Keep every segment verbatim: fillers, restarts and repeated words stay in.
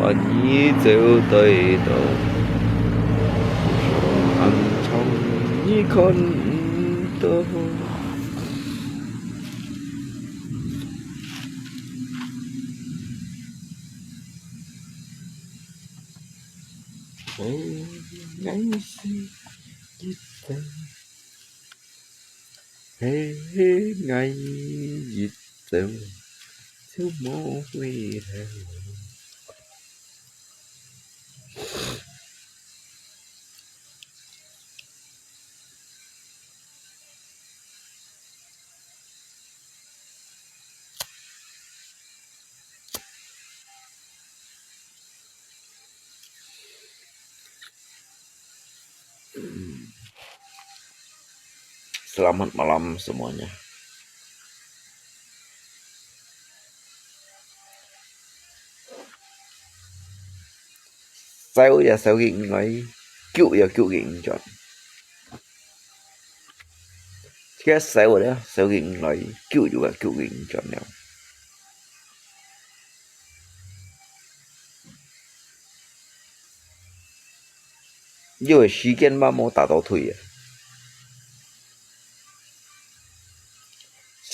你走對到，暗藏你看毋到。哦，愛是一生，嘿嘿，愛一生，就無回頭。Selamat malam semuanya. 燒也燒佢毋來，救也救佢毋轉。這個燒咧，燒佢毋來，救就救佢毋轉了。因為時間嘛無打倒退啊。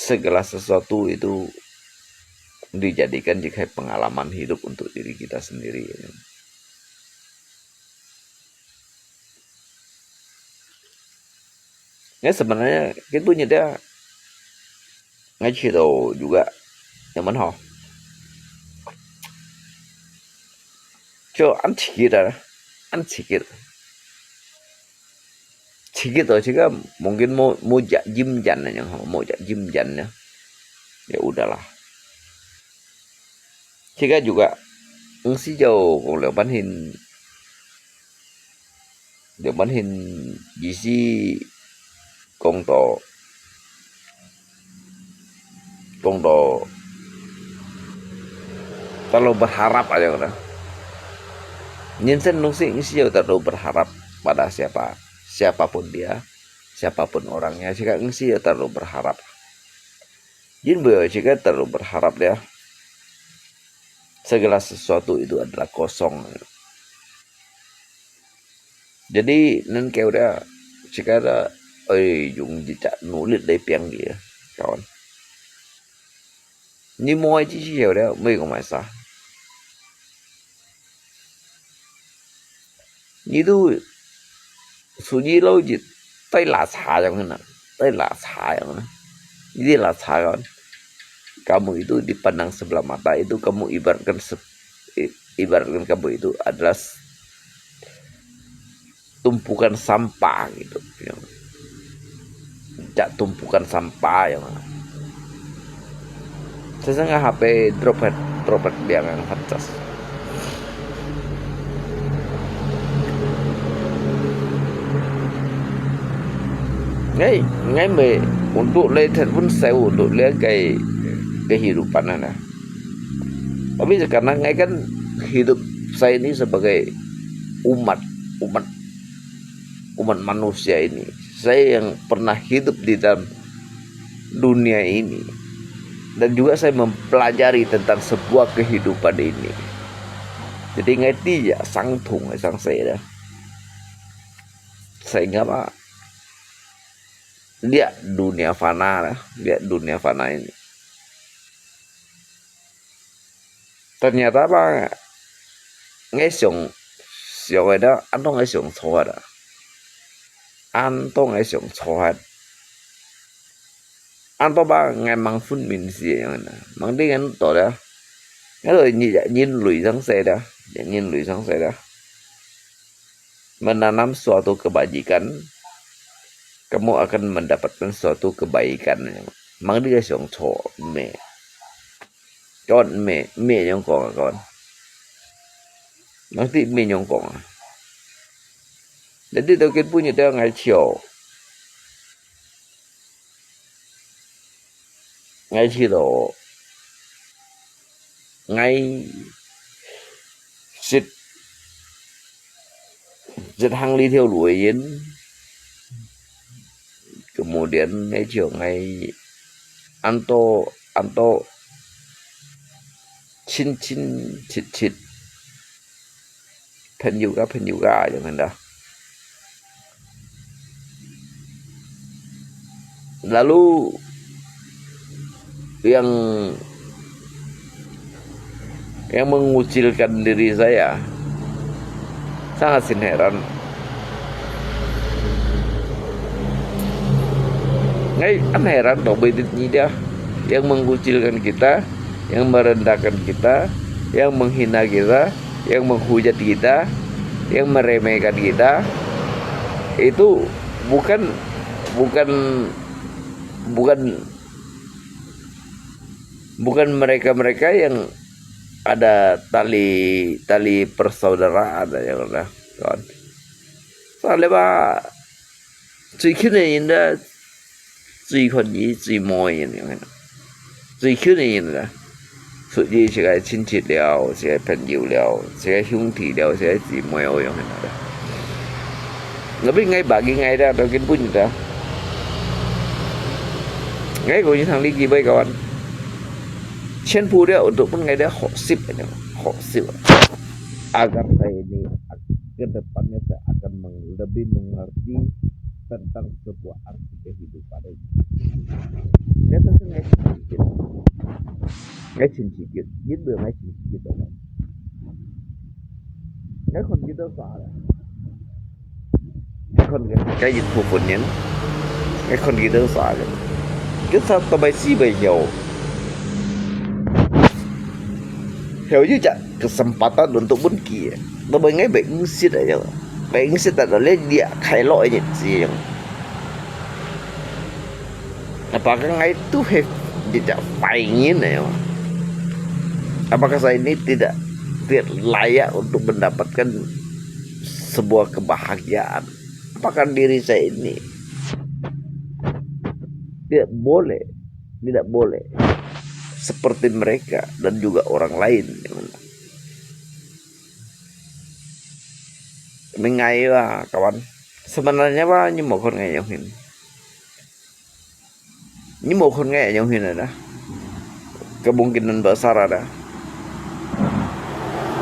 Segala sesuatu itu dijadikan sebagai pengalaman hidup untuk diri kita sendiri. Ngai sebenarnya, kita punya dia, ngai cerita juga, yang mana ho? 就恁刺激啊，恁刺激。刺激到這個mungkin無，無隻音人啊，yang ho，無隻音人啊。Ya udahlah. 這個juga，毋係就講了半天，了半天意思講到 講到terlalu berharap aja kena. 人生東西 毋係要 terlalu berharap pada siapa, siapapun dia, siapapun orangnya, 這個 毋係要 terlalu berharap. 因為這個 terlalu berharap dia, segala sesuatu itu adalah kosong. Jadi，恁久了，自家个愛用一隻努力來拚佢，kawan。你無愛支持了，無講麼个。你都屬於老一代拉茶樣个，代拉茶樣个，你拉茶kan。Kamu itu dipandang sebelah mata itu kamu ibaratkan se-, i-, ibaratkan kamu itu adalah s-, tumpukan sampah gitu. Yang, jak tumpukan sampah yang mana. Sesungguhnya H P drop head, drop head dia yang ngecas. Ngai, ngai meh untuk le telepon saya untuk le ke kehidupan ana. Tapi sekarang ngai kan hidup saya ini sebagai umat, umat, umat manusia ini. Saya yang pernah hidup di dalam dunia ini. Dan juga saya mempelajari tentang sebuah kehidupan ini. Jadi ngai tidak sangtung sang saya dah. Saya ngapa? Lihat dunia fana dah, lihat dunia fana ini. Ternyata apa? Ngai sung, sung ada, anto ngai sung chohat ada. Anto ngai sung chohat. Anto ba ngai mang phun min si yang na. Mang ding anto dah. Ngai lo ni ya nin lui sang se dah. Ya nin lui sang se dah. Menanam suatu kebajikan, kamu akan mendapatkan suatu kebaikan. Mang ding ngai sung cho me. Kawan me, me yang kong kawan. Mang ding me yang kong. Jadi tau kin punya dah ngai chio. Ngai試著，𠊎識，識行這條路个人，kemudian𠊎就𠊎恁多，恁多，親親切切。朋友个朋友个，有没有？Lalu yang yang mengucilkan diri saya. Sangat sin heran. Ngai an heran to bê dit ni dia yang mengucilkan kita, yang merendahkan kita, yang menghina kita, yang menghujat kita, yang meremehkan kita, itu bukan bukan bukan bukan mereka-mereka yang ada tali tali persaudaraan yang ada, kan? Soalnya ba, 最近个人咧，最看伊最無个人，最近个人咧，屬於自家親戚了，自家朋友了，自家兄弟了，自家姊妹了，樣个。Tapi ngai bagi ngai dah, dah kin pun dah. Ngai ko ini sang lagi baik kawan. 全部了 untuk pun ngai dah 学习，学习。Agar saya ini ke depannya saya akan meng-, lebih mengerti tentang sebuah arti kehidupan ini. Dia tentu ngai sedikit. Ngai sedikit. Gitu ngai sedikit orang. Ngai kon gitu salah. Ngai kon cái cái dịch vụ hôn nhân. Ngai kon gitu salah. Kita sampai si bayo. Heo yu chak kesempatan untuk pun kia. Tapi ngai baik ngsit aja. Baik ngsit tak ada dia khai lo aja sih. Apakah ngai tu he tidak pengen ya? Apakah saya ini tidak tidak layak untuk mendapatkan sebuah kebahagiaan? Apakah diri saya ini tidak boleh, tidak boleh seperti mereka dan juga orang lain? Mengai lah, kawan. Sebenarnya apa, nyi mokon ngai yang hin. Nyi mokon ngai yang hin ada. Kemungkinan besar ada.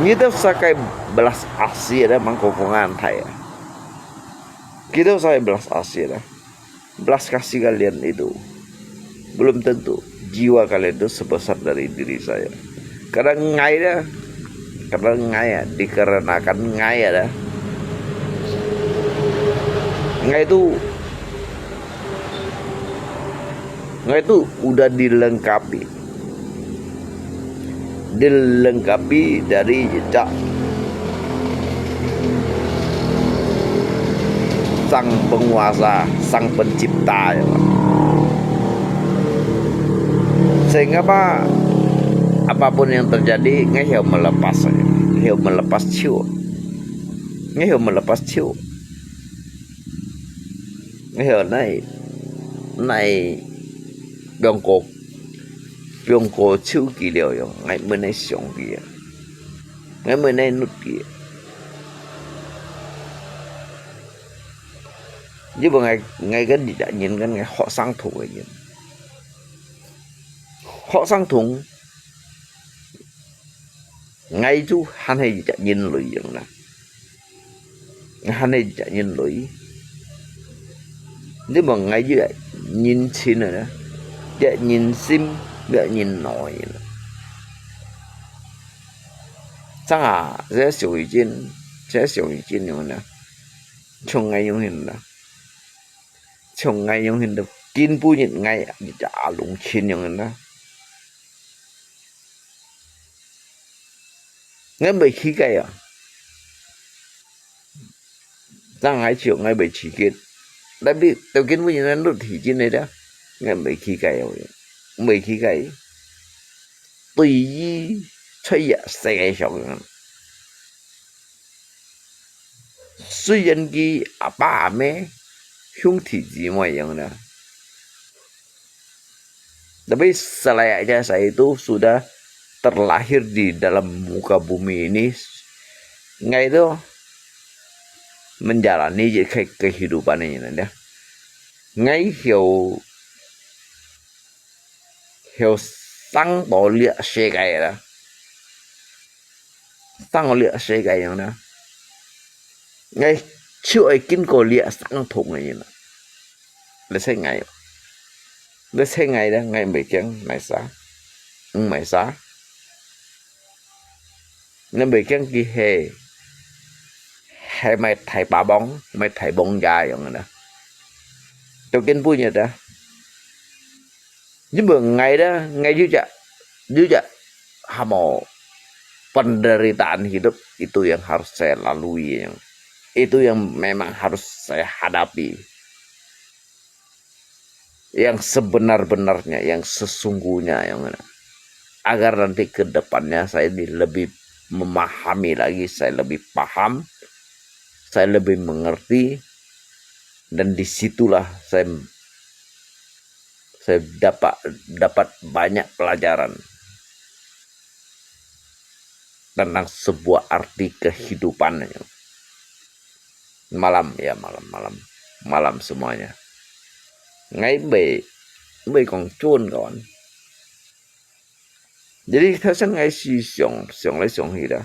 Nyi tu sakai belas asih ada mangkokongan thai ya. Kita sakai belas asih ada. Belas kasih kalian itu belum tentu jiwa kalian itu sebesar dari diri saya. Kadang ngai dah, kadang ngai ya, dikarenakan ngai ada. Ngai itu, ngai itu udah dilengkapi. Dilengkapi dari cak Sang Penguasa, Sang Pencipta ya. Sehingga apa, apapun yang terjadi, ngai heo melepas, heo melepas chiu, ngai heo melepas chiu, ngai heo nai nai biang ko biang ko chiu ki liao yong, ngai menai siang ki ya. Ngai menai nut ki. Jiwa ngai, ngai kan tidak nyin kan ngai hok sang thung ngai nyin. Hok sang thung. Ngai chu han hai tidak nyin lui yang na. Ngai han hai tidak nyin lui. Ni mong ngai tidak nyin chin na. Tidak nyin sim, tidak nyin noi. Chang a, saya siu yi jin, saya siu yi jin yong na. Chung ngai yong hin na. Chung ngai yong hin na. Kin pu nyin ngai, ya alung chin yong na. Ngai bai khi kai ya. Chang ngai chiu ngai bai chi kit. Tapi tau kin pu nyin na lut hi jin na da. Ngai bai khi kai ya. Bai khi kai. Tui yi chai ya sai kai siang. Suyan ki apa ame, hiung ti ji mo yang na. Tapi selayaknya saya itu sudah terlahir di dalam muka bumi ini, ngai itu menjalani je ke-, kehidupan ini na. Ngai hiu, hiu sang to liak sekai la. Sang to liak sekai yang na. ，𠊎就愛經過這傷痛个人啊。這係𠊎，這係𠊎咧，𠊎毋會驚，毋係啥，毋係啥。你毋會驚佢係，係毋係大霸王，毋係大王爺樣个啦。到今晡日啊， 因為𠊎咧，𠊎有隻，有隻，hamo penderitaan hidup itu yang harus saya lalui yang, itu yang memang harus saya hadapi, yang sebenar-benarnya, yang sesungguhnya yang mana, agar nanti ke depannya saya ini lebih memahami lagi, saya lebih paham, saya lebih mengerti, dan di situlah saya saya dapat, dapat banyak pelajaran tentang sebuah arti kehidupan. Malam, ya, malam, malam, malam semuanya. Ngai bai, bai kong chun kawan. Jadi thao sen ngai si siang, siang lai siang hi da.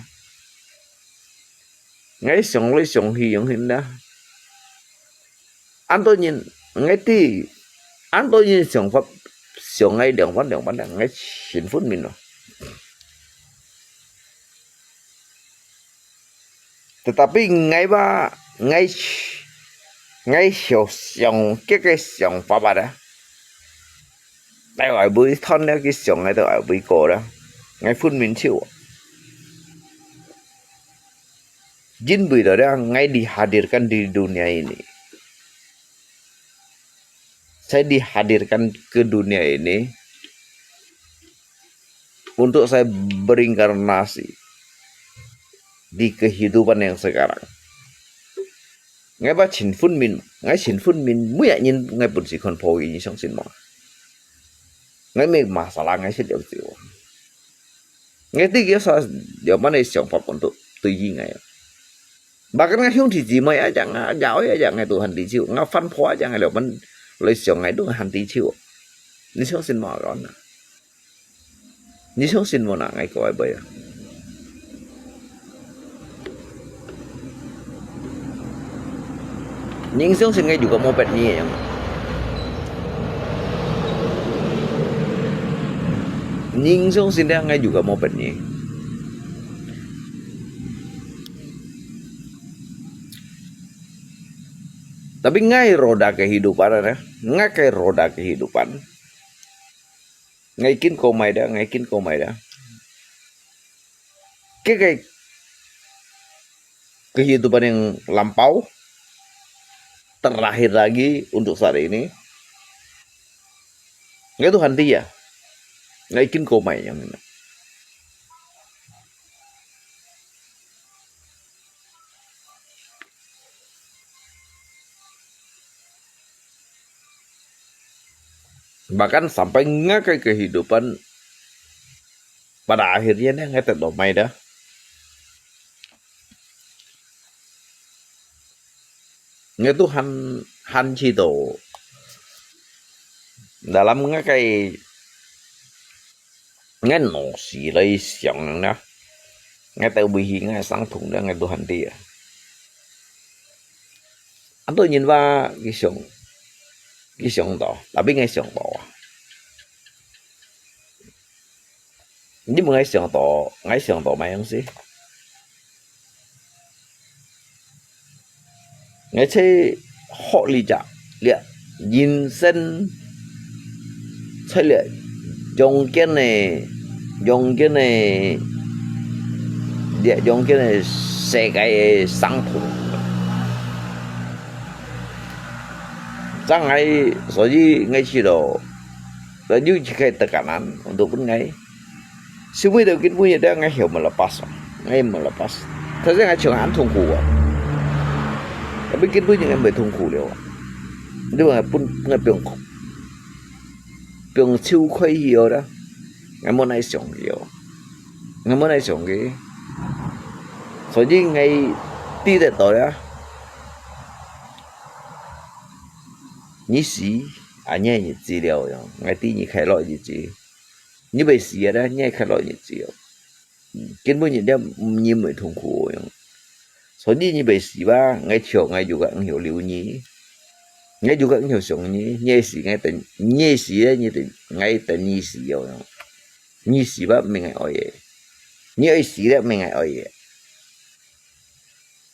Ngai siang lai siang hi yang hin da. An to nyin, ngai ti, an to nyin siang fap, siang ngai liang wan liang wan da, ngai sin phun min lo. Tetapi ngai ba, ngai, ngai siang, siang, ke ke siang fap ba da. Ngai ai bui thon le ke siang ngai to ai bui ko da. Ngai phun min chiu. Jin bui to da, ngai dihadirkan di dunia ini. Saya dihadirkan ke dunia ini untuk saya berinkarnasi di kehidupan yang sekarang. Ngai ba chin phun min, ngai chin phun min, mui ya nyin ngai pun si kon pho yi, nyi siang sin ma. Ngai me masalah ngai sit liao ziu. Ngai ti kia sa liao man ngai siang fap untuk tui yi ngai. Bahkan ngai hiong ti ji mai aja ngai, ya oi aja ngai tu han ti chiu, ngai fan pho aja ngai liao man lai siang ngai tu han ti chiu. Nyi siang sin ma ron na. Nyi siang sin mo na ngai ko ai bai ya. Nyi siang sin ngai juga mo pet ni yang. Nyi siang sin dia ngai juga mo pet ni. Tapi ngai roda kehidupan ada, ngai kai roda kehidupan. Ngai kin ko mai da, ngai kin ko mai da. Ke kai kehidupan yang lampau, terakhir lagi untuk saat ini. Ngai tu han ti ya. Ngai kin ko mai yang ini. Bahkan sampai ngai kai kehidupan pada akhirnya ne ngai teto mai da. Ngai tu han, han chi to. Dalam ngai kai ngai no si lai siang na. Ngai tau bui hi ngai sang thung da ngai tu han ti ya. An to nyin ba ki siang, ki siang to, tapi ngai siang to a. Nyi mui ngai siang to, ngai siang to mai yang si. Ngai che hok li ja, lia yin sen, che lia jong kian ne, jong kian ne, lia jong kian ne se kai sang thung. Zang ngai, so yi ngai chi lo, la yu chi kai tekanan untuk pun ngai. Siu mui tau kin pun ye da ngai hiau melepas, ngai melepas. Thao sen ngai chiang an thung ku a. Tapi kin pun ye ngai mui thung ku liao. Ni wa pun ngai piong, piong chiu koi hiau da. Ngai mo nai siang hiau. Ngai mo nai siang ke. So yi ngai ti teto ya. Nyi si, an nyi nyi zi liao yang, ngai ti nyi kai lo nyi zi. Nyi bai si ya da, nyi kai lo nyi zi yo. Kin pun nyi dia, nyi mui thung ku yang. 所以你袂死吧，𠊎笑，𠊎有个毋曉留你，𠊎有个毋曉想你，你會死，𠊎等，你會死咧，你等，𠊎等你死哦。你死吧，毋係𠊎愛个。你愛死咧，毋係𠊎愛个。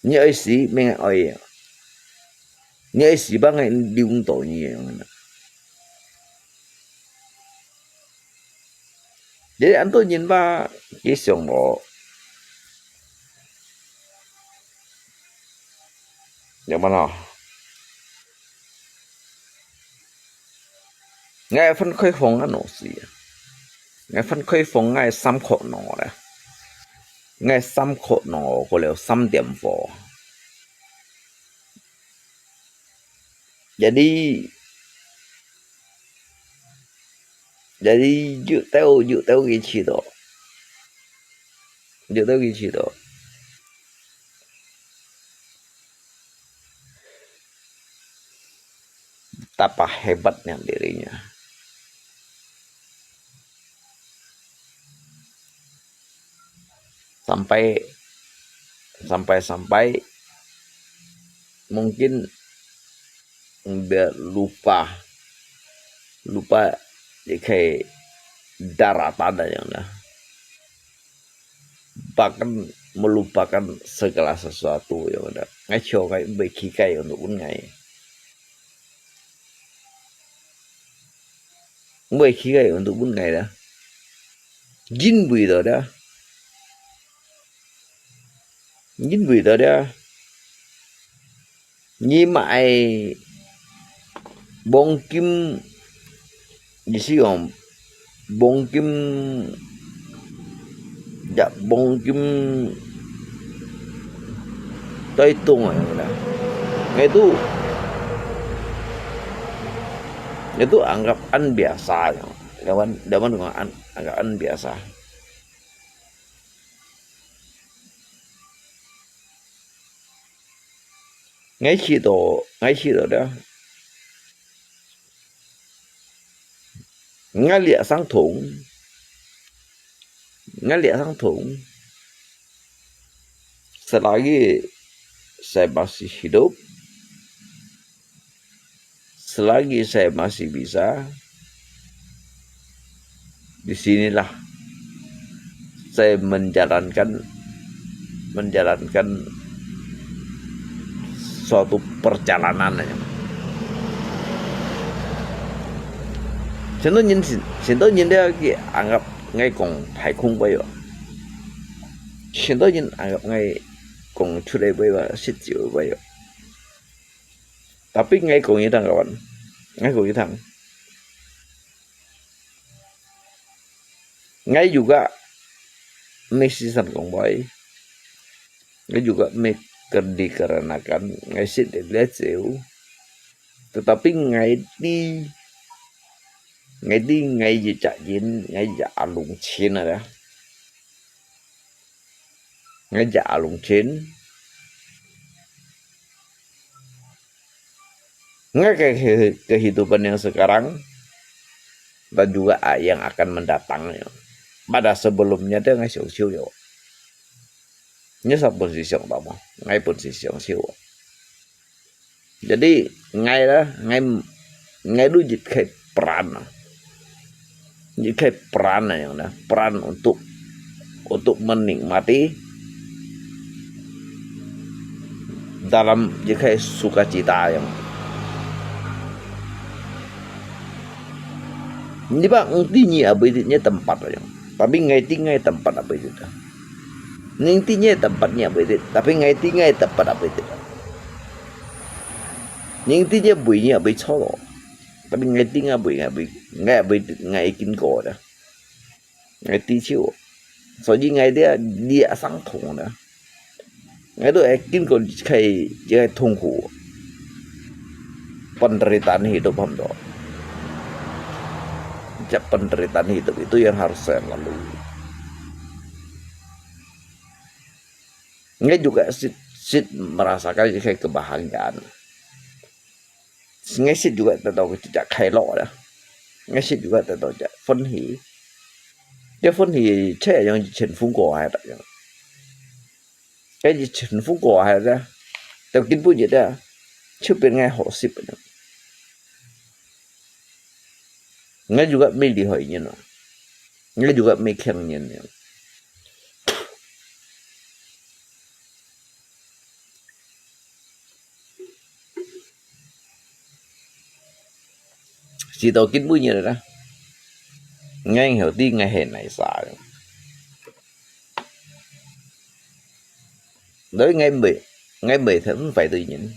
你愛死，毋係𠊎愛个。你愛死吧，𠊎留毋到你个。 你恁多人吧，佢想無，有無喏？𠊎分開放啊，老師啊，𠊎分開放，𠊎三殼腦咧，𠊎三殼腦過了三點火。 Jadi, jadi有兜有兜个去到，有兜个去到。Betapa hebatnya dirinya. Sampai, sampai, sampai mungkin dia lupa, lupa 離開 daratan 个樣啦。Bahkan melupakan segala sesuatu 个樣啦。𠊎笑，𠊎毋會去該樣度分𠊎。 毋會去个運動分𠊎啦。因為到了，因為到了，你買黃金，你是講黃金 若黃金在當个啦。Itu, itu anggap an biasa ya. Lawan, lawan dengan an, anggap an biasa. Ngai sito, ngai sito dah. Ngai liak sang thong. Ngai liak sang thong. Selagi saya masih hidup, selagi saya masih bisa, di sinilah saya menjalankan, menjalankan suatu perjalanan. Sendo nyin, sendo nyin dia ki anggap ngai kong phai khung bai yo. Sendo nyin anggap ngai kong chulai bai yo, sit jiu bai yo. Tapi ngai kong itang kawan, ngai kong itang. Ngai juga mesti san kong bai. Ngai juga me-, dikarenakan ngai sit di lejeu. Tetapi ngai di, ngai di ngai ji cak jin, ngai ji alung chin ada. Ngai ji alung chin. Ngai ke-, kehidupan yang sekarang dan juga yang akan mendatang. Pada sebelumnya dia ngai siu siu yo. Ngai sa pun si siang tama, ngai pun si siang siu. Jadi ngai lah, ngai, ngai lu jit khai peran lah. Jit khai peran lah yang dah, peran untuk, untuk menikmati dalam jit khai sukacita yang. Ni bang ngerti ni apa itu ni tempat yang. Tapi ngai ti ngai tempat apa itu dah. Ning ti ngai tempat ni apa itu. Tapi ngai ti ngai tempat apa itu dah. Ning ti ngai bui ni apa itu lo. Tapi ngai ti ngai bui, ngai bui, ngai bui, ngai kin ko dah. Ngai ti chiu. So ji ngai dia, dia sang thong dah. Ngai tu kin ko kai, kai thong ko. Penderitaan hidup ham to. Jat penderitaan hidup itu yang harus saya lalui. Ngai juga sit, sit merasakan kai kebahagiaan. Ngai sit juga 得到个一隻快樂啦。Ngai sit juga 得到隻歡喜。這歡喜，這樣前風過來个樣。該一陣風過下咧，到今晡日咧，就變𠊎好食个。𠊎juga無厲害人啊，𠊎juga無強人啊。 直到今晡日啦，𠊎曉得𠊎係哪儕。所以𠊎毋會，𠊎毋會忒壞對人。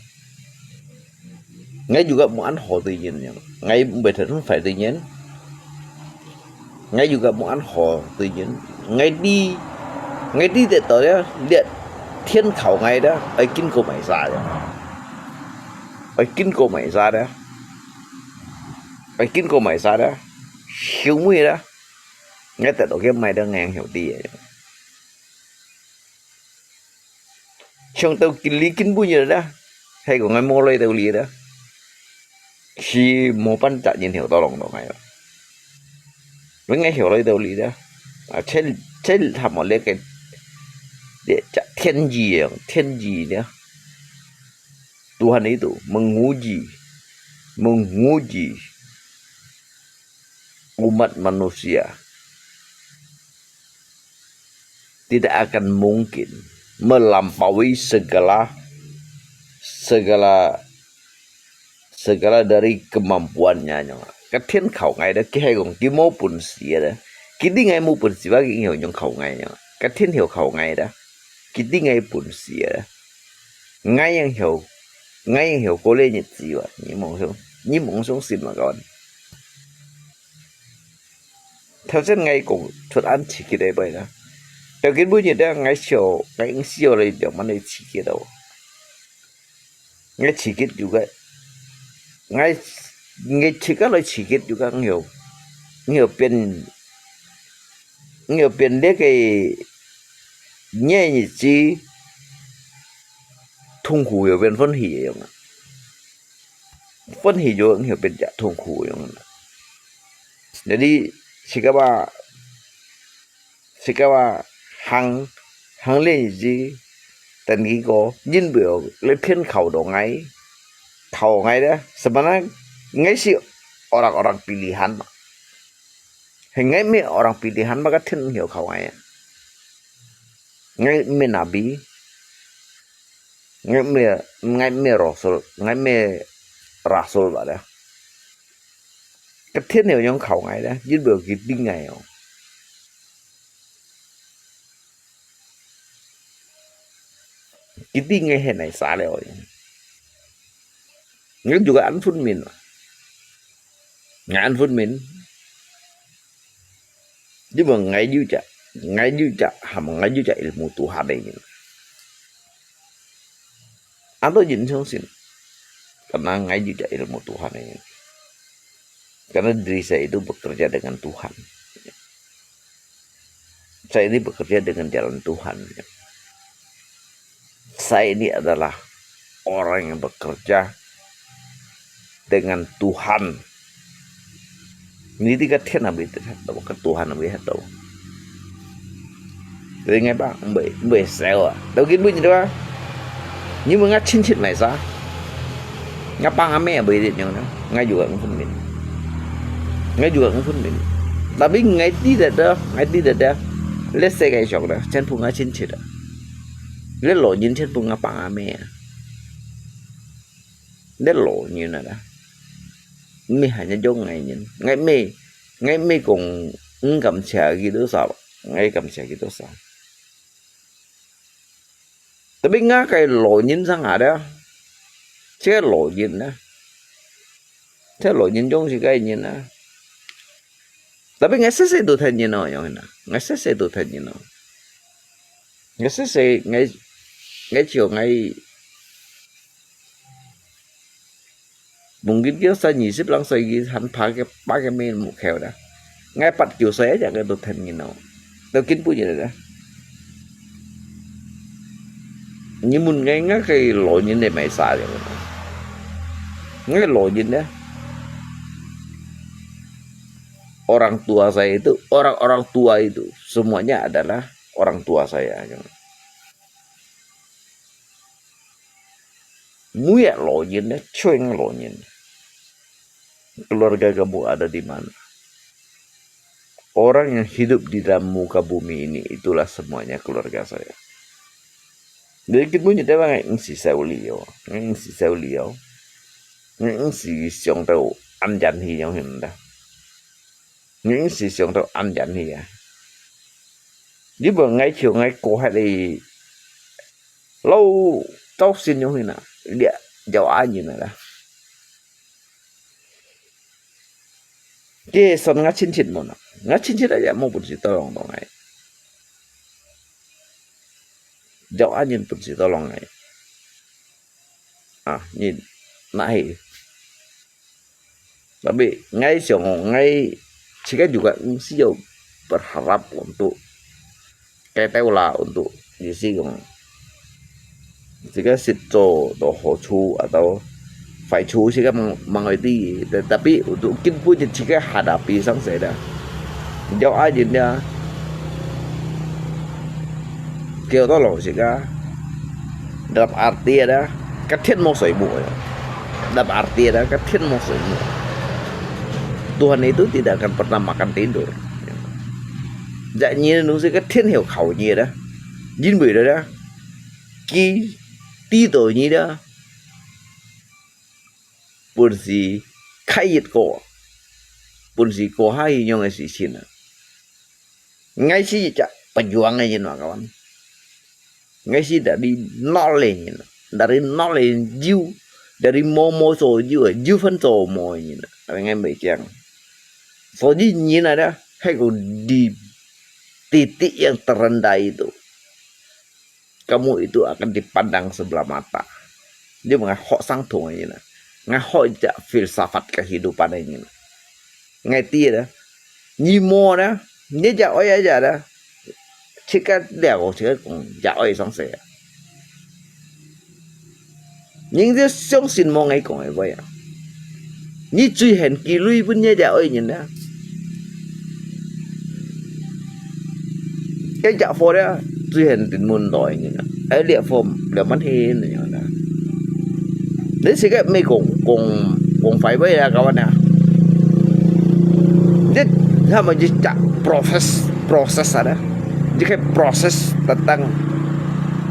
𠊎juga無恁好對人樣，𠊎毋會忒壞對人。 𠊎juga無恁好對人，𠊎知，𠊎知得到咧，這天靠𠊎咧，愛經過麼儕咧，愛經過麼儕咧，愛經過麼儕咧，後尾咧，𠊎得到个麼个咧，𠊎曉得个。 想到今日今晡日啦，係講𠊎無來到這啦，係無半隻人曉得摎𠊎講个啦。𠊎曉來到這啦，啊，這，這還無這个，這隻天意啊，天意呢。Tuhan itu menguji, menguji umat manusia. Tidak akan mungkin melampaui segala, segala, segala dari kemampuannya. Cái天靠𠊎咧，佢係講佢無本事咧，佢知𠊎無本事，佢仰會靠𠊎呢？Cái天曉靠𠊎咧，佢知𠊎本事咧。 𠊎仰曉，𠊎仰曉過這日子哇，你莫相，你莫相信嘛，各位。頭先𠊎講出恁刺激个話啦，到今晡日咧，𠊎笑，𠊎應笑來兩萬个刺激哦。𠊎刺激就个，𠊎，𠊎自家來刺激就个，𠊎曉，𠊎曉變，𠊎曉變這个 日子痛苦又變歡喜个樣啊，歡喜又又變隻痛苦个樣啊。Jadi，自家話，自家話行，行這日子，等於講，因為這天靠到𠊎，靠𠊎咧，sebenarnya𠊎係orang-orang pilihan嘛。 係𠊎毋係orang pilihan，maka天曉靠𠊎啊。𠊎毋係nabi，𠊎毋係，𠊎毋係rasul，𠊎毋係rasul吧咧。該天曉仰靠𠊎咧，因為佢知𠊎哦。 佢知𠊎係哪儕了。𠊎就恁分明啊，𠊎恁分明。因為𠊎有隻，𠊎有隻，喊𠊎有隻ilmu Tuhan个人。恁多人相信，karena𠊎有隻ilmu Tuhan个人。Karena diri saya itu bekerja dengan Tuhan. Saya ini bekerja dengan jalan Tuhan. Saya ini adalah orang yang bekerja dengan Tuhan. Ni di ka Tuhan abi itu, ka Tuhan abi itu. Jadi ngai bang, mbai, mbai sel ah. Tau kin bu ni doa. Ni mah ngai chin chin mai sa. Ngai pang ame abi dit nyong na. Ngai juga ngai phun min. Ngai juga ngai phun min. Tapi ngai ti da da, ngai ti da da. Let's say ngai shok da, chen pu ngai chin chin da. Let lo nyin chen pu ngai pang ame. Let lo nyin na da. Mi hanya jong ngai nyin. Ngai me, ngai me kong ngam chia gitu sa. Ngai kam chia gitu sa. Tapi ngai kai lo nyin sang ada. Chia lo nyin na. Chia lo nyin jong si kai nyin na. Tapi ngai sese tu then nyin no, yong na. Ngai sese tu then nyin no. Ngai sese, ngai, ngai chiu ngai Mungkin kieu sa二十零歲，佢還拍个，拍个面目口啦。𠊎八九歲啊，佢都聽人咯，都見不人啦。你問𠊎，𠊎个老人个買啥了？𠊎老人呢？Orang tua saya itu, orang-orang tua itu, semuanya adalah orang tua saya. Muya law nyin, cuing law nyin. Keluarga kamu ada di mana? Orang yang hidup di dalam muka bumi ini, itulah semuanya keluarga saya. Jadi, kin punya dia ngai ngsi saya liu, ngai ngsi saya liu, ngai ngsi siang tau an jan hi yang hin dah. Ngai ngsi siang tau an jan hi ya. Di ba ngai chiu ngai ko hai li, lau tau sin yang hin na, dia jauh an yin na dah. Ke son nga chin chin mo na, nga chin chin aja mo pun si tolong dong ai. Jauh an yin pun si tolong ai. Ah, nyin, na hi. Tapi ngai siang ngai，自家juga需要 berharap untuk，该兜啦，untuk，意思讲，自家是做到好处atau坏处，自家mang mang itu，tapi untuk kin punya自家hadapi sang saya dah. Jauh aja dah. Kêu tolong zika. Dalam arti ada, kau tian mo sui mo ya. Dalam arti ada, kau tian mo sui mo. Tuhan itu tidak akan pernah makan tidur. Jadi nyi nung si kau tian hiu kau nyi ada. Jin bui ada. Ki ti to nyi ada. Pun si khai yit ko. Pun si ko hai nyong si sin. Ngai si ja pejuang nyi na kawan. Ngai si dari nol nyi na. Dari nol nyi jiu. Dari mo mo so jiu, jiu fen so mo nyi na. Tapi ngai mei kiang. So di nyi na dah, hai ko di titik yang terendah itu. Kamu itu akan dipandang sebelah mata. Dia mengai hok sang thong nyi na. Ngai hok ja filsafat kehidupan nyi na. Ngai ti dah. Nyi mo dah. Nyi ja oi ja dah. Chika liao chika kong ja oi sang se. Nyi ja siang sin mo ngai kong ai bai ah. Nyi chui hen ki lui pun nyi ja oi nyi na. Cái chợ phố đó, tùy hình tình môn đòi như là, ấy địa phương là mất hi như là. Đến sự cái mấy cũng cũng cũng phải với là các bạn à. Thế, sao mà chỉ chợ process process à đó, chỉ cái process tentang,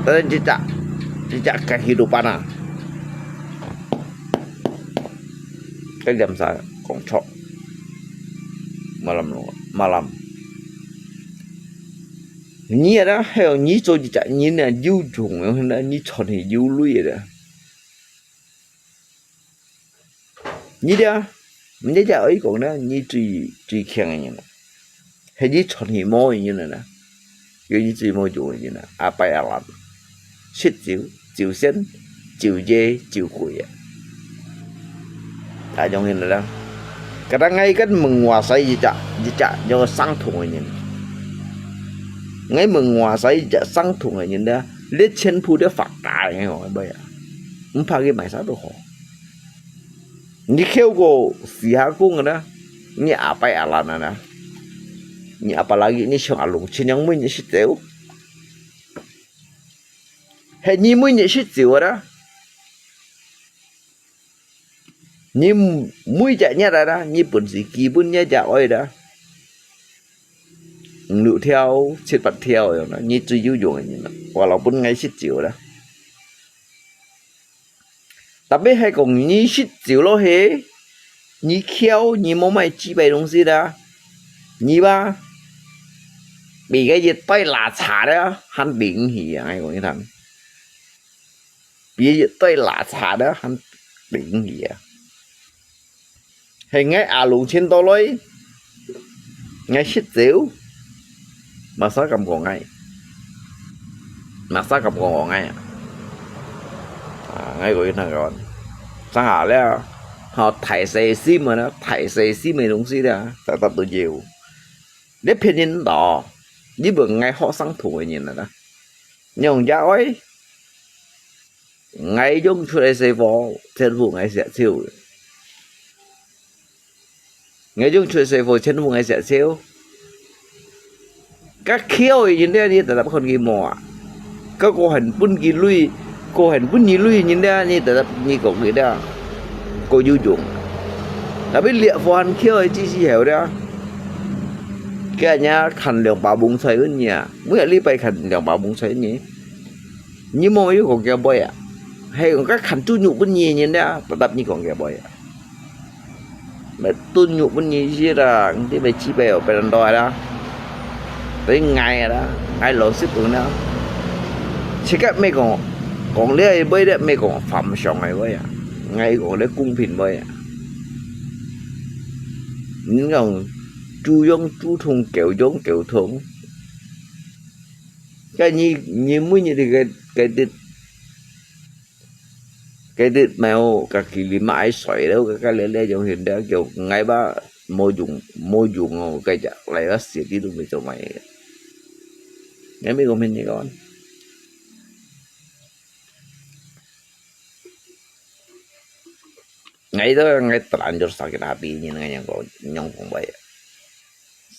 tentang chỉ chợ, chỉ chợ kehidupan à. Cái dòng xã cũng chọn mà làm mà làm. Nyi dah, heo nyi cho ji cha nyi na yu chung, na nyi chon hi yu lui dah. Nyi dah, nyi dah oi kong dah, nyi chui chui kiang nyi na. He nyi chon hi mo nyi na na. Yo nyi chui mo ju nyi na. Apai alam. Sit jiu, jiu sen, jiu ye, jiu kui ya. Ajong hin dah. Kadang ngai kan menguasai ji cha, ji cha, yo sang thong nyi. Ngai menguasai ji cha sang thong nyi dah. Lihat chen pu dia fakta ngai bai ya. Empat lagi mai satu ho. Nyi kêu ko si ha kung na. Nyi apai alam na. Nyi apalagi nyi siang alung chin yang mui nyi sit jiu. He nyi mui nyi sit jiu dah. Nyi mui ja nyi dah dah, nyi pun si ki pun nyi ja oi dah. Nglu thiau, sit pat thiau yang na, nyi chui yu yung nyi na. Walaupun ngai sit jiu dah. Tapi hai kong nyi sit jiu lo he, nyi kiao, nyi mo mai chi bai dong si dah. Nyi ba, bị cái gì tôi là chả đó, hẳn đỉnh hỉ à, ai kong nyi thằng. Bị cái gì tôi là chả đó, hẳn đỉnh hỉ à. He ngai alung chin to loi. Ngai sit jiu. Masa kam ko ngai. Masa kam ko ngai. Ah, ngai ko ina kawan. Sang ha le. Ha thai se si ma na, thai se si ma dong si le. Ta ta tu jiu. Dia pin yin da. Ni bu ngai hok sang thong yin na. Nyong ja oi. Ngai yong chut lai se fo, chen fu ngai sia chiu. Ngai yong chut lai se fo, chen fu ngai sia chiu. Ka kiao yin dia ni ta ta kon ki mo a. Ka ko han pun ki lui, 過現分你鐳人了，你得你講佢了，過有用。Tapi liak fohan kieu个知識後了，佢人看兩百磅菜分你啊，每個禮拜看兩百磅菜你，你莫又講佢背啊，係講佢看豬肉分你人了，tetap你講佢背啊。 Mẹ tuân nhục分你gì là đi về chi về ở bên đó đó. Tới ngày đó, ngày lo xếp tuần đó. Chỉ cách mẹ còn, còn lẽ bây giờ mẹ còn phạm song ngày vậy à. Ngày còn lẽ công bình vậy à. Những lòng chú giống chú thông, kéo giống kéo thông. Cái như, như mới như thì cái, cái, cái 該兜無个佢哩嘛愛睡了，个个咧咧用現在叫𠊎吧，無用，無用哦，該隻來个事體都毋知做麼个。𠊎毋講分你講。𠊎都，𠊎terlanjur sakit hati，你恁樣講，恁樣講話。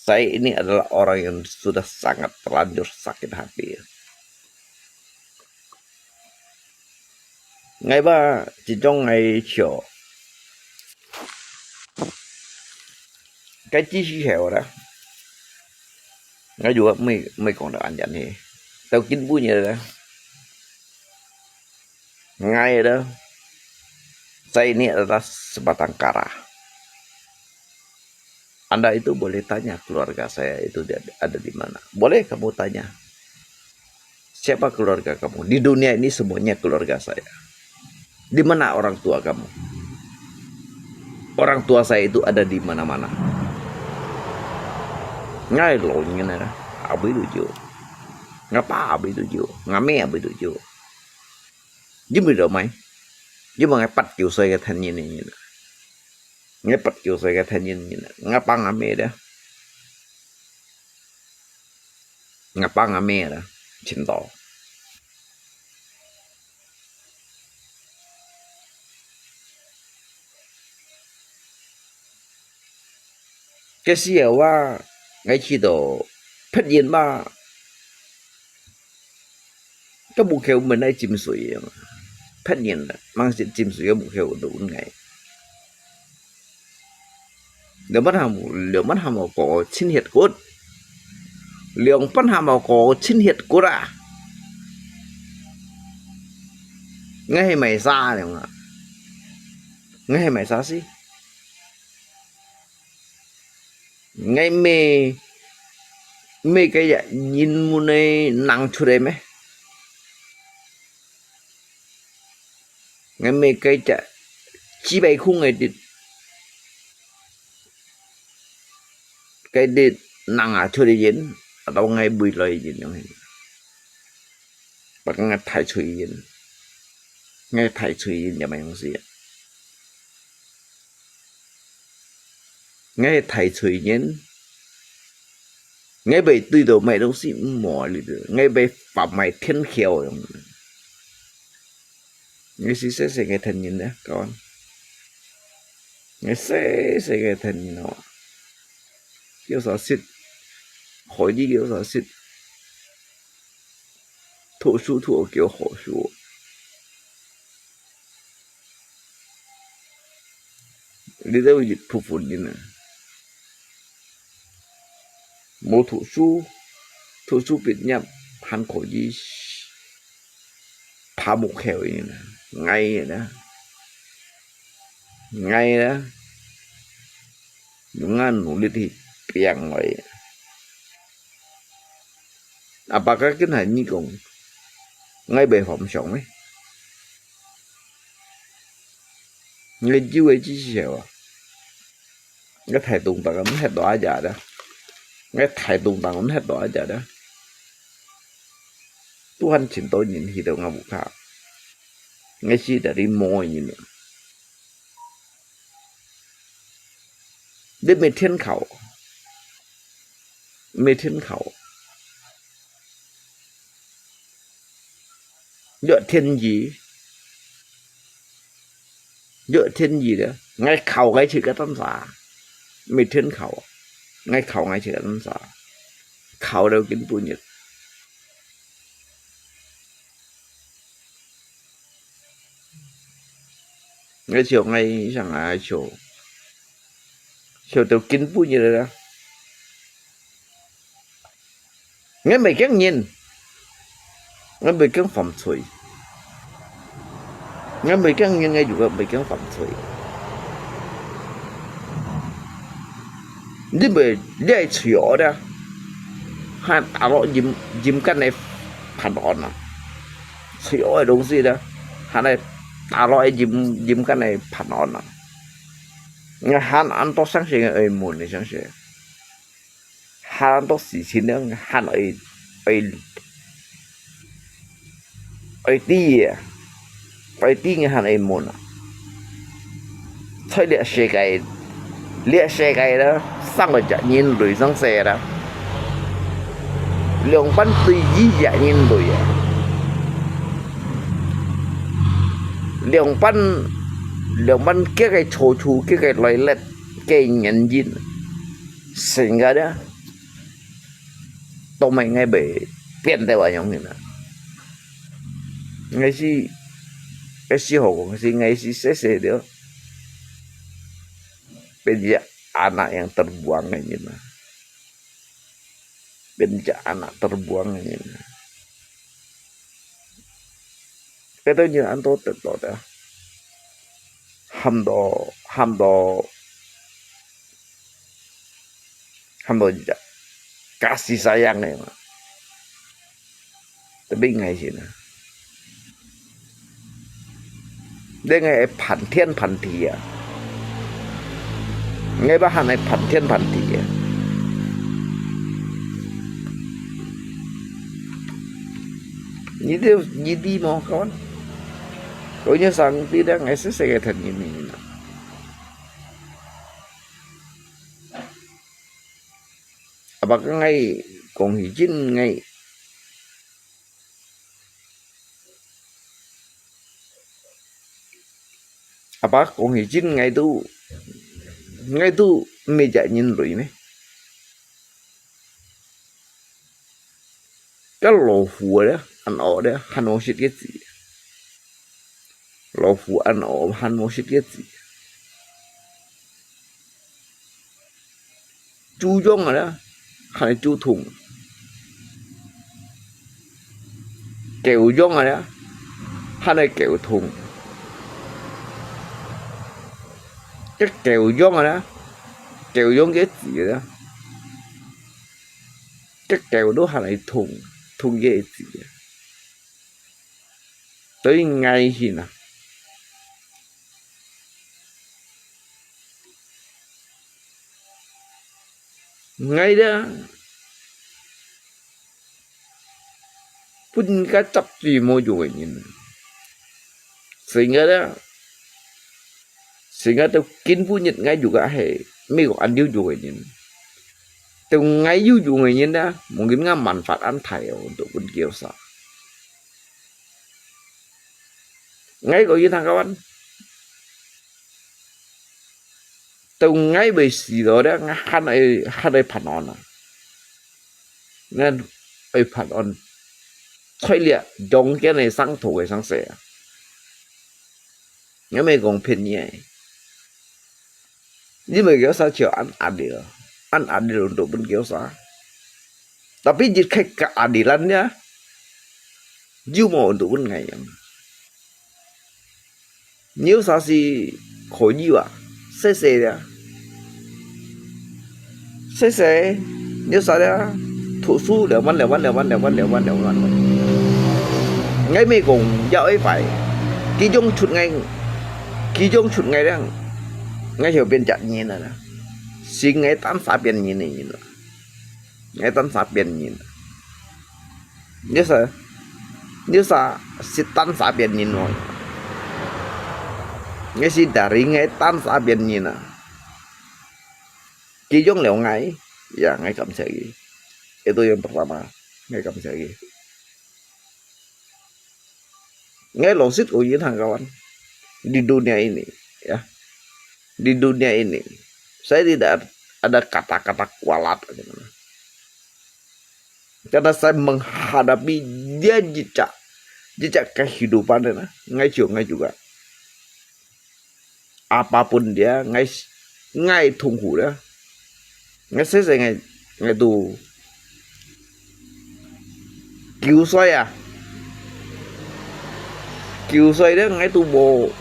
Saya ini adalah orang yang sudah sangat terlanjur sakit hati. 𠊎吧，這種𠊎笑。該知識係啦，𠊎就毋會，毋會講到恁樣去。到今晡日啦，𠊎啦，在ini adalah sebatang kara. Anda itu boleh tanya keluarga saya itu dia ada di mana. Boleh kamu tanya. Siapa keluarga kamu? Di dunia ini semuanya keluarga saya. Di mana orang tua kamu? Orang tua saya itu ada di mana-mana. Ngai lo ngin na, abui tu ju. Ngapa abui tu ju? Ngame abui tu ju. Jim lo mai. Jim ngai pat kiu sai ka than yin yin. Ngai pat kiu sai ka than yin yin. Ngapa ngame da? Ngapa ngame da? Chin to. Cái xưa wa, ngai chi to, phet yin ma. Cái bụi khêu mình ai chìm suối, phet yin, mang chìm suối cái bụi khêu đủ ngai. Liu mah ham, liu mah ham có chín hiệt cốt. Liu mah ham có chín hiệt cốt à? Ngai hay mày xa liu à? Ngai hay mày xa xí? Ngai mê, mê cái dạ nhìn mù này năng chua đây mê. Ngai mê cái chả chỉ bay khung ngai dit. Cái dit năng à chua đi yin, atau ngai bùi lòi yin yong hin. Bắt ngai thải chùi yin. Ngai thải chùi yin yà mày yong xì. Ngai thải chùi yin. Ngai bay tùy tàu mày đông xì mò lì tàu. Ngai bay phạm mày thiên khiêu yong. Ngai xì xế xế ngai thân yin nè, con. Ngai xế xế ngai thân yin nò. Kiêu xó xít. Khỏi đi kiêu xó xít. Thủ su thủ kiêu khổ su. Đi đâu dịch phủ phủ đi nè. Mô thủ su. Thủ su Việt Nam. Hàn Quốc đi. Phá một khẻo đi nè. Ngay nè. Ngay nè. Yung nga nỗ lực thì piang rồi. Apa ka kin hai ni kong. Ngai bay hòm xiong mê. Ngai jiu ai chi xiu à. Ngai thải tung tang ngai het đó aja da. Ngai thải tung tang ngai het đó aja da. Tuhan chin to nyin hi tàu ngai bu kha. Ngai si da ri mo nyin. Đi mê thiên khảo. Mê thiên khảo. Dựa thiên gì? Dựa thiên gì đó? Ngai khảo ngai chữ cái tâm sa. Mê thiên khảo. Ngai khảo ngai chữ cái tâm sa. Khảo đâu kính tu nhật. 𠊎就𠊎想啊，就就到今晡日了啦。𠊎毋係驚人，𠊎毋係驚犯罪，𠊎毋係驚人，𠊎又毋係驚犯罪。你毋係，你係罪惡的，還打落陰陰間个辦案啊！罪惡个東西呢，還來打落陰陰間个辦案啊！ 𠊎還恁多相信个愛問个相信，還恁多事情呢，還愛愛愛知个，愛知个還愛問啊！在這世界，這世界呢，生个隻人類生死啦，兩半對於隻人類啊，兩半兩半佢个錯處，佢个來歷。 个原因，成个呢，都毋係𠊎會變到恁樣个啦。𠊎係，𠊎係好講，係𠊎係細細了，變隻anak yang terbuang个人啊，變隻anak terbuang个人啊。 Kaya tu nyo anto tetot ah. Ham to, ham to, ham to ja. Kasih sayang ni ma. Tapi ngai sini. Dia ngai phan thiên phan địa. Ngai ba han ngai phan thiên phan địa. Ni dia, ni di mo kawan. Kau nyo sang ti dia ngai sese ngai than ni ni. Apakah ngai kong hi jin ngai Apa kong hi jin ngai tu, ngai tu mê jak nyin lui mê. Ka lo fu de, an o de, han mo sit ke zi. Lo fu an o, han mo sit ke zi. Chu yong a, han chu thung. Kêu yong a, han kêu thung. Ke kêu yong a, kêu yong ke zi a. Ke kêu du han thung, thung ke zi a. Tới ngai hi na. Ngai da. Pun ka chap tui mo yu ngai nyin. Sehingga da. Sehingga tu kin pu nyet ngai yu ka he. Mi ko an yu yu ngai nyin. Tu ngai yu yu ngai nyin da. Mungkin nga manfaat an thai untuk pun kiosa. Ngai ko yin thang kawan. Tau ngai bai si lo de, ngai han ai, han ai phan on a. Ngai ai phan on. Choi lia, dong kian ai sang tho ai sang se a. Ngai mai kong phen ni ai. Ni mai kiosa chiu an adil, an adil untuk pun kiosa. Tapi jit khai ka adilan ya, jiu mo untuk pun ngai yang. Niu sa si ko jiu a, se se ya. Se se, niu sa ya, thu su le wan le wan le wan le wan le wan le wan. Ngai mai kong ya ai pai, ki jong chut ngai, ki jong chut ngai dang. Ngai hiu pian jak nyin a na. Sing ngai tan sa pian nyin ni nyin a. Ngai tan sa pian nyin. Ngai sa, ngai sa si tan sa pian nyin mo. Ngai si dari ngai tan sa pian nyin a. Ki jong leo ngai, ya ngai kam sia ki. Itu yang pertama, ngai kam sia ki. Ngai lo sit ko yin thang kawan. Di dunia ini, ya. Di dunia ini, saya tidak ada kata-kata kualat. Karena saya menghadapi dia jejak, jejak kehidupan na, ngai jiu ngai juga. 阿爸分了，𠊎，𠊎痛苦了。𠊎細細，𠊎，𠊎都九歲啊，九歲了，𠊎都無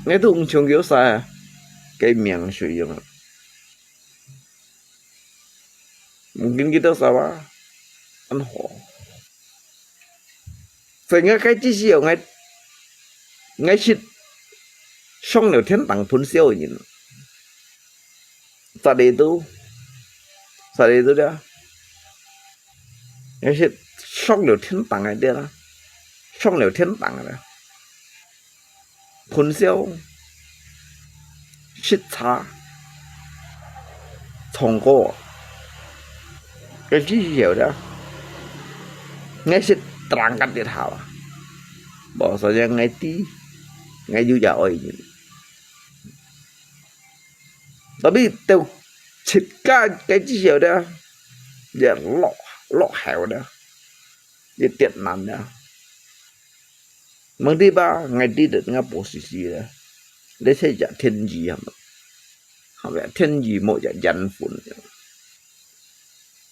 ，𠊎都毋像佢儕个命水樣啊。毋見幾多少啊，恁好。所以𠊎該只時候，𠊎，𠊎識上了天堂分數个人，啥个都，啥个都了，𠊎識上了天堂个了啦，上了天堂个了。 分數、食茶、唱歌，該只時候了，𠊎識terangkat一下啊。無，所以𠊎知，𠊎有也愛人。Tapi到自家該只時候了，也落，落後了，也艱難了。 Mengapa ngai tidak ngapa sisi le? Let's say jak 天意 hama. Hama 天意 mo jak 缘分.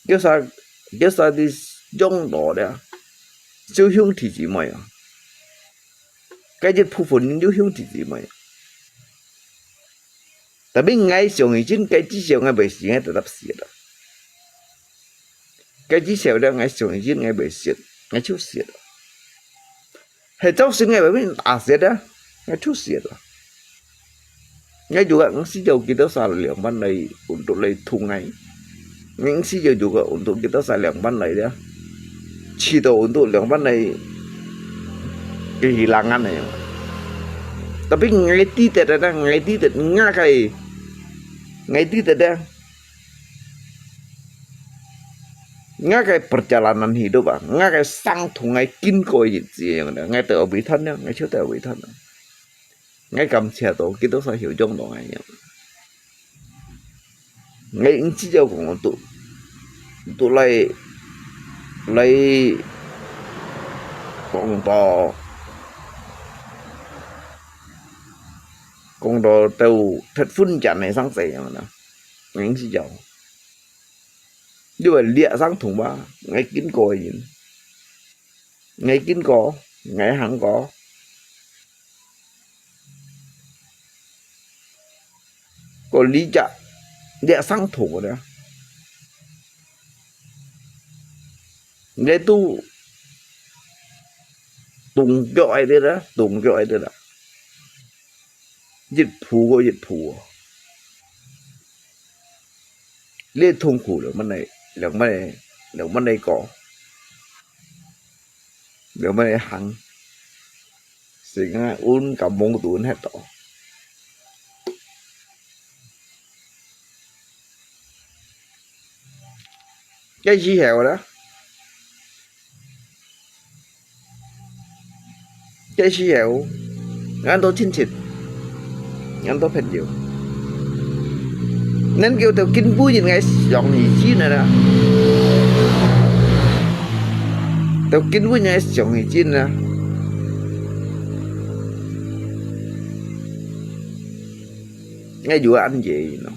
Kiasa, kiasa di jong do dia. Siu hiung ti ji mai. Cái giật 部分 siu hiung ti ji mai. Tapi ngai siang izin, cái chỉ siang ngai bai si, ngai tetap siat. Cái chỉ siang dia ngai siang izin, ngai bai siat, ngai chiu siat. He chau sin ngai bai min ta siat dia, ngai chiu siat. Ngai juga ngai si jau kita sa liang ban lai untuk lai thung ngai. Ngai si jau juga untuk kita sa liang ban lai dia. Chỉ do untuk liang ban lai kehilangan ai. Tapi ngai tidak ada, ngai tidak ngakai. Ngai tidak ada. Ngakai perjalanan hidup ah, ngakai sang thung ngai kin koi hit si yang ada. Ngai teu awi than ya, ngai chiu teu awi than. Ngai kam chia to, kita sa hiu jong to ngai yang. Ngai ing chi jau kong tu, tu lai, lai kong to, kong to teu thet phun jan nai sang sai yang na. Ngai ing chi jau. Liu lia sang thung ba, ngai kin koi yin. Ngai kin ko, ngai hang ko. Ko li ja, lia sang thung ko da. Ngai tu tung kyo ai de da, tung kyo ai de da. Yit phu ko yit phu ko. Liu thung khu liu man nai, liu man nai, liu man nai ko. Liu man nai hang. Sing a un kam mong tu un het to. Cái gì hẻo đó? Cái gì hẻo? Ngăn tô chín chín. Ngăn tô phết nhiều. Nên kêu tao kinh vui nhìn ngay sòng nhị chín này đó. Tao kinh vui ngay sòng nhị chín nè. Ngay dùa ăn gì nó.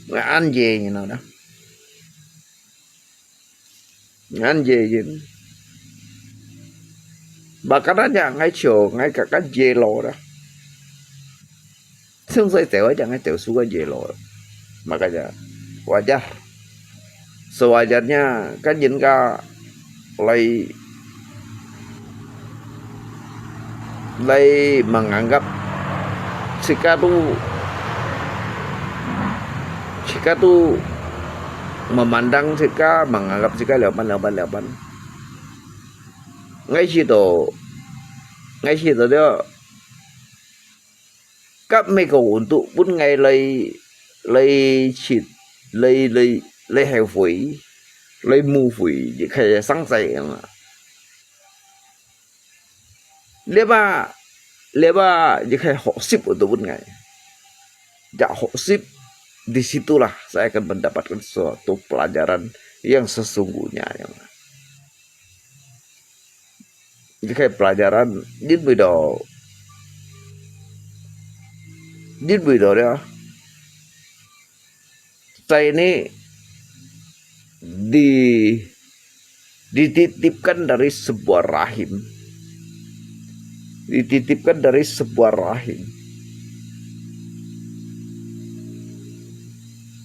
Ngay ăn gì nó đó. Ngan ye yin. Ba ka na nya ngai chio, ngai ka ka ye lo da. Sung sai teo ja ngai teo su ka ye lo. Makanya wajar. Sewajarnya kan yin ka lai, lai menganggap sika tu, sika tu memandang sika, menganggap sika liapan, liapan, liapan. Ngai si to, ngai si to dia kap me ko untuk pun ngai lai, lai chit, lai, lai, lai heo fui, lai mu fui, je khai sang sai yang. Lepas, lepas je khai hok sip untuk pun ngai. Jak hok sip, di situlah saya akan mendapatkan suatu pelajaran yang sesungguhnya yang. Je khai pelajaran, jin bui do. 因為到了，在你 di-, dititipkan dari sebuah rahim. Dititipkan dari sebuah rahim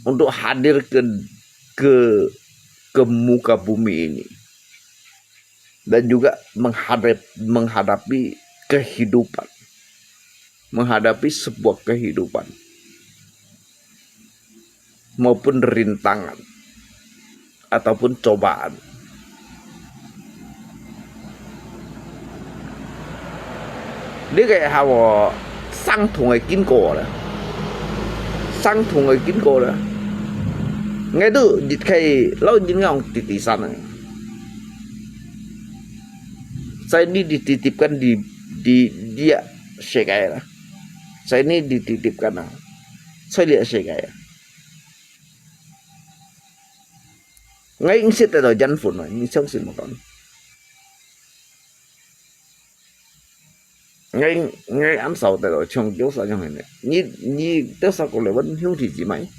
untuk hadir ke, ke, ke muka bumi ini dan juga menghadap-, menghadapi kehidupan, menghadapi sebuah kehidupan maupun rintangan ataupun cobaan. Ini kayak hawa 相同个經過啦，相同个經過啦。𠊎都一開老人家講弟弟山啊，在你 dititipkan di, di dia 世界啦，在你 dititipkan 啊，在你个世界啊。 𠊎已經識得到緣分了，你相信無講？𠊎，𠊎恁少得到像有啥樣个呢？你，你得啥个來問兄弟姊妹？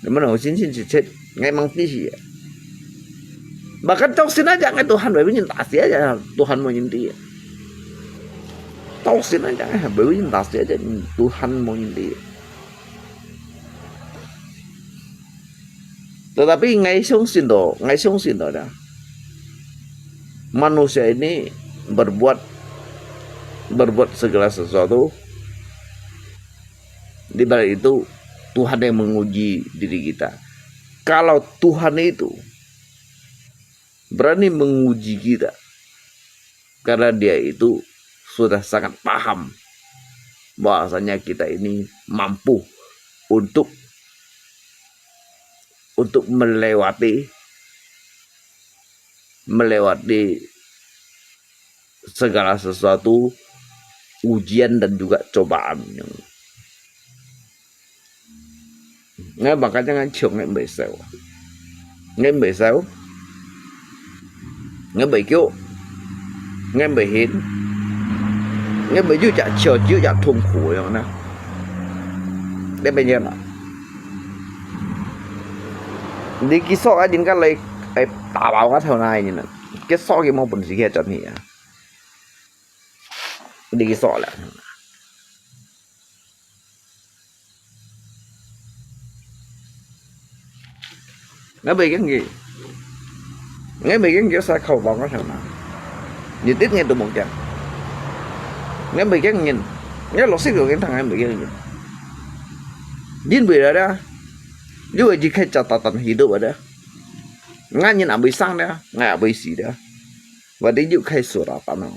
你們有信心去切，𠊎忙知是。Bahkan到現在講，𠊎都還未人打死啊，都還無人知。到現在講，還未人打死啊，都還無人知。 Tetapi 𠊎相信到，𠊎相信到啦。Manusia ini berbuat, berbuat segala sesuatu. Di balik itu, Tuhan yang menguji diri kita. Kalau Tuhan itu berani menguji kita, karena Dia itu sudah sangat paham bahwasanya kita ini mampu untuk, untuk melewati, melewati segala sesuatu ujian dan juga cobaan. 𠊎makanya𠊎唱，𠊎毋會愁，𠊎毋會愁，𠊎毋會噭，𠊎毋會㤐，𠊎毋會有隻愁，只有隻痛苦樣呢。你明白嗎？你去說啊，人家來，來打爆𠊎頭那人啊，佢說佢無本事去轉去啊，你去說了。 𠊎毋會驚佢，𠊎毋會驚佢，使靠幫𠊎聽嘛。日日𠊎都無驚。𠊎毋會驚人，𠊎老實講，𠊎聽𠊎毋會驚人。因為了，因為佢開始單單hidup了。𠊎人也會生了，𠊎也會死了。Berarti又開始了，單單。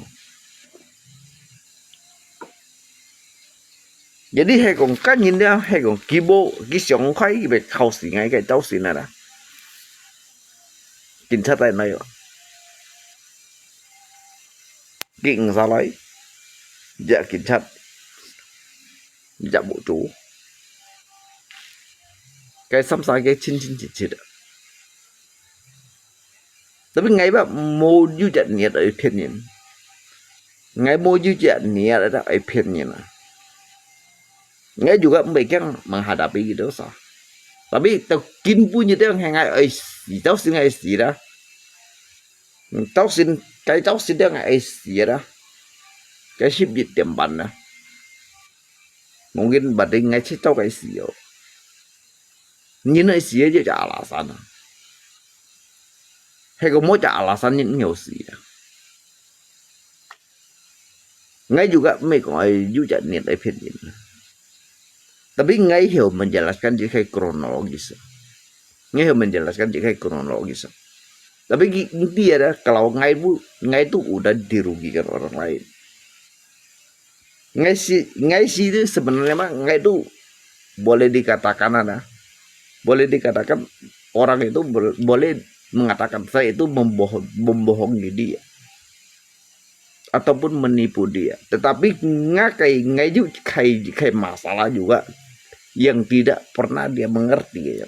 Jadi係講，該人了，係講佢無，佢想開，佢會考試𠊎个，找死𠊎啦。警察在哪哦？佢毋使來，這警察，這無做。該三儕个清清楚楚个。 Tapi𠊎也無有隻能力來騙人，𠊎無有隻能力來騙人啊。𠊎juga毋會驚menghadapi佢兜儕。Tapi到今晡日這樣，𠊎愛死，到時𠊎愛死啦。嗯，到時，該到時這樣𠊎愛死啦。該十一點半啦。Mungkin berarti𠊎遲早該死哦。人愛死个就係alasan啊。 係講無隻alasan人毋會死啊。𠊎juga毋係講愛有隻能力來騙人。Tapi𠊎曉menjelaskan這个kronologis。𠊎曉menjelaskan這个kronologis。Tapi佢，佢知啊，kalau𠊎，𠊎都udah dirugikan orang lain。 Ngai si, ngai si itu sebenarnya mah, ngai itu boleh dikatakan ada. Boleh dikatakan orang itu ber-, boleh mengatakan saya itu membohong, membohongi dia. Ataupun menipu dia. Tetapi ngakai, ngai ju kai, kai masalah juga yang tidak pernah dia mengerti ya.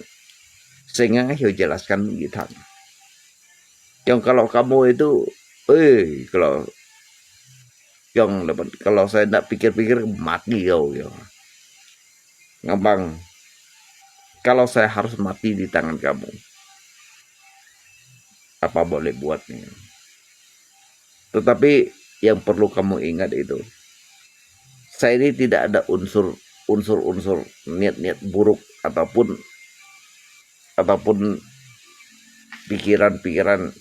Sehingga ngai jelaskan begitu. Yang kalau kamu itu, eh, kalau Yang lepas, kalau saya ndak pikir-pikir, mati kau, ya. Ngabang, kalau saya harus mati di tangan kamu, apa boleh buat nih? Tetapi yang perlu kamu ingat itu, saya ini tidak ada unsur unsur-unsur niat-niat buruk ataupun ataupun pikiran-pikiran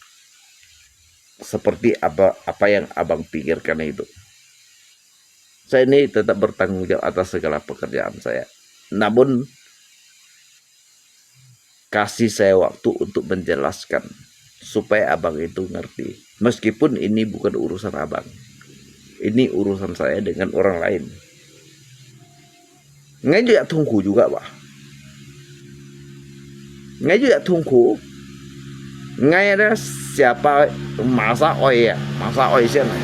seperti apa apa yang abang pikirkan itu. Saya ini tetap bertanggung jawab atas segala pekerjaan saya. Namun, kasih saya waktu untuk menjelaskan supaya abang itu ngerti. Meskipun ini bukan urusan abang. Ini urusan saya dengan orang lain. 𠊎也痛苦 juga 吧。 𠊎也痛苦。 𠊎咧，siapa masa 愛啊，masa 愛先啊。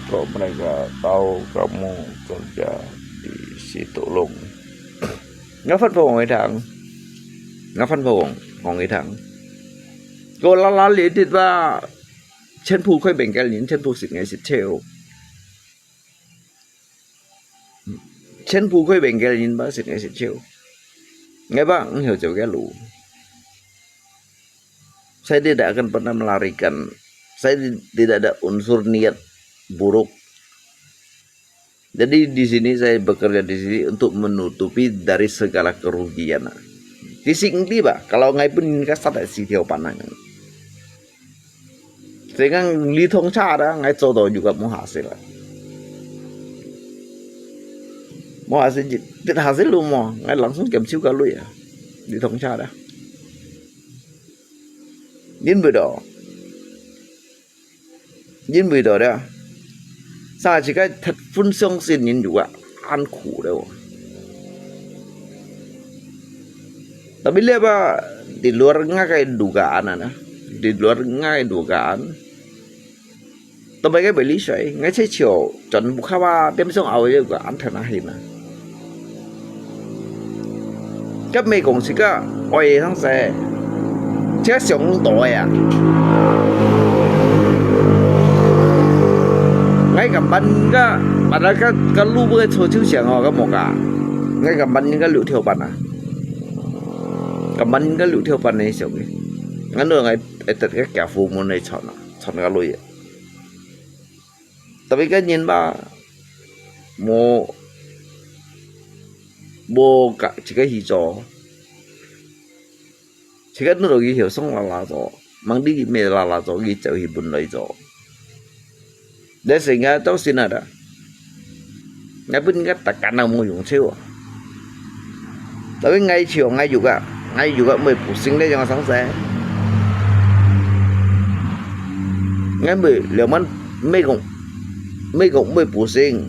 Kok mereka tahu kamu kerja di Situlung? Ngafan po ngong itang. Ngafan po ngong itang. Ko lala lidit ba. 全部開bengkel人，全部食𠊎食超。 全部開bengkel人 ba 食𠊎食超。 𠊎 ba 毋曉走个路。 Saya tidak akan pernah melarikan. Saya tidak ada unsur niat buruk. Jadi di sini saya bekerja di sini untuk menutupi dari segala kerugian. 其實毋係吧，kalau 𠊎分人家殺死條板啊。 所以講，你通差啦，𠊎做到又个無下世啦。無下世，跌下世路無，𠊎langsung減少个鐳啊。你通差啦。因為到，因為到了，上一个分相信人有个，恁苦了。 Tapi 這吧，di luar 𠊎个 dugaan啊，di luar 𠊎个 dugaan。 Tapi 个 beli sai，𠊎在笑，全部卡哇，點上后个个 antenna hin啊。 个美國是个，我也想说，这想到呀。 𠊎个班个，pada 个个路个车就想哦，个莫个。𠊎个班个六条班啊。 个门个六条板个上个，俺都爱爱得个家父母来传啊，传个路个。Tapi 个人吧，无无个自家去做，自家努力去学生啦啦做，忙啲咩啦啦做，去走去本来做。 Dahil sehingga tau sina da. Ngai pun ingat takkan nang mo yung cheu. Tapi ngai cheu ngai juga, ngai juga mo pusing deh yang sang se. Ngai mo liaman mo kong, mo kong mo pusing.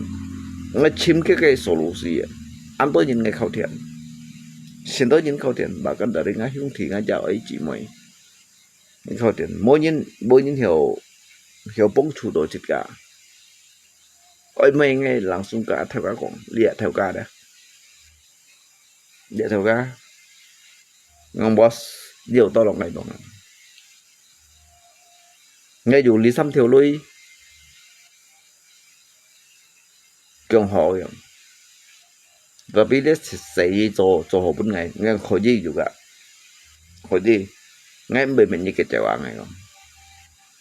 Ngai chim ke ke solusi. An to yin ngai khau thian. Sin to yin khau thian, bahkan dari ngai hiung thi ngai ja oi chi mo. 你確定，無人，無人曉，曉幫助到自家。愛問个人送个頭家講，你啊頭家咧，你啊頭家，我boss，你有到落來講啊。我有二三條鐳，講好樣。 Tapi dia sendiri做，做好本來，ngai可以juga。可以，ngai毋會免你个借話ngai講。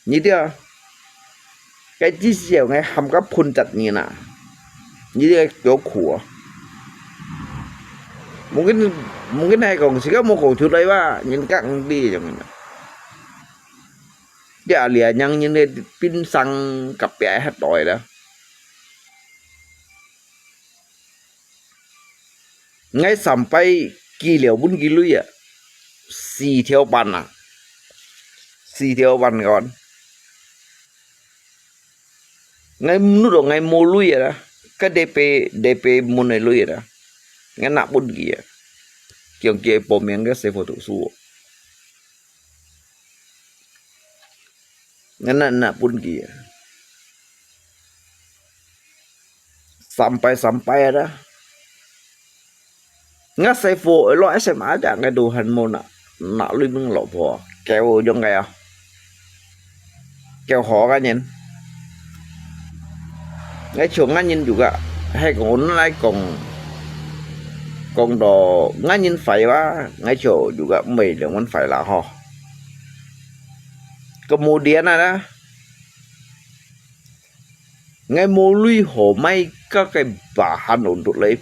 你對啊，該至少ngai喊个噴責任啊，你這个叫苦啊。Mungkin，mungkin係講，自家無講出來吧，人家毋知樣。你阿娘人个冰箱隔壁核來啦。 Ngai sampai kilo pun kilo ya. 四條半啊。四條半kan。Ngai menurut ngai mo lui ya. Ka DP, DP mo nai lui ya. Ngai nak pun ki ya. Kiong ki po miang ka sepo tu su. Ngai nak, nak pun ki ya. Sampai-sampai ada. Nga sepo lo SMA ada ngai Tuhan mo nak, nak lui meng lo po. Kêu yung kaya. Kêu ho ka nyen. ，𠊎像𠊎人juga，係講來講，講到𠊎人壞話，𠊎像juga毋係兩分壞啦吼。Kemudian ada， 𠊎無鐳好買該个bahan untuk來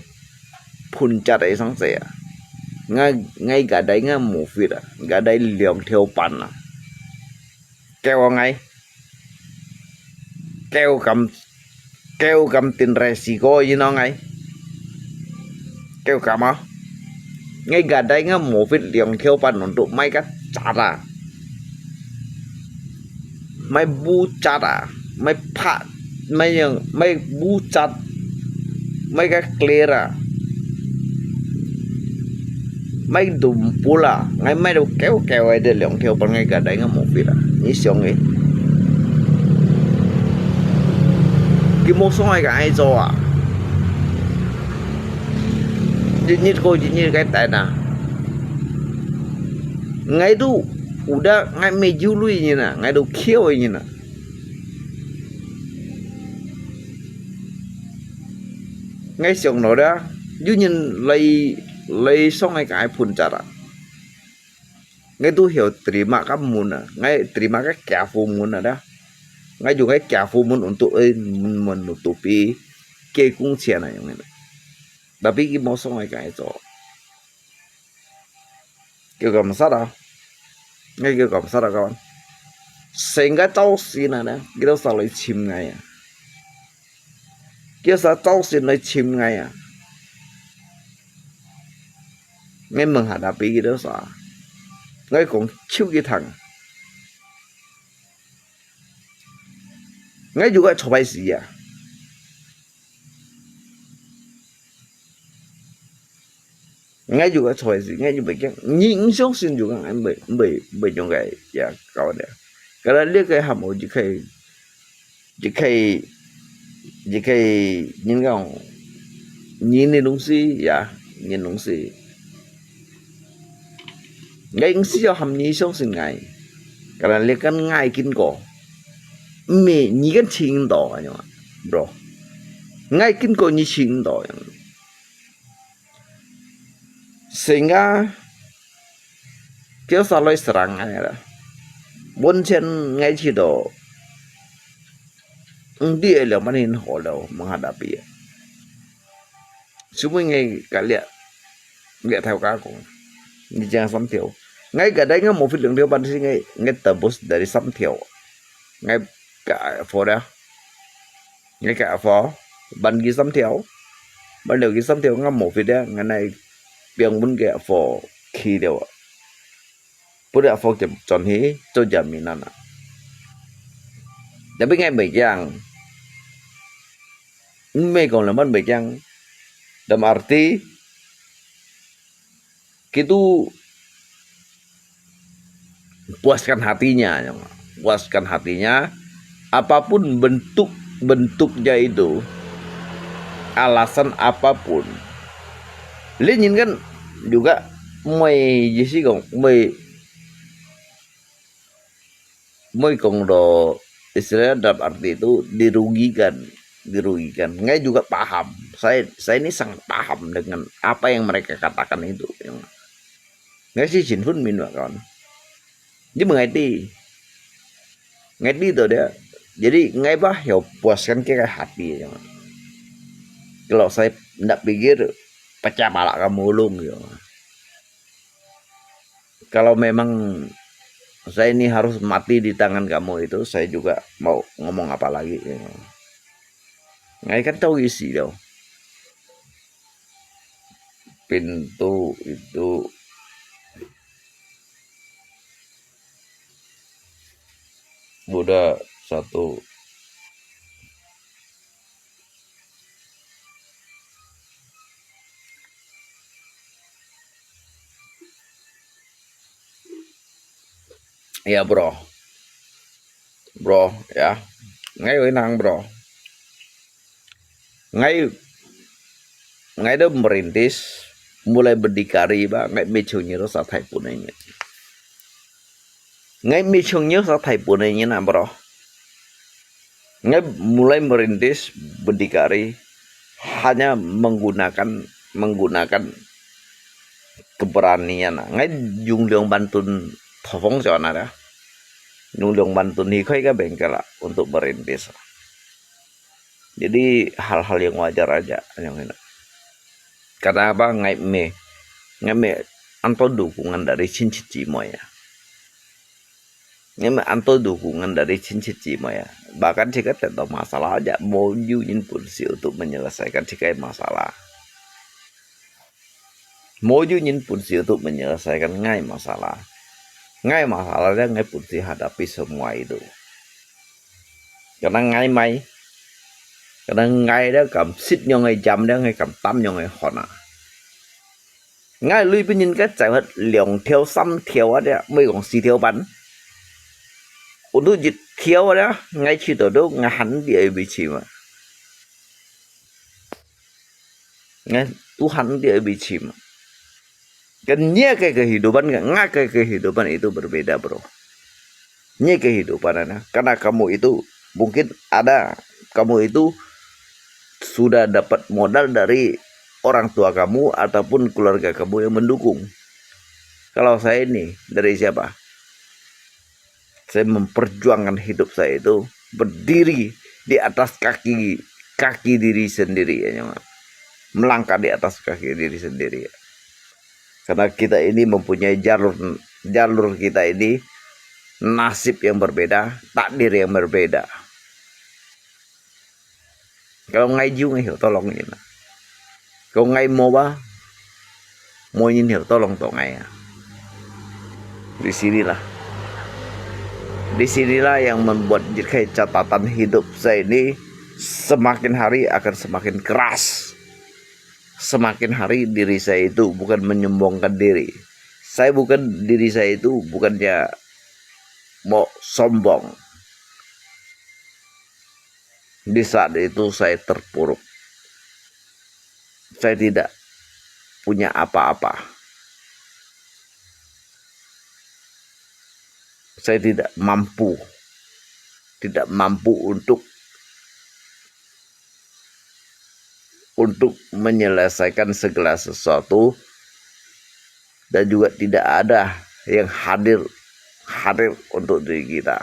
phun cat个上勢啊。𠊎，𠊎gadai𠊎無fit啊，gadai兩條半啊。Kêu啊𠊎，kêu敢，kêu敢tin resiko you know𠊎。Kêu敢啊？𠊎gadai𠊎無fit兩條半untuk買該cat啊。買布cat啊，買拍，買樣，買布cat，買个clear啊，買dumpul啊，𠊎買到kêu kêu个兩條半，𠊎gadai𠊎無fit啊，你想个？佢無想愛个愛做啊，日日過日日个等啊。 𠊎都udah𠊎無有鐳人啊，𠊎都kêu人啊。𠊎想到了，有人來，來上𠊎个phun cat啊。𠊎都曉terima个門啊，𠊎terima个careful門啊dah。𠊎用个careful門untuk menutupi kekungsian啊，用个。Tapi佢無上𠊎个做。 Kêu感謝啊，𠊎kêu感謝啊，kawan。成个朝晨啊呢，佢兜儕來尋𠊎啊。佢兜儕朝晨來尋𠊎啊。𠊎問下tapi佢兜儕，𠊎講手機聽。𠊎就个坐牌時啊。 𠊎就个坐時，𠊎就袂驚。你毋相信就講，𠊎袂，袂，袂用个，ya，搞个。Kalau你个項目，你可以，你可以，你可以，你講，你的東西，ya，你的東西。 𠊎毋需要喊你相信𠊎，karena你跟𠊎經過，毋係你跟尋到，恁樣啊，bro。𠊎經過你尋到，恁樣。Sehingga，佢兜儕來serang𠊎啦。Mungkin𠊎知道，毋知會兩百年後了，menghadapi。 Semua ngai kalia, ngai thau ka kong. Ni jang samteo. Ngai gadai ngai mofit leng teo ban si ngai, ngai tebus dari samteo. Ngai ka fo dah. Ngai ka fo, ban gi samteo. Ban leo gi samteo ngai mofit dah, ngai nai piang bun ke fo ki deo. Pura fo kem chon hi, cho jaminan ah. Tapi ngai mei kiang. Mei kong leman mei kiang. Dalam arti, gitu puaskan hatinya, puaskan hatinya, apapun bentuk-bentuknya itu, alasan apapun. Li nyin kan juga mei jisi kong, mei, mei kong do istilahnya dalam arti itu dirugikan, dirugikan. Ngai juga paham. Saya, saya ini sangat paham dengan apa yang mereka katakan itu. Ngai si Chin Hun Min kan. Dia mengerti. Ngerti tu dia. Jadi ngai bah ya puaskan ke hati. Kalau saya ndak pikir pecah pala kamu ulung ya. Kalau memang saya ini harus mati di tangan kamu itu, saya juga mau ngomong apa lagi. Ngai kan tahu isi tu. Pintu itu udah satu. Ya, bro. Bro, ya. Ngai wei nang, bro. Ngai, ngai dah merintis, mulai berdikari ba, ngai mei chung nyi sa thai pun nyi. Ngai mei chung nyi sa thai pun nyi na, bro. Ngai mulai merintis berdikari hanya menggunakan, menggunakan keberanian. Ngai yung liang bantun thopong siya na ya. Yung liang bantun hikai ka bengkel lah untuk merintis. Jadi hal-hal yang wajar aja yang ini. Kenapa ngai me, ngai me anto dukungan dari cincin cimai ya. Ngai me anto dukungan dari cincin cimai ya. Bahkan jika tidak masalah aja, mau you nyin pun si untuk menyelesaikan jika masalah. Mau you nyin pun si untuk menyelesaikan ngai masalah. Ngai masalah dia ngai pun si hadapi semua itu. Karena ngai mai, karena ngai dia kam sit nyong ngai jam dia ngai kam tam nyong ngai hona. Ngai lui pun nyin ka cai hat liang thiau sam thiau ada, mai kong si thiau pan. Untuk jit thiau ada, ngai chi to do ngai han di ai bi chi ma. Ngai tu han di ai bi chi ma. Kan nyi ke kehidupan, ngai ke kehidupan itu berbeda, bro. Nyi kehidupan ada. Karena kamu itu mungkin ada, kamu itu sudah dapat modal dari orang tua kamu ataupun keluarga kamu yang mendukung. Kalau saya ini dari siapa? Saya memperjuangkan hidup saya itu berdiri di atas kaki kaki diri sendiri ya, melangkah di atas kaki diri sendiri. Karena kita ini mempunyai jalur jalur kita ini nasib yang berbeda, takdir yang berbeda. Kalau ngai jiu ngai hiu tolong nyin. Kalau ngai mau ba, mau nyin hiu tolong to ngai. Di sinilah, di sinilah yang membuat jikai catatan hidup saya ini semakin hari akan semakin keras. Semakin hari diri saya itu bukan menyombongkan diri. Saya bukan diri saya itu bukannya mau sombong. Di saat itu saya terpuruk. Saya tidak punya apa-apa. Saya tidak mampu, tidak mampu untuk untuk menyelesaikan segala sesuatu dan juga tidak ada yang hadir hadir untuk diri kita.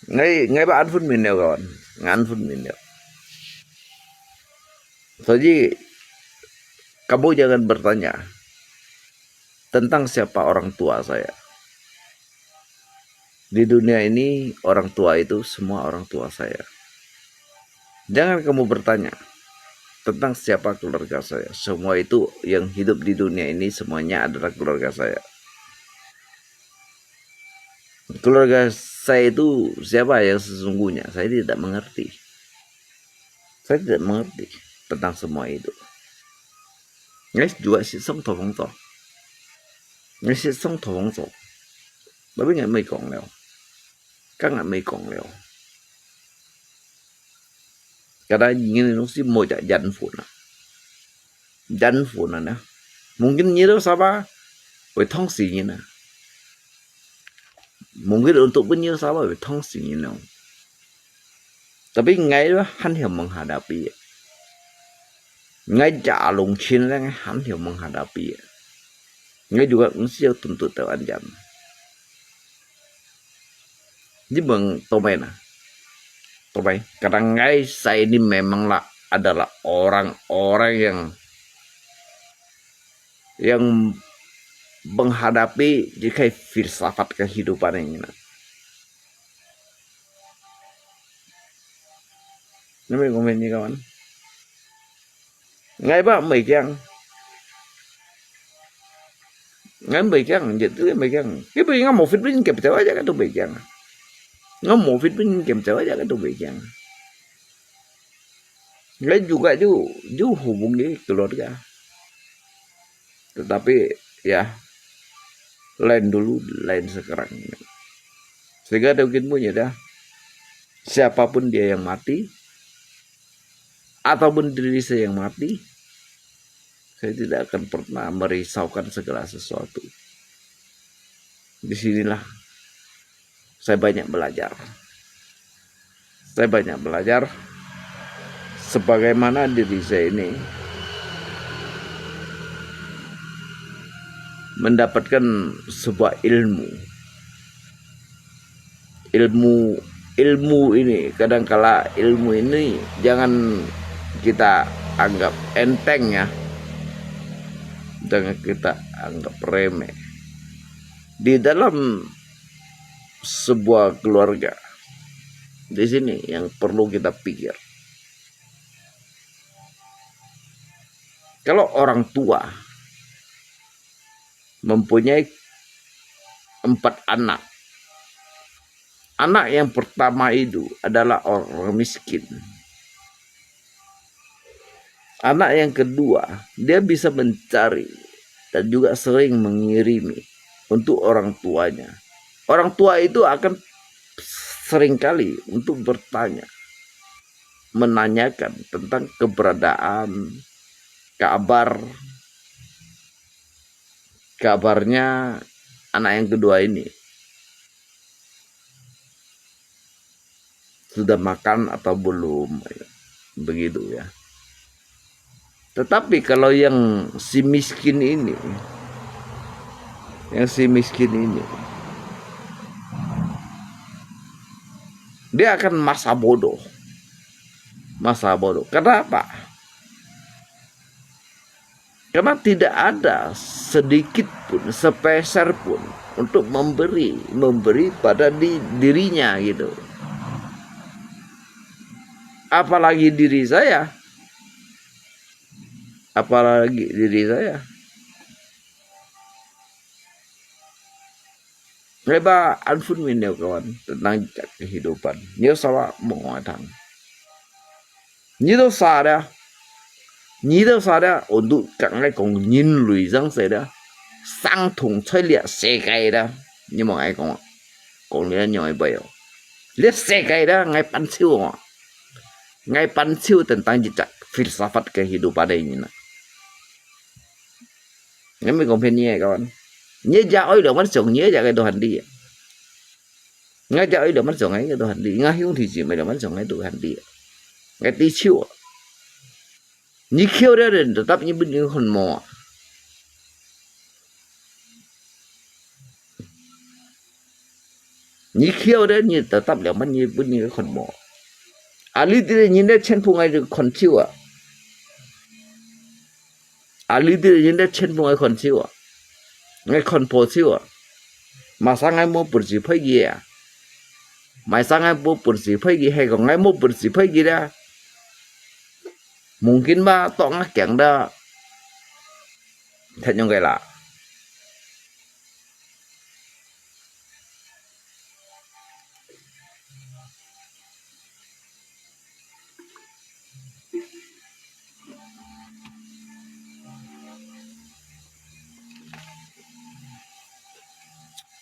Ngai ngai ba an phun min neo kawan, ngan phun min neo. Jadi kamu jangan bertanya tentang siapa orang tua saya. Di dunia ini orang tua itu semua orang tua saya. Jangan kamu bertanya tentang siapa keluarga saya. Semua itu yang hidup di dunia ini semuanya adalah keluarga saya. Keluarga saya itu siapa yang sesungguhnya? Saya tidak mengerti. Saya tidak mengerti tentang semua itu. Ngai juga sit song to phong to. Ngai sit song to phong to. Tapi ngai mai kong leo. Kan ngai mai kong leo. Kada ngin nung si mo ja jan fun na. Jan fun na. Mungkin nyi do saba, wei thong si nyi na. Mungkin untuk pun nyi do saba, wei thong si nyi na. Tapi ngai han hiu menghadapi. Ngai ja alung chin le ngai han hiu menghadapi. Ngai juga mesti tuntut tau anjam. Ni bang tomai na. Tomai. Kadang ngai saya ini memanglah adalah orang-orang yang yang menghadapi jikai filsafat kehidupan ini na. Nami komen ni kawan. Ngai ba mai kiang. Ngai mai kiang, je tu mai kiang. Ki bai ngai mo fit bin ke pete wa ja ka tu mai kiang. Ngai mo fit bin ke pete wa ja ka tu mai kiang. Ngai juga ju ju hubungi keluarga. Tetapi ya lain dulu, lain sekarang. Sehingga ada mungkin punya dah. Siapapun dia yang mati, ataupun diri saya yang mati, saya tidak akan pernah merisaukan segala sesuatu. Di sinilah saya banyak belajar. Saya banyak belajar sebagaimana diri saya ini mendapatkan sebuah ilmu. Ilmu ilmu ini, kadangkala ilmu ini jangan kita anggap enteng ya. Jangan kita anggap remeh. Di dalam sebuah keluarga, di sini yang perlu kita pikir. Kalau orang tua mempunyai empat anak, anak yang pertama itu adalah orang miskin. Anak yang kedua, dia bisa mencari dan juga sering mengirimi untuk orang tuanya. Orang tua itu akan seringkali untuk bertanya, menanyakan tentang keberadaan, kabar, kabarnya anak yang kedua ini. Sudah makan atau belum, begitu ya. Tetapi kalau yang si miskin ini, yang si miskin ini, dia akan masa bodoh. Masa bodoh. Kenapa? Karena tidak ada sedikit pun, sepeser pun untuk memberi, memberi pada di, dirinya gitu. Apalagi diri saya, apalagi diri saya. Lepas anfun minyo kawan tentang kehidupan. Nyo sama menguatang. Nyi to sa da, nyi to sa da, untuk kang ai kong nyin lui sang se da, sang thung choi lia se kai da, nyi mong ai kong, kong lia nyoi bai yo. Lia se kai da, ngai pan chiu ngo. Ngai pan chiu tentang jejak filsafat kehidupan ini na. Ngai mi kong pen nyi ai kawan. Nyi ja oi lo man siong nyi ja kai Tuhan di. Ngai ja oi lo man siong ngai Tuhan di. Ngai hiung thi ji mai lo man siong ngai Tuhan di. Ngai ti chiu. Nyi khiu da den tetap nyi bin nyi khon mo. Nyi khiu da nyi tetap liang man nyi bun nyi khon mo. Ali ti nyi ne chen phu ngai khon chiu a. Ali ti nyi ne chen phu ngai khon chiu a. Ngai khon po chiu a. Masa ngai mo bun si phai gi a. Masa ngai mo bun si phai gi hai ko ngai mo bun si phai gi da. Mungkin ba tok ngai kiang da. Thet nyong kai la.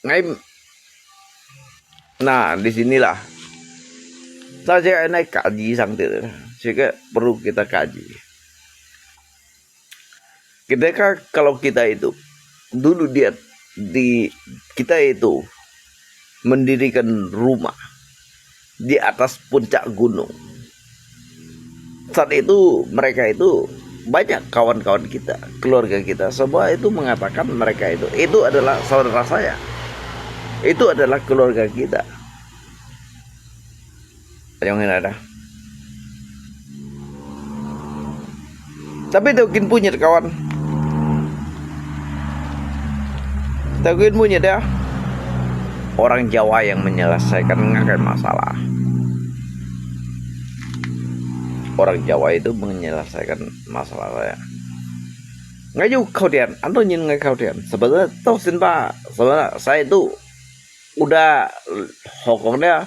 Ngai, nah, di sinilah. Saya naik kaji sang tu. Sehingga perlu kita kaji. Kita ka-, kalau kita itu, dulu dia di, kita itu mendirikan rumah di atas puncak gunung. Saat itu mereka itu banyak kawan-kawan kita, keluarga kita, semua itu mengatakan mereka itu, itu adalah saudara saya. Itu adalah keluarga kita. Ayong hinada. Tapi tau kin punya kawan. Tau kin punya dia. Orang Jawa yang menyelesaikan ngakai masalah. Orang Jawa itu menyelesaikan masalah saya. Ngayu kau dian, anto nyin ngai kau dian. Sebenarnya tau sin ba, sebenarnya saya itu udah hokong dia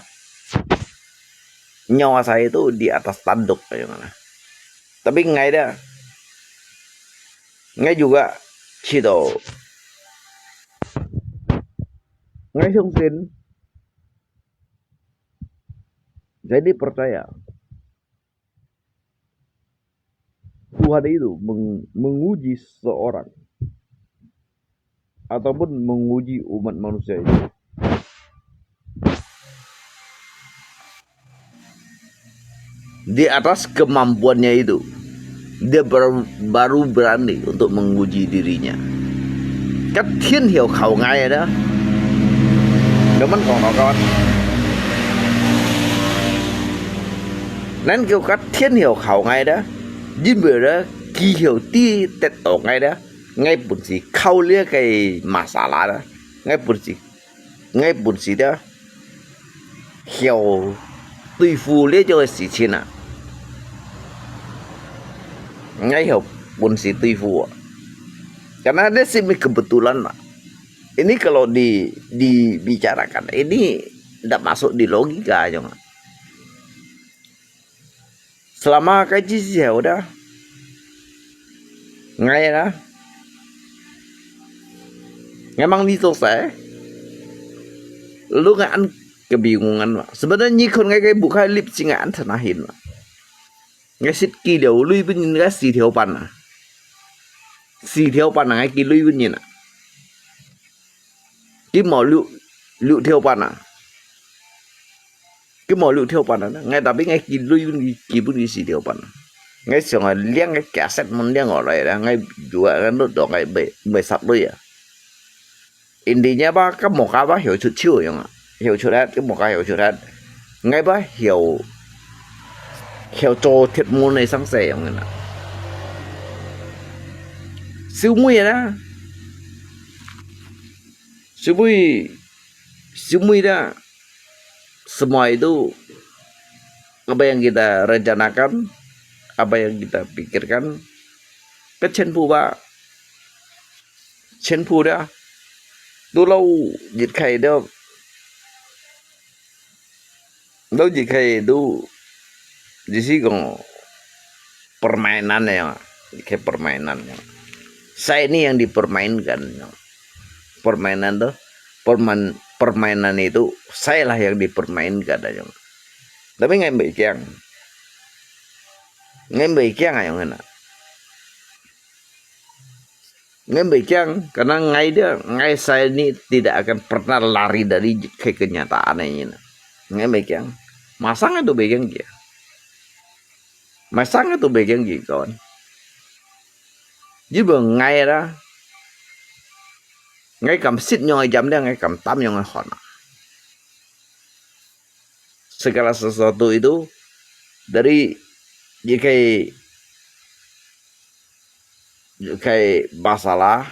nyawa saya itu di atas tanduk kayak mana. Tapi ngai dia, ngai juga cito. Ngai sungsin. Jadi percaya. Pada itu meng-, menguji seorang ataupun menguji umat manusia itu. Di atas kemampuannya itu, dia ber-, baru berani untuk menguji dirinya. Ka thiên曉考我的，你們講到講，恁樣个天曉考我的，因為呢，佢曉知得到𠊎的，𠊎本事考慮个masalah的，𠊎本事，𠊎本事的， 曉對付這種个事情啊，𠊎曉本事對付啊。Karena dia sih kebetulan lah. Ini kalau di, dibicarakan, ini ndak masuk di logika aja. Selama ka ci siau da, ngai da, ngai mang ni to sai, lu ngai an kebingungan ma. Sebenarnya kon ngai kai bukai lip sing ngai an tanahin ma. Ngai sit ki liau lui pun ngai si thiau pan na. Si thiau pan na ngai ki lui pun na. Ki mo liu, liu thiau pan na. Ki mo liu thiau pan na. Ngai tapi ngai ki lui pun ki, ki pun ki si thiau pan na. Ngai siang ngai liang ngai kiaset mun liang ngai lai da. Ngai jua ngai lut dong ngai bai, bai sap lui ya. Intinya ba, ka mo ka ba hiau chut chiu yong a. Hiau chut hat, ka mo ka hiau chut hat. Ngai ba hiau, hiau cho thiet mun nai sang se yong na. Siu mui na. Siu mui, siu mui da. Semua itu apa yang kita rencanakan, apa yang kita pikirkan, ka全部吧，全部的，都老一开的，老一开都，就是讲，permainan ya, kayak permainan ya. Saya ini yang dipermainkan ya. Permainan tu, permain-, permainan itu saya lah yang dipermainkan aja. Tapi ngai bai kiang. Ngai bai kiang aja ngena. Ngai bai kiang, karena ngai dia, ngai saya ini tidak akan pernah lari dari ke-, kenyataan ini. Ngai bai kiang. Masang itu bai kiang kia. Masang itu bai kiang kia, kawan. Jadi ngai lah. Ngai kam sit nyong jam dia, ngai kam tam nyong hon. Segala sesuatu itu dari J K J K masalah,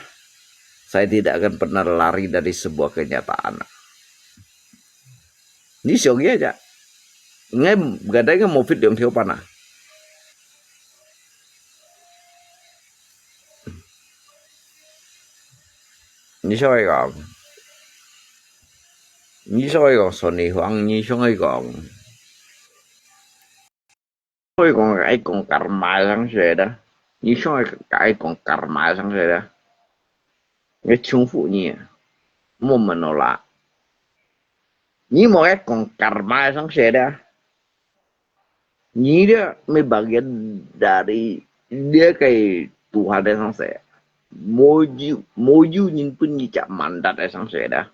saya tidak akan pernah lari dari sebuah kenyataan. Ni siok ya aja. Ngai gadai ngai mofit yang thiau pana. Ni siok ya. Ni siok ya, Sony Huang, ni siok ya. Oi, kong, ai kong karma sang se da. Ni siok ai kong karma sang se da. Ngai chungfu ni. Mo menolak. Ni mo ai kong karma sang se da. Ni dia me bagian dari dia kai Tuhan dia sang se. Moju, moju nyin pun ni cak mandat dia sang se da.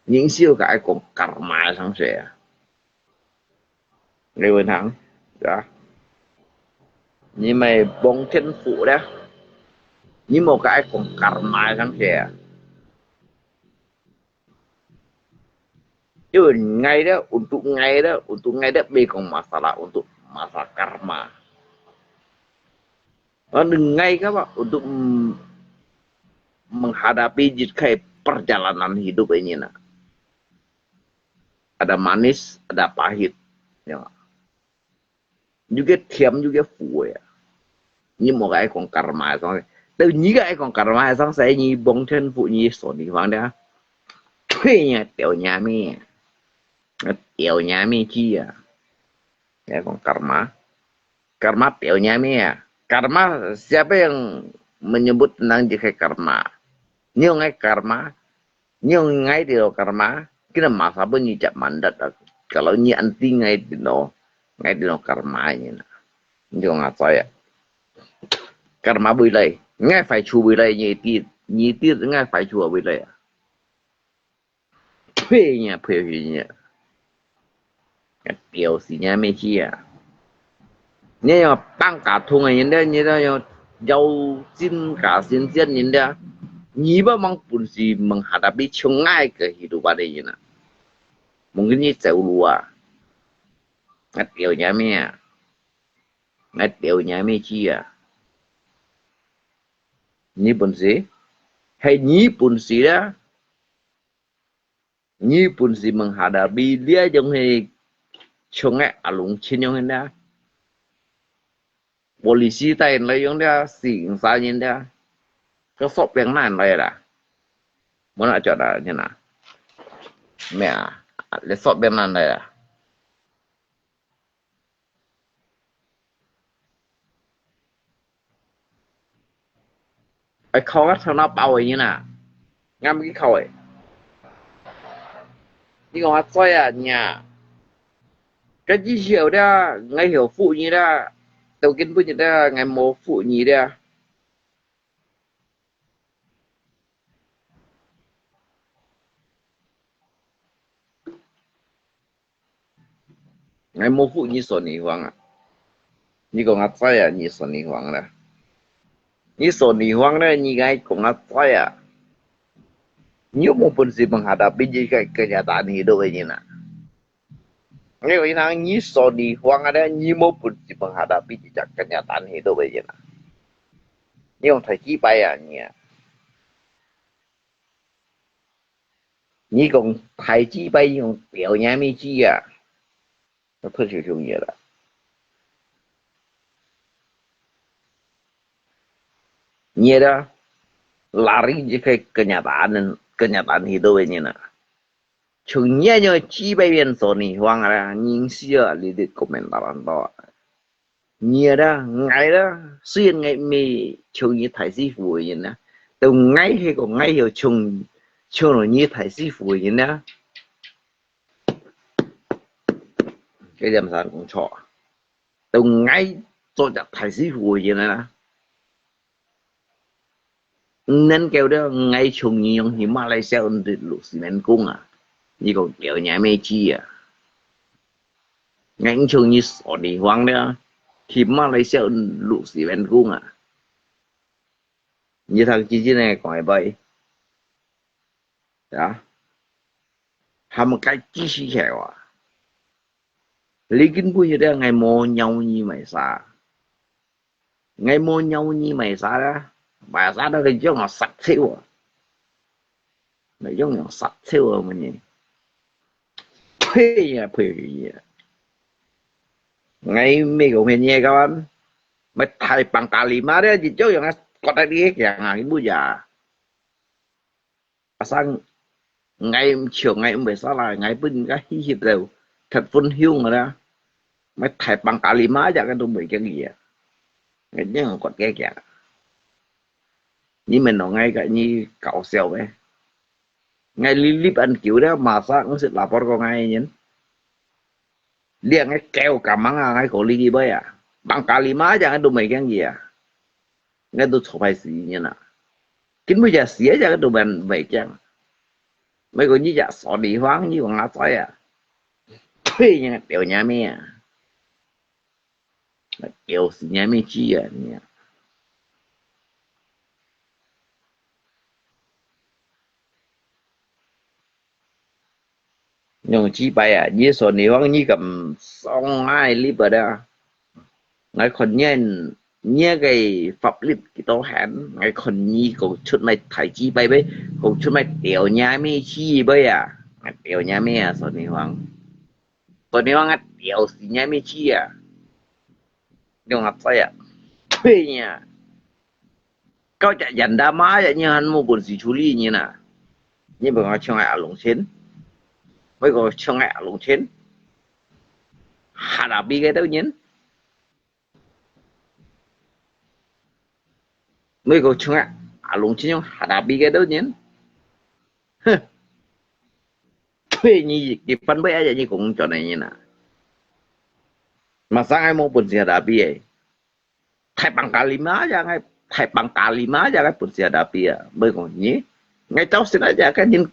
Ning siu ka ai kong karma sang se. Lê Văn Thắng, ya. Ni mai bong thiên phủ da. Ni mo ka ai kong karma sang se. Yun ngai da, untuk ngai da, untuk ngai da, bai kong masalah, untuk masalah karma. Lalu ngai ka ba, untuk, mm, menghadapi jit kai perjalanan hidup ini na. Ada manis, ada pahit. Ya. Juga thiam, juga fu ya. Ni mo ka ai kong karma sang. Tapi ni ka ai kong karma sang se ni bong thiên phủ ni Sony Huang dia. Thui nya, tiao nya mi. Tiao nya mi ji ya. Ya kong karma. Karma tiao nya mi ya. Karma, siapa yang menyebut tentang jit kai karma? Ni ngai karma. Ni ngai di lo karma, kena masa pun ni cak mandat aku. Kalau ni anti ngai di lo, ngai di lo karma ni na. Ni ngai saya. 幹嘛回來？𠊎壞處回來，你知，你知𠊎壞處啊回來啊？呸呀，呸呀！𠊎屌死你咩去啊！你要放假通个人咧，你要要真假新鮮人咧，你不忙本事問下，tapi像𠊎个去路巴的人啊，问你走路啊！𠊎屌你咩啊！ 𠊎屌你咩去啊！你本事，係你本事啦！你本事問下啦，比這種係像个阿龍親樣个啦，polisi帶來用了，四五三年了，个索餅拿來啦，無拿著啦，你拿咩啊？你索餅拿來啦！ 愛靠个頭腦包个人啊，𠊎毋去靠个。你講𠊎嘴啊，你啊，該以後咧，𠊎曉服你咧，到今晡日咧，𠊎無服你咧。 𠊎無服你說你話啊！你講𠊎知啊，你說你話啦！你說你話咧，你該講𠊎知啊！你又無本事問下，tapi你該，該家打你都會贏啊！你有一趟你說你話啊咧，你無本事問下，tapi你家，該家打你都會贏啊！你用太雞掰啊你啊！ 你講大雞掰，你講表演咩雞啊？那不就容易了。你的，lari你可以跟人家打，跟人家打你都会赢了。从你那鸡掰变做你慌了，你是啊，你的国民党人多。 你啦，𠊎啦，雖然𠊎毋係像你大師傅个人啦，但𠊎係講𠊎曉像，像到你大師傅个人啦。這點上講錯啊。但𠊎做隻大師傅个人啦，毋能夠了，𠊎像你樣去馬來西亞六十萬工啊，你講有影咩事啊？ 𠊎像你說你話了，去馬來西亞六十萬工啊！你聽真正个講个背，啊？還毋該繼續下啊？你根本就係𠊎無鳥你買啥？ 𠊎無鳥你買啥啦，買啥都係用我殺手啊！𠊎用用殺手啊，麼人？呸呀，呸呀！𠊎美國朋友个kawan，買大Panglima咧，就用用啊，覺得你強啊，你不呀？ 阿生，𠊎毋笑，𠊎毋會使啦，𠊎分人家氣翕到，忒分凶个啦。買大Panglima隻个都袂驚佢啊！𠊎正覺得驚。你們摎𠊎个，你搞笑咩？𠊎立立恁久了，masa毋識lapor過𠊎个人？你𠊎狗敢忙啊，𠊎過你去買啊！Panglima隻个都袂驚佢啊！ 𠊎都做歹事人啊！根本就死啊，這個都毋會驚。美國你隻說你話，你講𠊎知啊！呸！你表演咩啊？表示你咩知啊？你啊！用幾擺啊？你說你話你敢上𠊎禮物啊？ 𠊎看你，你个法律幾多限？𠊎看你講出麼大雞掰咩？講出麼表演咩雞掰啊？表演咩啊？說你話，說你話，表示你咩雞啊？用啊知啊？呸呀！ 搞隻人大媽呀，你還無本事處理人啊？你問𠊎像𠊎阿龍親，問𠊎像𠊎阿龍親，下打比个都人，問𠊎像𠊎阿龍親用下打比个都人，哼！呸！你，你翻倍啊，你講轉來人啊！Masa𠊎無本事下打比个？ 大Panglima啊，𠊎 大棒打你嘛，這个本事也打比啊，毋會講你，𠊎招先啊，這个人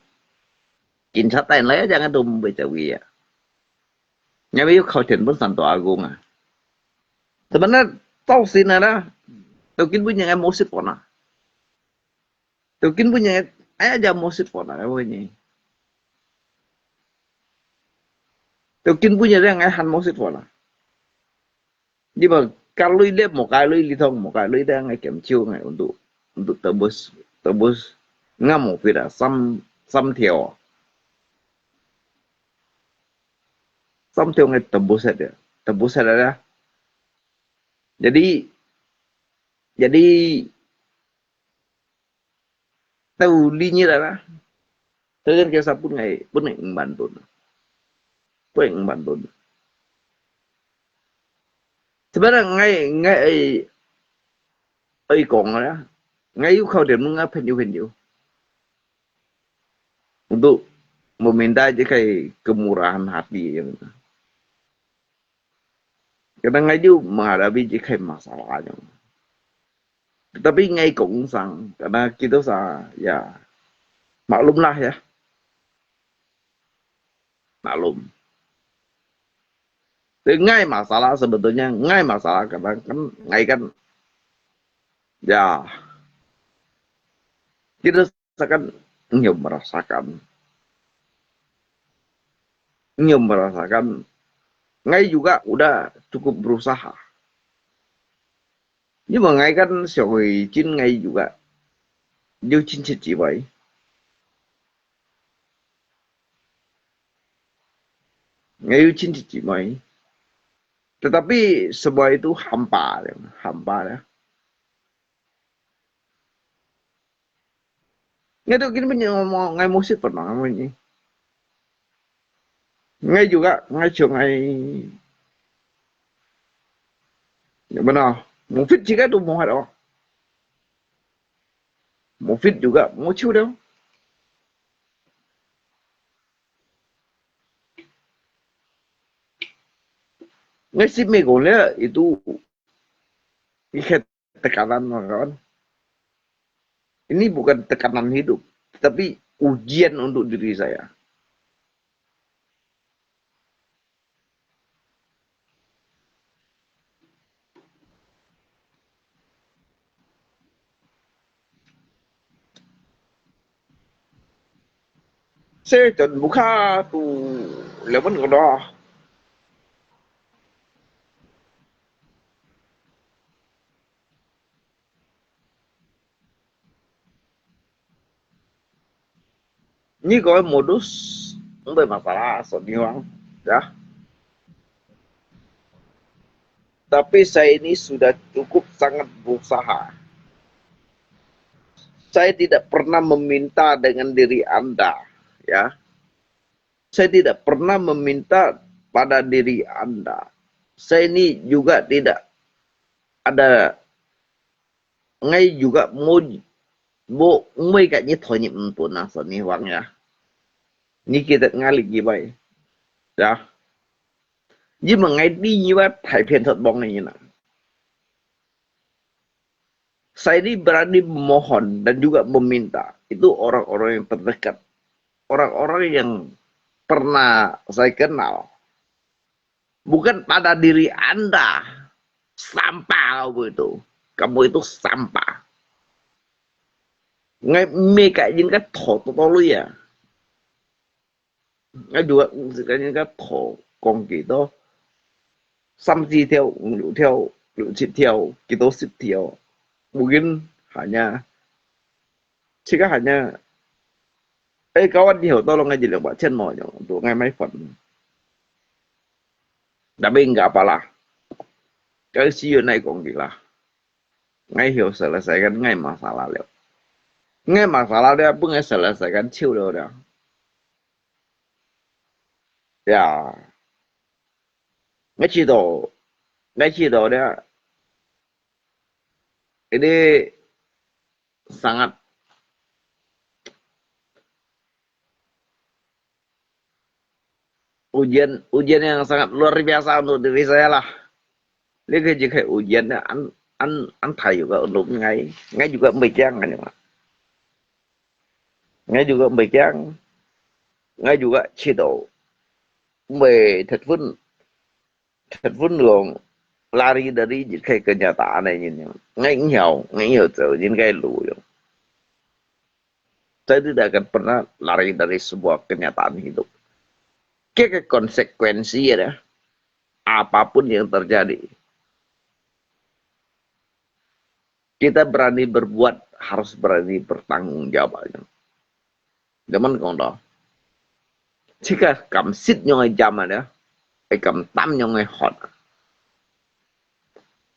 警察帶來啊，這个都毋會走位啊。 因為有靠天分上到阿公啊。Sebenarnya造成了啦，到今晡日𠊎無食飯啊。到今晡日，哎呀，就無食飯啊，𠊎問你。到今晡日咧，𠊎還無食飯啊。你無加鐳咧，無加鐳，你通無加鐳咧，𠊎減少，𠊎untuk，untuk tebus，tebus，ngam無fit啊，三，三條啊。 三條个tebus saja, tebus saja lah. Jadi, jadi, tahu linyit lah. Dengan kisah pun ngai, pun ngai emban tun. Pun ngai emban tun. Sebenarnya ngai, ngai, ai, ai kong lah. Ngai yu kau dia mengapen yu pen yu. Untuk meminta je kai kemurahan hati yang. Kadang ngai yu menghadapi je kai masalah yang. Tetapi ngai kong sang, karena kita sa, ya, maklumlah ya. Maklum. Ngai masalah sebetulnya, ngai masalah kadang kan, ngai kan, ya. Kita rasakan, nyo merasakan. Nyo merasakan. Ngai juga udah cukup berusaha. Ni mengai kan siapa izin ngai juga. Dia cincin cibai. Ngai izin cibai. Tetapi semua itu hampa, hampa ya. Ngai tu kini punya ngomong, ngai musik pernah ngai ni. Ngai juga, ngai cium, ngai. Ya benar. Mufid juga tu muhat oh. Mufid juga mucu dah. Ngai si Mei Gong le itu ikat tekanan, kawan. Ini bukan tekanan hidup, tapi ujian untuk diri saya. Saya dan buka tu lawan kena. Ni kau modus, nggak masalah, so ni orang, ya. Tapi saya ini sudah cukup sangat berusaha. Saya tidak pernah meminta dengan diri anda, ya. Saya tidak pernah meminta pada diri anda. Saya ini juga tidak ada ngai juga mo, mo, ngai ka ni thoi ni mpun na sa ni wang ya. Ni kita ngali gibai. Ya. Ji mengai di ni wa thai pian thot bong ni na. Saya ini berani memohon dan juga meminta. Itu orang-orang yang terdekat. Orang-orang yang pernah saya kenal. Bukan pada diri anda. Sampah kamu itu. Kamu itu sampah. Ngai mê ka yin ka tho to to lu ya. Ngai juga ngai yin ka tho kong ki to. Sam si theo, lu theo, lu si theo, ki to si theo. Mungkin hanya, sika hanya, eh, kawan ni ho to lo ngai ji liang ba chen mo yo, tu ngai mai fan. Tapi enggak apalah. Kau si yo nai kong ki lah. Ngai hio selesaikan ngai masalah liao. Ngai masalah liao, pun ngai selesaikan ciu liao liao. Ya. Ngai cito, ngai cito liao. Ini sangat ujian, ujian yang sangat luar biasa untuk diri saya lah. Ini kejadian ujian yang 恁，恁大juga lom ngai, ngai juga mei kiang anyo. Ngai juga mei kiang, ngai juga cedo, mei tetfun, tetfun long lari dari jikai kenyataan anyo. Ngai ngiau, ngai ngiau zau jikai luyong. Saya tidak akan pernah lari dari sebuah kenyataan hidup. Kaya konsekuensi ya, apapun yang terjadi, kita berani berbuat, harus berani bertanggung jawab. Zaman kong dah, jika kam sit nyong jam ada, eh kam tam nyong hot.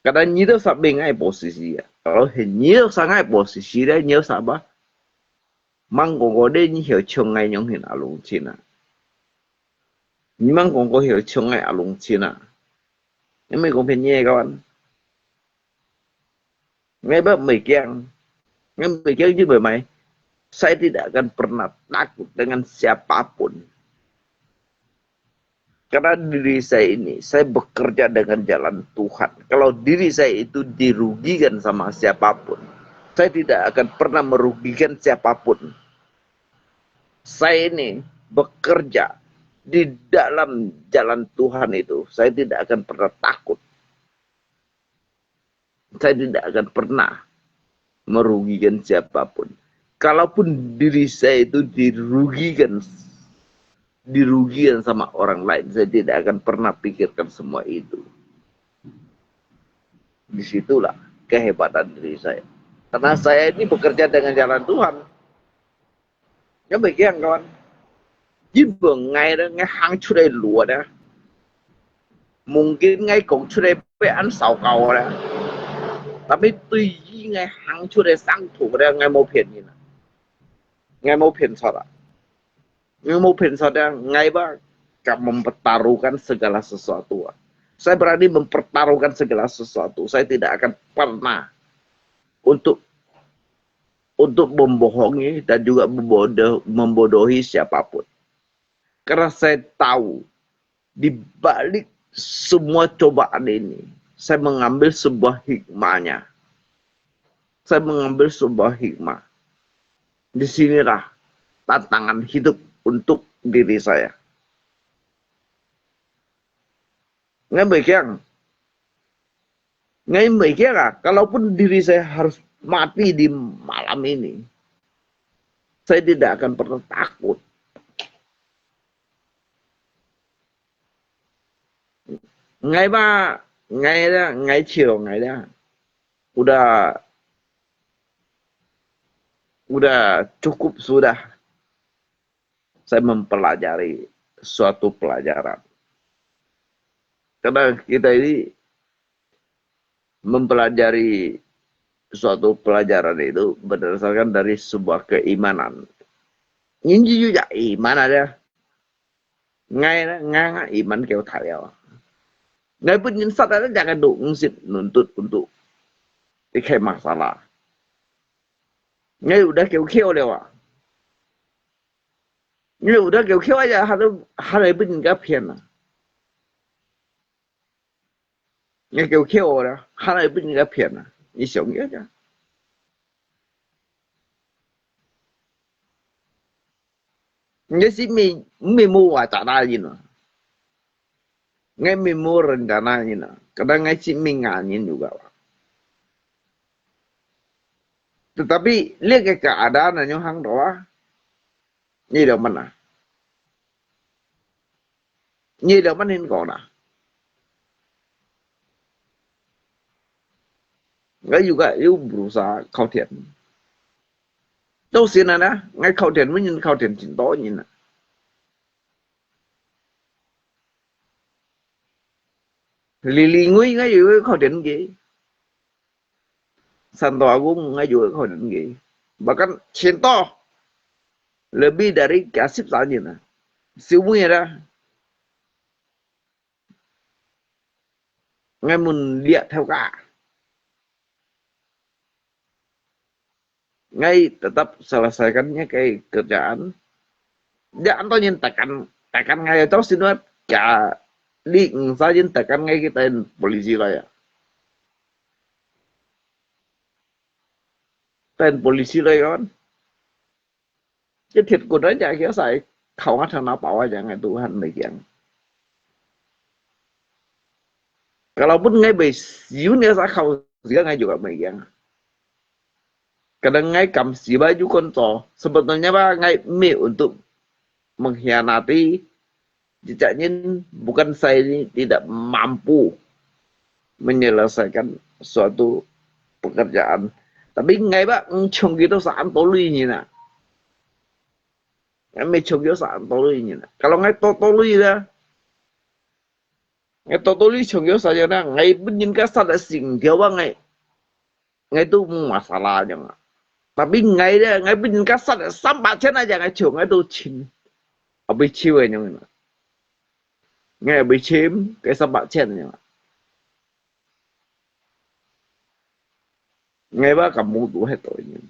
Kada nyi tu sa bing ai posisi ya. Kalau nyi tu sa ngai posisi dia, nyi tu sa ba? Mang kong ko de nyi hiu chung ngai nyong hin alung chin a. Nyi mang kong ko hiu chung ngai alung chin a. Nyi mai kong phen nyi kawan. Ngai ba mei kiang. Ngai mei kiang je mei mai. Saya tidak akan pernah takut dengan siapapun. Karena diri saya ini, saya bekerja dengan jalan Tuhan. Kalau diri saya itu dirugikan sama siapapun, saya tidak akan pernah merugikan siapapun. Saya ini bekerja di dalam jalan Tuhan itu, saya tidak akan pernah takut. Saya tidak akan pernah merugikan siapapun. Kalaupun diri saya itu dirugikan, dirugikan sama orang lain, saya tidak akan pernah pikirkan semua itu. Di situlah kehebatan diri saya. Karena saya ini bekerja dengan jalan Tuhan. Ngai mei kiang kawan. Yin bang ngai le, ngai hang chut le lua le. Mungkin ngai kong chut le pe an sao kau le. Tapi tui yi ngai hang chut le sang thuk le, ngai mo phen yin a. Ngai mo phen sot a. Ngai mo phen sot a, ngai ba kam mempertaruhkan segala sesuatu a. Saya berani mempertaruhkan segala sesuatu. Saya tidak akan pernah untuk untuk membohongi dan juga membodoh, membodohi siapapun. Karena saya tahu, di balik semua cobaan ini, saya mengambil sebuah hikmahnya. Saya mengambil sebuah hikmah. Di sinilah tantangan hidup untuk diri saya. Ngai mei kiang. Ngai mei kiang a, kalaupun diri saya harus mati di malam ini, saya tidak akan pernah takut. Ngai ba, ngai le, ngai chilo ngai le. Udah, udah cukup sudah. Saya mempelajari suatu pelajaran. Karena kita ini mempelajari suatu pelajaran itu berdasarkan dari sebuah keimanan. Ini juga iman ada. Ngai, ngai, ngai iman kêu thai ya. Ngai pun nyin sat ada jangan duk ngsit nuntut untuk ikai masalah. Ngai udah kêu kêu le wa. Ngai udah kêu kêu aja, hal, hal pun ngai pian a. Ngai kêu kêu le, hal pun ngai pian a. Ni siang ya ja. Ngai si mi, mi mu wa ta na yin a. Ngai mi mu ren ta na yin a. Kadang ngai si mi nga yin juga wa. Tetapi lihat ke keadaan nyo hang doa. Ni lo mana? Ni lo mana ko na? Ngai juga yu berusaha kau tian. Tau sinan a, ngai kau tian, mun yin kau tian chin to yin a. Lili ngui ngai yu kau tian ge. Santo Agung ngai juga kau den ge. Bahkan cinta lebih dari kasip saja na. Siumui ada. Ngai mun lihat tau ka. Ngai tetap selesaikannya kai kerjaan. Dia anto nyen tekan, tekan ngai tau sinuat ka. Li ngsa nyen tekan ngai kita polisi lah ya. 等polisi來講，這鐵棍啊，這个使敲啊頭那包啊，這个都還袂驚。Kalaupun ngai bisi ni sa kau siang ngai juga meriang. Kadang ngai kam siba juga konco. Sebetulnya ba ngai me untuk mengkhianati. Jejaknya bukan saya ini tidak mampu menyelesaikan suatu pekerjaan. Tapi ngai ba ngchong gitu sa antolui ni na. Ngai me chong gitu sa antolui ni na. Kalau ngai totally dah, ngai totally chong yo sa yo na, ngai pun yin ka sat sing tiao ba ngai, ngai tu masalah jang. Tapi ngai de, ngai pun yin ka sat sampai chen aja ngai chong ngai tu chin. Abi chiu ai nyong na. Ngai abi chim, kai sampai chen nyong. Ngai ba kamu tu hai toi nyong.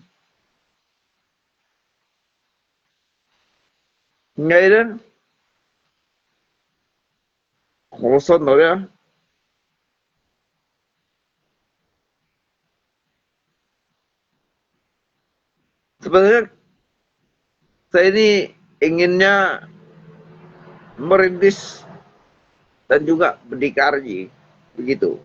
Ngai de, Hosan to ya. Sebenarnya saya ini inginnya merintis dan juga berdikari begitu.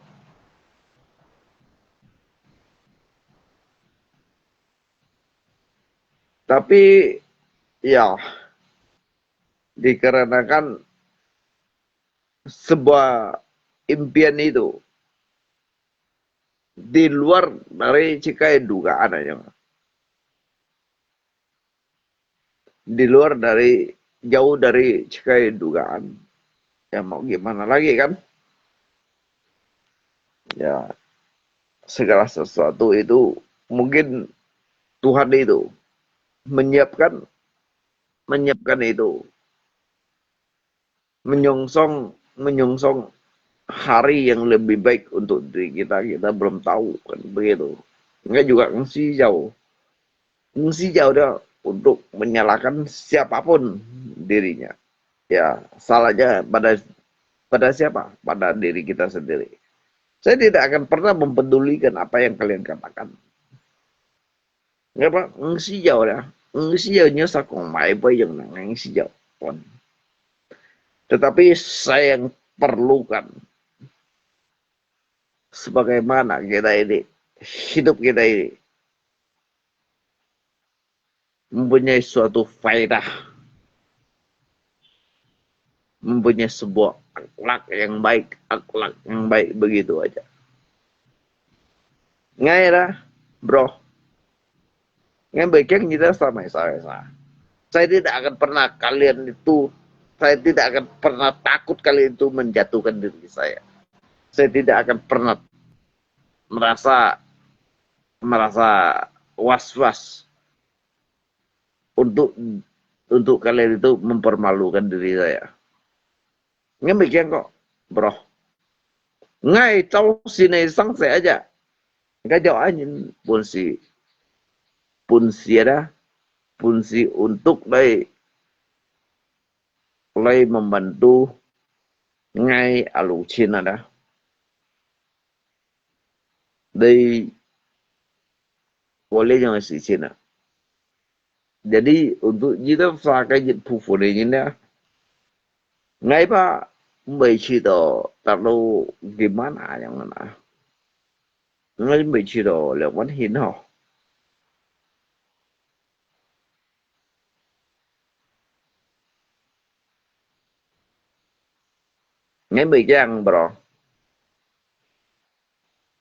Tapi ya, dikarenakan sebuah impian itu di luar dari cikai dugaan aja. Di luar dari, jauh dari cikai dugaan. Ya mau gimana lagi kan? Ya, segala sesuatu itu mungkin Tuhan itu menyiapkan, menyiapkan itu menyongsong, menyongsong hari yang lebih baik untuk diri kita, kita belum tahu kan begitu. Ngai juga ngsi jauh, ngsi jauh dia untuk menyalahkan siapapun dirinya. Ya, salahnya pada pada siapa? Pada diri kita sendiri. Saya tidak akan pernah mempedulikan apa yang kalian katakan. Ngapa? Ngsi jauh dah. Ngsi jauh nyo sa kong mai pa yang nang ngsi jauh pun. Tetapi saya yang perlukan sebagaimana kita ini, hidup kita ini mempunyai suatu faedah, mempunyai sebuah akhlak yang baik, akhlak yang baik begitu aja. Ngai dah, bro. Ngai bagi kita sama-sama. Saya tidak akan pernah kalian itu, saya tidak akan pernah takut kalian itu menjatuhkan diri saya. Saya tidak akan pernah merasa merasa was-was untuk untuk kalian itu mempermalukan diri saya. Ngai mekian kok, bro. Ngai tau sini sang saya aja. Ngai jauh anjing pun si pun si ada pun si untuk lai lai membantu ngai alucin ada. Dari boleh yang sisi na. Jadi untuk kita sa ka jit pu fu ni ni na. Ngai pa mei chi to ta lo gimana yang na. Ngai mei chi to le wan hin ho. Ngai mei jang bro.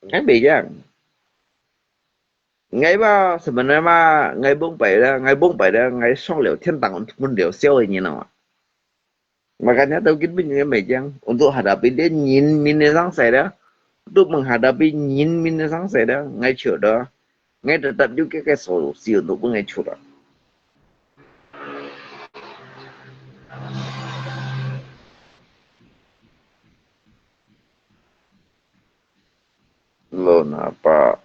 Ngai mei jang. Ngai ba sebenarnya ma ngai bung pai da, ngai bung pai da, ngai song liu tian tang mun liu siau ni no. Makanya tau kin bin ngai mei jang untuk hadapi dia nyin min ni sang sai da. Untuk menghadapi nyin min ni sang sai da, ngai chio da. Ngai tetap juga ke solusi untuk ngai chio da. Lo napa?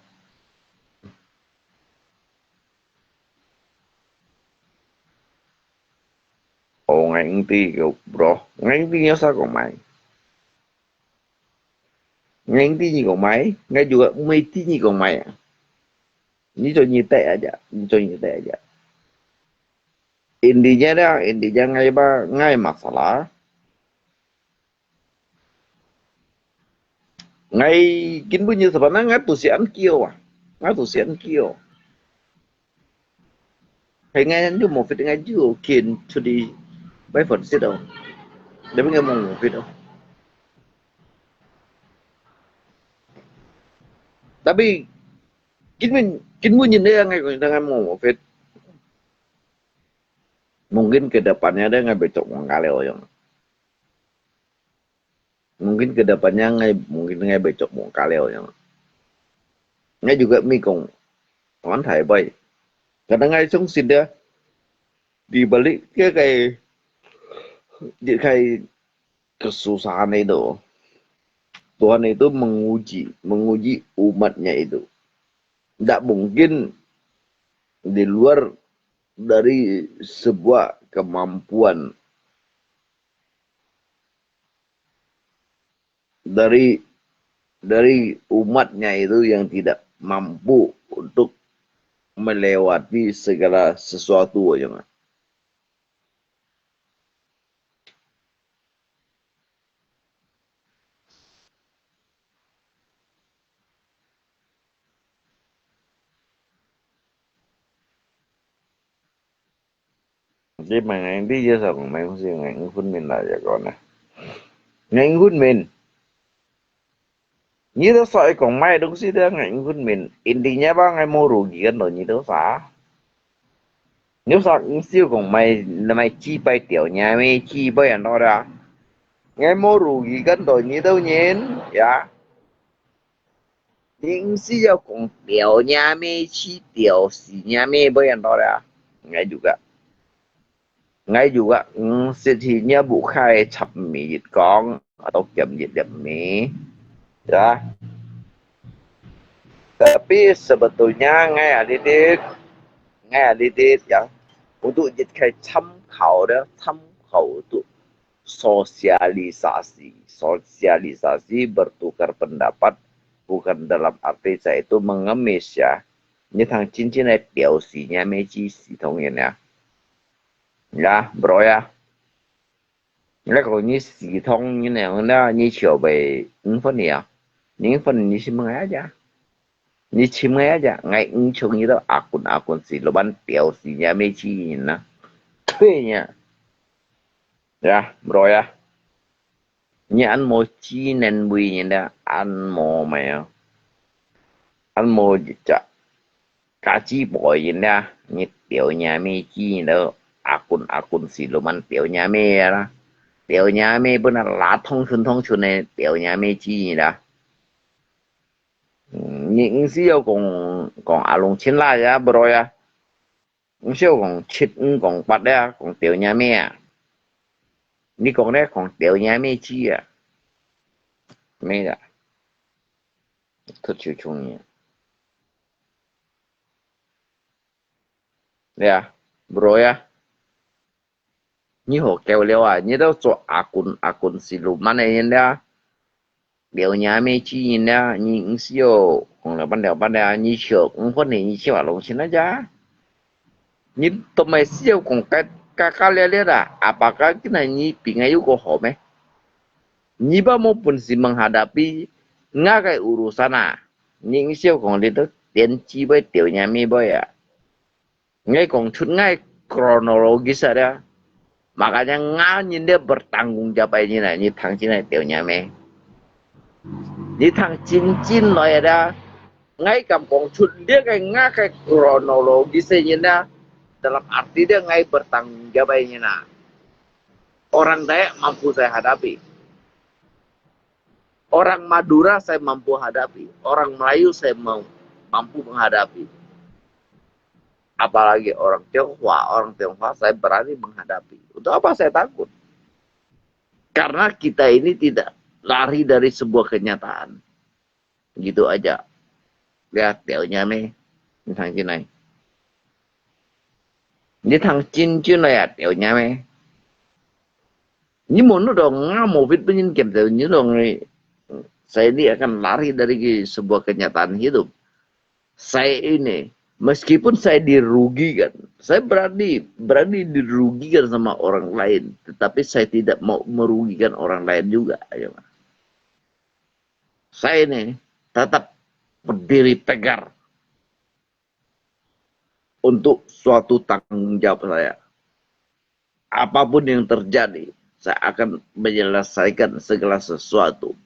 Oh, ngai ng ti ko bro. Ngai ng ti nyo sa ko mai. Ngai ng ti ni ko mai. Ngai juga mai ti ni ko mai. 你做你得aja，你做你得aja。Intinya dah, intinya ngai ba, ngai masalah. Ngai kin bunyi sebenarnya ngai tusian kio ah. Ngai tusian kio. Hai ngai nyu mo fit ngai ju kin chudi bai phun sit oh. Tapi ngai mo mo fit oh. Tapi kin bun, kin bunyi ne ngai ko ngai mo mo fit. Mungkin ke depannya de ngai becok mong kaleo yong. Mungkin ke depannya ngai, mungkin ngai becok mong kaleo yong. Ngai juga mi kong tuan thai bai. Kadang ngai chung sin de di balik ke kai, di kai kesusahan itu. Tuhan itu menguji, menguji umatnya itu. Tidak mungkin di luar dari sebuah kemampuan dari, dari umatnya itu yang tidak mampu untuk melewati segala sesuatu yang. Jadi mangai di ya sa kong mai kong si ngai ngun min la ya kong na. Ngai ngun min. Ni to sa kong mai dong si de ngai ngun min. Intinya ba ngai mo rugi kan to ni to sa. Ni sa ngi siu kong mai, mai chi bai tiao nya me chi bai an to da. Ngai mo rugi kan to ni to nyen ya. Ning si yau kong tiao nya me chi tiao si nya me bai an to da. Ngai juga. Ngai juga, mm, sit hi nya bu khai chap mi yit kong, atau kiam yit liam mi. Ya. Tapi sebetulnya ngai adidit, ngai adidit ya. Untuk yit khai cham khao de, cham khao untuk sosialisasi. Sosialisasi bertukar pendapat bukan dalam arti saya itu mengemis ya. Ni thang chin chin ai tiao si nya me chi si thong yin ya. Ya, bro ya. Ngai kong ni si thong ni ne na ni chiao bai ngi phun ni ya. Ngi phun ni si meng ya. Ni chim ngai aja, ngai ing chung ni to akun akun si lo ban tiao si nya me chi yin na. Tui nya. Ya, bro ya. Ni an mo chi nen bui yin da, an mo mai ya. An mo cha. Ka chi boi yin da, ni tiao nya me chi yin lo. Akun akun si lo ban tiao nya me ya la. Tiao nya me pun la thong chun thong chun ne tiao nya me chi yin da. Hm, ni ing si yau kong, kong alung chin la ya, bro ya. Ing si yau kong chit ing kong pat ya, kong tiao nya me ya. Ni kong ne kong tiao nya me chi ya. Me ya. Thut chiu chung ni. Ya, bro ya. Ni ho kêu liao ah, ni to cho akun akun si lu man ne yin da. Liao nya me chi yin da, ni ing si yau kong liao ban liao ban da, ni chiao ing phun ni ni chiao alung chin na ja. Ni to mai si yau kong ka ka ka liao liao da, apa ka kin na ni pi ngai yu ko ho me. Ni ba mo pun si menghadapi nga kai urusan ah. Ni ing si yau kong liao to tian chi bai tiao nya me bai ya. Ngai kong chut ngai kronologi sa dia. Makanya nga nyin dia bertanggung jawab ai nyin ai, ni thang chin ai tiao nya me. Ni thang chin chin loi dia. Ngai kam kong chut dia kai nga kai kronologi sa nyin dia. Dalam arti dia ngai bertanggung jawab ai nyin na. Orang Dayak mampu saya hadapi. Orang Madura saya mampu hadapi, orang Melayu saya mau, mampu menghadapi. Apalagi orang Tionghoa, orang Tionghoa saya berani menghadapi. Untuk apa saya takut? Karena kita ini tidak lari dari sebuah kenyataan. Gitu aja. Lihat tiao nya me. Ni thang chin ai. Ni thang chin chin ai ya tiao nya me. Ni mo nu dong nga mo fit pun yin kem teo ni dong ni. Saya ini akan lari dari ke-, sebuah kenyataan hidup. Saya ini Meskipun saya dirugikan, saya berani berani dirugikan sama orang lain, tetapi saya tidak mau merugikan orang lain juga. Ayo. Saya ini tetap berdiri tegar untuk suatu tanggung jawab saya. Apapun yang terjadi, saya akan menyelesaikan segala sesuatu.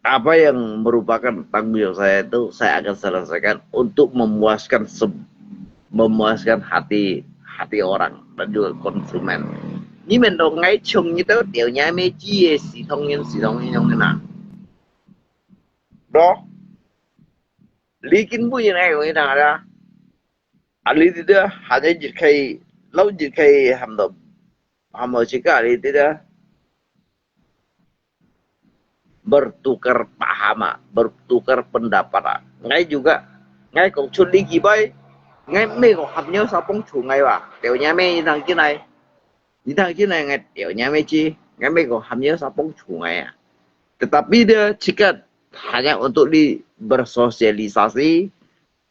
Apa yang merupakan tanggung jawab saya itu, saya akan selesaikan untuk memuaskan se- memuaskan hati hati orang dan juga konsumen. 你们都愛衝你都掉眼眉枝个系统人系统人用个啦。咯，你根本就係用个啦。啊，你知道，還有一个，老一个，喊到，喊到自家，你知道，bertukar paham啊，bertukar pendapat啊。𠊎juga，𠊎講出呢幾擺，𠊎美國合約啥幫助𠊎哇，掉眼眉一趟進來，一趟進來，𠊎掉眼眉枝，𠊎美國合約啥幫助𠊎啊。Tetapi dia cakap hanya untuk di bersosialisasi,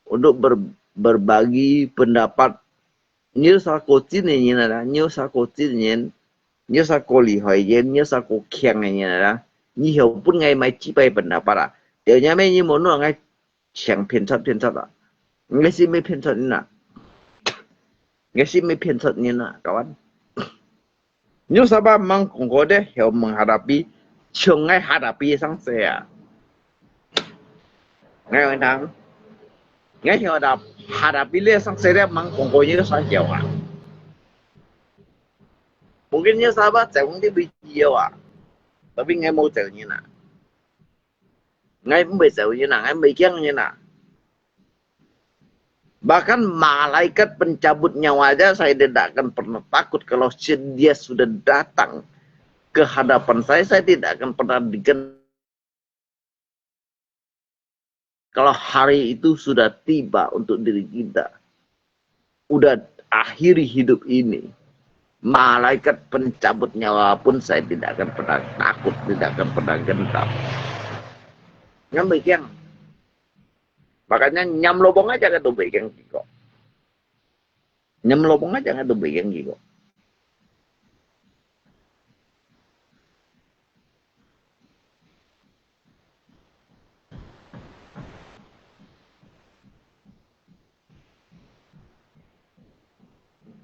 untuk ber, berbagi pendapat. 你有啥个真个人啊啦？你有啥个真个人？你有啥个厲害个人？你有啥个強个人啊啦？你曉分𠊎買幾百分啊？掉眼眉你無弄𠊎強騙出騙出啊！𠊎係毋係騙出人啊？𠊎係毋係騙出人啊？Kawan。 Nyo saba mang kongko de heo menghadapi, ciong ngai hadapi sang se a. Ngai wentang. Ngai heo da hadapi le sang se de mang kongko nyo sa heo a. Mungkin nyo saba cewang di bi heo a. Tapi ngai mau cewang nyo na. Ngai mbe cewang nyo na, ngai mbe kiang nyo na. Bahkan malaikat pencabut nyawa aja saya tidak akan pernah takut kalau dia sudah datang ke hadapan saya, saya tidak akan pernah diken-, kalau hari itu sudah tiba untuk diri kita, udah akhiri hidup ini, malaikat pencabut nyawa pun saya tidak akan pernah takut, tidak akan pernah gentar. Ngambil kiang. Makanya nyam lobong aja ka tu bikin kiko. Nyam lobong aja ka tu bikin kiko.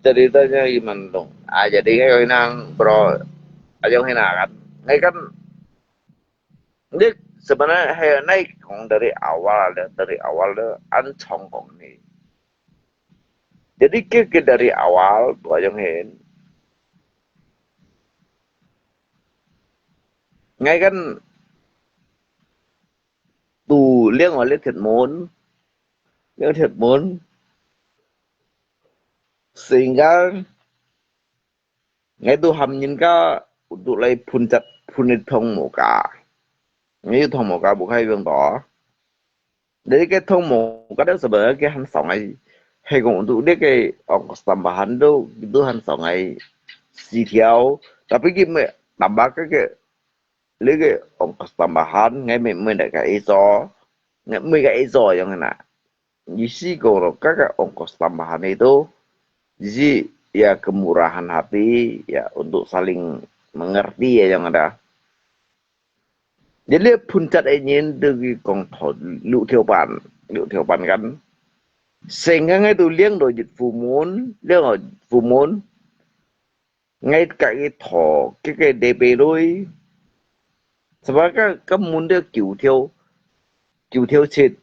Ceritanya gimana dong? Ah, jadi kayak nang bro, ayo hinakan. Ngai kan Ini sebenarnya hai nai kong dari awal ada, dari awal ada an chong kong ni. Jadi ke, ke dari awal tua yang hen. Ngai kan tu liang oleh thiệt môn, liang thiệt môn. Sehingga Ngai tu ham nhân ka untuk lai phun chat phun đi thông mô ka. Ngai tu thông mô ka bu khai yuang to. Để cái thông mô ka đó sebenarnya cái han song ai. Hay kong untuk để cái ongkos tambahan tu, itu han song ai. Si thiau. Tapi cái me tambah cái, cái Lagi ongkos tambahan, ngai mei mei nak ka iso, ngai mei ka iso yang na. Isi kong ro ka ka ongkos tambahan itu, isi ya kemurahan hati, ya untuk saling mengerti ya yang ada. Jadi puncak ingin tu kong thot lu thiu pan, lu thiu pan kan. Sehingga ngai tu liang do jit fumun, liang do jit fumun, Ngai ka i thok, ke ke de pe lui. Sebab ka, ka mun de kiu thiau, kiu thiau chit,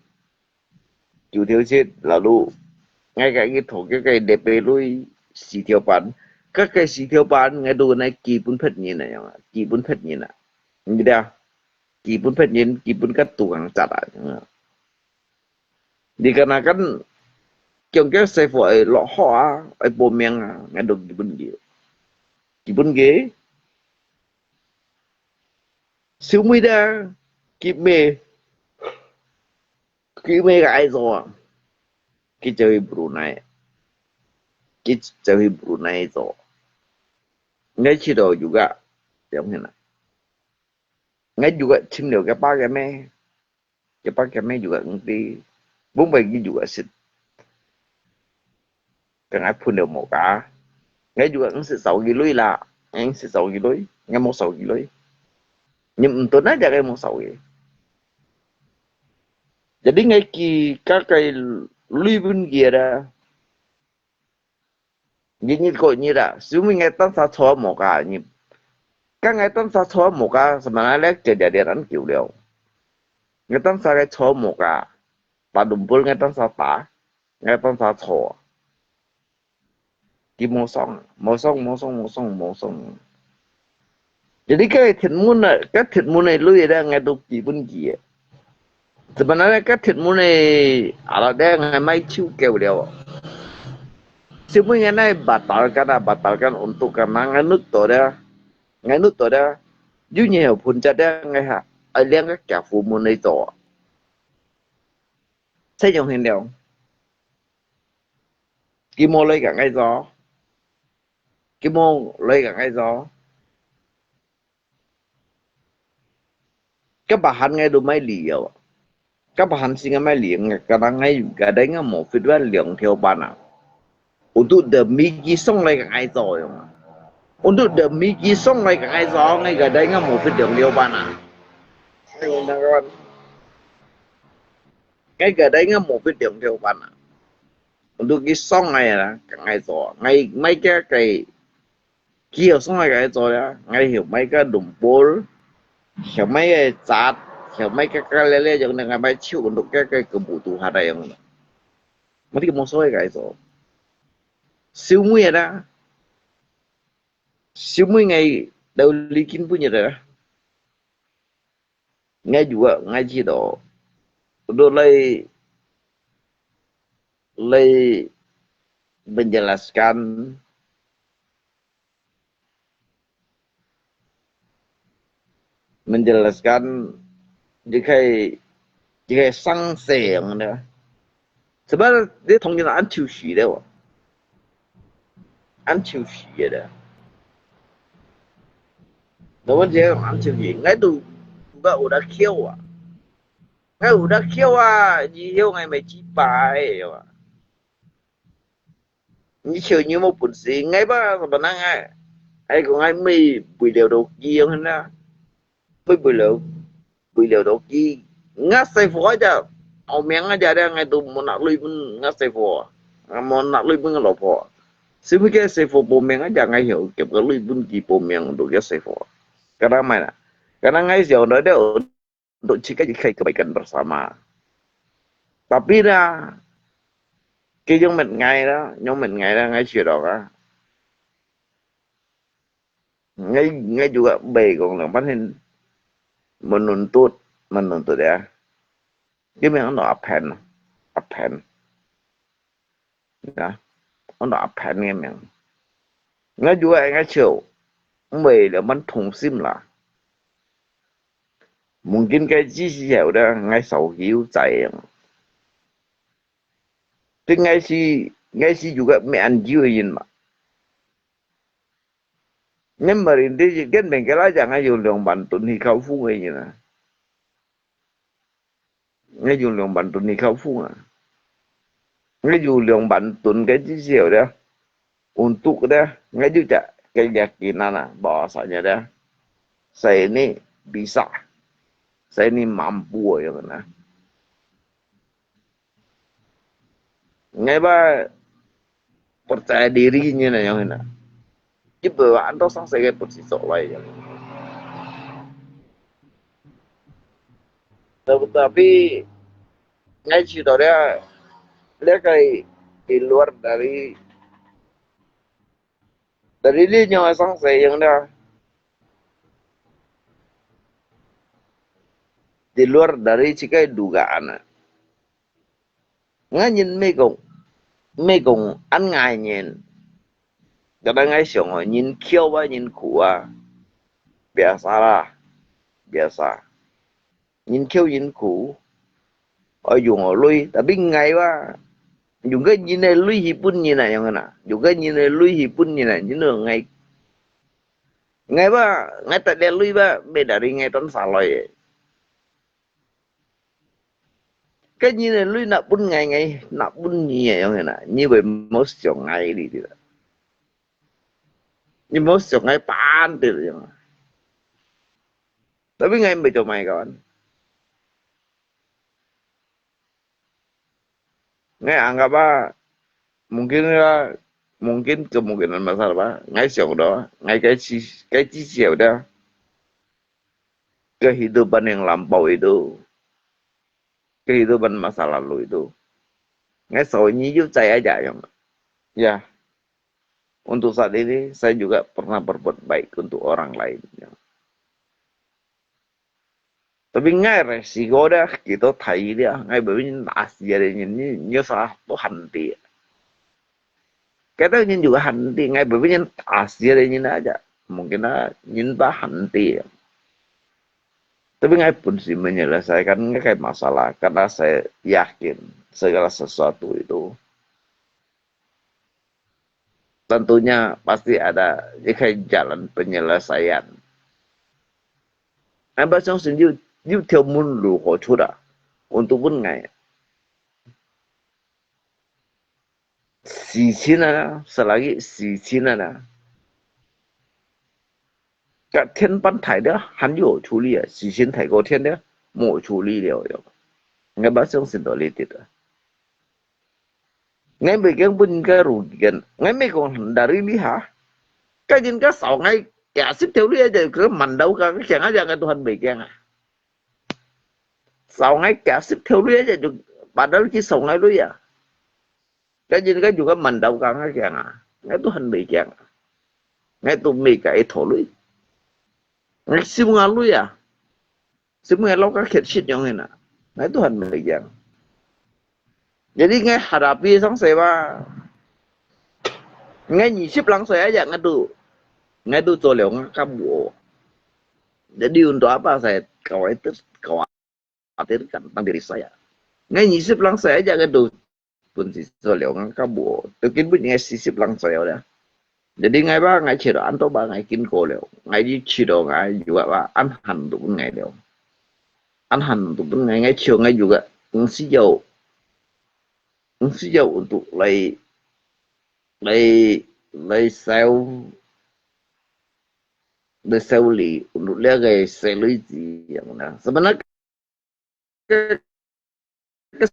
kiu thiau chit, lalu ngai ka i thok, ke ke de pe lui, si thiau pan. Ka ke si thiau pan, ngai tu nai ki pun phet nyin na yang, ki pun phet nyin na. Ngi da, ki pun phet nyin, ki pun ka tu kang chat a. Dikarenakan kiong ke sefo ai lo ho a, ai po miang a, ngai dong ki pun ki. Ki pun ki. Siu mui da, ki me, ki me ka ai zo a. Ki jauh hi Brunei. Ki jauh hi Brunei zo. Ngai ci do juga, yang hina. Ngai juga cim liu ke pa ke me. Ke pa ke me juga ngi ti. 本來佢有个食，該𠊎分了無加，𠊎有个毋識收佢鐳啦，𠊎毋識收佢鐳，𠊎無收佢鐳，你毋對哪隻个無收佢，jadi𠊎寄該个鐳分佢啦。 日日過日啊，收尾𠊎單儕坐無加，你，該𠊎單儕坐無加，什麼來咧，姐姐咧恁久了。𠊎單儕个坐無加，把lumpo𠊎單儕打，𠊎單儕坐。佢無爽，無爽，無爽，無爽，無爽。 Jadi該鐵門啊，該鐵門个鐳咧，𠊎都寄分佢个。Sebenarnya該鐵門个，alat咧，𠊎買手夠了。Semua𠊎來batalkan啊，batalkan untuk karena𠊎nut到咧，𠊎nut到咧，有人有分隻咧，𠊎哈，愛兩个家父門來做。採用現了。佢無來甲𠊎做，佢無來甲𠊎做。 該把hand𠊎都買鐳哦，該把hand先𠊎買鐳，該當𠊎該代𠊎無fit完兩條半啊。Untuk demi佢送來甲𠊎做用啊。Untuk demi佢送來甲𠊎做，𠊎該代𠊎無fit兩條半啊。哎喲，那個，𠊎該代𠊎無fit兩條半啊。Untuk佢送來啊，甲𠊎做，𠊎買个个 佢曉送來甲𠊎做呀，𠊎曉買个lumpo，曉買个笮，曉買个个咧咧，用那个買手，用个个个步度下來用个。Mesti無所謂甲𠊎做。收尾啦，收尾𠊎兜禮金分佢啦。 Ngai juga, ngai cito. Untuk lai, lai menjelaskan, menjelaskan, 這個，這個生死樣的。Sebab dia同人安秋喜的哦。安秋喜的。Lawan dia安秋喜，ngai tu juga udah kiau ah. Ngai udah kiau ah, jiu ngai mai jibai ah. Ni chiu ni mo pun si, ngai ba sebenarnya ngai, ai ko ngai mai bui liau do ki yang na. Mai bui liau, bui liau do ki. Ngai sai fo aja, au miang aja dia ngai tu mo nak lui pun ngai sai fo. Ngai mo nak lui pun ngai lo fo. Simi ke sai fo po miang aja ngai hiu, kiap ke lui pun ki po miang do ke sai fo. Kadang mai na. Kadang ngai siau do dia untuk jika jika kebaikan bersama. Tapi dah, ke yang met ngai dah, yang met ngai dah, ngai sio dah. Ngai, ngai juga baik kong lang, panen menuntut, menuntut ya. Dia memang nak apen, apen. Ya, 安到阿潘个名。Ngai juga ngai chiu, mui le man thong sim la. Mungkin cái chỉ là udah ngai sau hiu zai yang. Tapi ngai si, ngai si juga me an jiu yin ma. Ngai merintis kan bengkel aja ngai yung liang ban tun hi kau fu ngai yin na. Ngai yung liang ban tun ni kau fu ah. Ngai yung liang ban tun cái chỉ là dia. Untuk dia, ngai yung cak keyakinan ah, bahwasanya dia, saya ini bisa, saya ini mampu yang na. Ngai ba percaya diri nya na yang na. Ibu an to sang saya percaya sok lai yang. Tapi, tapi ngai cito dia, dia kayak di luar dari, dari dia nyawa sang saya yang dia di luar dari cikai dugaan. Ngai yin mei kong, mei kong an ngai yin. Kadang ngai siang oh, yin kiau ah, yin ku ah. Biasa lah, biasa. Yin kiau yin ku. Oh, yung oh lui, tapi ngai ba. Yung ke yin eh lui hi pun yin ah, yang na. Yung ke yin eh lui hi pun yin ah, yin oh ngai. Ngai ba, ngai tak dia lui ba, beda dari ngai ton saloi eh. 該你个鐳拿分𠊎，𠊎拿分你个樣个啦，你會無想𠊎哩个啦？你無想𠊎半滴樣啊？Tapi𠊎毋會做麼个个。 Ngai anggap ah, mungkin lah, mungkin kemungkinan besar bah. Ngai siang dah, ngai kai ci, kai ci siau dah. Kehidupan yang lampau itu, kehidupan masa lalu itu, ngai sau nyi yu cai aja yang. Ya, untuk saat ini saya juga pernah berbuat baik untuk orang lain. Tapi ngai resiko dah, kita thai dia, ngai bebin asi ada nyin, nyin, nyin salah Tuhan dia. Kita nyin juga hanti, ngai bebin nyin asi ada nyin aja. Mungkin ah, nyin bah hanti. Tapi ngai pun si menyelesaikan ngai kai masalah, karena saya yakin segala sesuatu itu tentunya pasti ada一个 jalan penyelesaian. Ngai bah相信有，有條門路好出啊，untuk分ngai。死刑啊，selagi死刑啊，該天板大了，還有處理啊，死刑大過天了，無處理了喲。Ngai bah相信到這滴啊。 Ngai mei kiang pun ka rugikan. Ngai mei kong handari liha. Ka jin ka sau ngai kia sip theo liha ja ke mandau ka kiang aja ngai Tuhan mei kiang ah. Sau ngai kia sip theo liha ja ju padahal ki sau ngai liha. Ka jin ka juga mandau ka ngai kiang ah. Ngai Tuhan mei kiang ah. Ngai tu mei ka ito lui. Ngai sim ngai liha. Semua lo ka khet sit yong ina. Ngai Tuhan mei kiang. Jadi ngai hadapi sang sewa. Ngai nyi sip lang saya aja ngai tu. Ngai tu 做了 ngai kabu. Jadi untuk apa saya khawatir, khawatirkan tentang diri saya. Ngai nyi sip lang saya aja ngai tu. Pun si so liao ngan ka bo. Teu kin pun ngai si sip lang so liao. Jadi ngai ba ngai chiro an to ba ngai kin ko liao. Ngai ji chiro ngai juga ba an han tu pun ngai liao. An han tu pun ngai ngai chiro ngai juga. Ng si yau. Ng si yau untuk lai lai lai sau lai sau li untuk liak ngai sai lui ji yang na. Sebenarnya 个，个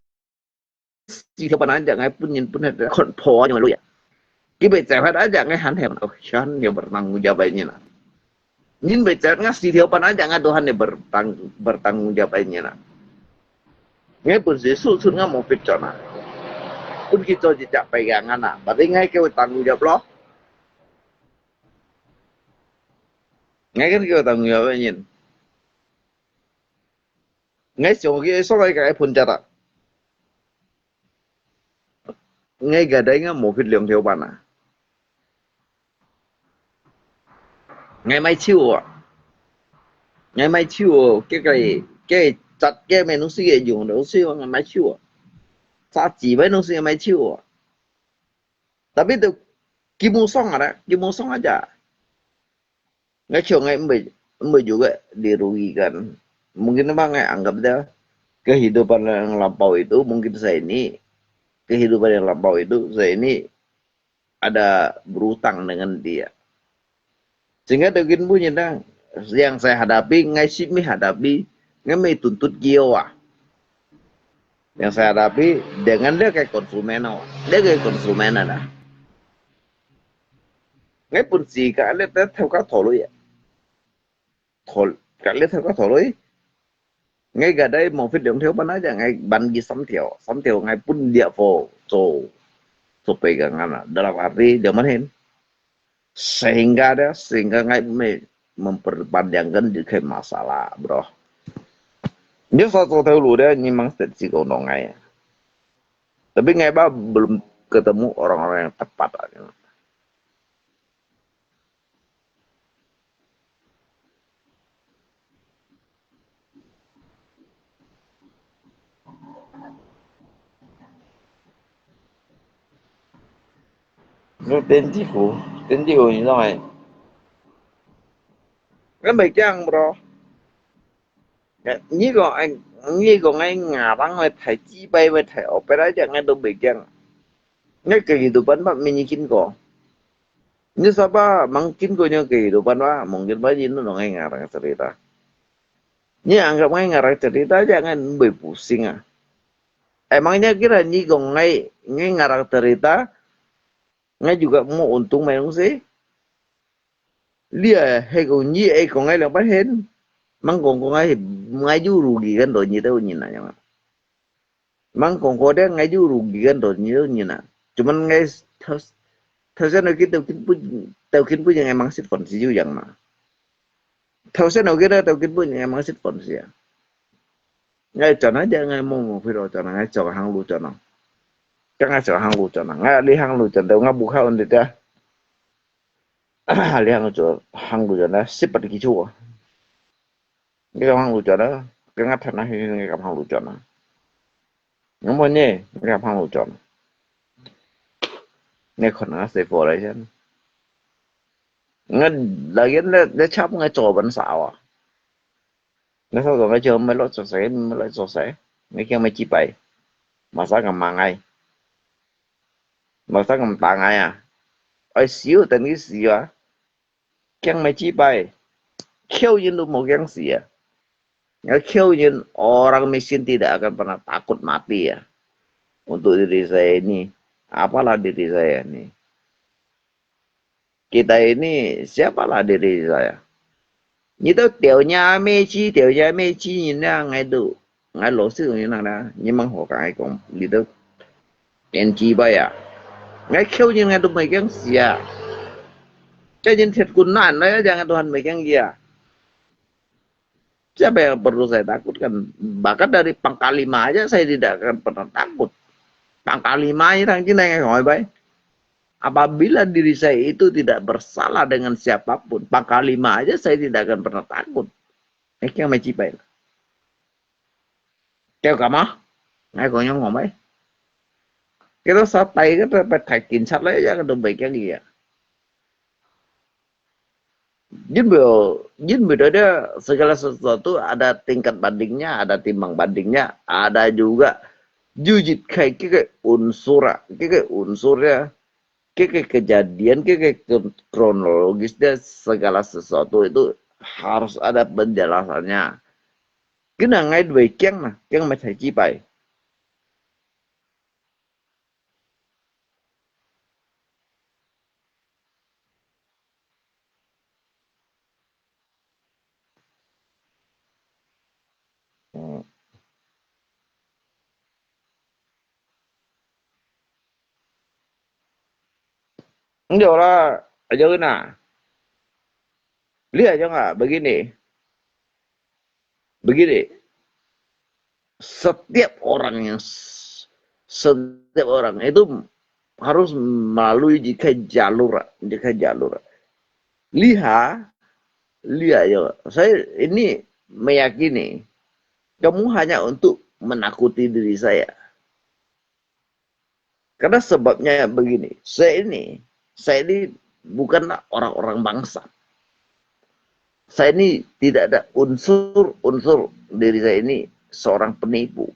四條半啊，隻𠊎本人本來看破啊，用个鐳啊。佢被摘發啊，隻𠊎還係，哦，還係bertanggung jawab啊，你啦。人被摘，𠊎四條半啊，隻𠊎都還係bertang，bertanggung jawab啊，你啦。𠊎本身手出𠊎無必要啊，分佢做一隻白羊啊，berarti𠊎叫佢tanggung jawab咯。𠊎跟佢tanggung jawab啊，你。 𠊎想佢所在个phun jat啊。𠊎个帶𠊎無fit兩條半啊。𠊎買手啊。𠊎買手啊，个个个jat个買東西个用東西啊，𠊎買手啊。雜誌買東西買手啊。Tapi tu，佢無爽啊啦，佢無爽啊咋。 Ngai chong ngai mbe mbe juga dirugikan. Mungkin memang ngai anggap dia kehidupan yang lampau itu mungkin saya ini kehidupan yang lampau itu saya ini ada berutang dengan dia. Sehingga daging bunyi dah yang saya hadapi ngai simi hadapi ngai mai tuntut kio ah. Yang saya hadapi dengan dia kayak konsumen oh. Dia kayak konsumen ada. Ngai pun si ka alet ta thau ka thau lui ah. Thau ka alet thau ka thau lui. Ngai ka dai mau fit liang thau pan aja ngai ban gi sam thau. Sam thau ngai pun dia fo so so pegangan ah. Dalam arti dia mana hin. Sehingga dia sehingga ngai me memperpanjangkan di kai masalah, bro. Dia satu thau lu dia ni mang set si kau nong ngai. Tapi ngai ba belum ketemu orang-orang yang tepat. Ngai tenji hu, tenji hu ni dong ai. Ngai mai kiang bro. 你講，你講𠊎ngarang，𠊎大雞掰，𠊎大opera，這𠊎都毋驚。𠊎kehidupan ba，你經過。你siapa mang經過你kehidupan ba，mungkin ba你都ngarang cerita. Ni anggap ngai ngarang cerita aja ngai mbei pusing ah. Emangnya kira ni kong ngai, ngai ngarang cerita, ngai juga mau untung mai dong si. Lia he kong ni e kong ngai lang pahen. Mang kong kong ngai, ngai ju rugi kan do ni tau ni na yang. Mang kong kong dia ngai ju rugi kan do ni tau ni na. Cuman ngai thau, thau sen ngai tau kin pun, tau kin pun yang emang sit kon si ju yang ma. Thau sen ngai kira tau kin pun yang emang sit kon si ya. Ngai chọn aja ngai mau mau phi lo chọn ngai chọn hang lu chọn. Kang ngai chọn hang lu chọn ngai li hang lu chọn tau ngai buka on dia. Li hang lu chọn hang lu chọn na sipat kichu. Ngai kam hang lu chọn na. Kang ngai thana hi ngai kam hang lu chọn na. Ngai mau ni ngai kam hang lu chọn. Ngai kon ngai se for lai chọn. Ngai lagi ngai ngai chap ngai chua ban sao ah. Ngai sao ngai chua mai lo chua sai mai lo chua sai. Ngai kiang mai chi pai. Masa kam mangai. Masa kam tangai ah. Ai siu tan ki siu ah. Kiang mai chi pai. Kiau yin lu mau kiang si ah. Ngai kiau yin orang miskin tidak akan pernah takut mati ya. Untuk diri saya ini, apalah diri saya ini. Kita ini siapalah diri saya. Ni tau tiau nya mei chi, tiau nya mei chi ni na ngai tu, ngai lo si ni na na, ni mang ho kai kong, ni tau tian chi ba ya. Ngai kiau ni ngai tu mai kiang sia. Kaya ni thiat kun nan na ya, jangan Tuhan mai kiang ya. Siapa yang perlu saya takutkan? Bahkan dari Panglima aja saya tidak akan pernah takut. Panglima ini orang Cina yang ngomong baik. Apabila diri saya itu tidak bersalah dengan siapapun, Panglima aja saya tidak akan pernah takut. Eh, kiang mai chi pai. Kiau kama? Ngai kong yang ngomong baik. Kita satai kita pakai kinchat lah ya, kita baik yang iya. Jin beo, jin beo ada segala sesuatu ada tingkat bandingnya, ada timbang bandingnya, ada juga jujit kai kike unsur, kike unsur ya, kike kejadian, kike ke-, kronologisnya segala sesuatu itu harus ada penjelasannya. Kena ngai dua kiang nah, kiang mai thai cipai. Hmm. Ndio lah, aja na. Lihat aja nggak begini. Begini, setiap orang yang s-, setiap orang itu harus melalui jika jalur, jika jalur. Lihat, lihat ya, saya ini meyakini kamu hanya untuk menakuti diri saya. Karena sebabnya begini, saya ini, saya ini bukanlah orang-orang bangsa. Saya ini tidak ada unsur-unsur diri saya ini seorang penipu.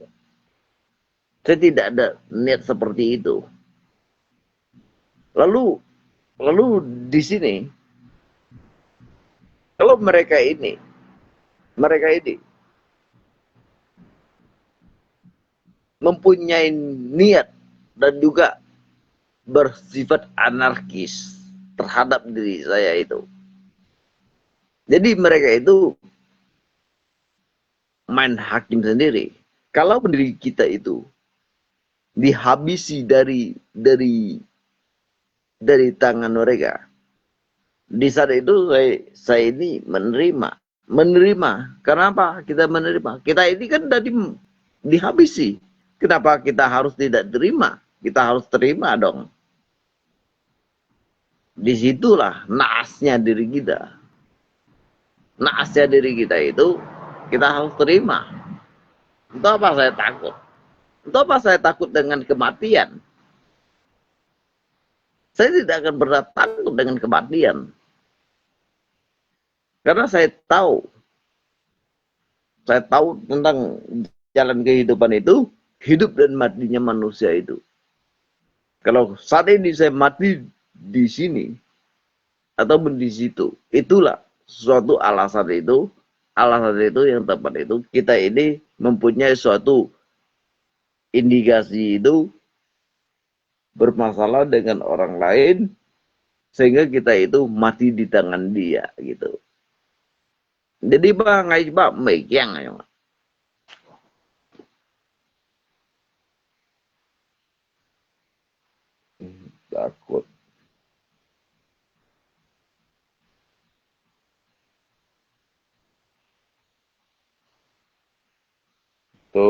Saya tidak ada niat seperti itu. Lalu, lalu di sini, kalau mereka ini, mereka ini mempunyai niat dan juga bersifat anarkis terhadap diri saya itu. Jadi mereka itu main hakim sendiri. Kalau diri kita itu dihabisi dari, dari, dari tangan mereka, di saat itu saya, saya ini menerima. Menerima. Kenapa kita menerima? Kita ini kan tadi dihabisi. Kenapa kita harus tidak terima? Kita harus terima dong. Di situlah naasnya diri kita. Naasnya diri kita itu kita harus terima. Untuk apa saya takut? Untuk apa saya takut dengan kematian? Saya tidak akan pernah takut dengan kematian. Karena saya tahu Saya tahu tentang jalan kehidupan itu, hidup dan matinya manusia itu. Kalau saat ini saya mati di sini, ataupun di situ, itulah suatu alasan itu, alasan itu yang tepat itu, kita ini mempunyai suatu indikasi itu bermasalah dengan orang lain, sehingga kita itu mati di tangan dia, gitu. Jadi, ba, ngai, ba, mei kiang ayo. Takut. Tu.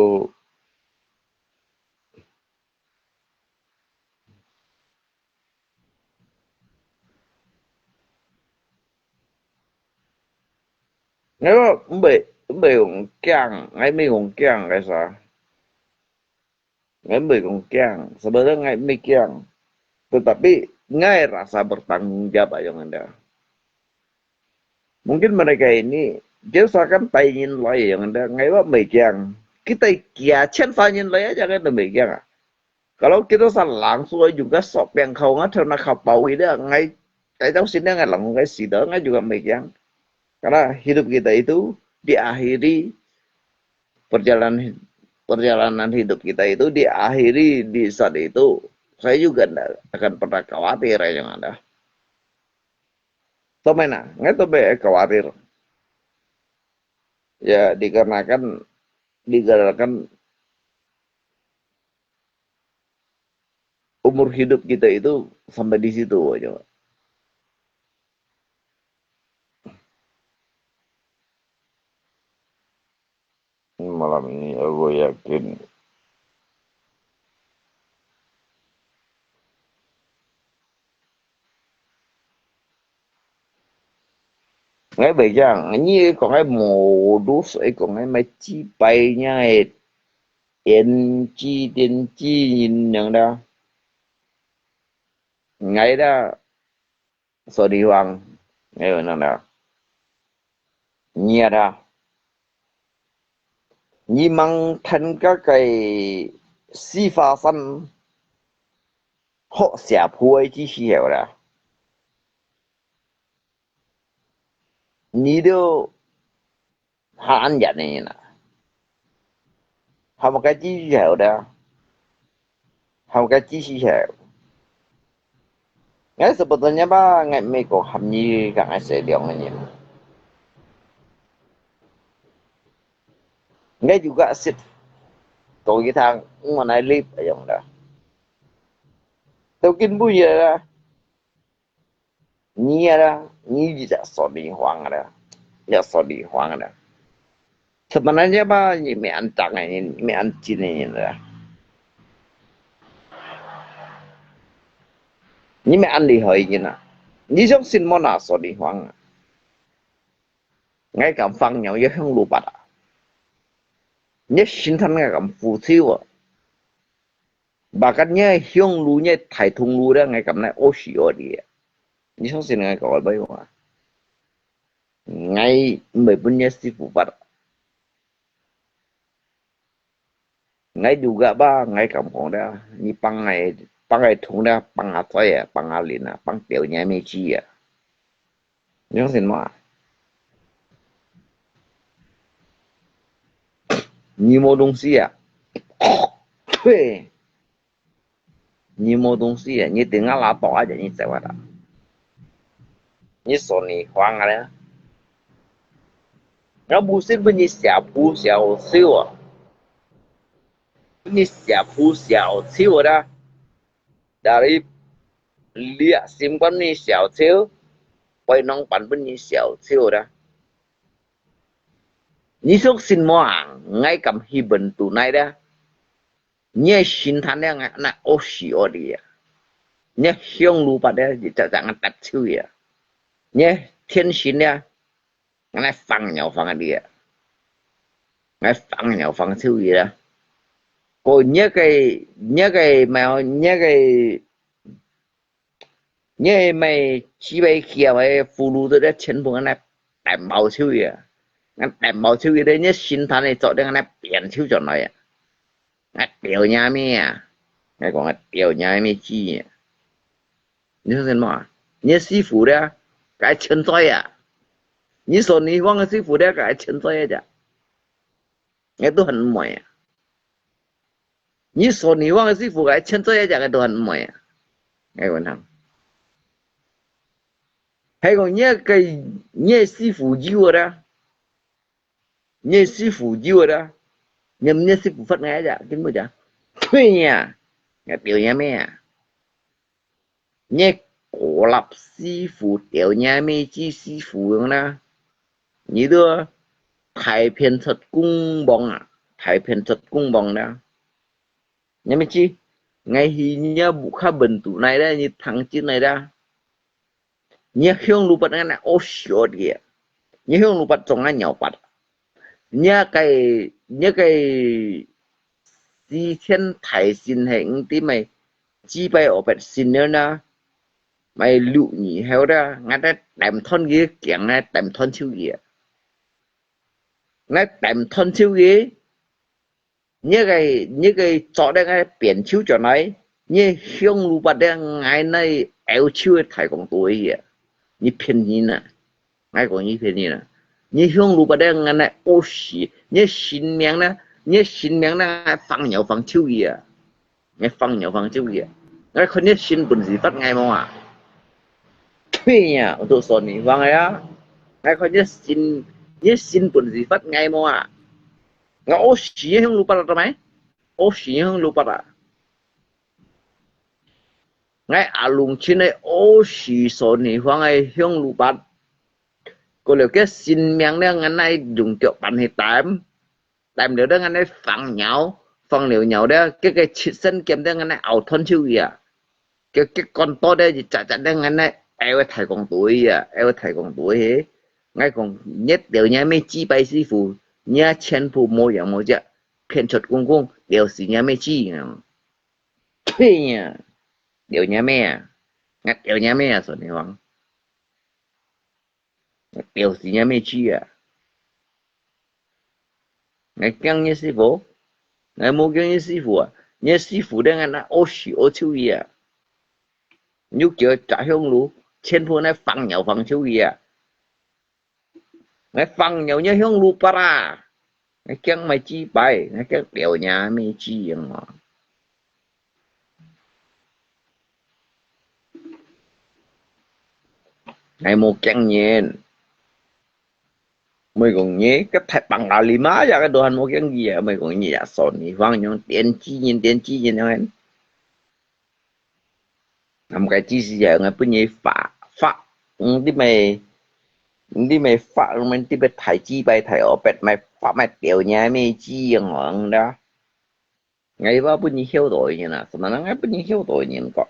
Ngai mei, mei kong kiang, ngai mei kong kiang, ngai sa. Ngai mei kong kiang, sebenarnya ngai mei kiang. Tetapi ngai rasa bertanggung jawab ayo nganda. Mungkin mereka ini, dia seakan tainyin lai yang ada, ngai ba mei kiang. Kita kia chen fa nyin lai aja ngai mei kiang ah. Kalau kita sa langsung juga sok piang kau ngat na kau pau ida ngai, ngai tahu sini ngai langsung ngai sida ngai juga mei kiang. Karena hidup kita itu diakhiri, perjalanan perjalanan hidup kita itu diakhiri di saat itu. Saya juga ndak akan pernah khawatir yang ada. Tomei na, ngai tomei khawatir. Ya, dikarenakan, dikarenakan umur hidup kita itu sampai di situ aja. Malam ini aku yakin. Ngai mei kiang, nyi kong ngai modus, eh, kong ngai mai chi pai nya, eh, yen chi, tien chi, yin yang da. Ngai da, so di huang, ngai nang da. Nyi ada. Nyi mang than ka kai si fa san, hok sia pui chi si heo da. Nyi do han yan ni na. Hama kai chi si heo da. Hama kai chi si heo. Ngai sebetulnya ba, ngai mei kong ham nyi ka ngai se liang ni. Ngai juga sit. Kau kita ngon ai lip ayong da. Tau kin bu ya da. Nyi ada, nyi ji ja so di huang ada. Ya so di huang ada. Sebenarnya ba, nyi mei an tang ni, mei an chin ni da. Nyi mei an lihoi ni na. Nyi jong sin mo na so di huang. Ngai kam fang nyau ya hiong lu pat a. Nyi sin than ngai kam fu chiu a. Bahkan nyi hiong lu, nyi thai thung lu da ngai kam nai o shi o di a. Nyi song sin ngai kau bai wa. Ngai mei pun nyi si fu pat. Ngai juga ba, ngai kam kong da, nyi pang ngai, pang ngai thung da, pang a zoi a, pang a lin a, pang tiao nyi mei chi a. Nyi song sin ma. Nyi mo dong si a. Tui. Nyi mo dong si a, nyi ting a la to a, nyi zai wa da. Nyi so ni huang a le. Nga bu sin bu nyi sia pu sia o siu a. Bu nyi sia pu sia o siu da. Dari lia sim kuan nyi sia o siu. Pai nong pan bu nyi sia o siu da. Nyi sok sin mo ang, ngai kam hi ben tu nai da. Nyi sin than ngai na o shi o di a. Nyi hiong lu pat da, ji cha cha ngan tap chiu ya. Nyi tien sin ya, ngai fang nyau fang di a. Ngai fang nyau fang chiu ya. Ko nyi kai, nyi kai mei, nyi kai 你係咪只會去啊？咪葫蘆都在全部安尼蛋包手啊！ 𠊎恬無手个咧，你神壇个做得𠊎變手轉來啊！𠊎吊你阿姆啊！𠊎講𠊎吊你阿姆知啊！你相信無啊？你師傅咧，該千歲啊！你說你放个師傅咧，該千歲啊！𠊎都還毋會啊！你說你放个師傅，該千歲啊！𠊎都還毋會啊！𠊎講聽，還講你个你个師傅有啊啦！ 你師傅有啦，你你師傅發呆呀，根本就，對呀，你表演咩啊？你國立師傅表演咩？知師傅用啦，你都大片出公房啊，大片出公房啦。你乜知？𠊎去你屋下問肚內啦，你聽真來啦。 你香爐拔恁呢屙屎屙个，你香爐拔種啊尿拔，你个你个四千大神係毋知咩祭拜惡別神了呢，買六年後啦，𠊎得抌斷佢个頸啊，抌斷手个，𠊎抌斷手个。 你个你个做得个變手轉來，你香爐拔个𠊎那歐洲个太公都去啊！你騙人啊！𠊎講你騙人啊！你香爐拔个𠊎那屙屎，你神明呢？你神明呢？放尿放臭去啊！你放尿放臭去啊！𠊎看你神本事發呆無啊？對呀，我都說你放个啊！𠊎看你神，你神本事發呆無啊？ 𠊎屙屎香爐拔啊，做咩？屙屎香爐拔啊！𠊎阿龍親个屙屎所尼方个香爐拔，過了个神明了，𠊎乃用腳板去擔，擔了了，𠊎乃放尿，放了尿了，个个七仙劍了，𠊎乃拗斷手去啊！ 个个管到咧，一隻隻咧，𠊎呢，哀个太公都去啊，哀个太公都去。𠊎講，你兜若咩祭拜師傅，你啊全部無影無跡，騙出公公，了死若咩祭啊！呸呀！了若咩啊？𠊎了若咩啊？說你講。 表示若咩知啊？𠊎驚你師傅？𠊎無驚你師傅啊！你師傅咧，𠊎那屙屎屙臭去啊！你叫佢摘香爐，全部那放尿放臭去啊！𠊎放尿你香爐拔啊！ 𠊎驚麼祭拜，𠊎驚表若咩知樣哦。𠊎無驚人，莫講你，該大棒啊，你媽呀，該都還無驚佢啊，莫講你啊，說你方用電擊人，電擊人樣。 恁該知識啊，𠊎分你發發，你知咩？你知咩發，你知咩大祭拜大惡別，麼發麼表若咩知樣哦，啦。𠊎話分你曉得个人啊，什麼人𠊎分你曉得个人講。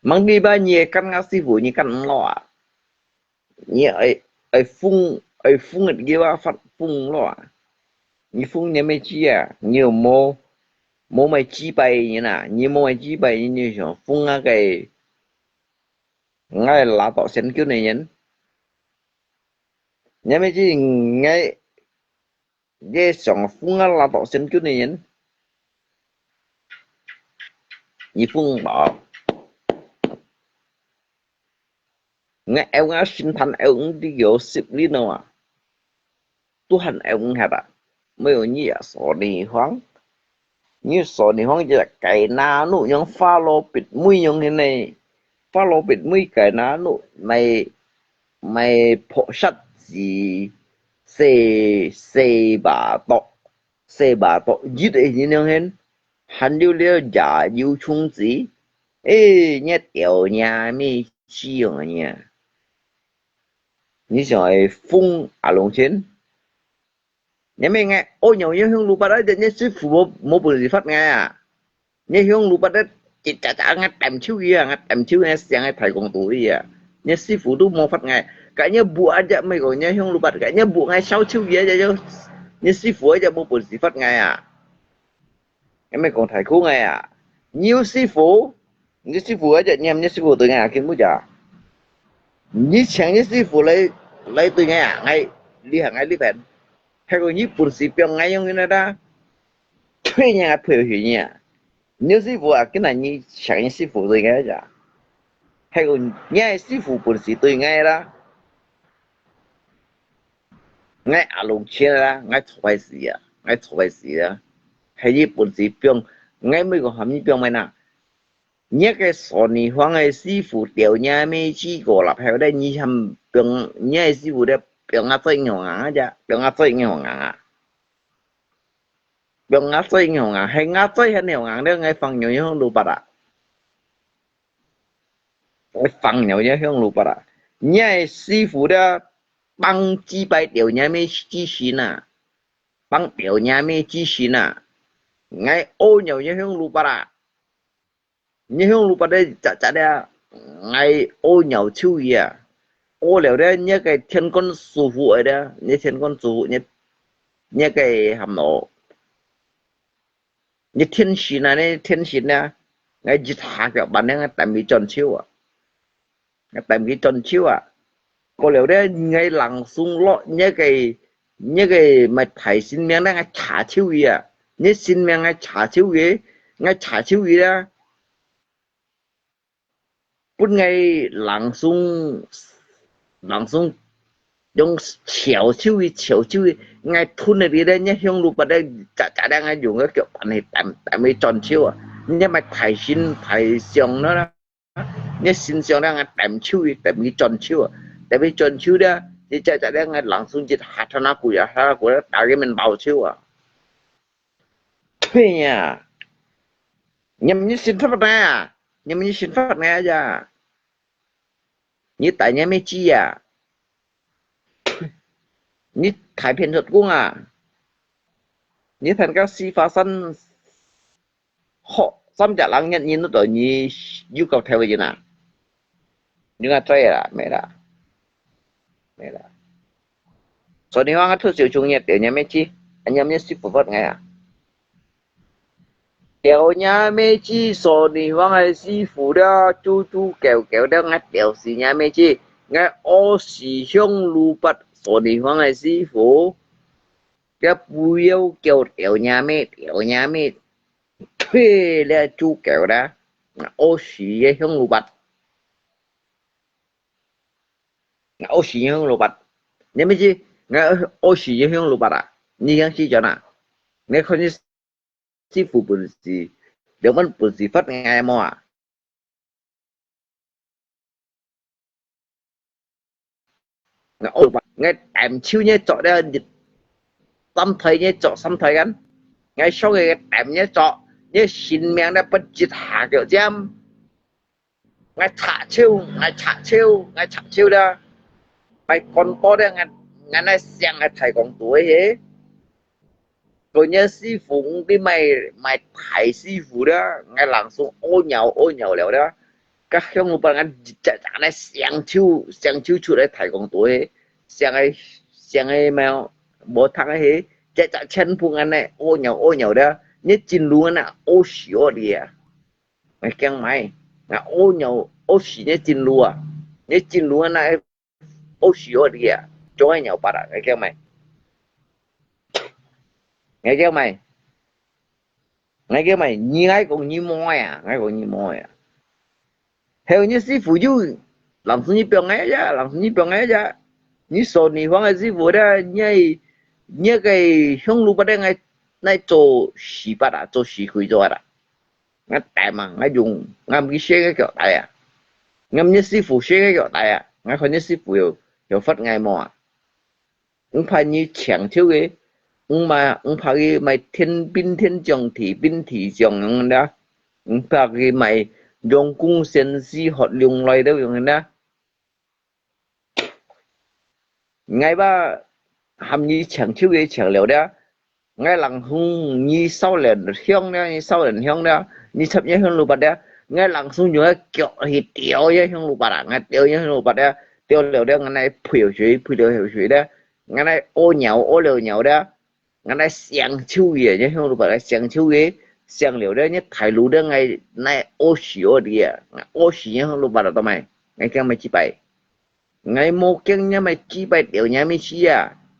吂知拜你个干阿師傅，你干毋落啊？ 你愛愛封愛封个話發封咯啊！你封你乜知啊？你又無無麼祭拜人啊？你無麼祭拜人，你想封啊个？𠊎拉到神經个人，你乜知𠊎 你想封啊拉到神經个人，你封無？𠊎愛𠊎心態愛毋知有十年了啊，都還愛毋下啊，沒有你啊，說你話。 你說你講這該那路用法老必妹用个呢？法老必妹該那路買買破殺子，細細把刀，細把刀，一个人樣形，還有了也有蟲子，誒，你表若咩知樣呢？你想愛封阿龍親？ 你乜𠊎屙尿用香爐拔啊，你師傅無無本事發𠊎啊！你香爐拔得一隻隻𠊎抌手去啊，𠊎抌手𠊎想个大公肚去啊！你師傅都無發𠊎，該你buruk啊隻，莫講你香爐拔，該你buruk𠊎燒手去啊隻，你師傅啊隻無本事發𠊎啊！ 你乜講大空个啊！你有師傅，你師傅个，你你師傅對𠊎啊，根本就，你請你師傅來來對𠊎啊，𠊎 你行𠊎這片，係講你本事放𠊎用个啦，推人𠊎配合你啊。你師傅啊，今日你請你師傅對𠊎呀，係講你个師傅本事對𠊎啦，𠊎阿龍錢啦，𠊎做壞事啊，𠊎做壞事啊，係你本事放，𠊎每個喊你放咩啦？ 若个索尼方个師傅釣若妹子過立後咧，你喊放，若个師傅咧放啊最硬啊，只放啊最硬啊，放啊最硬啊，係啊最很硬咧，𠊎放牛向路八啊，𠊎放牛也向路八啊。若个師傅咧，放幾擺釣若妹子身啊，放釣若妹子身啊，𠊎屙尿也向路八啊。 你向路八咧，隻隻咧，𠊎屙尿臭佢啊！屙了咧，你个天公師傅个咧，你天公師傅，你，你个喊咯，你天神啊，你天神啊，𠊎一下腳板咧，𠊎帶佢轉手啊！ 𠊎帶佢轉手啊。過了咧，𠊎langsung落，若个，若个麼大神明咧，𠊎查手佢啊。若神明𠊎查手佢，𠊎查手佢啦。分𠊎langsung，langsung用撨手佢，撨手佢，𠊎吞下去咧，若向路八咧，喳喳咧，𠊎用个腳板去彈，彈佢轉手啊。若麼大神大象了啦。 若身上咧，𠊎抌手，抌佢轉手啊，抌佢轉手咧，一隻隻咧，𠊎langsung一下，下那股呀，下那股咧，打佢面包手啊。對呀，你們信佛呢啊？你們信佛呢呀？你帶你們去呀？你太騙出公啊！你看个西法山 好，三隻人一人都對你有夠頭个人啊！你看，對啦，沒啦，沒啦。所以你話我偷笑中意釣若妹子，啊，若妹子不服𠊎啊！釣若妹子，所以你話个師傅了，豬豬狗狗了，𠊎釣死若妹子，𠊎屙屎向路八，所以你話个師傅，這不要叫釣若妹，釣若妹， 退了豬狗啦，屙屎也向路八，屙屎也向路八，你們去，屙屎也向路八啊！你想死轉啊？你看你師傅本事，兩分本事發𠊎無啊？ 𠊎，𠊎抌手若捉了，三台若捉三台間，𠊎上个抌若捉，若性命了不及下腳尖。𠊎插手，𠊎插手，𠊎插手了，𠊎講到了，𠊎，𠊎那想个太公都个。 過若師傅，你買，買大師傅了，𠊎langsung屙尿，屙尿了了，該向路八𠊎一隻隻來想抽，想抽出來太公都个，想个，想个無，無讀个係，隻隻全部恁呢屙尿，屙尿了，你真路恁呢屙屎屙尿啊！𠊎驚買，𠊎屙尿，屙屎你真路啊，你真路恁呢 屙屎屙尿啊，做愛尿八啊，𠊎驚買。𠊎驚買。𠊎驚買，你愛講你無愛啊，𠊎講你無愛啊。還有你師傅有，langsung你放𠊎呀，langsung你放𠊎呀。你說你放个師傅的，你愛，你个香爐八个，𠊎，𠊎做屎八啊，做屎鬼做啊。 𠊎帶嘛，𠊎用，𠊎毋去洗𠊎腳底啊，𠊎毋去師傅洗𠊎腳底啊，𠊎看你師傅有，有罰𠊎無啊？毋怕你請手个，毋嘛，毋怕佢買天兵天將、地兵地將用个，毋怕佢買龍宮仙師、學龍來都用个。 𠊎話喊你請手个請了了，𠊎langsung你燒蓮香了，你燒蓮香了，你插一香爐八了，𠊎langsung用个腳去吊一香爐八啦，𠊎吊一香爐八了，吊了了，𠊎來配水，配了水了，𠊎來屙尿，屙了尿了， 𠊎來想手个，你香爐八來想手个，想了了，你大路了，𠊎來屙屎屙尿啊，𠊎屙屎你香爐八了，做麼？𠊎驚麼幾擺？𠊎無驚你麼幾擺，吊你麼死啊！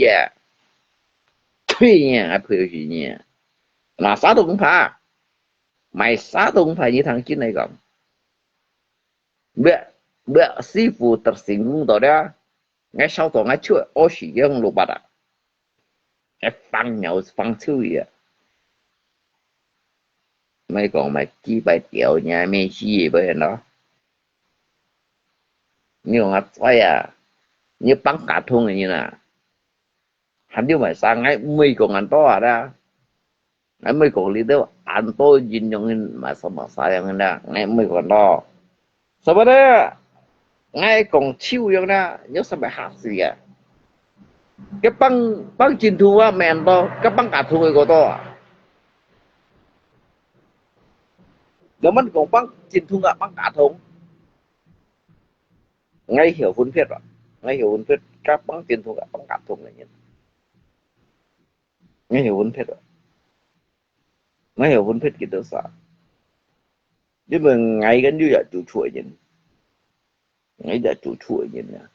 去啊！去啊，還賠去呢！拿沙東牌，買沙東牌，你聽真來講。Bơ, bơ, 師傅得成功到了，𠊎燒到𠊎手屙屎樣落巴啊！𠊎放尿放臭啊！莫講買幾百條，你還沒死也不然咯。你講啊，在啊，你放假通的人啊，還有買啥？𠊎毋會講恁多啊啦，𠊎毋會講你兜恁多人用个買啥買啥樣个啦，𠊎毋會講多。什麼呢？𠊎講笑樣啦，有什麼嚇死啊？佢放放真通啊，免多，佢放假通个過多啊。人們講放真通啊，放假通。 𠊎曉分別啊，𠊎曉分別，該放真通个，放假通个人。𠊎曉分別啊，𠊎曉分別佢兜儕。因為𠊎跟你也做錯人，𠊎也做錯人啊。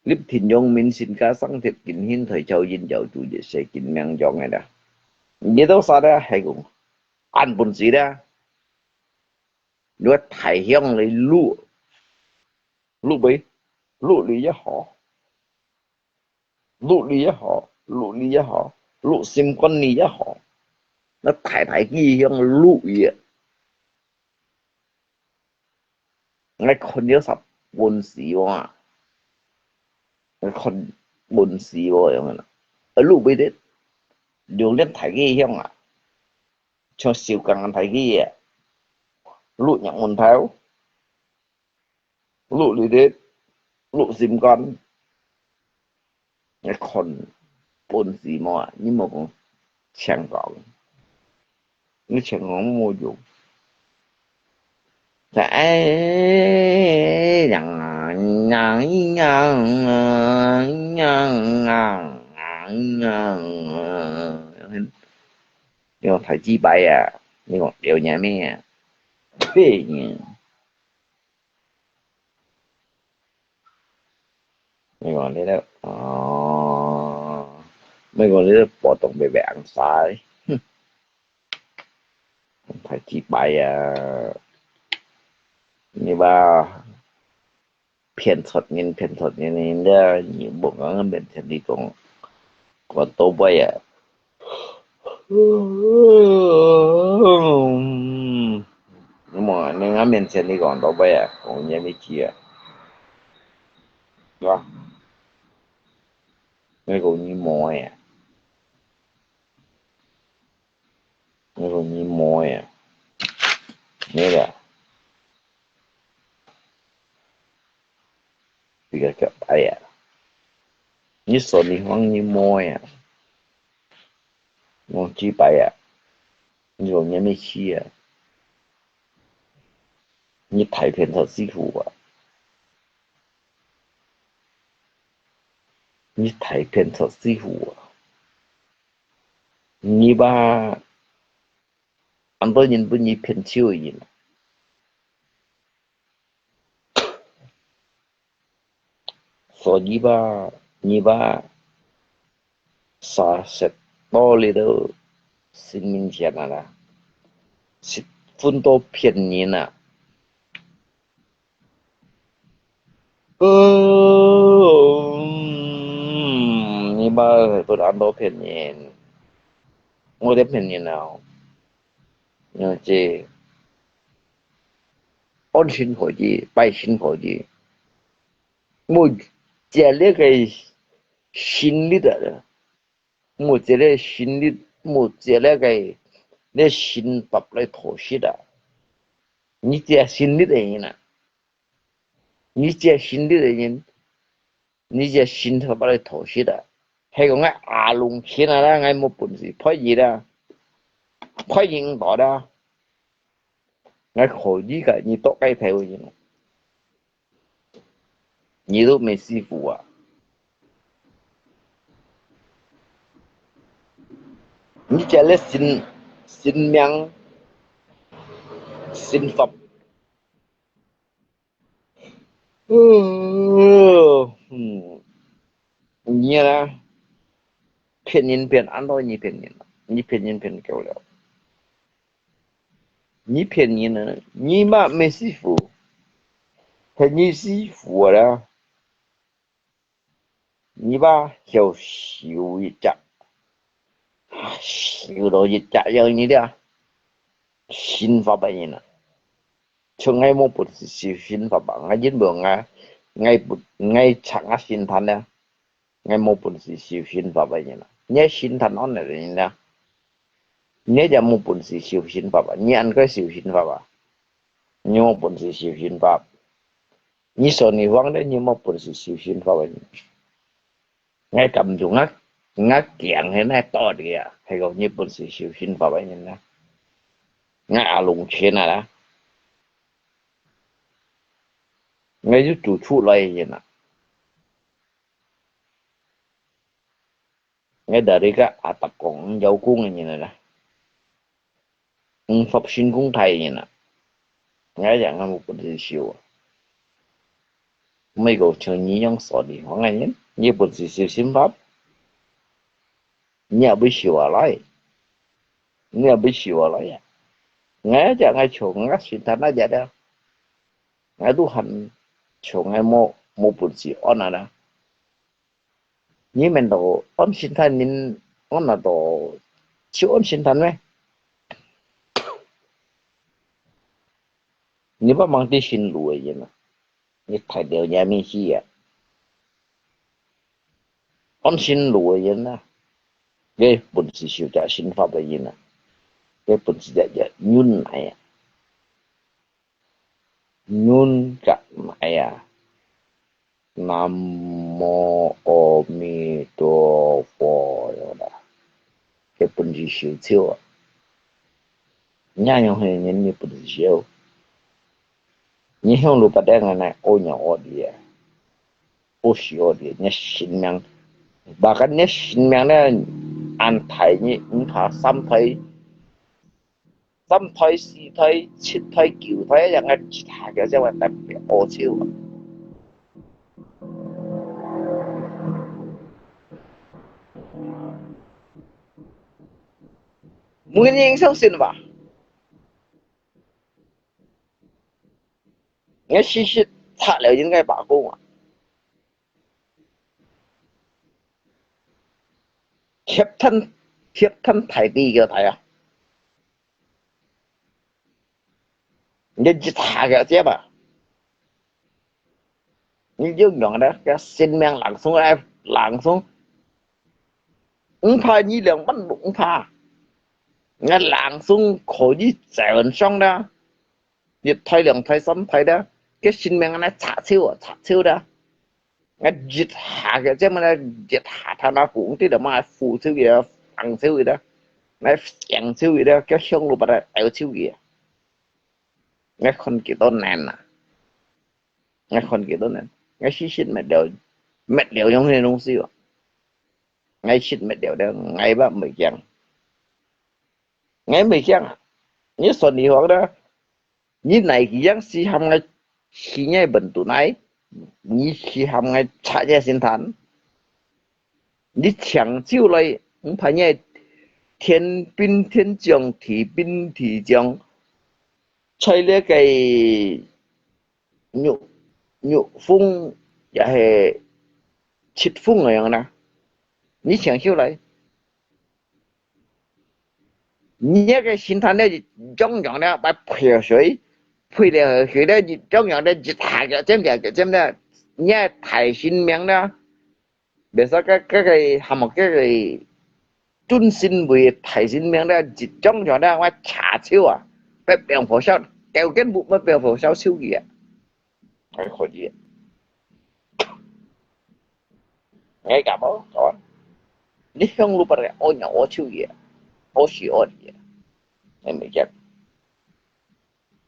立天陽明，身價升跌，金興台橋，人妖主，一世金名揚个啦。你兜儕咧，係講，恁本事咧，你話大鄉里錄，錄未？錄你也好，錄你也好，錄你也好，錄心肝你也好。該大大支香摝佢啊！𠊎看了煞本事無啊！𠊎看本事無樣啊！啊，摝毋得，兩粒大支香啊，像手䟘恁大支啊，摝入門頭，摝裡底，摝心肝。 你看本事無啊？你莫講淨講，你淨講無用。哎呀呀呀呀呀呀！你講大雞巴啊？你講了你咩啊？呸！ 你講你兜，哦，你講你兜波動白白紅沙，哼，大雞巴啊！你把騙出人，騙出人，人家你無講面前你講，講到尾啊！ 嗯，你莫，你𠊎面前你講到尾啊，講你也毋知啊，是吧？你講你無啊，你講你無啊，你个，你个叫哎呀，你說你講你無啊。 講雞巴啊，你講你乜去啊？你大騙出師傅啊！你大騙出師傅啊！你把恁多人分你騙手个人啊！ 所以吧，你把沙石到你兜神面前啊啦，十分多騙人啊！哦，你把分恁多騙人，我在騙人啊！嗯，這 安心好啲，拜神好啲，無借這个神力啊，無借這神力，無借這个，這神法來討食啊！你借神力个人啊！你借神力个人， 你這神法來討食啊！係講𠊎阿龍錢啊啦，𠊎無本事賠你啦，賠你毋到啦。𠊎可以个，你到該頭去，你都無師傅啊！你這个神，神明，神法， 呃，嗯，你啊，騙人騙恁多，你騙人，你騙人騙夠了。你騙人啊，你嘛無師傅，係你師傅啊啦。 你把曉修一隻，修到一隻樣你了，神法个人啊！像𠊎無本事修神法啊，𠊎因為𠊎，𠊎不，𠊎拆𠊎神壇了，𠊎無本事修神法个人啊！你神壇安个人啊！你也無本事修神法啊！你恁該修神法啊！你無本事修神法！ 你說你講个，你無本事修神法个人。𠊎感覺𠊎，𠊎驚个那道理啊，係講你本事修神法个人啊。𠊎阿龍錢啊啦，𠊎有做出來个人啊。 𠊎在這个阿達講，邀功个人啊啦，五法神功大个人啊，𠊎也𠊎無本事修啊。毋係講像你樣說你講个人，你本事修心法，你也會修下來，你也會修下來呀。𠊎也𠊎像𠊎神壇那隻了，𠊎都還像𠊎無，無本事安啊啦。 你免到安心壇人安那到，就安心壇咩？你毋好望知新路个人啊，你大條也毋去啊。按新路个人啊，佢本事少隻，新法个人啊，佢本事隻，隻軟泥啊，軟甲泥啊。南無阿彌陀佛了啦，佢本事少少啊。你仰般个人，你本事少？你向路八个人來屙尿屙屎啊，屙屎屙尿，你性命，bahkan你性命呢，恁大，你毋怕三胎、三胎、四胎、七胎、九胎，樣个一下个，這話特別屙尿啊。每個人相信吧。 𠊎試試拆了應該罷工啊。協同，協同大地个大啊。你一下个接啊。你就用了个生命朗誦來朗誦，毋怕你兩萬，毋怕。那朗誦可以在晚上的。 一胎、兩胎、三胎啦，佢性命恁樣插手啊，插手啦。啊，一下个，這麼呢，一下他那紅的了嘛，扶手个，放手个啦，來放手个啦，叫向路把他拗手个。𠊎看幾多難啊！𠊎看幾多難！𠊎試試滅了，滅了用个東西哦。𠊎試滅了了，𠊎也毋會驚。 𠊎毋會驚啊！你算你好个，你哪個樣死喊𠊎去你本肚內，你去喊𠊎拆你心腸，你搶救來，毋怕你天兵天將、地兵地將，在這個玉，玉峰也係七峰个樣啦，你搶救來。 你个心腸呢，樣樣呢，把配水，配了水呢，樣樣呢，一下个尖个个尖呢，你个大性命呢，別說个个个，喊麼个个，尊心為大性命呢，一樣樣呢，𠊎插手啊，不放火燒，究竟不，不放火燒手个啊。 還可以。哎，搞不好，搞啊！你向路八个屙尿屙手个，屙屎屙尿个，哎，沒見。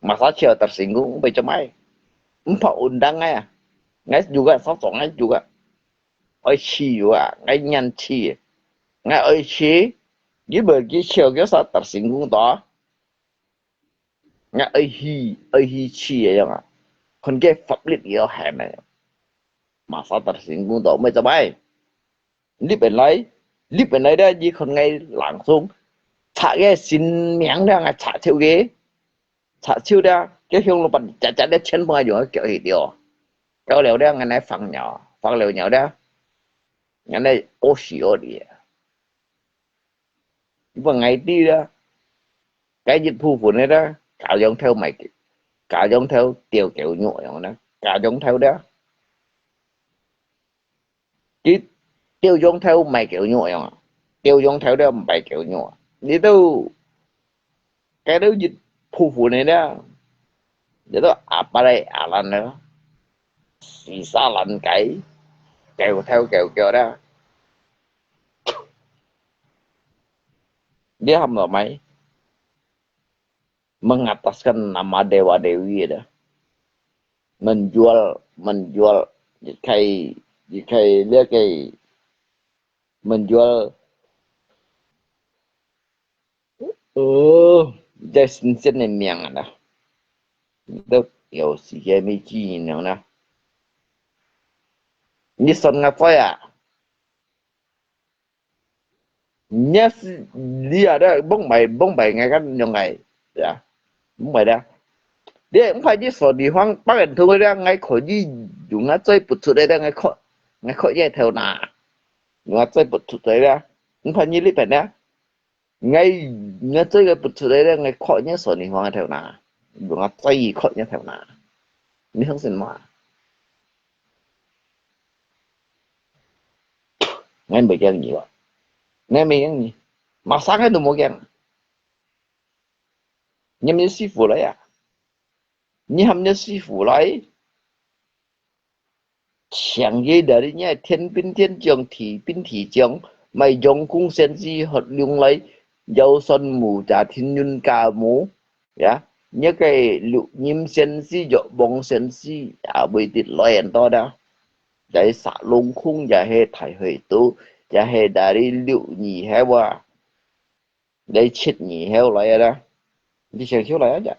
Masa siya tersinggung, macam ai. Empat undang ai. Ngai juga, sosok ngai juga. Oi si juga, ngai nyan si. Ngai oi si, dia bagi siya, dia sa tersinggung to. Ngai oi hi, oi hi si ya, yang ah. Kon ke fablit ya, hai na. Masa tersinggung to, mai cabai. Li pen lai, li pen lai da, ji kon ngai langsung. Cha ge sin miang da, ngai cha chiu ge. Cha chiu da, ke hiong lo pan, cha cha da, chen pung ayo, kio hi dio. Kio liao da, ngai nai fang nyao, fang liao nyao da. Ngai nai o si o li. Ibu ngai ti da. Cái dịch vụ này đó, cả dòng theo mày, cả dòng theo tiểu kiểu nhụa dòng đó, cả dòng theo đó. Chứ tiểu dòng theo mày kiểu nhụa dòng, tiểu dòng theo đó mày kiểu nhụa. Đi đâu, cái đó dịch vụ này đó, đi đâu, apa đây, alan đó, xì xa lăn cái, kiểu theo kiểu kiểu đó. Dia hamba mai mengataskan nama dewa-dewi ada. Menjual, menjual, dikai, dikai, dia kai menjual, eh, dia sin-sin ni miang ada. Itu, yo, si Yemi Ji ni na. Ni son ngapai ah. Nya si lia da, bông bai, bông bai ngai kan yong ngai. Ya. Bông bai da. Dia, mung pai ji so di huang, bak en tu da, ngai ko ji, yung ngai zoi put sut da, ngai ko, ngai ko ye teo na. Yung ngai zoi put sut da. Mung pai ni li pen da. Ngai, ngai zoi ngai put sut da, ngai ko ye so di huang teo na. 用啊嘴看你頭那，你相信無啊？𠊎毋會驚你哦，𠊎毋會驚你，麼儕𠊎都無驚。你喊你師傅來啊，你喊你師傅來。 像佢這裡，你係天兵天將、地兵地將，賣將軍先師，學龍來，要算無，假天運假無，呀，你个六壬先師、藥王先師，也會得來很多的。在沙龍空，也係大海島，也係這裡六二海哇。 你七年後來啊啦，你想想來啊，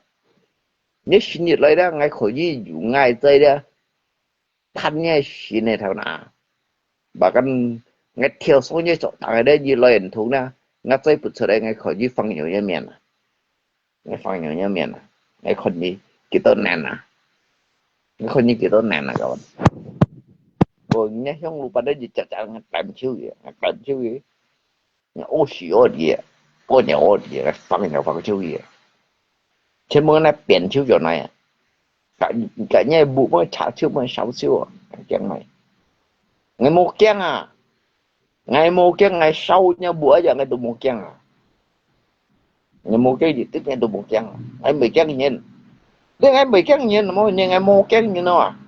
你生日來啦，𠊎可以有𠊎在啦，趁你新个頭那，把kan𠊎跳上你做大个咧，你來毋通啦，𠊎再不出來，𠊎可以放牛一面啦，𠊎放牛一面啦，𠊎看你幾多年啦，𠊎看你幾多年啦，kawan。我人家香爐把你一隻隻，𠊎帶毋手个，𠊎帶毋手个。 屙屎屙尿，屙尿屙尿，放尿放手个，全部拿扁手就來啊！該該你不會擦手，不會燒手啊？驚咩？𠊎無驚啊！𠊎無驚，𠊎燒尿不一樣，𠊎都無驚啊！𠊎無驚，一滴𠊎都無驚啊！𠊎毋會驚人，你𠊎毋會驚人，無人，𠊎無驚人啊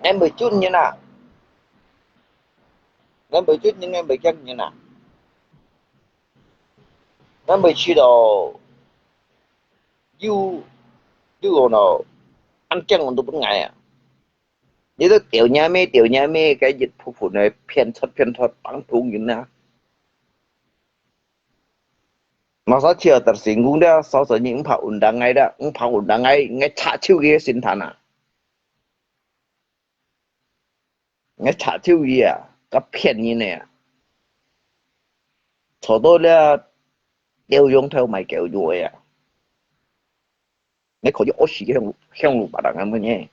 ！𠊎毋會驚人啊！ 𠊎毋會驚人，𠊎毋會驚人啊！𠊎毋會試著有有哦，恁驚人都分𠊎啊！你都吊若咩吊若咩，該一部分个騙出騙出，幫助人啊！Masa試著成功了，少少人毋怕undang𠊎了，毋怕undang𠊎，𠊎插手佢个神壇啊！ 𠊎插手佢啊，該騙人个啊！坐到這吊羊頭賣狗肉个啊！𠊎可以屙屎个香香爐把人个問呢。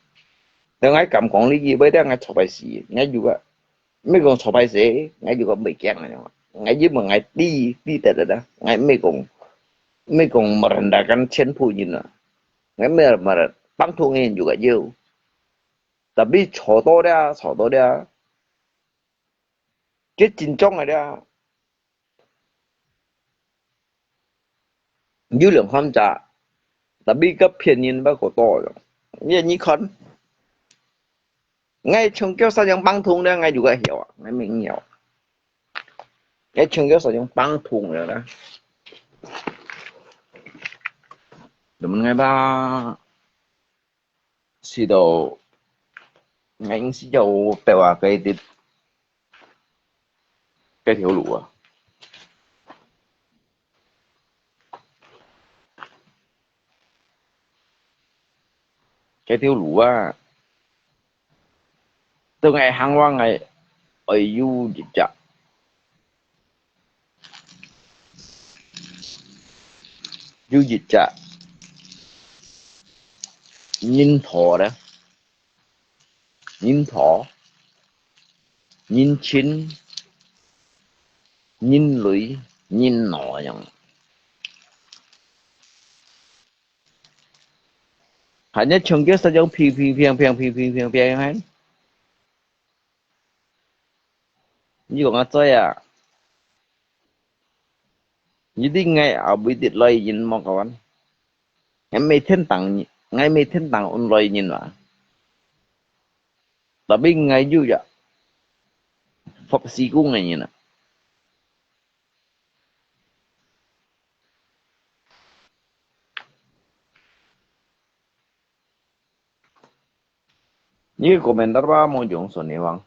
但𠊎敢講你以為這𠊎坐歹勢，𠊎有个，毋係講坐歹勢，𠊎有个毋會驚个，𠊎因為𠊎知知得得得，𠊎毋係講毋係講merendahkan全部人啊，𠊎毋係merend，幫助人有个有。 Tapi坐到這，坐到這，佢真正个這，有兩款者，tapi該騙人个過多了。你你看，𠊎像佢想用幫同咧，𠊎就該曉啊，𠊎毋曉。𠊎像佢想用幫同咧啦。你們該吧。 試著，𠊎應試著白話該條，該條路啊。該條路啊，到𠊎行完𠊎愛有一隻 有一隻人頭咧，人頭、人情、人類、人腦樣。還有像佢實在平平平平平平平平樣。 你講𠊎知啊，你知𠊎也毋會得來人無kawan。𠊎毋係天堂，𠊎毋係天堂運來人啊。Tapi𠊎有呀，服侍過个人啊。 你个komentar吧，無用，Sony Wang。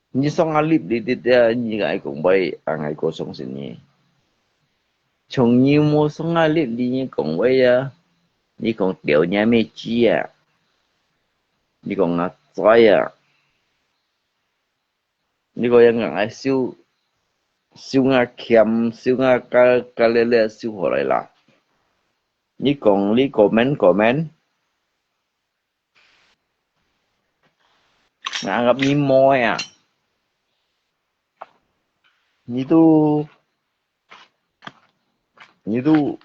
你上下立立立，你个愛講話，啊，𠊎个相信你。從你無上下立立，你講話啊，你講掉你个面子啊，你講啊，在啊。 你个人講愛收，收啊儉，收啊加加咧咧收好來啦。你講你comment comment，啊，你摸呀，你都 你都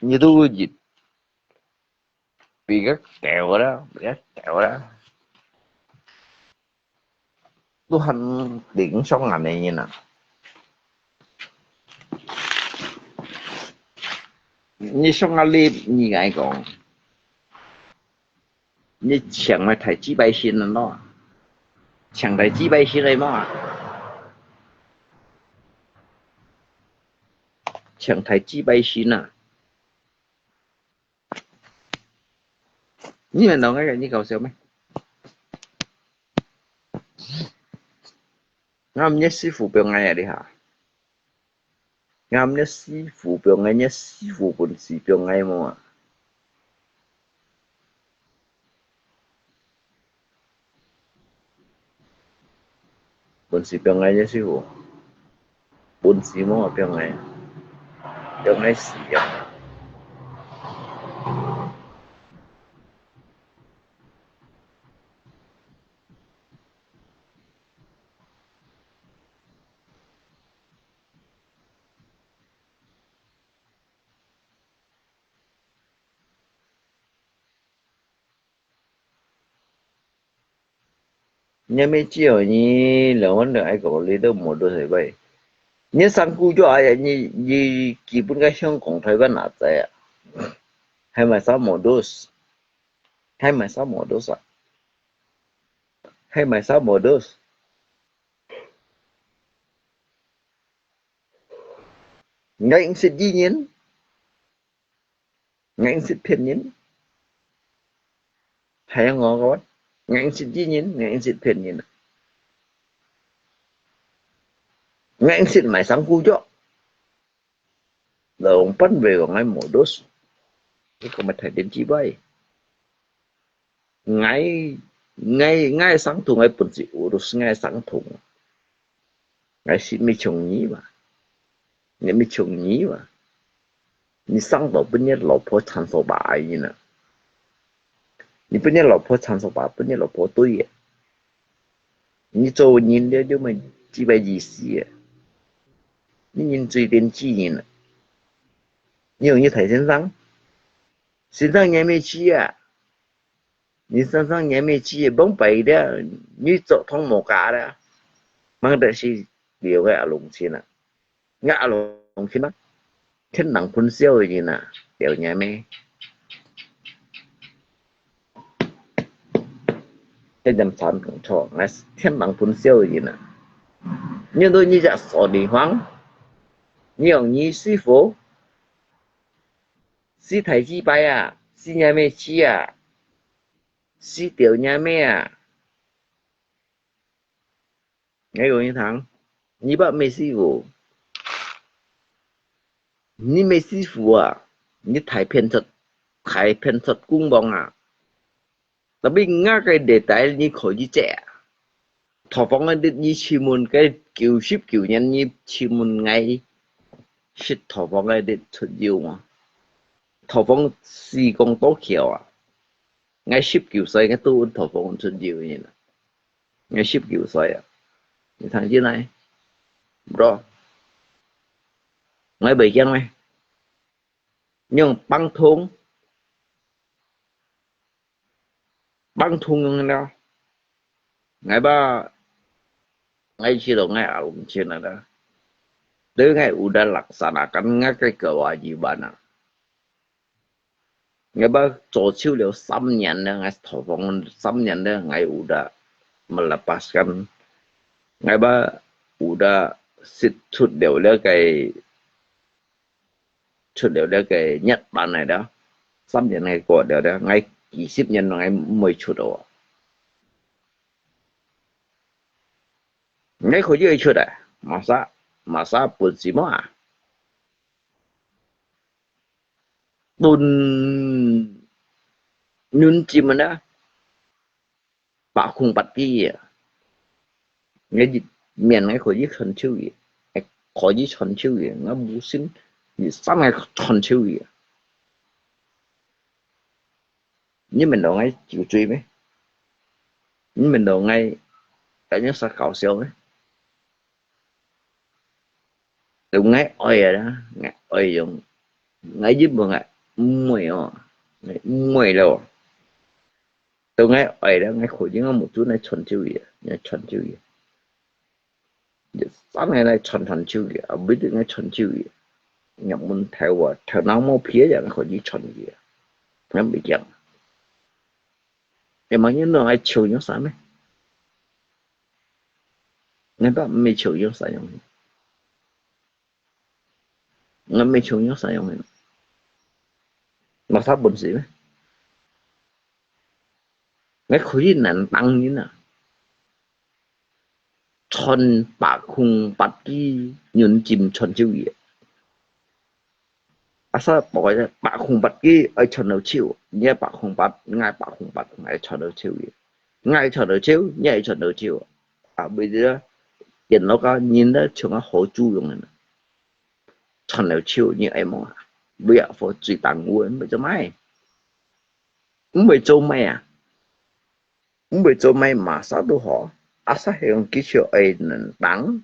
你都一比个高啦，比个高啦，都還頂上岸个人啊。你上岸哩，你愛講，你請來大幾百仙啊喏，請大幾百仙來嘛，請大幾百仙啊。 你們兩個人，你搞笑咩？𠊎毋識師傅放𠊎啊，你哈！𠊎毋識師傅放𠊎，你師傅本事放𠊎無啊？ 本事放𠊎，這師傅。本事無放𠊎，放𠊎死啊！ 你也無知哦，你兩萬兩愛講，你都無多少位。你生古早啊，你，你基本个香港、台灣哪在啊？還買啥modus？還買啥modus啊？還買啥modus？你應該識語言。 𠊎毋識騙人。還有我講，𠊎毋識騙人，𠊎毋識騙人。𠊎毋識賣生古早。老闆會講𠊎無讀書，你講麼大電子杯。 𠊎，𠊎，𠊎生痛，𠊎本事有，都係𠊎生痛。𠊎係毋像你嘛，你毋像你嘛。你生到分你老婆chansoba啊！你分你老婆chansoba，分你老婆對啊。你做人了，就無幾分意思啊。你人最電子人啊。你用你大先生，先生也無去啊。 你生生也無去，放擺了，你做通無價了。吂得係了个阿龍親啊，𠊎阿龍親啊，天頂噴燒个人啊，了解無？這點慘講錯，𠊎係天頂噴燒个人啊。你都你隻傻地方，你用你師傅，師太子拜啊，師也無去啊。 死掉若姆啊！𠊎講你聽，你捌無師傅？你無師傅啊！你大騙出，大騙出公房啊！Tapi𠊎个地帶你可以借啊！ 套房个日你請問，該九十九年你請問𠊎識套房个日出遊無？套房時光多巧啊！𠊎十九歲，𠊎都有套房出遊个人啊！𠊎十九歲啊！你聽見來？Bro，𠊎袂驚咩？用放通，放通用了。 𠊎吧，𠊎知道𠊎阿龍親啊啦。對𠊎udah laksanakan𠊎个kewajiban啊。𠊎吧做手了三年了，𠊎套房三年了，𠊎udah melepaskan。𠊎吧udah釋出了了个 出了這个日本來了，三年个過了了，𠊎幾十年來𠊎毋會出哦。𠊎可以會出啊，麼儕，麼儕本事無啊？分人佔啊， 百空八機啊。𠊎一面𠊎可以傳授佢，𠊎可以傳授佢，𠊎無信，一生𠊎傳授佢。你問到𠊎酒醉咩？你問到𠊎，𠊎樣式搞笑咩？ 𠊎愛啊，𠊎愛用 𠊎日本𠊎毋會哦，𠊎毋會了哦。到𠊎愛了，𠊎可以，𠊎目珠𠊎穿手个，𠊎穿手个。一生个來穿穿手个，啊，毋一定愛穿手个。入門頭啊，頭腦無皮个人可以穿个，𠊎毋驚。你問人愛穿樣衫咩？𠊎都毋會穿樣衫樣。 𠊎毋係穿樣衫樣个，麼儕本事咩？𠊎可以能當人啊，穿百空八機，忍者穿手个。啊，所以百空八機愛穿到手，你愛百空八，𠊎百空八，𠊎穿到手个。 𠊎愛穿到手，你愛穿到手。啊，為了見落个人咧，像个好主用个，穿到手，你愛無啊？為啊，for最當穩，毋會做麼个？毋會做麼个啊？毋會做麼个，麼儕都好。啊，所以講技巧愛能當，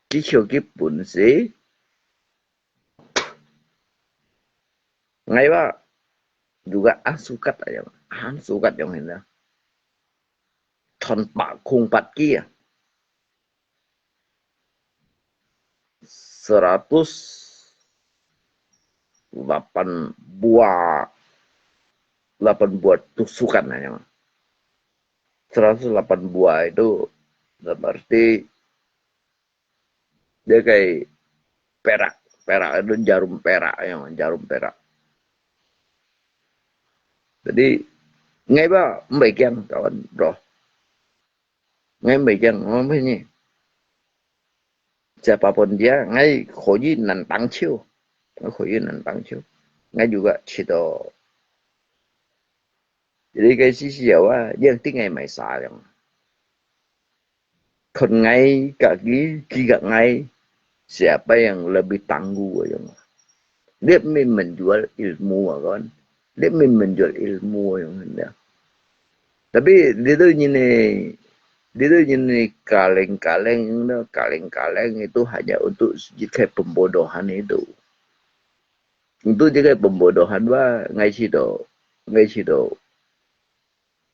技巧个本事。 𠊎話，如果恁suka樣，恁suka樣形啊，穿百空八機啊，seratus delapan buah, delapan buah tusukan aja. Seratus delapan buah itu berarti 這個perak，perak itu jarum perak，ya，jarum perak. Jadi，𠊎話毋會驚，kawan，bro。𠊎毋會驚，𠊎毋會呢。Siapapun dia，𠊎可以能當手，𠊎可以能當手。𠊎juga試著，這個時時候啊，一定愛買衫樣。 看𠊎家己，佢个𠊎，siapa yang lebih tangguh樣。Dia min menjual ilmu kan. Dia min menjual ilmu yang dia. Tapi dia tu ini, dia tu ini kaleng-kaleng, kaleng-kaleng itu hanya untuk sedikit pembodohan itu. Untuk sedikit pembodohan bah, ngai situ, ngai situ.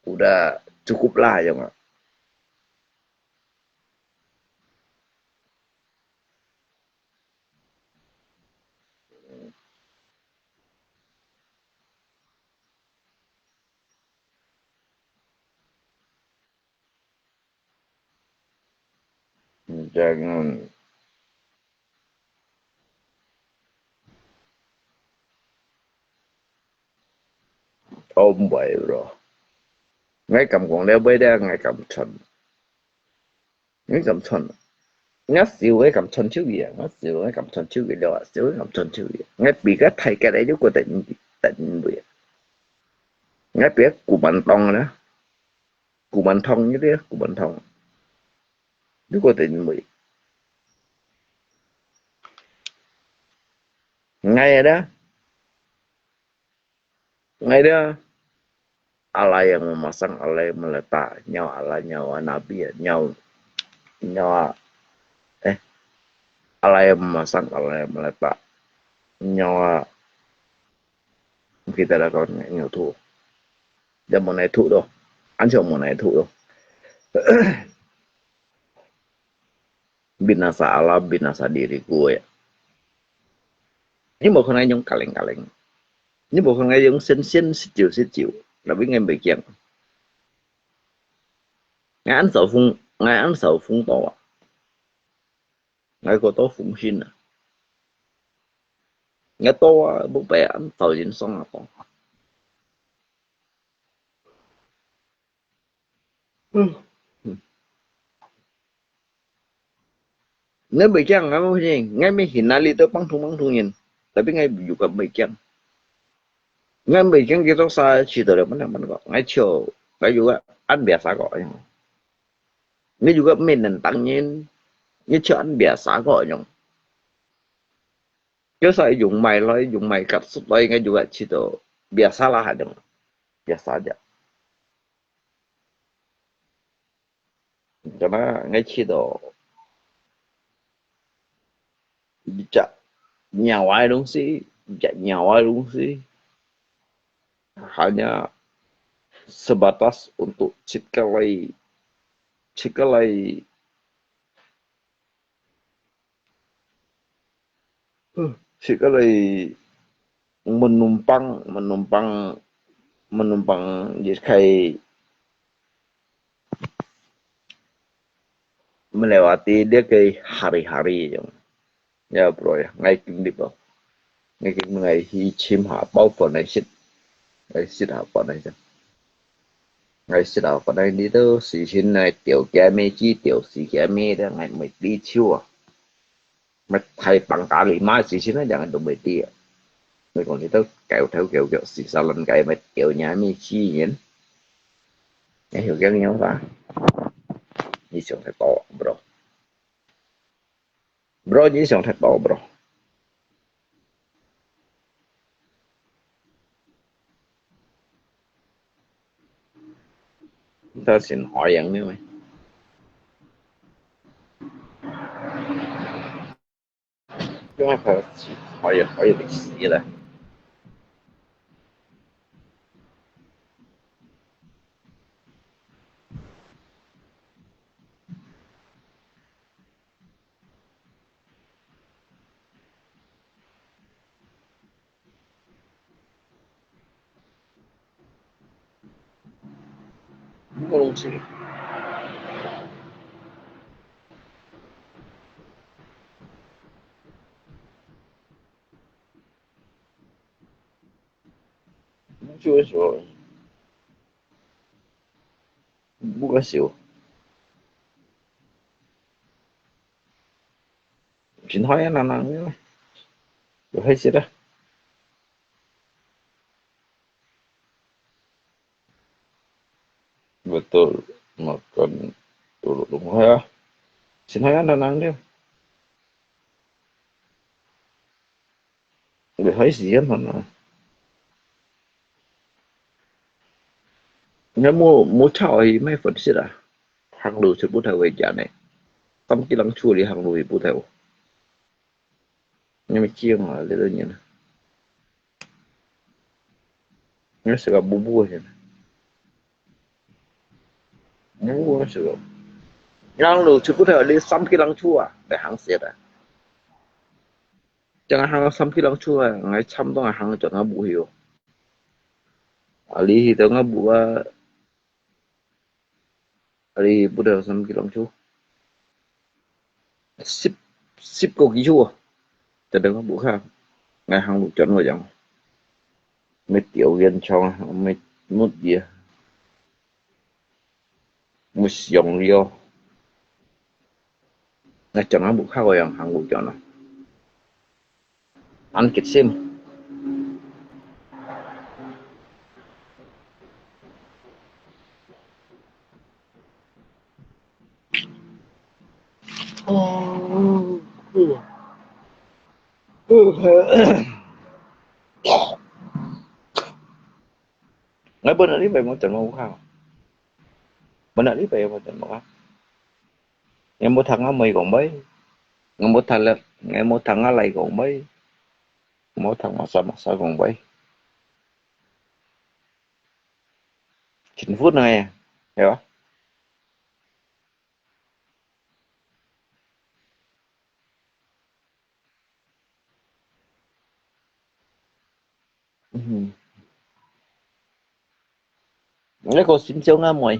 Udah cukup lah, ya nggak? Jangan. Oh，毋會咯。𠊎敢講了，毋會了，𠊎敢穿。𠊎敢穿。𠊎笑，𠊎敢穿手个啊！𠊎笑，𠊎敢穿手个了啊！笑，𠊎敢穿手个。𠊎比較大个咧，就覺得你，得你會啊。𠊎比較古曼童个啦。 古曼童，你知啊，古曼童。你覺得你會？𠊎啊，𠊎啊，Allah yang memasang, Allah yang meletak, nyawa Allah, nyawa Nabi, nyawa, nyawa, eh, Allah yang memasang, Allah yang meletak, nyawa 毋記得了，講牛禿，也無哪禿咯，恁樣無哪禿咯。Binasa alam, binasa diriku ya。你無可能用kaleng-kaleng，你無可能用神仙食酒食酒，tapi𠊎袂驚。𠊎恁少風，𠊎恁少風度啊！ 𠊎過多風險啊！𠊎多啊，無辦法，找人算啊，講。嗯，嗯。你袂驚，𠊎無驚，𠊎乜去哪裡都幫助幫助人，tapi𠊎又个袂驚。𠊎袂驚，佢做啥試著了，mana mana講，𠊎笑，𠊎又个，恁biasa講，哎呀。 你如果毋係能當人，你就恁biasa个樣。Biasa用買來，用買甲出來，應該就會試著biasa啦，還用biasa啫。Karena𠊎試著一隻 nyawa个东西，nyawa个东西，hanya sebatas untuk 自己个利，自己个利，自己个利。 Menumpang, menumpang, menumpang一个 melewati 這个 hari-hari 樣。Ya, bro, ya, ngai經歷咯。Ngai經歷，ngai去尋下包飯來食，來食下飯來食。Ngai食下飯來，你都時常來釣雞尾，去釣死雞尾，ngai毋會知手啊。 Mệt thầy bằng cả lima chỉ xin nó chẳng đồng bề tia. Người còn thì tớ kéo theo kiểu kiểu xì xa lần cái mệt kiểu nhà mi chi nhìn. Nghe hiểu cái nhau ta. Như sống thật to, bro. Bro, như sống thật to, bro. Ta xin hỏi yang ni mai. Chúng ta phải hỏi yang, hỏi yang lịch sử là. Bukan sih. Xin hỏi anh nè, có hay gì đó. Betul, makan dulu dulu ya. Xin hỏi anh nè, dia. Người thấy gì hết mà. Người mua, mua cháo thì mấy phần xịt à? Hàng lụt thì bút theo về trả này. Tâm kỹ năng chua thì hàng lụt thì bút theo. Người mới chia mà, để tôi nhìn. Người sẽ gặp bố bố thế này. Bố bố sẽ gặp. Hàng lụt thì bút theo đi tâm kỹ năng chua à? Để hàng xịt à? Chẳng hạn hàng tâm kỹ năng chua à? Ngay chăm đó hàng cho nó bố hiểu. À, lý thì tôi ngó bố à. Ari bút đầu xăm kí lòng chú. Sip, sip cô kí chú. Cho đừng có bút khác. Ngay hàng lục chọn vào dòng. Mới tiểu viên cho, mới mút dìa. Mới sống liêu. Ngay chọn nó bút khác vào dòng hàng lục chọn nó. Ăn kịt sim. Ngai bơ nă li bai mo chăn mo khao. Bơ nă li bai mo chăn mo khao. Ngai mo thang a mai kong bai. Ngai mo thang lek, ngai mo thang a lai kong bai. Mo thang masa masa kong bai. Chính phủ này, hiểu không? Ừm. Ngai có sim chiu ngã muai.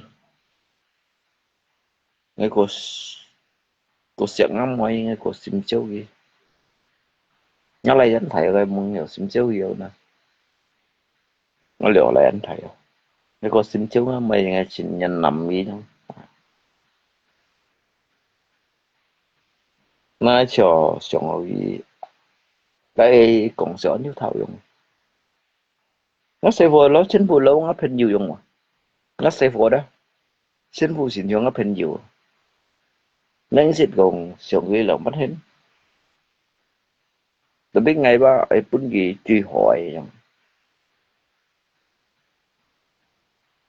Ngai có s-, có siak ngã muai, ngai có sim chiu kì. Ngai lai ăn thai, ngai mong yau sim chiu yau na. Ngai liu lai ăn thai yau. Ngai có sim chiu ngã muai, ngai chín nhân năm kì. Ngai cho siang kì. Lai kong siak nhiêu thao yong. Ngai sai phua lo, chính phủ lo ngai phên yau yong wa. Ngai sai phua da. Chính phủ xin yong ngai phên yau. Nang sit kong siang kì lo mát hên. Tapi ngai ba, ai pun kì chui hoi yong.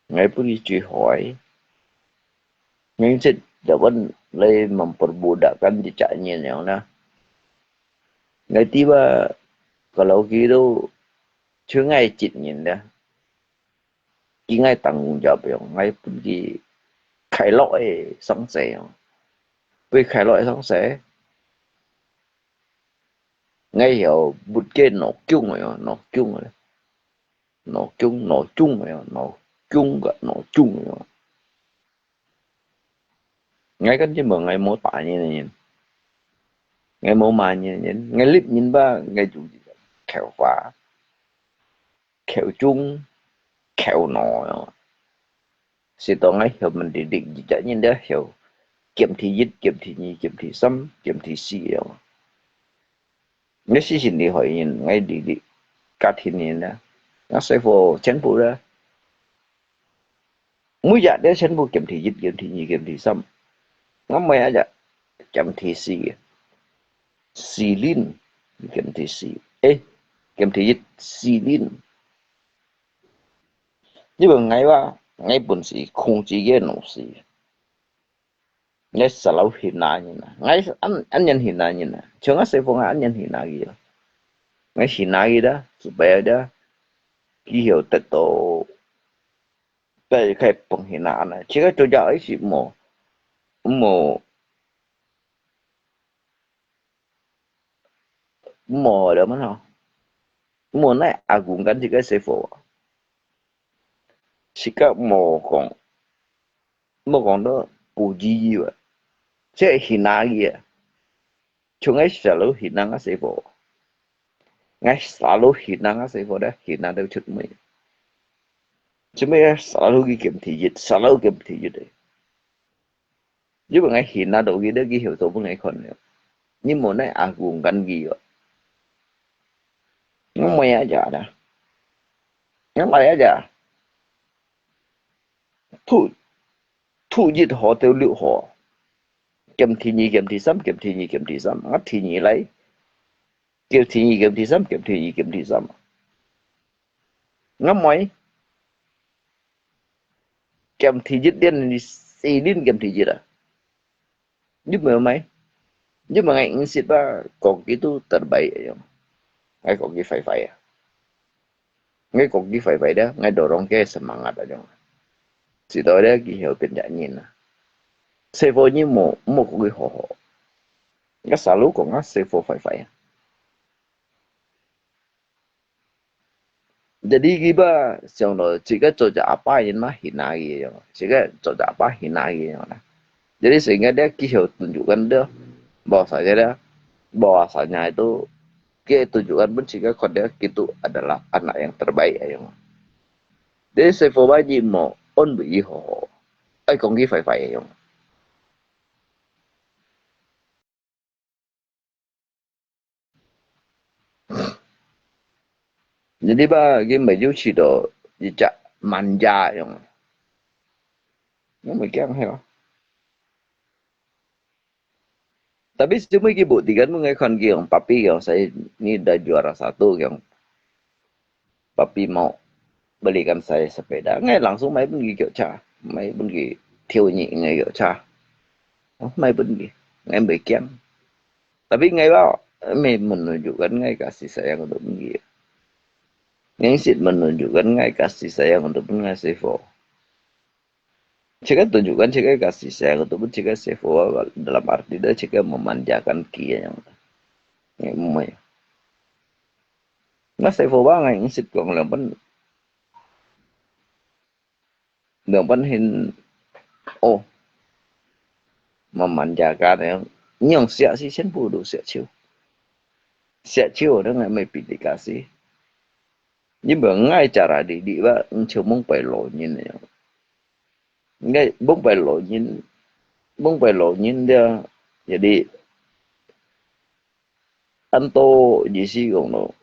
Ngai pun kì chui hoi. Nang sit da wan lai memperbudakkan cicak nyin yong na. 𠊎知啊，个老佢都像𠊎一人咧，佢𠊎當有表，𠊎分佢快樂个上世哦，分快樂个上世。𠊎曉分个腦弓个哦，腦弓个，腦弓，腦弓个哦，腦弓个，腦弓个哦。 𠊎跟住問，𠊎無打人个人，𠊎無罵人个人，𠊎立人吧，𠊎就扣花、扣鐘、扣腦啊。係到𠊎曉問題，你一隻人了曉，檢題一、檢題二、檢題三、檢題四啊。 𠊎係真厲害人，𠊎離離家庭人啦，𠊎師傅全部啦，每日都全部檢題一、檢題二、檢題三，𠊎每日檢題四，四輪，檢題四，誒，檢題一，四輪。因為𠊎話，𠊎本事控制个東西。 𠊎selalu hina人啊，𠊎恁，恁樣hina人啊，像𠊎師傅𠊎恁樣hina佢啊。𠊎hina佢啦，supaya佢曉得到，不要太penghinaan啊。自家做家係無，無，無了嘛吼，無哪agungkan自家師傅啊。自家無講， 莫講到不如意啊，這hina佢啊，像𠊎selalu hina𠊎師傅，𠊎selalu hina𠊎師傅咧，hina到出尾，出尾selalu佢檢題一，selalu檢題一个。因為𠊎hina到佢咧，佢曉做分𠊎看了，你莫哪agungkan佢啊，𠊎無一隻啦，𠊎無一隻。 讀，讀一號到六號，檢題二、檢題三、檢題二、檢題三，𠊎題二來，檢題二、檢題三、檢題二、檢題三。𠊎妹，檢題一連四輪檢題一啊。 你明白？你明白意思吧？講佢都terbaik樣，𠊎講佢壞壞啊。𠊎講佢壞壞咧，𠊎dorong佢semangat啊樣。直到咧，佢曉變隻人啊。師傅你莫，莫講佢好好。𠊎selalu講啊，師傅壞壞啊。 Jadi佢吧，想到自家做隻阿爸人嘛，hina佢樣，自家做隻阿爸hina佢樣啦。Jadi sehingga dia佢曉tunjukkan dia bahwasanya dia, bahwasanya itu，佢tunjukkan分自家看dia，佢都adalah anak yang terbaik樣。Jadi師傅吧，你莫安慰佢好好，愛講佢壞壞樣。 Jadi吧，佢乜有試到一隻manja樣。𠊎乜驚係哦。Tapi semua佢buktikan分𠊎看，佢講，Papi，佢講，saya ini dah juara satu，佢講，Papi mau belikan saya sepeda，𠊎langsung買分佢腳車，買分佢條件个腳車，買分佢，𠊎乜驚。Tapi𠊎話，乜menunjukkan𠊎kasih sayang untuk分佢。𠊎識menunjukkan𠊎kasih sayang untuk分𠊎師傅。自家tunjukkan自家kasih sayang untuk分自家師傅，dalam arti dah自家memanjakan佢樣。Mungkin，𠊎師傅話𠊎識講兩分，兩分hin，哦，memanjakan樣，你用惜係全部都惜手，惜手，𠊎乜pilih kasih。因為𠊎cara didik吧，像mungpai老人樣。 Ngai mungpai老人，mungpai老人了，jadi anto意思講咯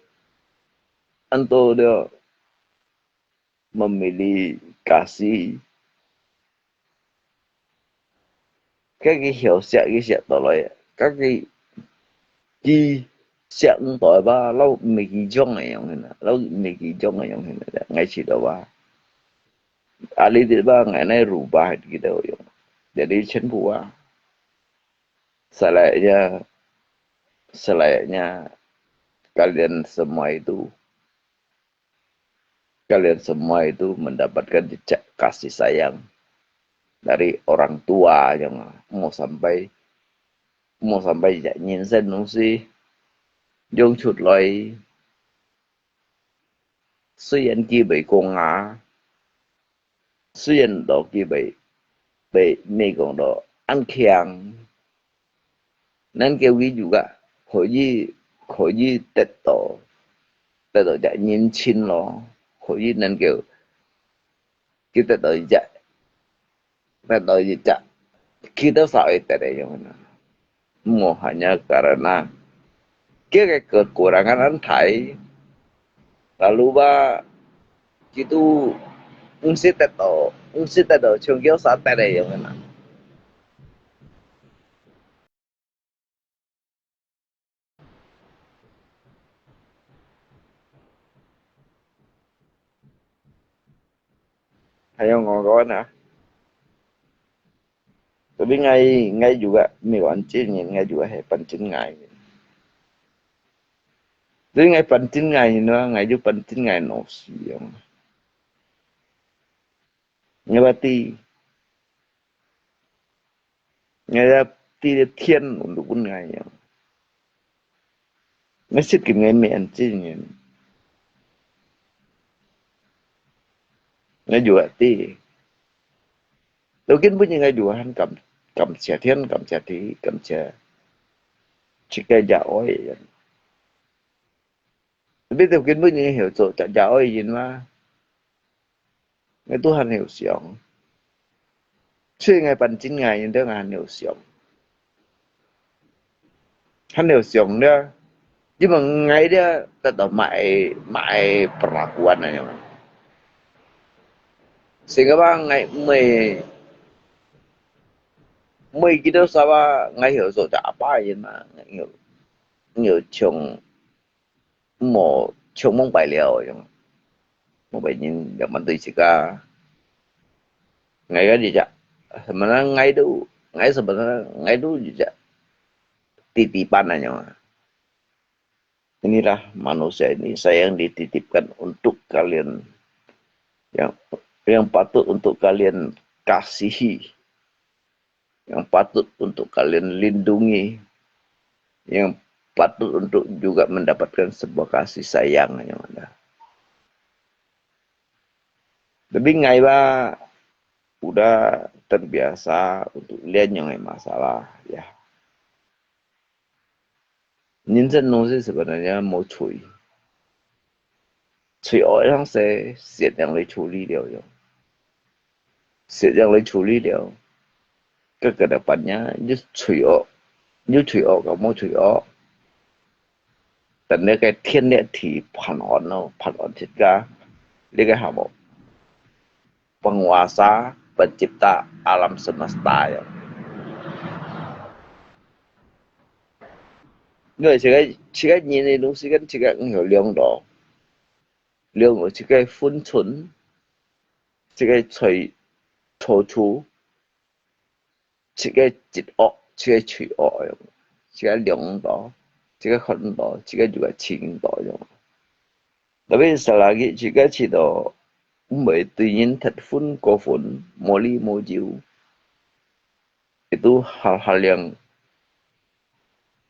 ，anto了memilih kasih，該佢曉惜佢惜到來，該佢佢惜毋到吧，老毋係佢種个樣形啦，老毋係佢種个樣形啦，𠊎試到吧。 Ahli tiba ngai nai rubah gitu yung. Jadi cen bua. Selayaknya, selayaknya kalian semua itu, kalian semua itu mendapatkan jejak kasih sayang dari orang tua yang mau sampai, mau sampai jejak人生东西用出来。虽然佢未講啊，虽然到佢未，未，未講到恁強， 能夠佢juga可以，可以得到，得到一隻人情咯，可以能夠佢得到一隻，得到一隻，佢都稍微得个樣啊。Mo hanya karena佢个kekurangan antai, lalu ba佢都毋識得到，毋識得到像佢所得个樣啊。 還有我講啊，tapi ngai，ngai juga，每個人，ngai juga係本身ngai。Tapi ngai本身ngai，你知道，ngai就本身ngai腦死樣。Ngai berarti，ngai berarti天untuk ngai樣。Ngai sedikit ngai mean chính ngai juga ti. Lalu kin bunyi ngai juga han感，感謝天，感謝地，感謝自家家愛。Tapi lalu kin bunyi ngai hiểu做自家家愛人嘛。 Ngai tu han hiểu想。Cui ngai bản chính ngai，你都還hiểu想。還hiểu想了，因為ngai了得到麼个，麼个perlakuan啊樣。Sehingga ngai，mei，mei kita sawa ngai hiểu做隻apa人嘛，ngai hiểu，ngai hiểu像 無像蒙白了樣。Mong白人樣般對自家，ngai个一隻，sebenarnya ngai都，ngai sebenarnya ngai都一隻titipan啊樣啊。Inilah manusia ini saya yang dititipkan untuk kalian, yang, yang patut untuk kalian kasihi. Yang patut untuk kalian lindungi, yang patut untuk juga mendapatkan sebuah kasih sayang yang ada. Tapi ngai ba udah terbiasa untuk lihat yang masalah, ya. 人生東西sebenarnya無罪。罪惡樣事，善良來處理了樣。善良來處理了，該个depannya，有罪惡，有罪惡，有無罪惡。等那个天裂地判案咯，判案自家，你个項目。 Penguasa, pencipta alam semesta ya. 因為自家，自家人个東西，跟自家有兩道，兩道，自家分寸，自家在錯處，自家一惡，自家罪惡，自家兩道，自家看道，自家就係清道。 Tapi selagi自家知道毋會對人忒分過分，無理無由，itu hal-hal yang,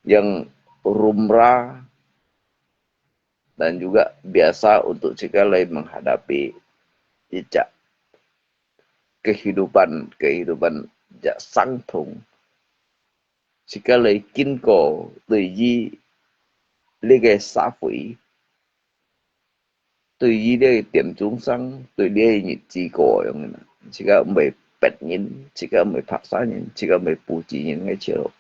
yang lumrah dan juga biasa untuk自家來menghadapi一隻kehidupan, kehidupan yang相同。自家來經過對於這个社會， 對於這个點鐘聲，對這个日子過樣个啦，自家毋會逼人，自家毋會拍殺人，自家毋會布置人个時候，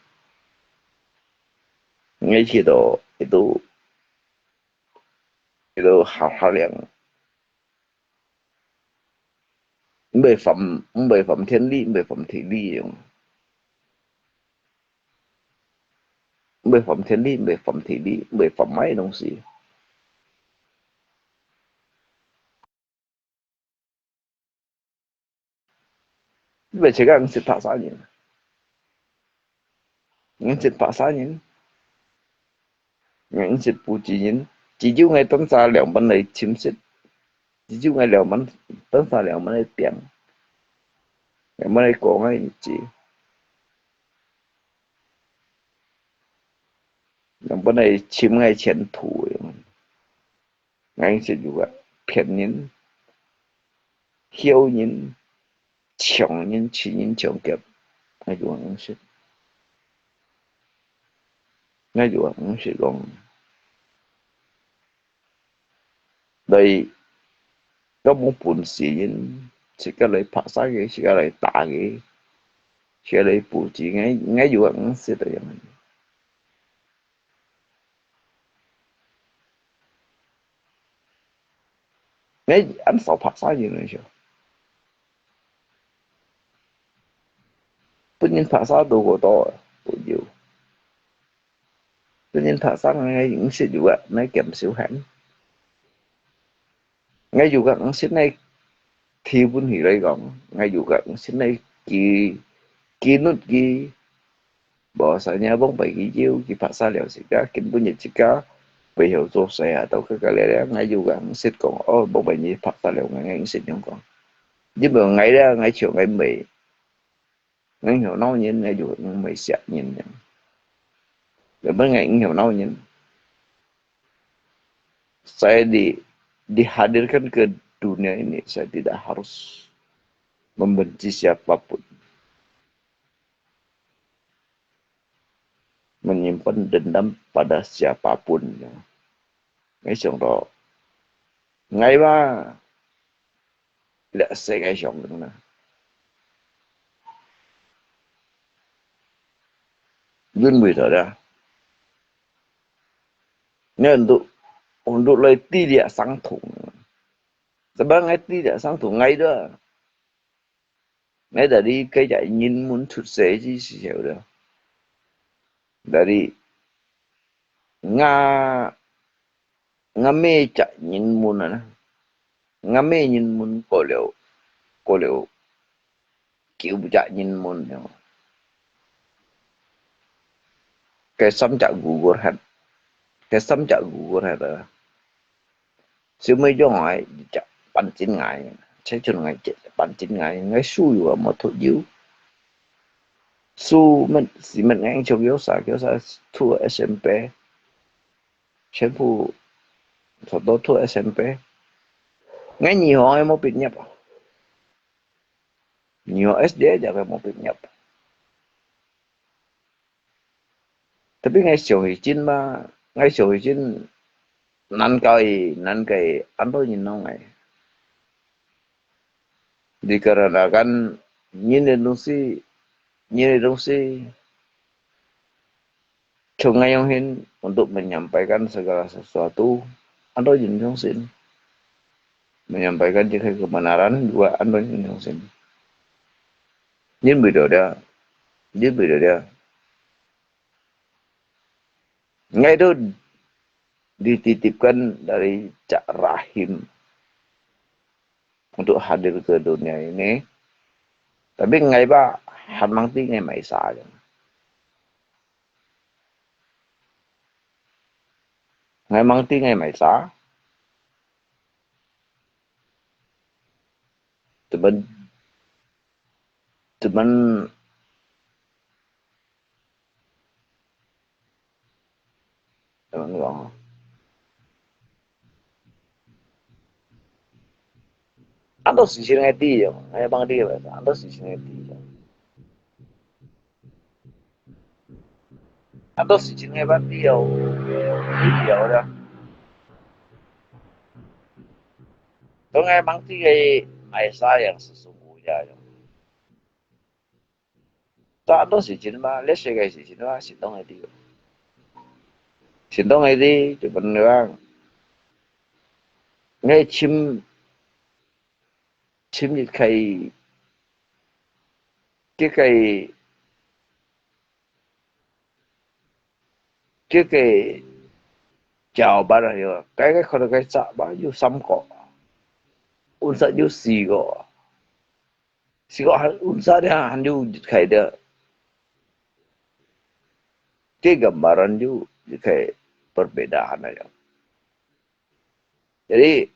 个時候，itu，itu hal-hal yang毋會犯，毋會犯天理，毋會犯地理樣。 毋會犯天理，毋會犯地理，毋會犯麼个東西。毋會自家毋識拍殺人，毋識拍殺人。𠊎毋識布置人，只有𠊎當下兩班來尋食，只有𠊎兩班，當下兩班來拚，兩班來過𠊎日子，兩班來尋𠊎前途个。 𠊎識有个騙人、僥人、搶人、搶人搶劫，𠊎有个毋識。𠊎有个毋識講，來，到無本事人，自家來拍殺佢，自家來打佢，自家來布置，𠊎，𠊎有个毋識个樣。 𠊎恁少拍殺人个時候，分人拍殺到過多啊，朋友。分人拍殺，𠊎毋識有啊，𠊎減少喊。 𠊎有个毋識呢，提問起來講，𠊎有个毋識呢，佢，佢律佢，無啥人幫佢佢要，佢拍殺了自家，根本就自家背後做事啊，到个个了，𠊎有个毋識講，哦，幫佢拍殺了，𠊎毋識樣講。因為𠊎咧，𠊎像𠊎毋係，𠊎曉鬧人，𠊎就毋係殺人樣。原本𠊎毋曉鬧人。 Saya di, dihadirkan ke dunia ini, saya tidak harus membenci siapapun, menyimpan dendam pada siapapun. 𠊎想到，𠊎嘛，這世界上人啊，因為到了，𠊎都，我都來地理上痛。Sebab𠊎地理上痛，𠊎都，𠊎dari該隻人門出世之時候了。Dari𠊎，𠊎姆隻人門啊，𠊎姆人門過了，過了九隻人門了。該三隻gugur忒，該三隻gugur忒啊。小妹將𠊎一隻半斤𠊎，切出𠊎一隻半斤𠊎，𠊎書又無讀有。書乜，係乜𠊎從小學，小學讀SMP，全部差不多讀SMP。𠊎二學也無畢業啊。 你學SD也無畢業。Tapi𠊎想起真嘛，𠊎想起真，難怪，難怪恁多人弄𠊎。Dikarenakan人个東西，人个東西， 從𠊎用心untuk menyampaikan segala sesuatu，恁多人用心，menyampaikan這個kebenaran juga，恁多人用心。因為到這，因為到這，𠊎都dititipkan dari Cak Rahim untuk hadir ke dunia ini. Tapi𠊎吧，還吂知𠊎麼儕。 𠊎吂知𠊎麼儕。Teman，teman，teman講，恁多事情𠊎知哦，𠊎吂知，恁多事情𠊎知哦。 啊，都係真个問題哦，理由了。當然吂知个，愛啥樣係上古呀，但都係真嘛，歷史个事情嘛，係當然知。係當然知，就問你講，𠊎尋，尋一個，這個 這個Jawa Barat啊，該個看到該隻嘛有三個，Unsa有四個，四個還Unsa的還有一個的，這個嘛還有一個 berbeda 恁樣。Jadi，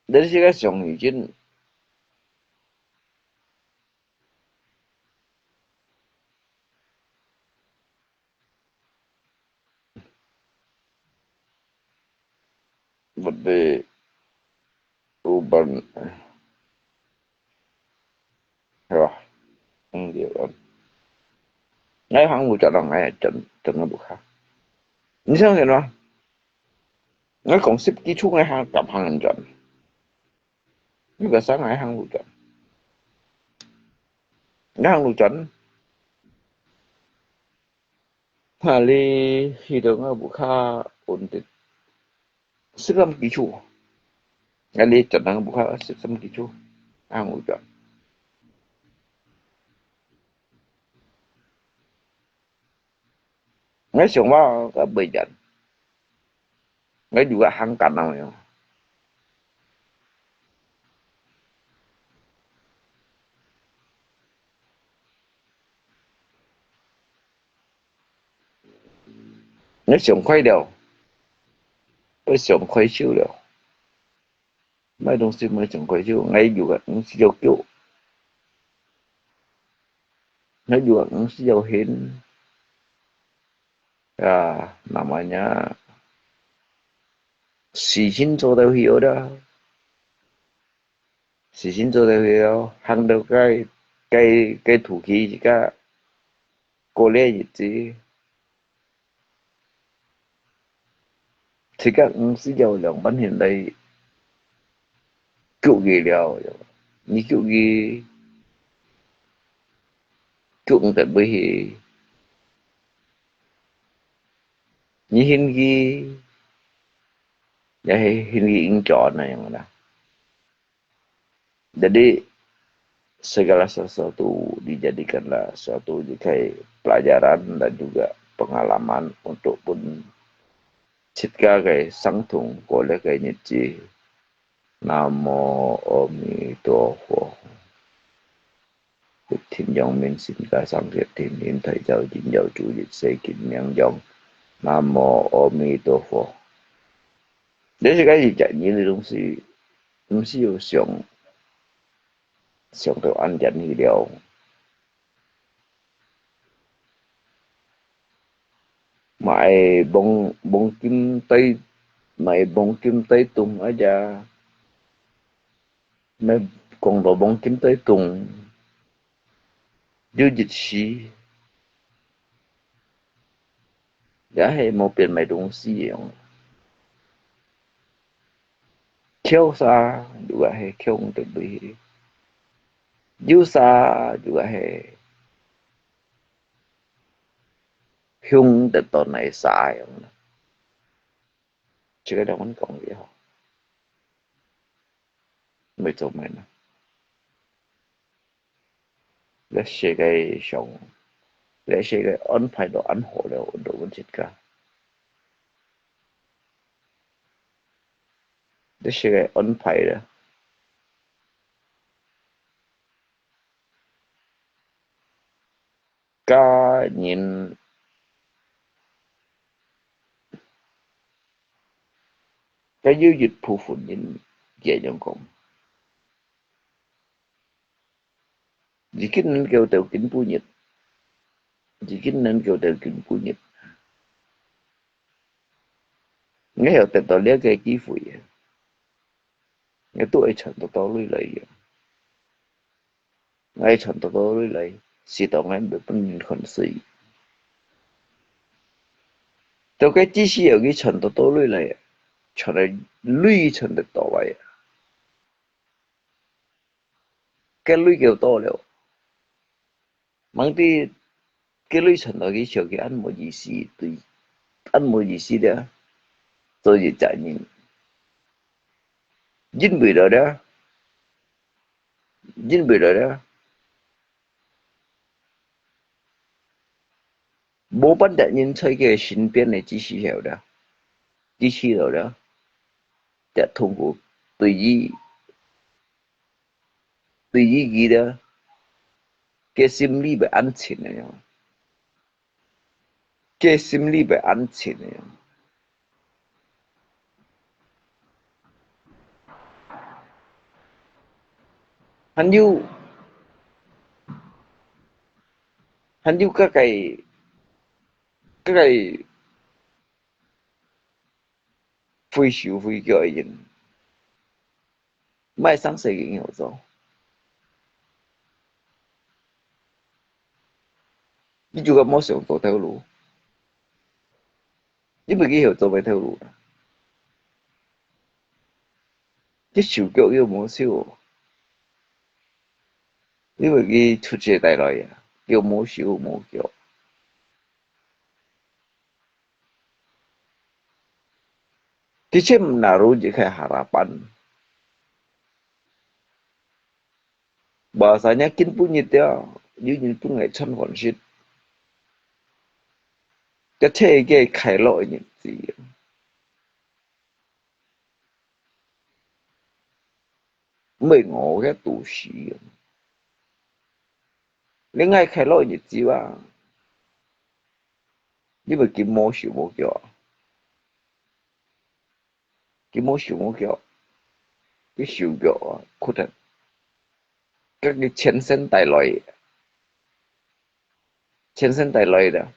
但是个上已經 Lebih uban. Wah, ang dia kan. Ngai hang lu jan ang ngai jan jan lu kha. Ni sang ken wa? Ngai kong sip ki chu ngai hang kam hang jan. Ni ba sang ngai hang lu jan. Ngai hang lu jan. Hali hidung a buka undit. Segam kicu. Ngali tenang buka segam kicu. Ang udah. Ngai siang wa ka bejan. Ngai juga hangkan nang yo. Ngai siang kuai liao. Ngai siang kuai siu liao. Mai dong si mai siang kuai siu. Ngai juga ngai siang kiu. Ngai juga ngai siang hin. Ya, namanya 時間做得去的。時間做得去哦，行到該該該土地自家過這日子，自家毋使要兩萬人來救佢了，你救佢，救毋得尾去。 你hindi，也係hindi應該那樣啦。Jadi segala sesuatu dijadikanlah suatu sebagai pelajaran dan juga pengalaman untuk pun 自家个生同過了个日子。 Namo Amis Tuafo. Phật Thánh Yang Minh Sinh Khai Sáng Diệt Thánh Linh Thầy Giáo Chính Giáo Chủ Diệt Sei Kinh Miang Yang. Namo Amis Tuafo. Jadi sekali jadi ni dong si, mesti yo siang, siang tu an jan hi liao. Mai bông bông kim tay, mai bông kim tay tung aja. Mai kong to bông kim tay tung. Yu jit si. Ya he mo pian mai dong si yong. Khiau sa juga he khiau tet lui. Yu sa juga he hiung tet to nai sa yong. Chỉ cái đó mình còn gì hả? Mới cho mình. Let's say cái sống. Let's say cái ổn phải đồ ăn hổ đều ổn đồ ăn chết cả. Let's say cái ổn phải đó. Cá nhân, cá yu yut phu phun nhân dễ dàng công. Chỉ kín nên kêu tèo kín bu nhiệt. Chỉ kín nên kêu tèo kín bu nhiệt. Nghe hiểu tèo tao liếc cái kỹ phui. Nghe tụi ấy chẳng tao tao lui lấy. Ngai chọn tao tao lui lai, si tao ngai bê pun nin khon si. Tao cái chi si ở cái chọn tao tao lui lai, chọn lai lui chọn tao tao lai. Cái lui kêu tao liao. Mang tí cái lui chọn tao cái chiều cái ăn một gì si tùy, ăn một gì si đó, tôi gì chạy nhìn. Dính bụi đó đó. Dính bụi đó đó. Bố bắt đại nhân chơi cái sinh viên này chỉ xì hẻo đó. Chỉ xì đâu đó. Chả thông của tùy ý. 對於佢个，个心裡會安靜个樣，个心裡會安靜个樣。還有，還有个个，个个 會手會腳个人，莫生事情好做。佢就講無想做頭路，因為佢曉做麼个頭路啦。佢手腳又無手，因為佢出世帶來啊，又無手無腳。 佢全毋拿如一个harapan。Bahasanya今晡日了，有人分𠊎穿飯食，這係一个快樂个日子。 毋會餓个肚屎。你愛快樂日子啊，你會佢無手無腳啊，佢無手無腳，佢手腳啊，屈忒，佢个前身帶來个。 前身帶來个，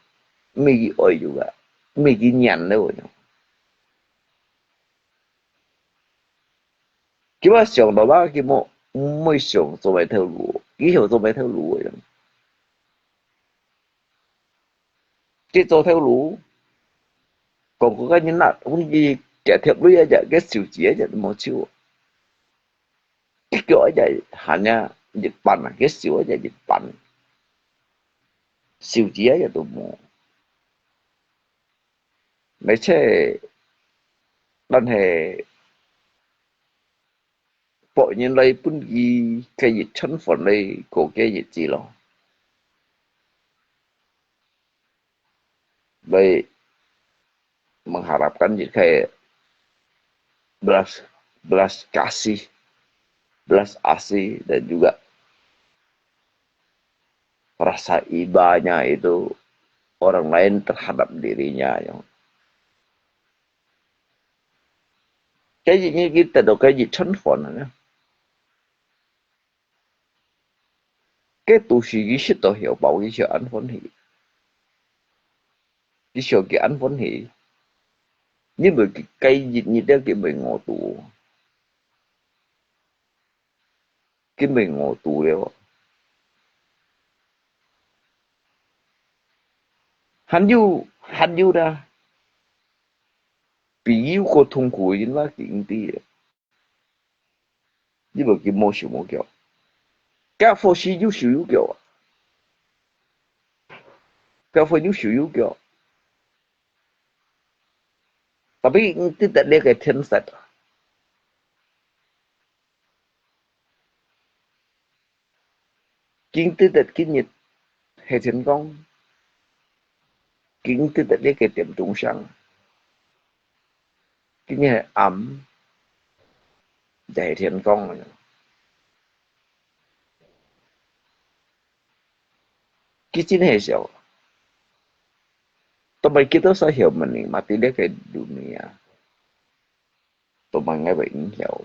毋係佢愛有个，毋係佢願了个。佢話想到吧，佢無，毋會想做麼个頭路，佢曉做麼个頭路个。佢做頭路，講過个人啊，分佢幾貼鐳啊，隻，佢手指啊，隻都無手。 佢腳一隻閒啊，一半啊，佢手一隻一半，手指一隻都無。而且，但係，別人來分佢个一餐飯來過个日子咯。 Baik, mengharapkan jika belas, belas kasih, belas asih dan juga rasa ibanya itu orang lain terhadap dirinya, ya. Cái gì như cái tật độ cái gì thân phận nữa. Cái tu sĩ佢食到曉飽，佢曉恁歡喜。佢想佢恁歡喜，因為佢該日日了佢毋會餓肚，佢毋會餓肚了。還有，還有啦，比佢更痛苦个人啦，佢毋知个。 你無佢無手無腳。該伙食有手有腳啊，該伙有手有腳。Tapi佢得到這个天煞啊，佢得到今日係天光，佢得到這个點鐘聲。 今日暗，就係天光了。佢真係笑。Tapi kita sa hiểu mình mà tí lé cái dunia. Tapi ngay vậy không hiểu.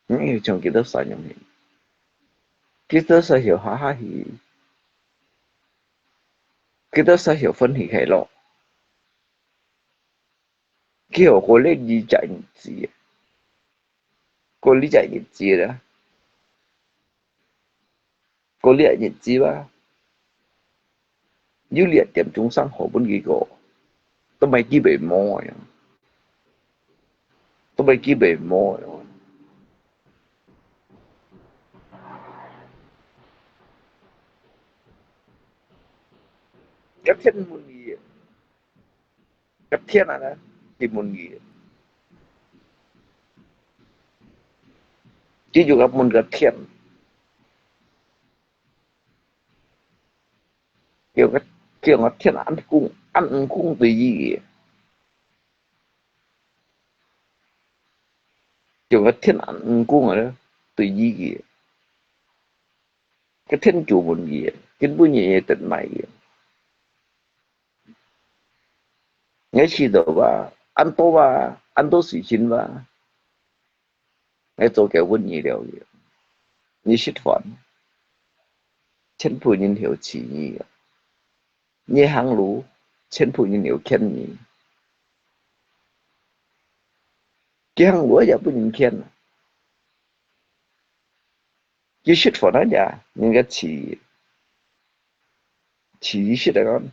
Những hiểu trong kita sa nhung hi. Kita sa hiểu ha ha hi. Kita sa hiểu phân hỷ hay lo. Kêu cô lấy đi chạy nhịp gì? Cô lấy chạy nhịp gì đó? Cô lấy chạy nhịp gì ba? Nếu liệt tiệm chúng sang hồ bún ghi cô. Tôi mày kia bể mò à. Tôi mày kia bể mò à. Cái thiên môn gì? Cái thiên à, cái môn gì? Chứ dù cái môn cái thiên. Kiểu cái, kiểu cái thiên ăn cũng, ăn cũng tùy gì. Kiểu cái thiên ăn cũng rồi đó. 對於佢，該天主問佢，今晡日你得麼个？𠊎祈禱啊，恁多啊，恁多事情啊，𠊎做个問你了，你食飯，全部人曉侍你啊。 你行路，全部人有牽你。佢行路也分人牽啊。佢食飯啊，人家飼，飼食啊講。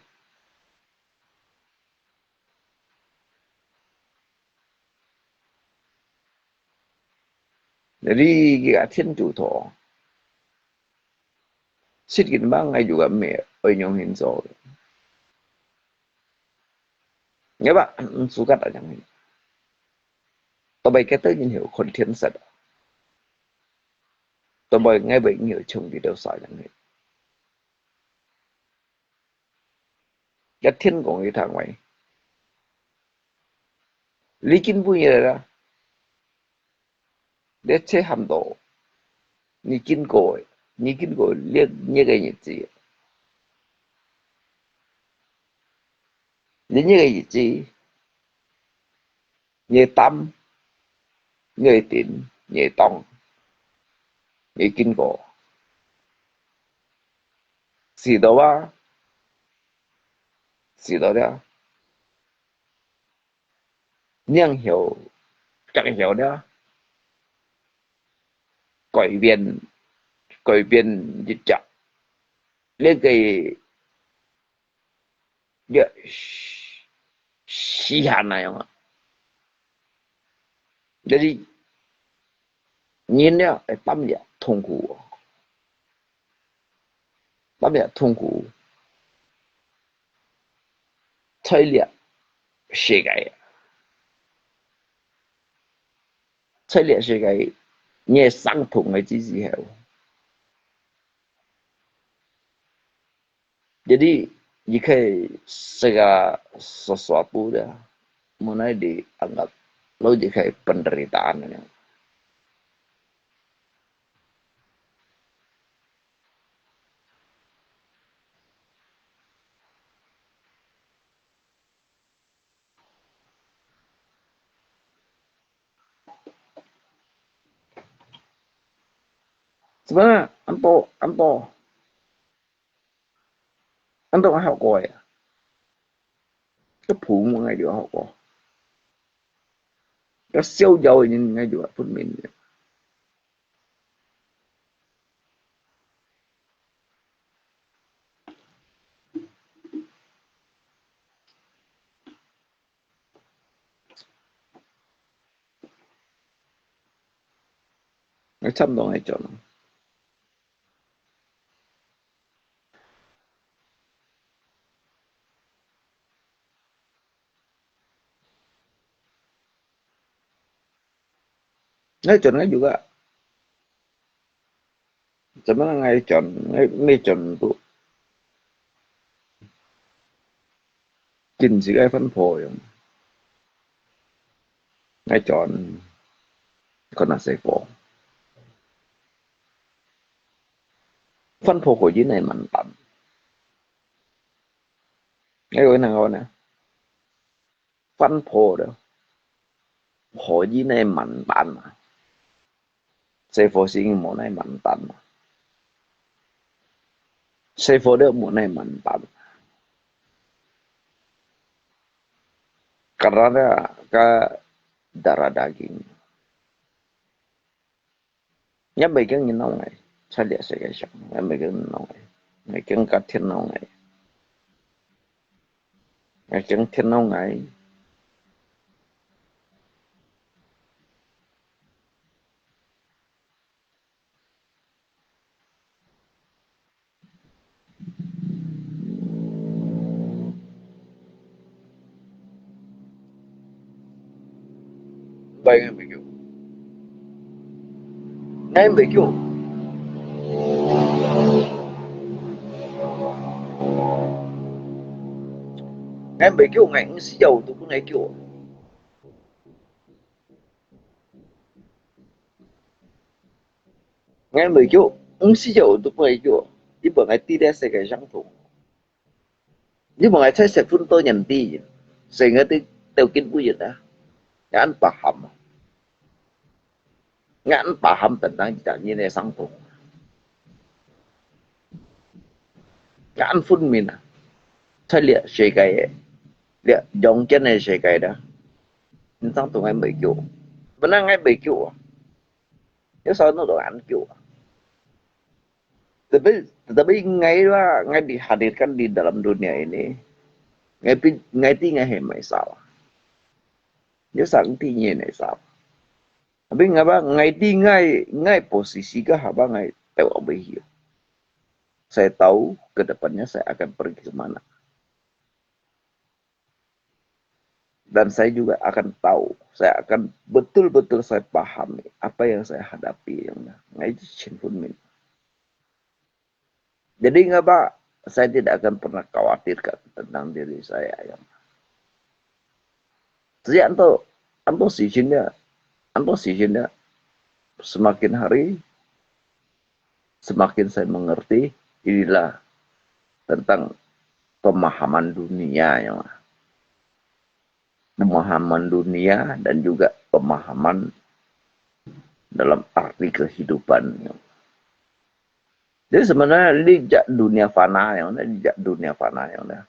你个天主堂， 實際嘛，𠊎又个咩愛仰形做个。𠊎話，嗯，自家來仰形。到尾个得人曉看天色啊。到尾𠊎會曉衝佢兜晒仰形。 一天講一趟話。你今晡日來啦，你切喊到，你經過，你經過這，這个日子，你這个日子， 你擔，你頂，你擋，你經過。試到啊，試到了，領曉，領曉了，改變，改變一隻，這个 這時限來講啊，這係人了會擔這痛苦，擔這痛苦，在這世界，在這世界，你會傷痛个之時候。 Jadi, ikai sega sesuatu dia, mengenai dianggap lo ikai penderitaan ini. Sebenarnya, ampo, ampo. Antok hao ko ya. Ke phu mo ngai jua hao ko. Ke siau jauh ini ngai jua pun min. Ngai chăm dong ngai chon. Ngai chon ngai juga. Zaman ngai chon, ngai, ngai chon tu. Kin si ngai phan pho yong. Ngai chon, kon na se pho. Phan pho ko yin nai man tan. Ngai ko nang ko na. Phan pho de. Pho yin nai man tan ma. Sefo sing mo nai man tan. Sefo de mo nai man tan. Karena ka darah daging. Ngai mei keng nau ngai, chali ase kai siang. Ngai mei keng nau ngai. Ngai keng ka tien nau ngai. Ngai keng tien nau ngai. Bai ngai mei kiu. Ngai mei kiu. Ngai mei kiu, ngai ngi si yau tu ngai kiu. ，𠊎無救，毋係就都不會救，因為𠊎知這世界相同。因為𠊎在十分多年底，所以𠊎對條件不一樣啊，𠊎恁paham啊，𠊎恁paham tentang一隻人个相同，𠊎恁分明啊，在這世界个，這陽間个世界啦，你相同𠊎無救，本來𠊎無救啊，有啥弄到恁救啊？Tapi, tapi ngai lah, ngai dihadirkan di dalam dunia ini. Ngai pi, ngai ti ngai hai mai salah. Dia sang ti ngai nai salah. Tapi ngapa ngai ti ngai, ngai posisi ke apa ngai tahu apa hiu. Saya tahu ke depannya saya akan pergi ke mana. Dan saya juga akan tahu, saya akan betul-betul saya pahami apa yang saya hadapi. Yang ngai itu chin pun min. Jadi ngapa saya tidak akan pernah khawatirkan tentang diri saya yang. Sejak itu, anto sijinnya, anto sijinnya, semakin hari semakin saya mengerti inilah tentang pemahaman dunia yang pemahaman dunia dan juga pemahaman dalam arti kehidupan yang. Jadi sebenarnya ini jak dunia fana yang ini jak dunia fana yang dah.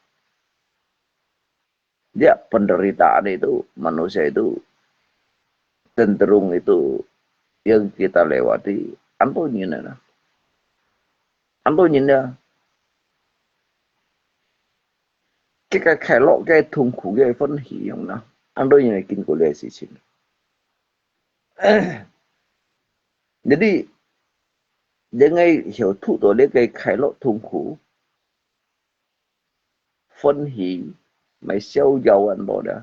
Dia penderitaan itu manusia itu cenderung itu yang kita lewati anto nyin na. Anto nyin na. Cái cái 快樂 cái 痛苦 cái 歡喜 yang na. Anto nyin na kinh過這事情。Jadi dengan hiểu 讀到這个快樂痛苦， 歡喜，mai 逍遙 anto dah.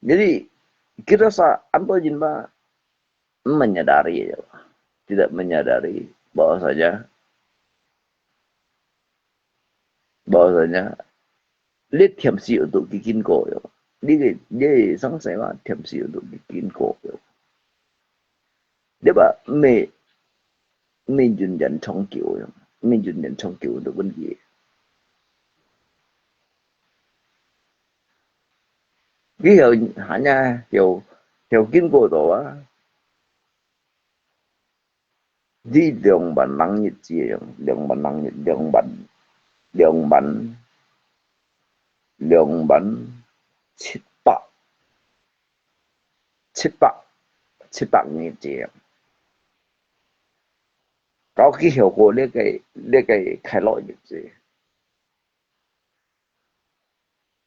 Jadi kita sa anto jin ba menyadari aja, tidak menyadari bahwasanya bahwasanya 你甜係 untuk 佢經過 yo. 你个你个生死嘛，甜係 untuk 佢經過 yo. Dia ba 毋係毋係永遠長久 yo, 毋係永遠長久 untuk 分佢。佢有 hanya 有有經過到啊。 你兩萬零日子樣，兩萬零日，兩萬，兩萬，兩萬七百，七百，七百日子樣。到佢後過這个這个快樂日子。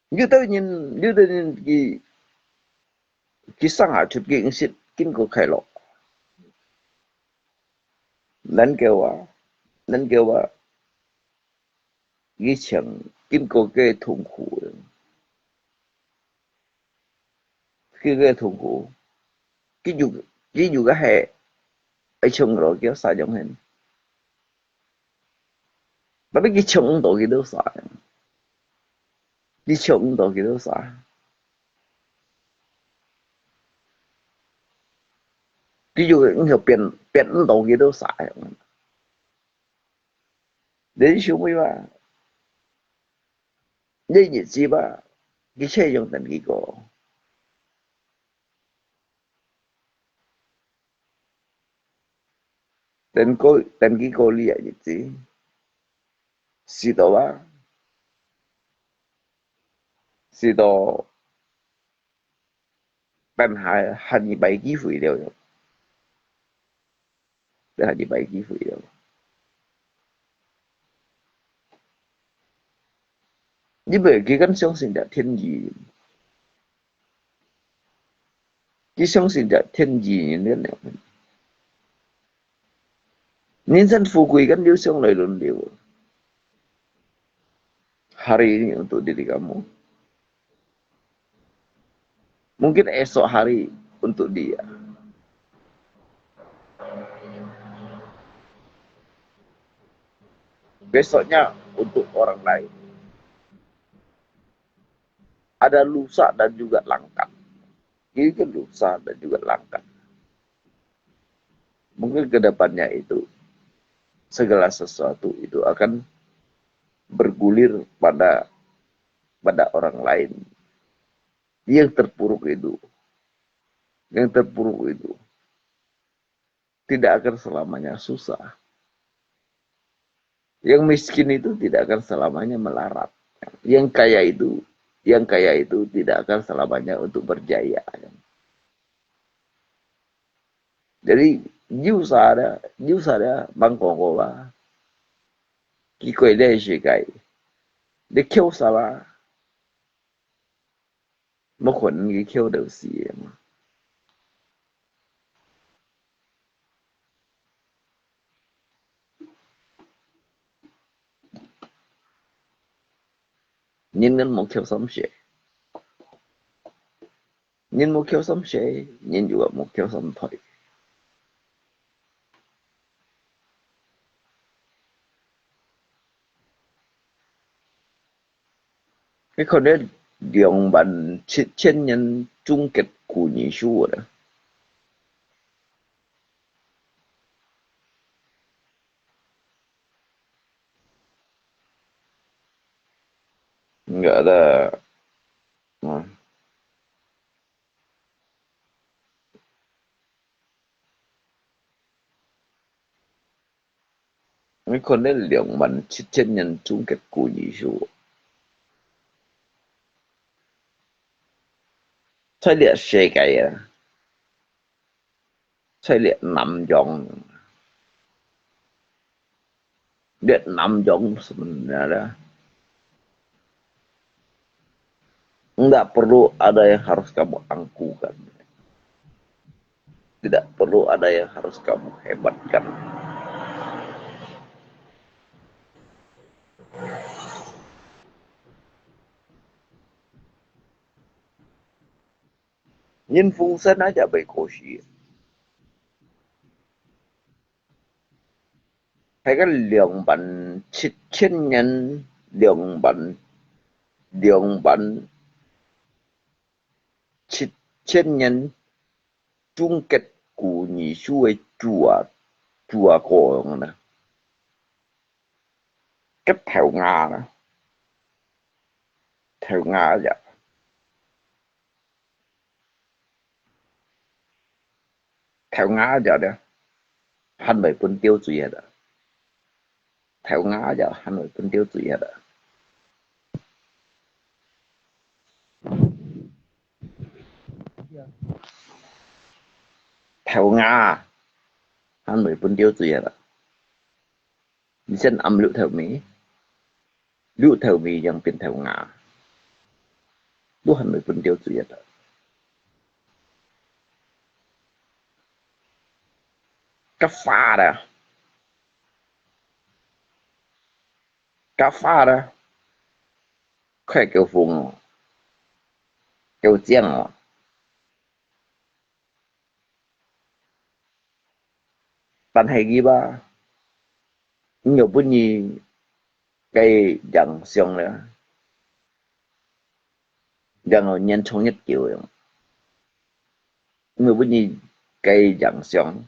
有兜人，有兜人佢佢生下出去識經過快樂，能夠啊，能夠啊，佢曾經過个痛苦，佢个痛苦，佢有佢有个係愛從落叫啥樣形。 Tapi佢搶毋到幾多儕，佢搶毋到幾多儕。佢又毋曉變變毋到幾多儕。你想會吧？你日子吧，佢就用等佢過。 等過等佢過這日子，死到啊，死到等下下一擺機會了，等下一擺機會了。因為佢敢相信這天意。 佢相信這天意人了。人生富貴kan有相來輪流。Hari ini untuk diri kamu. Mungkin esok hari untuk dia. Besoknya untuk orang lain. Ada lusa dan juga langkat. Ini kan lusa dan juga langkat. Mungkin ke depannya itu, segala sesuatu itu akan bergulir pada, pada orang lain. Yang terpuruk itu, yang terpuruk itu tidak akan selamanya susah. Yang miskin itu tidak akan selamanya melarat. Yang kaya itu, yang kaya itu tidak akan selamanya untuk berjaya. Jadi,有啥个，有啥个，吂講過吧？佢過這世界，你求啥啊？ 無可能佢求到死个嘛。人人無求三世，人無求三世，人就無求三代。 你看這兩萬七千年終結古語書啊。應該个，嗯。 你看這兩萬七千年終結古語書，在這世界啊，在這南洋，這南洋sebenarnya Nggak perlu ada yang harus kamu angkuhkan. Tidak perlu ada yang harus kamu hebatkan. 人風聲啊，也袂過時。 係个兩萬七千年，兩萬，兩萬七千年終結古語書个主啊，主啊歌樣呢。个頭牙呢，頭牙呀。 頭牙了了，還未分鳥嘴啊！頭牙了，還未分鳥嘴啊！頭牙，還未分鳥嘴啊！ 你先暗綠豆米，綠豆米樣變豆芽，都還未分鳥嘴啊！該花啦，該花啦，快叫風哦，叫靚哦！ 但係佢吧，你又分佢个影像了，然後延長一久樣，你又分佢个影像，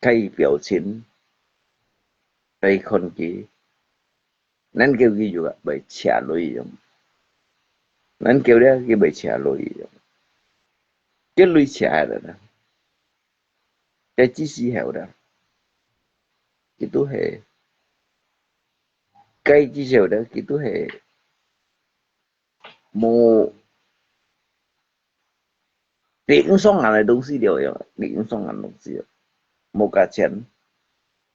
个表情，个看佢， 恁久佢又會請鐳樣，恁久了佢會請鐳樣，佢鐳請下來呢，該之時候呢，佢都係，該之時候呢，佢都係無 你用上眼个東西了，你用上眼東西了，無價錢，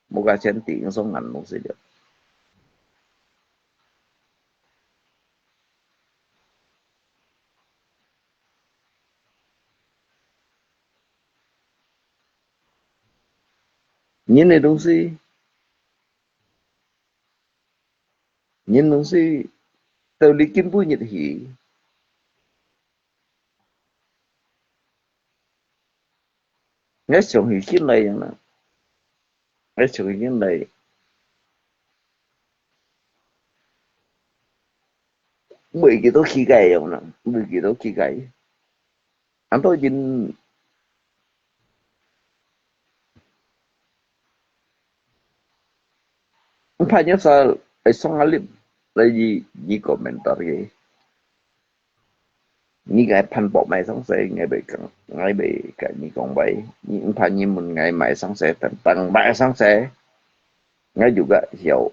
無價錢，你用上眼東西了。人个東西，人東西，到你今晡日去， 𠊎想起今來樣啦，𠊎想起今來，買幾多乞丐樣啦，買幾多乞丐。恁多人 Hanya sa, eh, song alim, lagi di komentar ke. Ni ngai phan pok mai song sai, ngai bai kang, ngai bai ka ni kong bai, ni empa ni mun ngai mai song sai, tentang mai song sai. Ngai juga hiau,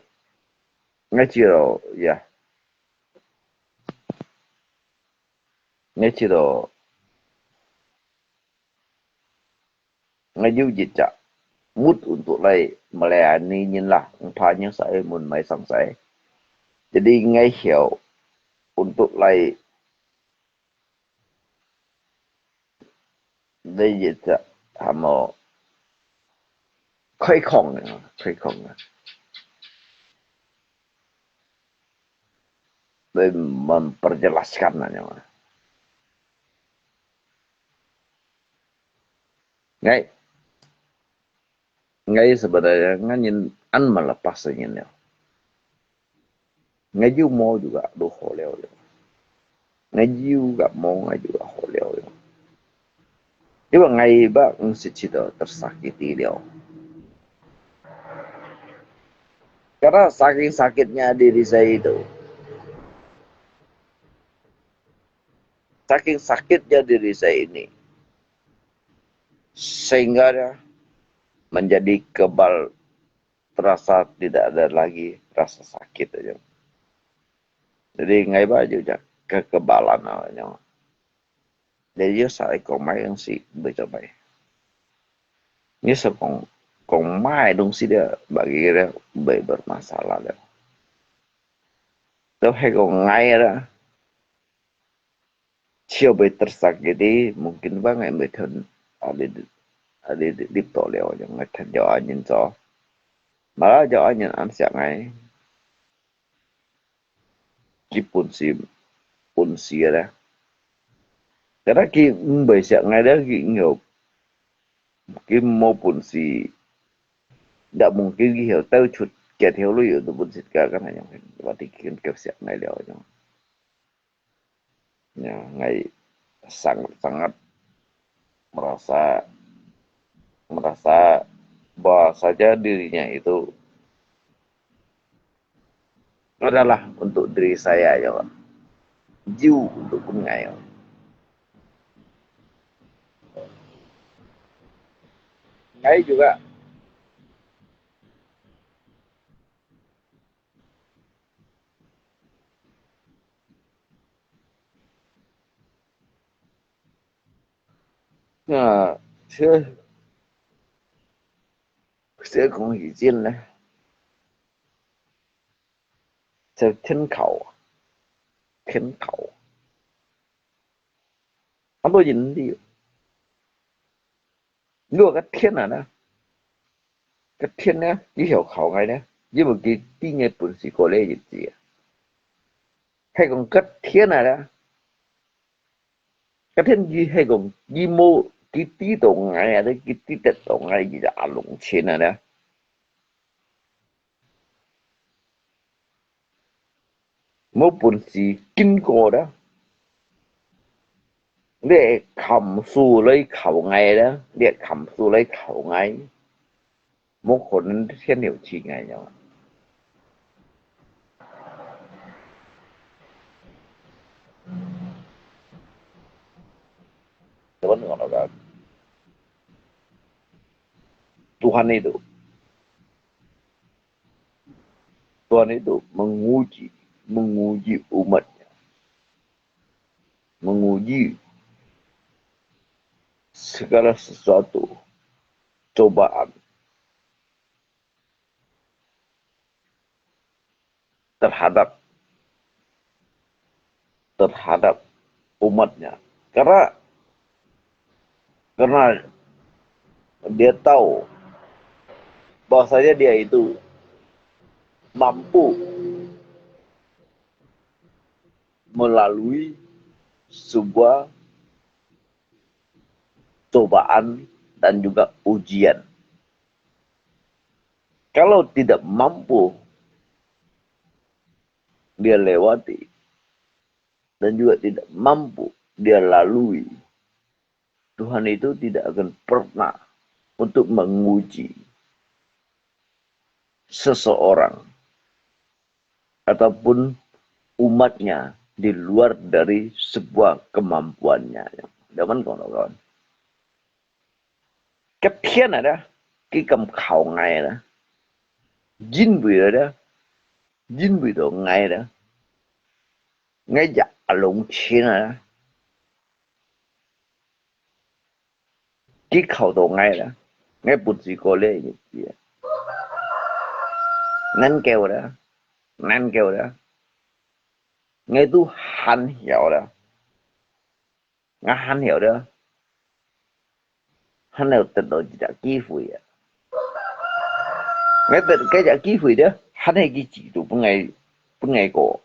ngai ciro, ya. Ngai ciro, ngai yu jejak mut untuk lai melayani nyin lah, empa ni sai mun mai song sai. Jadi ngai hiau untuk lai, lai jejak hamo 开放啊，开放啊，来 memperjelaskan aja. Ngai, ngai sebenarnya ngan nyin an melepas nyin ya. Ngai yu mo juga do ho liao liao. Ngai yu ga mo ngai juga ho liao liao. Iba ngai ba ng si cito tersakiti liao. Karena saking sakitnya diri saya itu, saking sakitnya diri saya ini, sehingga dia menjadi kebal, terasa tidak ada lagi rasa sakit aja. Jadi ngai ba juga kekebalan aja. Jadi yo sa kong mai yang si betul mai. Ni sa kong, kong mai dong si dia bagi dia bai bermasalah dia. Tapi kong ngai dia, chiu bai tersakiti, mungkin ba ngai bai thon adi, adi dip to liao yang ngai thon jauh anyin cho. Malah jauh anyin an siak ngai. Ki pun si, pun si ada. Kada ki mbai siak ngai dia ki ngiau, ki mo pun si. Ndak mungkin ki hiau tau chut kia hiau lui tu pun si ka kan yang. Berarti ki kan kep siak ngai liao yang. Ya, ngai sangat-sangat merasa, merasa bahwa saja dirinya itu adalah untuk diri saya ya, Pak. Jiu untuk pun ngai. Ngai juga. Nah, saya, saya kong izin lah. Saya 天考，天考。Apa yang dia? Lu ka 天啊呢？Ka 天呢？佢曉考𠊎呢？因為佢知𠊎本事過了日子啊。係講ka 天啊呢？ Ka 天佢係講，佢無，佢知道𠊎啊，佢知得到𠊎，佢就阿龍錢啊咧。無本事經過咧，你係看數來考𠊎咧，你係看數來考𠊎。 無可能天有情啊，你知道嗎？Tuhan itu, Tuhan itu menguji, menguji umatnya, menguji segala sesuatu, cobaan terhadap, terhadap umatnya. Karena, karena dia tahu bahwasanya dia itu mampu melalui sebuah cobaan dan juga ujian. Kalau tidak mampu dia lewati dan juga tidak mampu dia lalui, Tuhan itu tidak akan pernah untuk menguji. 这是 orang. ataupun umatnya di luar dari sebuah kemampuannya. Daman kong lo kawan. Kephian ada, kikam khau ngai ada. Jin bui ada, jin bui do ngai ada. Ngai ja alung chin ada. Ki khâu to ngai la, ngai bun si ko le ye ye. Nan kêu la, nan kêu la. Ngai tu han hiao la. Ngai han hiao la. Han hiao tết đó chỉ là cơ hội à. Ngai tết cái chỉ là cơ hội đó, han hiao ki chỉ tu bưng ngai, bưng ngai ko.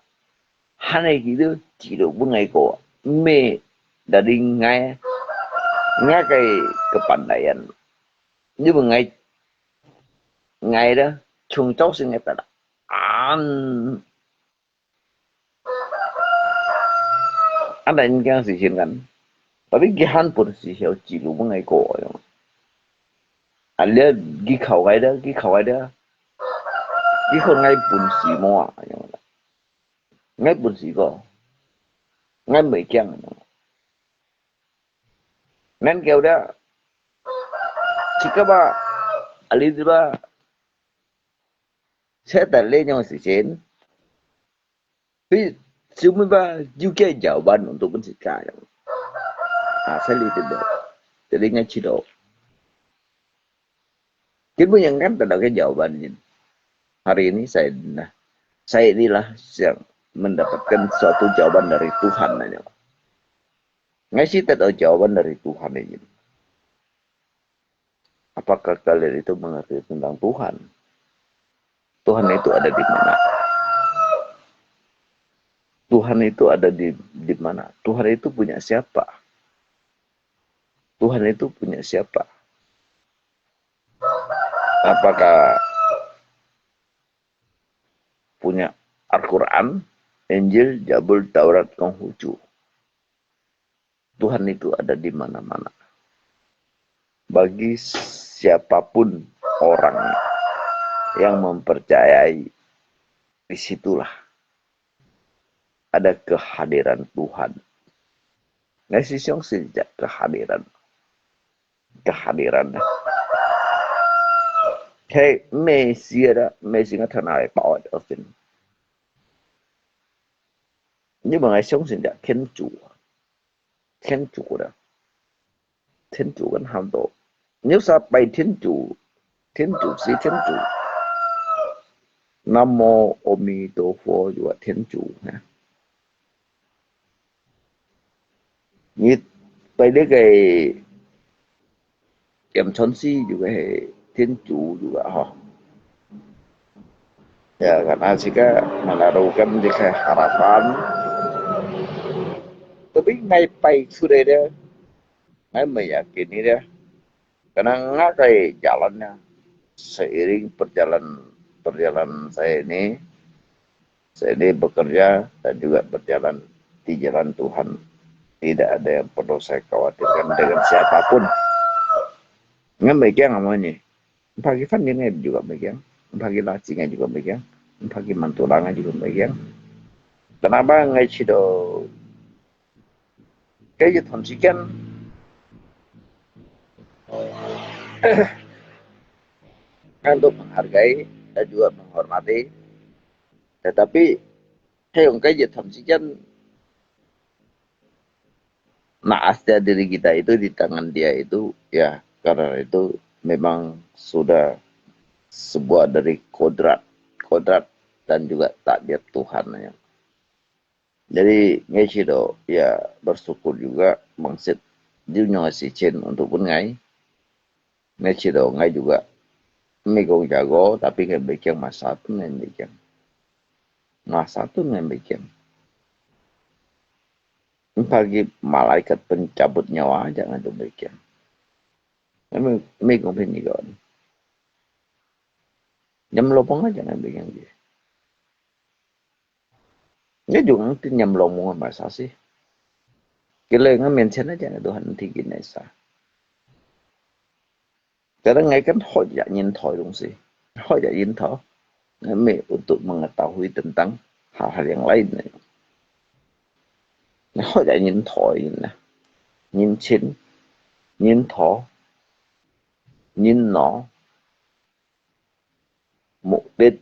Han ai ki tu, chỉ được bưng ai ko. Mê đã đi ngai, ngai cái kepandaian. Như bưng ngai, ngai đó, chung chó sinh ngai ta là. An, an đã những cái sự hiện ngắn. Tapi ki han pun si hiao chỉ được bưng ai ko. An lia ki khâu ngai đó, ki khâu ngai đó. Ki khâu ngai pun si mua. Ngai bun si ko. Ngai mê kiang. Nan kêu đó. Chỉ có ba, ali tu ba. Sẽ tận lễ nhau sự chiến. Vì, siu mi ba, you get jawaban untuk pun si ka. À, sẽ li tu ba. Jadi ngai chỉ đó. Kita punya kan tidak ada jawaban ini. Hari ini saya, nah, saya inilah yang mendapatkan suatu jawaban dari Tuhan aja. Ngai si tidak ada jawaban dari Tuhan ini. Apakah kalian itu mengerti tentang Tuhan? Tuhan itu ada di mana? Tuhan itu ada di, di mana? Tuhan itu punya siapa? Tuhan itu punya siapa? Apakah punya Al-Quran, Injil, Jabul, Taurat, Konghucu? Tuhan itu ada di mana-mana. Bagi siapapun orang yang mempercayai, di situlah ada kehadiran Tuhan. Ngai si siang si kehadiran. Kehadiran. Hei, Messi ada, Messi ngai thanai pawat asin. Ini bang ngai siang si keh Tuhan. Tuhan ada. Tuhan kan han to. Nếu sa pai Tuhan, Tuhan si Tuhan. Nam mô A Di Đà Phật juga Tuhan ha. Ni pai le kai Tiêm Chun Si juga he Tuhan juga ha. Ya, karena jika menaruhkan di harapan, tapi ngai pai sudah dia, ngai meyakini dia. Karena ngai kai jalannya, seiring perjalanan, perjalanan saya ini, saya ini bekerja dan juga berjalan di jalan Tuhan. Tidak ada yang perlu saya khawatirkan dengan siapapun. Ngai mê kiang ama ni. Mpaki fan ni ngai juga mê kiang. Mpaki laci ngai juga mê kiang. Mpaki mantulang ngai juga mê kiang. Kenapa ngai cido Kaya Tuhan sikian untuk menghargai dan juga menghormati. Tetapi, kaya Tuhan sikian, nah, asli diri kita itu di tangan Dia itu, ya, karena itu memang sudah sebuah dari kodrat, kodrat dan juga takdir Tuhan ya. Jadi, ngai cido, ya, bersyukur juga, mangsit, di nyo si cen untuk pun ngai. Ngai cido, ngai juga, mi kong jago, tapi ngai bikin masa tu ngai bikin. Masa tu ngai bikin. Bagi malaikat pencabut nyawa aja ngai tu bikin. Mi, mi kong pin ni kon. Nyam lopong aja ngai bikin dia. Ngai juga ngerti nyam lomong apa sasi. Kira ngai mencen aja ngai Tuhan tinggi nai sa. Kadang ngai kan hot ya nyen thoi dong si. Hot ya nyen thoi. Ngai me untuk mengetahui tentang 下下兩個人呢。你好在認頭人啊，認親、認頭、認腦、目的、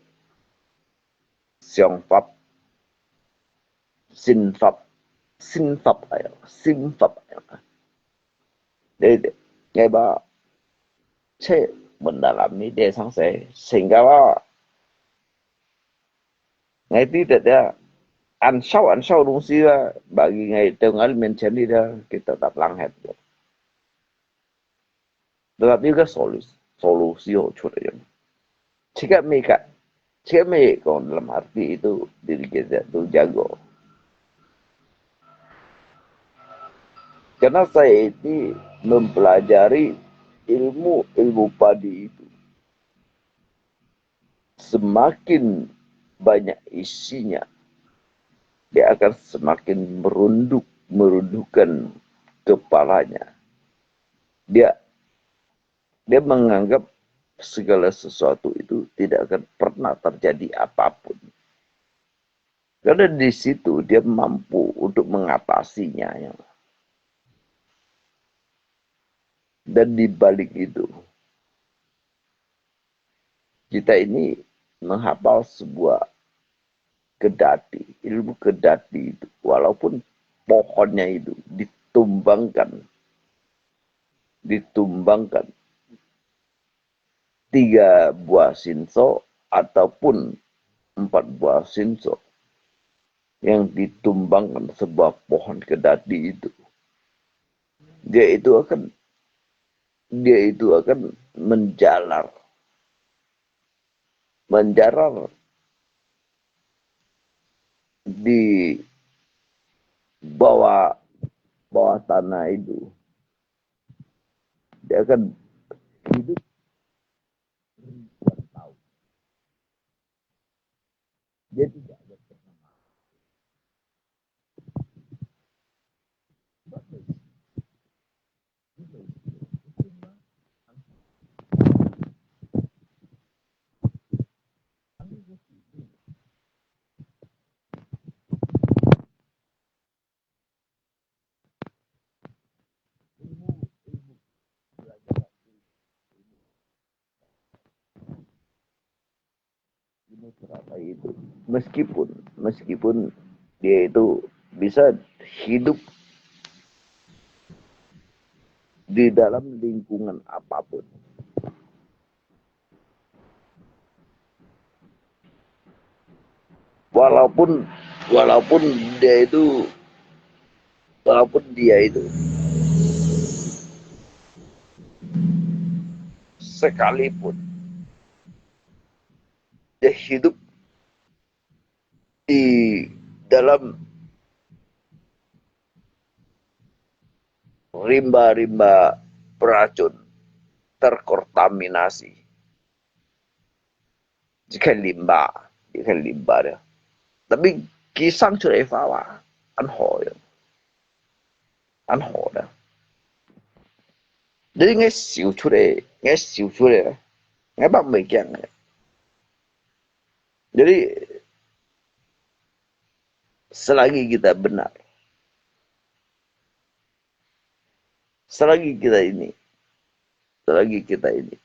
想法、心法、心法來啊，心法來啊。你，你把切問dalam ni dia sang saya sehingga ngai tidak ada ansau-ansau 东西 lah bagi ngai tengah 面前 ni dia kita tak langhet. Tetapi ke solusi, solusi 好出来用。Jika mereka, jika mereka dalam arti itu diri kita tu jago. Karena saya ini mempelajari ilmu, ilmu padi itu. Semakin banyak isinya, dia akan semakin merunduk, merundukkan kepalanya. Dia, dia menganggap segala sesuatu itu tidak akan pernah terjadi apapun. Karena di situ dia mampu untuk mengatasinya, ya. Dan di balik itu, kita ini menghafal sebuah kedati, ilmu kedati itu, walaupun pohonnya itu ditumbangkan, ditumbangkan tiga buah sinso ataupun empat buah sinso yang ditumbangkan sebuah pohon kedati itu, dia itu akan, dia itu akan menjalar, menjalar di bawah, bawah tanah itu. Dia akan hidup ribuan tahun. Dia tidak akan pernah mati. Itu. Meskipun, meskipun dia itu bisa hidup di dalam lingkungan apapun. Walaupun, walaupun dia itu, walaupun dia itu sekalipun dia hidup di dalam rimba-rimba beracun, terkontaminasi. Jika limba, jika limba dia. Tapi kisang sudah fawa, an ho ya. An ho ya. Jadi ngai siu sudah, ngai siu sudah. Ngai bak mei kiang ya. Jadi selagi kita benar, selagi kita ini, selagi kita ini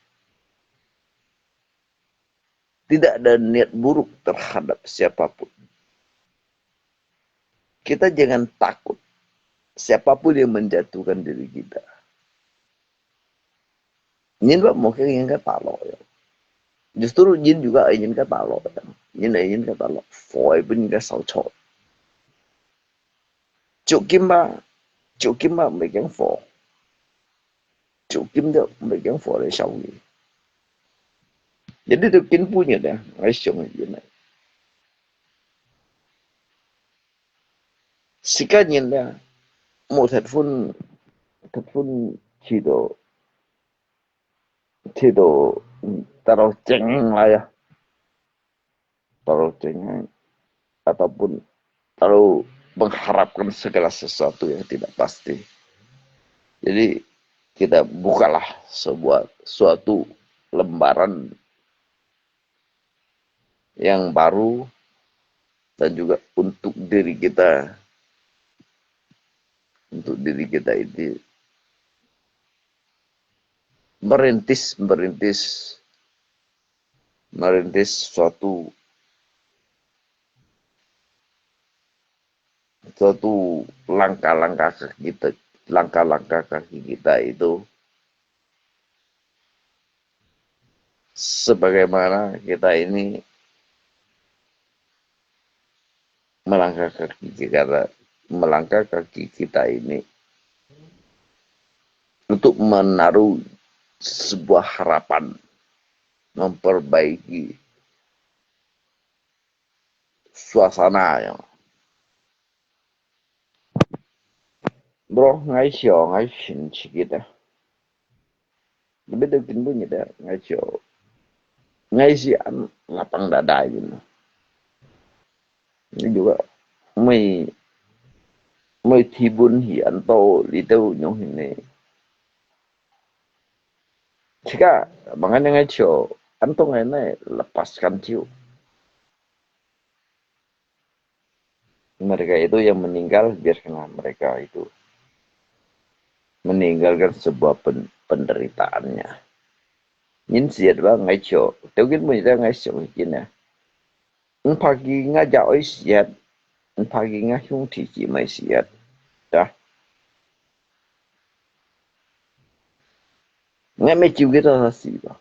tidak ada niat buruk terhadap siapapun, kita jangan takut siapapun yang menjatuhkan diri kita. Nyin bak mungkin ingin kata lo ya. Justru nyin juga ingin kata lo ya. Nyin ingin kata lo. Foi pun ingin kata lo. Cukim ba, cukim ba, mei kiang fo. Cukim dia mei kiang fo le xiao ni. Jadi tu kin punya dia, ngai xiong ni. Sika nyin dia, mo that phun, that phun ci do, ci do, taro ceng la ya. Terlalu cengang ataupun terlalu mengharapkan segala sesuatu yang tidak pasti. Jadi kita bukalah sebuah suatu lembaran yang baru, dan juga untuk diri kita, untuk diri kita itu merintis, merintis, merintis suatu, suatu langkah-langkah kaki kita, langkah-langkah kaki kita itu, sebagaimana kita ini melangkah kaki kita, melangkah kaki kita ini untuk menaruh sebuah harapan, memperbaiki suasana yang. Bro, ngai sio, ngai sin sikit ah. Tapi tu kin pun nyata, ngai sio. Ngai si an lapang dada yun. Ini juga, mai, mai tibun hi anto litau nyong hini. Sika, makanya ngai sio, anto ngai nai lepaskan ciu. Mereka itu yang meninggal, biarkanlah mereka itu meninggalkan sebuah pen-, penderitaannya. Nyin siat ba ngai cho, teu kin mo ita ngai siong ikin ya. Mpaki nga ja oi siat, mpaki nga hiung thi chi mai siat. Ya. Ngai mai chiu kita sa si ba.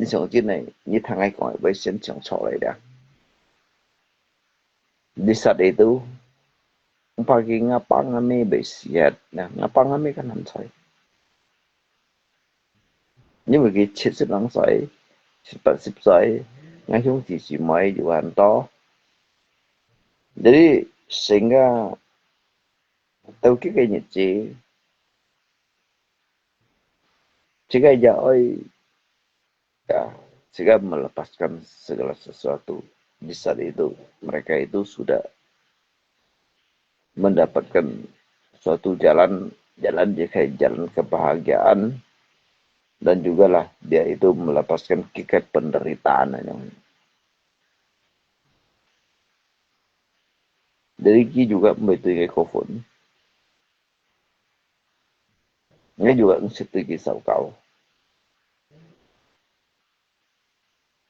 Ni siong ikin nai, ni thang ngai kong bai sian siong cho lai ya. Di saat itu, mpaki nga pa nga mai bai siat, nah, nga pa nga mai kan han sai. Ni bai ki chit sip lang sai, sip pat sip sai, nga hiung chi chi mai yu han to. Jadi, sehingga tau ki kai nyit chi, chi kai ja oi ya, sehingga melepaskan segala sesuatu. Di saat itu, mereka itu sudah mendapatkan suatu jalan, jalan dia kayak jalan kebahagiaan, dan jugalah dia itu melepaskan kikat penderitaan yang. Jadi ki juga betul ke kofon. Ngai juga ngisit tu ki sao kau.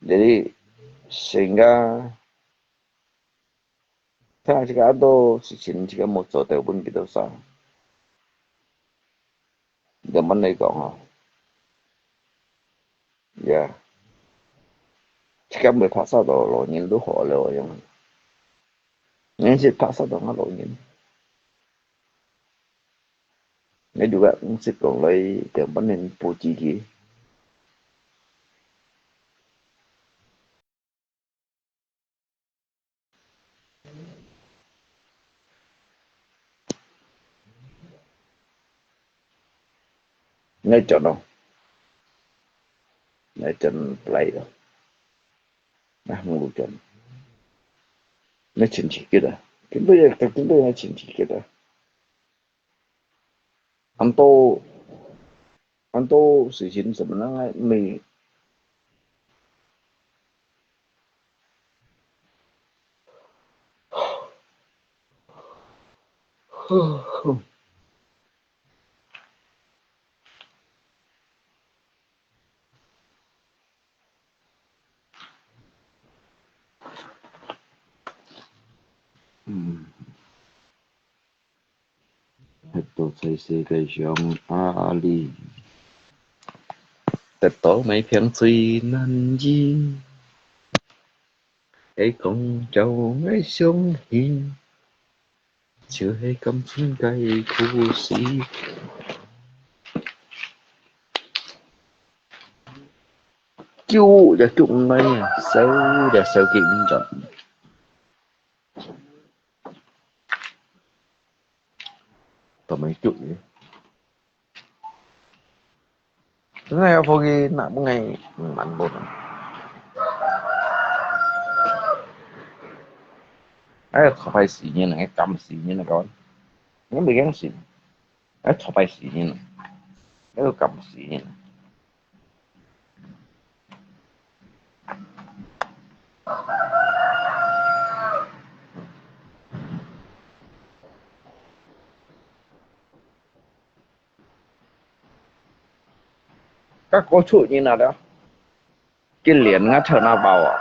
Jadi, sehingga, sa sika ato, si sin sika mo cho teu pun kita sa. Zaman lai kong ha. Ya. Sika mai paksa to lo nyin lu ho lo yang. Ngisit paksa to nga lo nyin. Ngai juga ngisit kong lai, teu pun nin pu chi ki. Ngai chọn no. Ngai chọn play to. Nah, mulu chọn. Ngai chọn chi kita. Kimbo ya, kimbo ngai chọn chi kita. Anto, anto si sin sebenarnya mi. Hmm. 得到在世界上啊哩，得到買平最難醫，係講照𠊎相信，就係感情个苦事。救也救毋來啊，燒也燒佢毋著。 Tao mai chụp ni. Tao nai pho ki nak ngai man pho. Ai, thọ pai si nyin, ai, kam si nyin, kawan. Ngai bi keng si. Ai, thọ pai si nyin. Ai, kam si nyin. 該個出人啊了，佢連𠊎頭那包啊，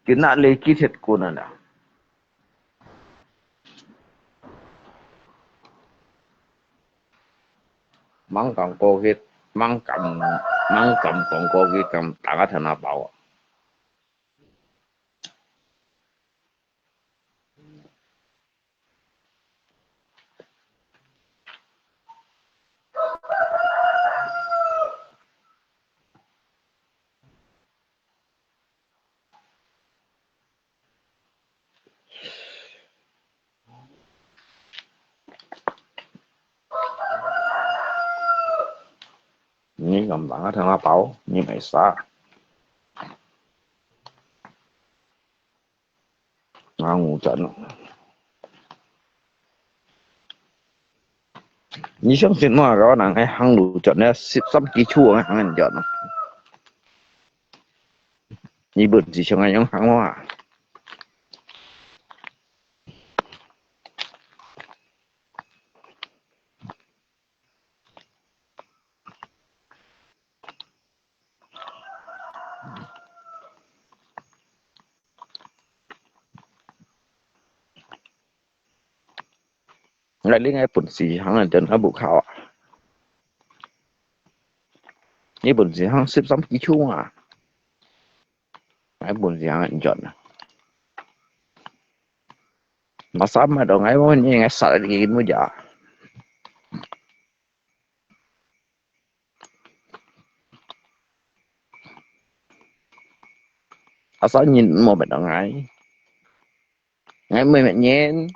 佢那裡佢鐵棍啊了。吂敢過去，吂敢，吂敢講過去，敢打𠊎頭那包啊。 你敢打𠊎頭那包，你買啥？啊，五轉咯。你相信麼个人係行路轉呢？十三支柱个行人轉咯。你本事像恁樣行哇？ 𠊎另外本事行人轉較無靠啊。你本事行十三支柱啊？𠊎本事行人轉啊。Masa乜到𠊎，𠊎應該殺你个目呀。 Asal nyin mo bet ngai. Ngai mo bet nyin.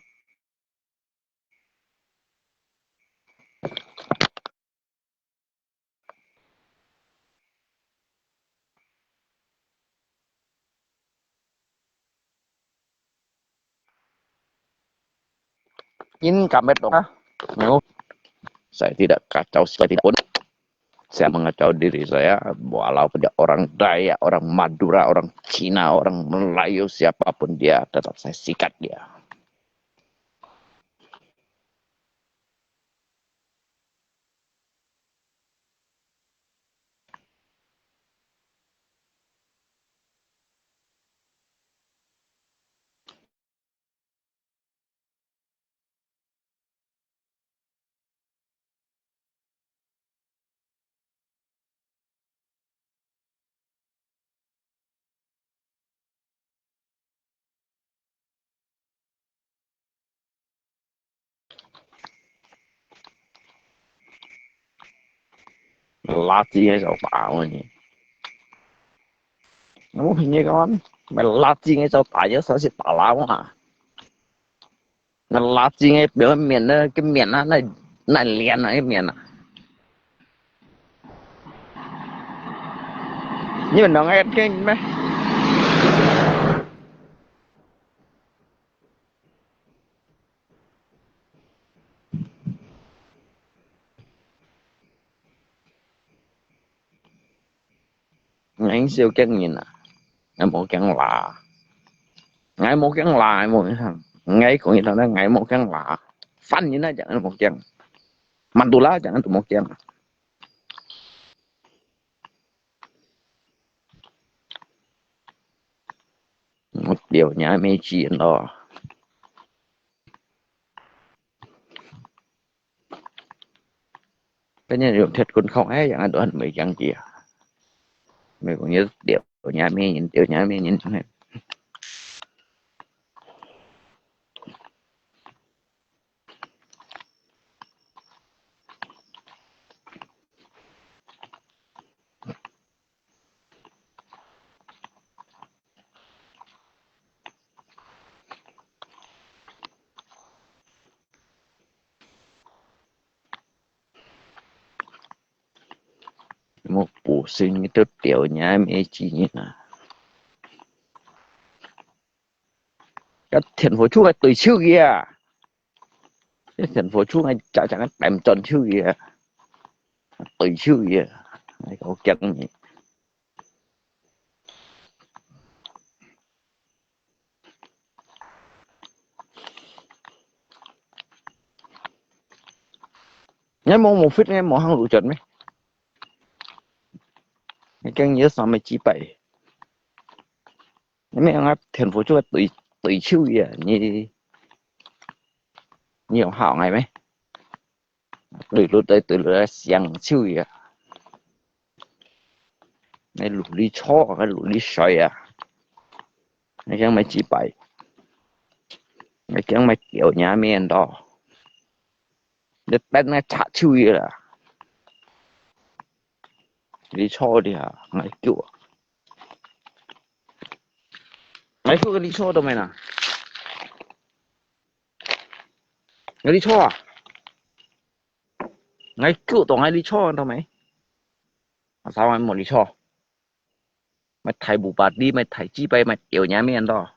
Nyin kamet dong ah. Nyo. Saya tidak kacau, saya tidak pun. Saya mengacau diri saya, walau pada orang Dayak, orang Madura, orang Cina, orang Melayu, siapapun dia, tetap saya sikat dia. Lát chi ngay sau tả mà nhỉ? Nó hình như con mày lát chi ngay sau tả chứ sao sẽ tả láo hả? Nó lát chi ngay biểu miền đó, cái miền đó, nó nó liền là cái miền à. Nhưng mà nó nghe cái mày Ngai siu kiang nyin ah, ngai mò kiang la. Ngai mò kiang la, ngai mò kiang. Ngai kong nyin ah, ngai mò kiang la. Fan nyin ah, jang mò kiang. Mantu la, jang tu mò kiang. Một điều nhã mê chi đó. Cái này dùng thiệt cũng không ấy, chẳng hạn đồ ăn mới chẳng gì à. Mình cũng nhớ điều nhã mê nhìn, điều nhã mê nhìn chẳng hạn. Một bộ sinh cái tớp tiểu nhá mê chi nhá. Cái thiện phổ chú cái tuổi siêu kìa. Cái thiện phổ chú cái chả chả cái tèm tròn siêu kìa. Tuổi siêu kìa. Cái có kiăng nhỉ. 你無，無fit，你無行路轉咩？你驚你上面幾百？你沒有啊？天賦就對，對手呀，你，你有好愛咩？對路對，對路來想手呀。你努力做，你努力睡啊。你驚買幾百？你驚買掉你面到？你等你插手去啦。你錯的啊，你叫啊。你叫个你錯都沒啦。你錯啊？你叫到你錯都沒？啊，啥玩意無你錯？買大步巴士，買大雞巴，買掉你面到。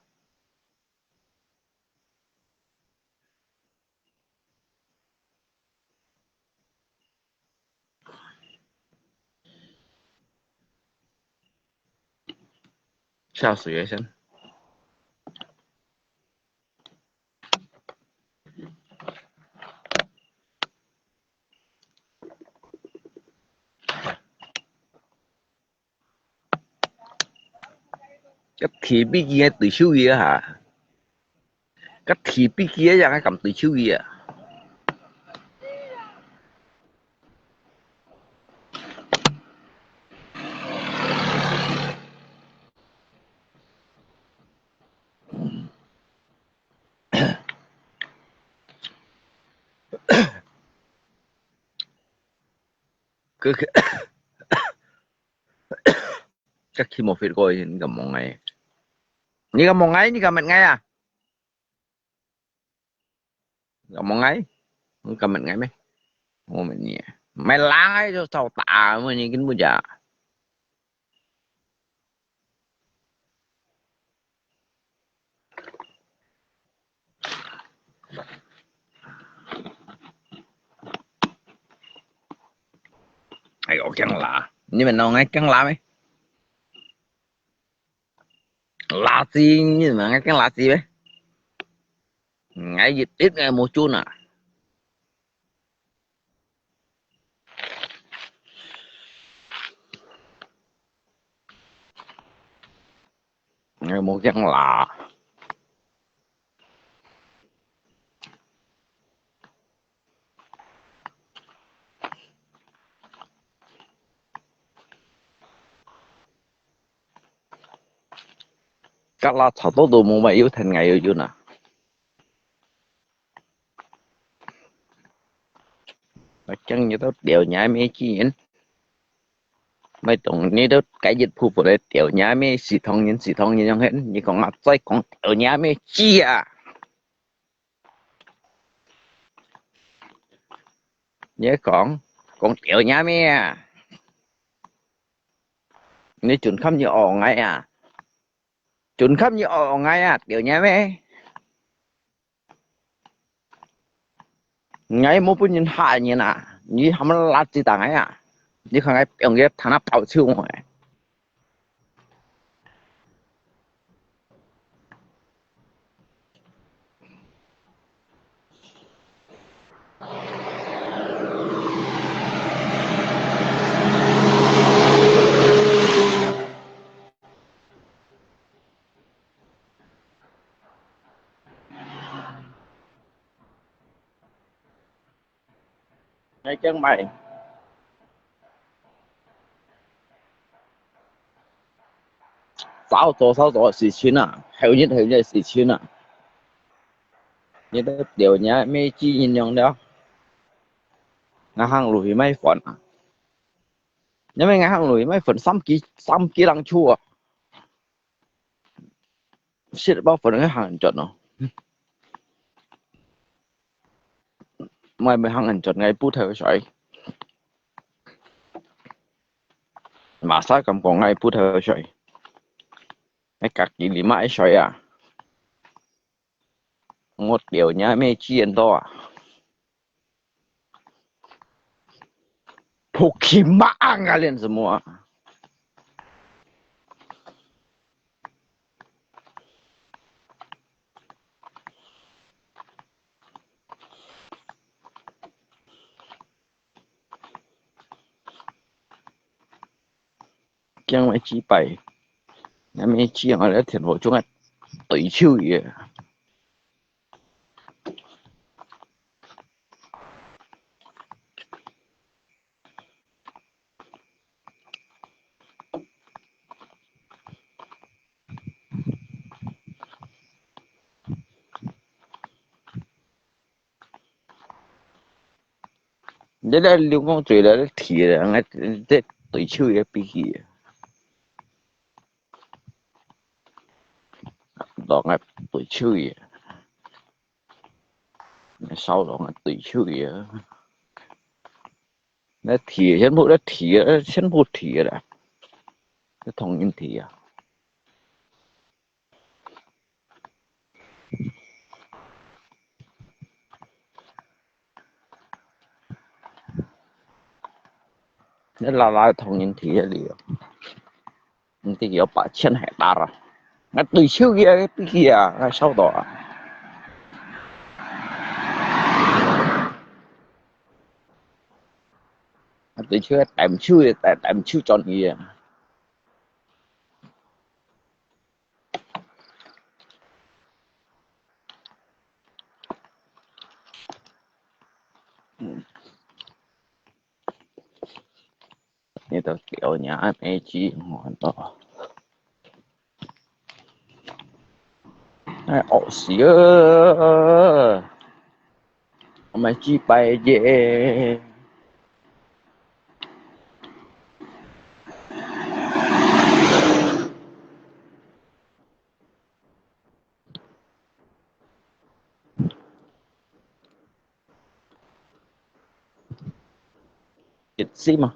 下水个先。个提筆記个對手个哈，个提筆記个人个敢對手个啊。 个，个，个起毛飛過去，你敢望𠊎？你敢望𠊎？你敢問𠊎啊？你敢望𠊎？你敢問𠊎咩？我問你，買冷个就照打，問你跟不假。 哎喲，驚辣！你們摎𠊎驚辣咩？辣子，你們摎𠊎驚辣子咩？𠊎一滴𠊎無準啊！ 𠊎無驚辣。該辣炒到都無，買有甜，𠊎有有哪。 𠊎驚你兜掉你阿姆个人，買當你兜改日鋪鋪來掉你阿姆，死唐人死唐人樣形，你講啊，再講掉你阿姆个啊！你講，講掉你阿姆啊！你準看你戇𠊎啊！準看你戇𠊎啊！掉你阿姆！ 𠊎無分人嚇人啊！你還無垃圾打𠊎啊！你看𠊎用个頭那包手我誒！ 𠊎驚買。早做早做个事情啊，後日後日个事情啊。你兜掉你阿姆个人樣了。𠊎行路去買飯啊。因為𠊎行路去買飯，三支三支零錢啊。 食飽飯个行轉咯。𠊎毋行轉，𠊎補頭水。麼儕敢講𠊎補頭水？𠊎家己啉啊水啊！我掉你阿姆个錢多啊！ Pokemon啊，練什麼啊？像个雞排，那麼雞啊，在電火中啊，對手个。你這流光水了，你提了，俺這對手也比起，當俺對手也，燒當俺對手也。那提，全部都提了，全部提了，這同人提啊。 你拉拉同人提个了，你這个有八千海大啊！俺對手个比起啊，俺燒到啊！俺對手个，帶手个，帶，帶手轉去啊！ 嗯。你都丟你啊，沒機會咯。哎，惡死啊！我買雞排耶。 一息嘛。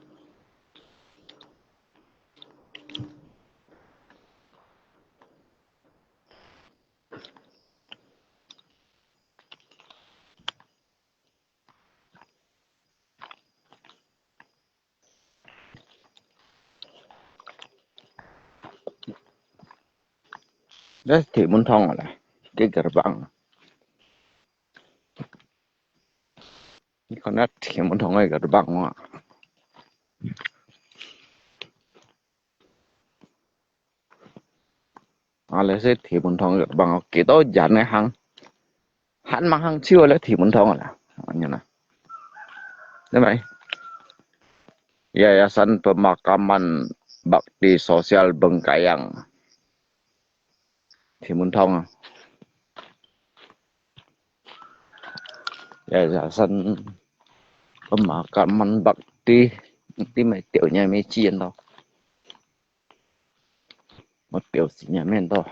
這鐵門窗啊啦，這gerbang啊。你看這鐵門窗个gerbang啊。 啊，這係鐵門窗个，幫我幾多人个行，還吂行手个鐵門窗个啦，恁樣啦。對無？Yayasan Pemakaman Bakti Sosial Bengkayang，鐵門窗啊。Yayasan Pemakaman Bakti，你毋係掉你毋係錢咯。 我表示你面到，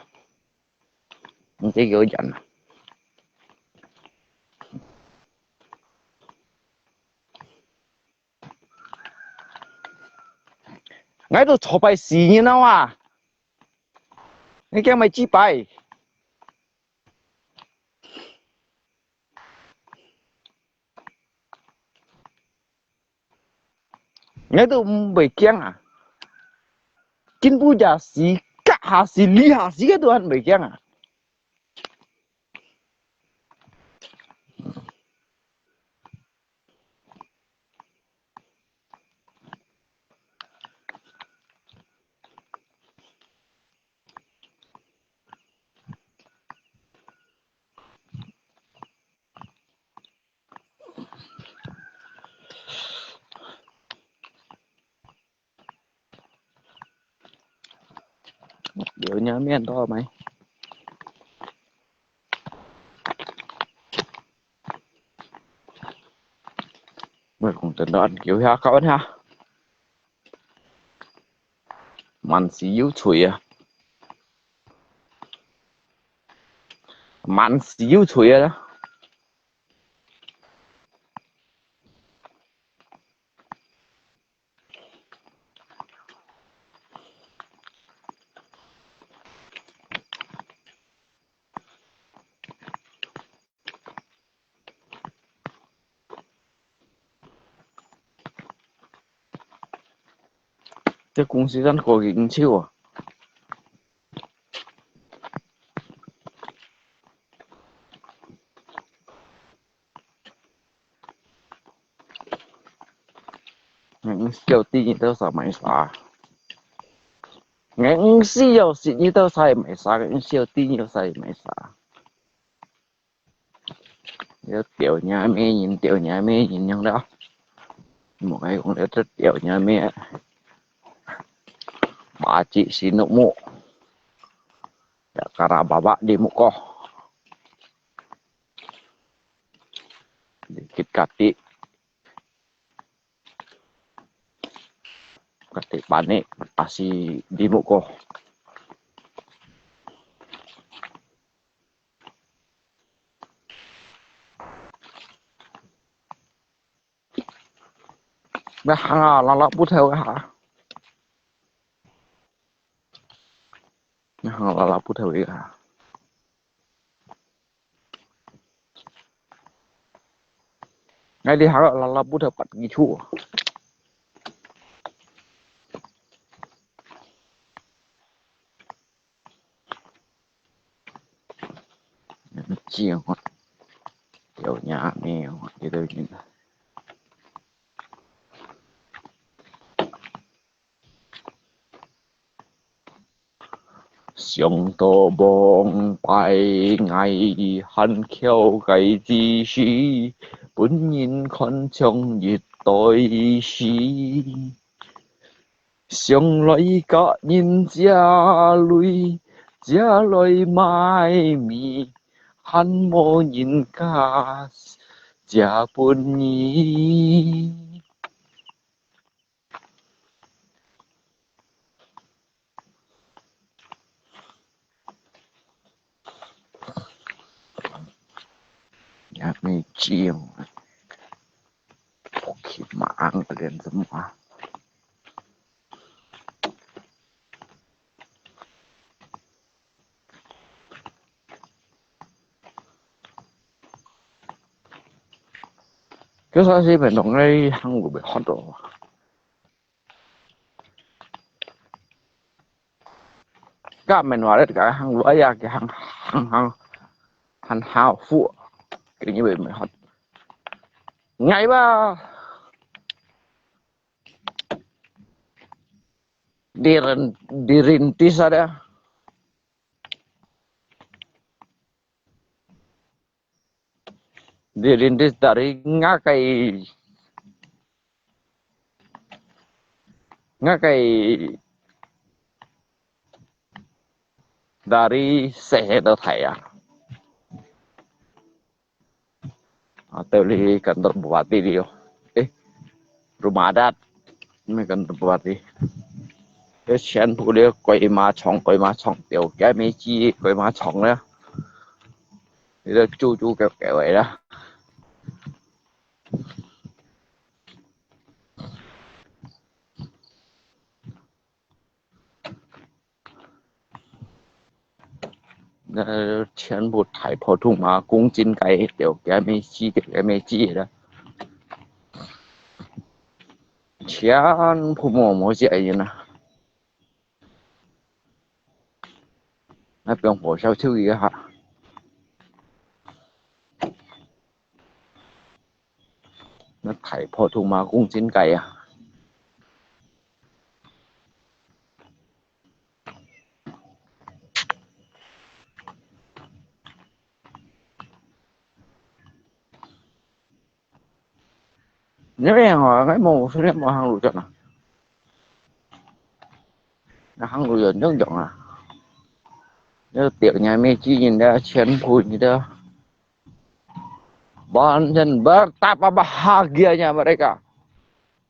你這有人啊。𠊎都坐排死人了啊！你驚買雞排？ 𠊎都毋會驚啊。今晡日死，隔下死，兩下死，𠊎都還毋會驚啊。 有人面到沒？喂，講真个，有遐搞遐，滿是有趣啊，滿是有趣啊！ 這公司真好營銷啊！ 嗯，小弟，你到啥買啥？ 𠊎毋需要食你兜啥也買啥，𠊎毋需要地你兜啥也買啥。你兜吊你阿姆人，吊你阿姆人樣了。莫愛講你兜吊你阿姆。Mati sinumuk. Ya kara baba di muka. Dikit kati. Kati panik asi di muka. Nah, hanga lala puthau ha. Nah, hanga lala puthau ha. Ngai di hanga lala puthau pat kichu. Chiang, tiểu nha mèo, cái đó gì? Sông tô bông pai ngai han khéo gai chi si, bún yin khon chông yit toi si. Sông loi gak yin chia lui, chia loi mai mi, han mo yin gak chia bún yin. Ya mi chiu. Pokemon 个脸怎么啊？Kaya sa si Bentong ay hang ube hot do. Ka men wa le ka hang lu aya ke hang hang hang han hao fu. Ke ni ube hot. Ngai ba. Dirin dirintis ada. Dirintis dari ngakai ngakai dari sehe to thaya. Atau di kantor bupati di yo. Eh, rumah adat. Ini kantor bupati. Eh, sian pulih koi ma chong, koi ma chong, teo kia mi chi, koi ma chong ya. Itu cucu ke kewe ya. Nah, 全部太普通嘛，公斤个，就个咩鸡，个咩鸡啦。全部摸摸起来呢。那不用火烧就一下。 那太普通嘛，公斤个啊。你个啊，我冇，现在冇行路转啊。那行路远远远啊。那点人没经验的，全部你的。 Banten betapa bahagianya mereka.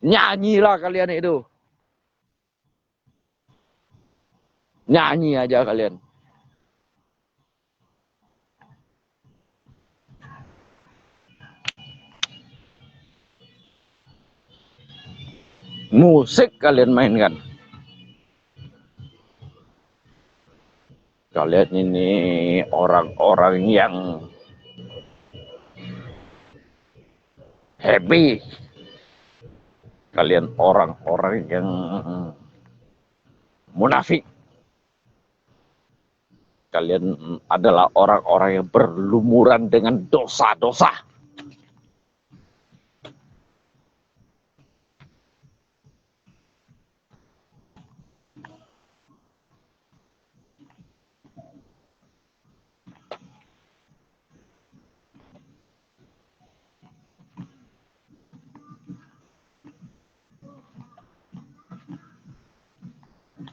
Nyanyilah kalian itu. Nyanyi aja kalian. Musik kalian mainkan. Kalian ini orang-orang yang happy. Kalian orang-orang yang munafik. Kalian adalah orang-orang yang berlumuran dengan dosa-dosa.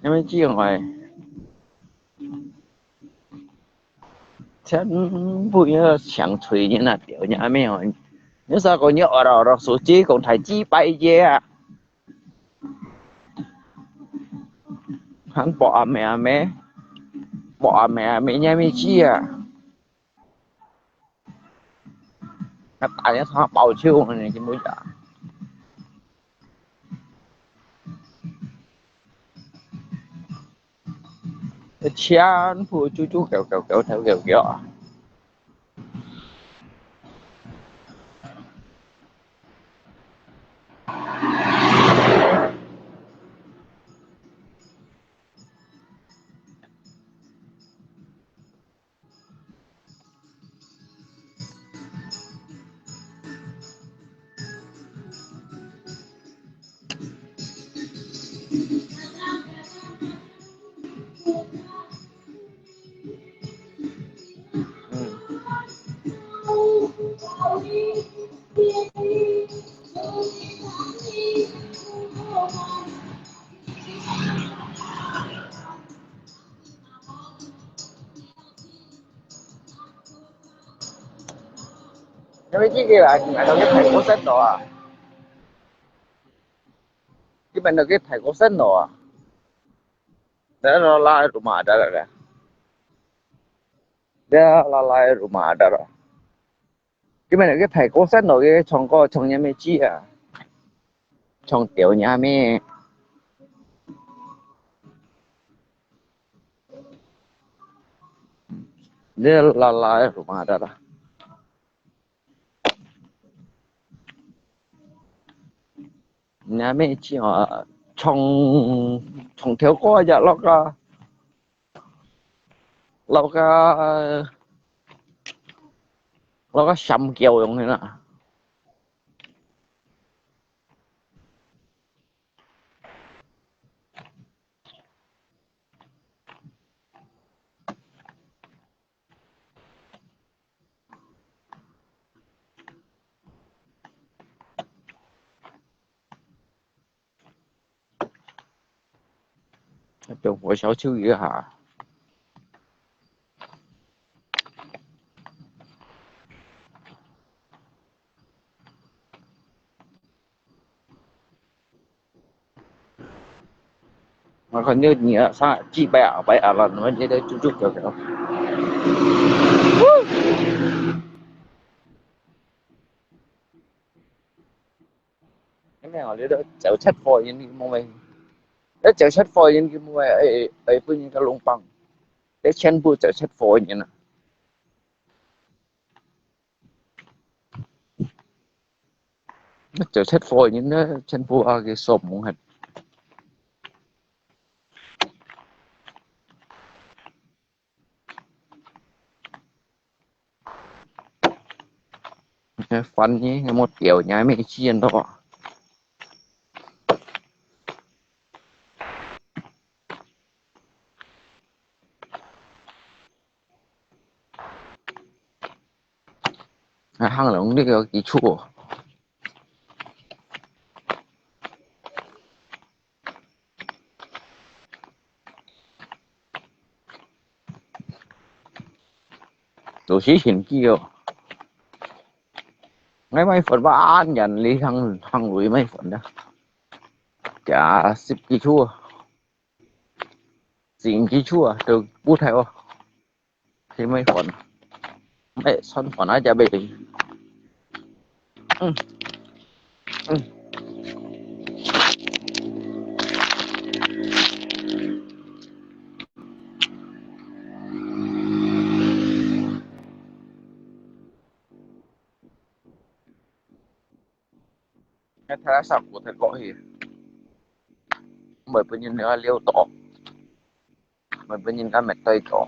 因為這樣个，全部要想催人啊，掉人啊，沒有。你說過你屙了屙手機，講太幾百頁啊，還บอก阿妹阿妹，บอก阿妹阿妹，你還沒記啊？ 那打電話報仇呢，根本就。全部啾啾叫叫叫叫叫叫啊！ 因為這個啊，你買到去泰國食咯啊，你買到去泰國食咯啊，然後拉拉就買得了，然後拉拉就買得了。 佢們个泰國山路个唱歌唱音樂劇啊，唱吊音樂。你啦啦，嘛得啦。音樂劇啊，唱，唱條歌也落啊，落啊，落啊，閃叫用个啦。 中火燒手一下。我看你你啊，上幾百啊，百啊了，你們這個啾啾叫叫。你看啊，這個走七貨人，你冇咩？這走七貨人，你冇咩？哎，哎，分人家弄崩，這全部走七貨人啊！走七貨人呢，全部啊，佢掃盲忒。 煩呢，有無吊呢？還沒時間到啊。啊，行了，你个基礎。都係天氣哦。𠊎買粉吧，恁樣你行，行路買粉啊。加十幾度，十幾度啊，都不太哦。去買粉，買酸粉啊，加杯。嗯，嗯。 該睇下衫褲忒過去，毋會分人了了到，毋會分人家滅對到。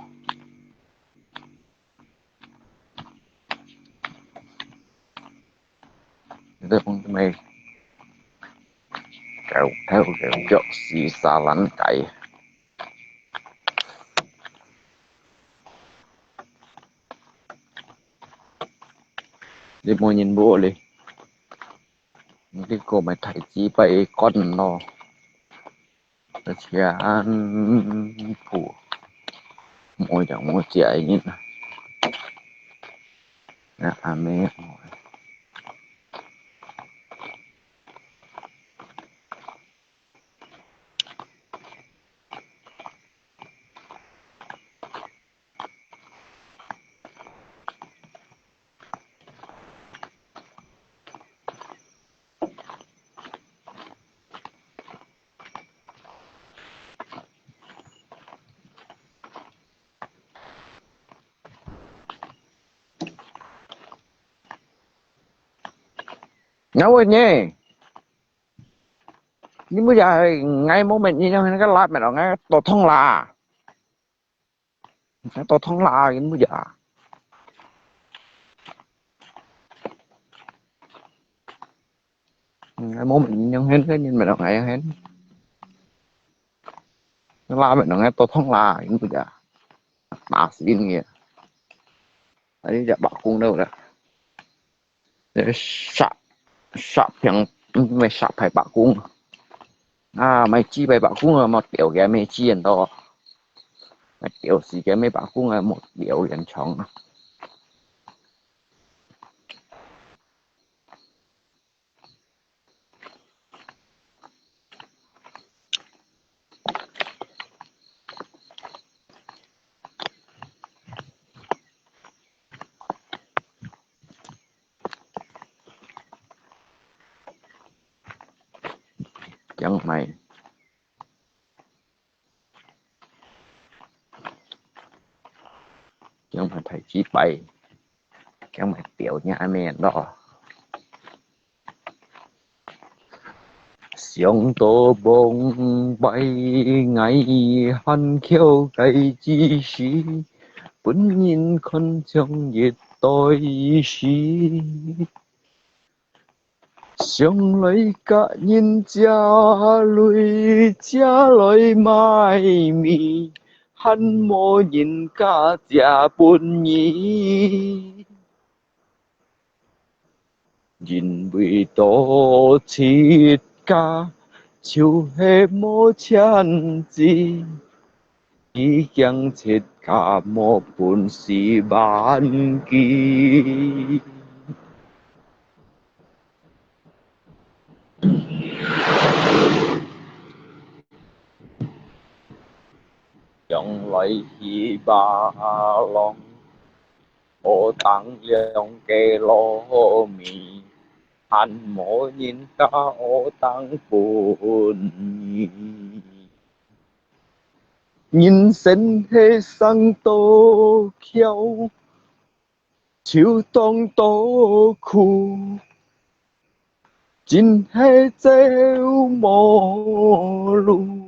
你都講做咩？狗頭狗腳死沙爛雞。 你無人無咧，你去購買大隻擺个罐咯。全部無樣無跡个人啊。啊，阿妹，𠊎問你，你毋係，𠊎無問你，你个拉麵哦，𠊎都痛啦。 都痛啦，你毋係啊？嗯，無人樣形，你毋係樣形。拉麵樣形都痛啦，你毋係啊？打死你啊！啊，你隻白工了啦。 呃，殺，殺平，嗯，毋係殺敗白工。啊，賣雞敗白工啊，莫吊佢，賣雞人到。賣吊死佢，賣白工啊，莫吊人長啊。 驚賣，驚賣大雞敗，驚賣吊人个面咯。 想到往擺，𠊎還蹺个之時，分人看像一堆屎。想來佮人借鐳，借來買米，還無人家借分你。 因為到自家就係無錢仔，已經自家無本事還佢。 將來希望，學當兩个糯米，還無人家學當分你。人生係生到巧， 就當到苦，真係走無路。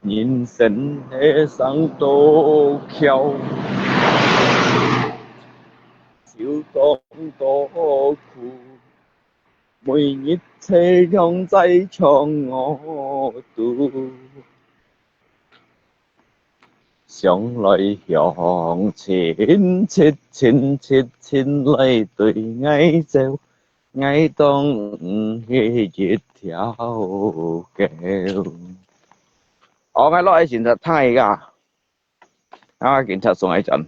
人生係生到巧，就當到苦，每日這樣在唱我肚。 想來鄉親戚親戚親來對𠊎走，𠊎當毋係一條狗。哦，𠊎落去警察廳去啊，啊，警察送𠊎轉。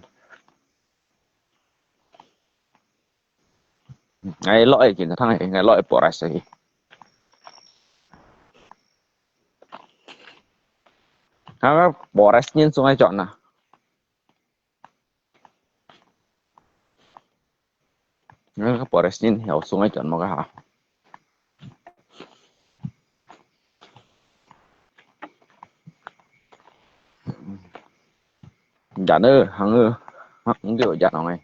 𠊎落去警察廳去，𠊎落去Polres去。啊，Polres人送𠊎轉啊。啊，Polres人曉送𠊎轉無个哈。 Dán ơ, hăng ơ, hăng ơ, dán ơ.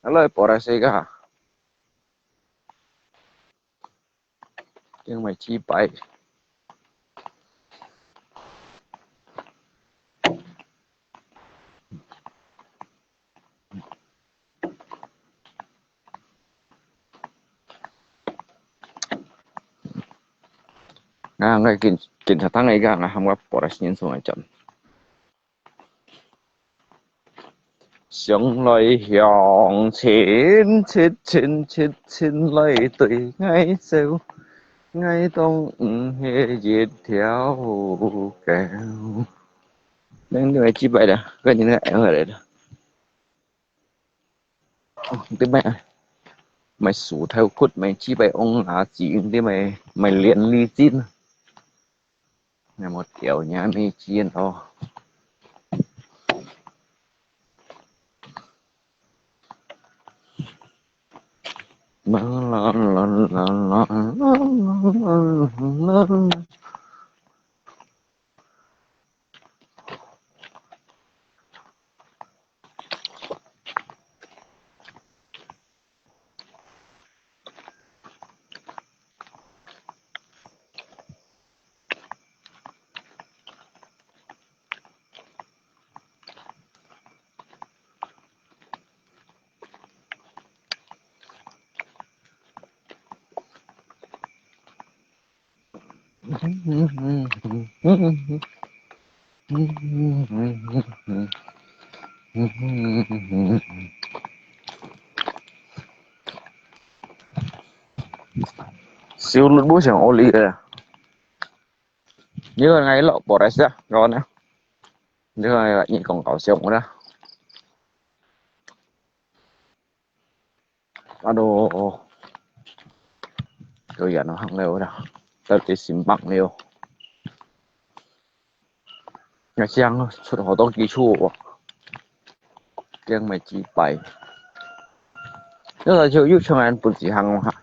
Alo, Polres ka. Tiếng mày chi bay. 啊，𠊎警，警察廳个，𠊎喊我報到先生个轉。想來想去，親親親親來對𠊎笑，𠊎當毋係一條狗。恁樣，你買幾擺啦？該你那个買回來的。 哦，你買，買薯條骨，買幾擺翁拿子，你買，買連理金，那麼條你還沒錢哦。啦啦啦啦啦啦啦啦啦。 小綠不想我理个。你看，𠊎落Polres啊，我呢？你看，你講搞笑我呢？ Aduh，都遠了，行了啦，到底新北了。𠊎想出好多基礎哦，驚沒幾擺。那個就又突然不止行了哈。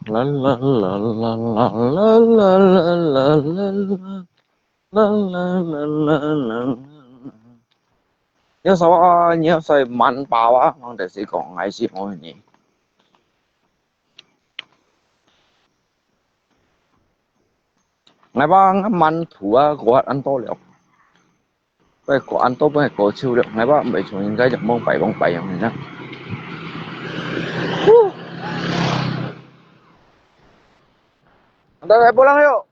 啦啦啦啦啦啦啦啦啦啦。 啦啦啦啦啦啦。你要啥啊？你要啥滿包啊？忙得死講，還是我呢？𠊎把滿肚啊，我恁多了。𠊎過恁多，𠊎過手了，𠊎把毋會像人家一樣摸擺摸擺樣呢。呼！大家不讓喲。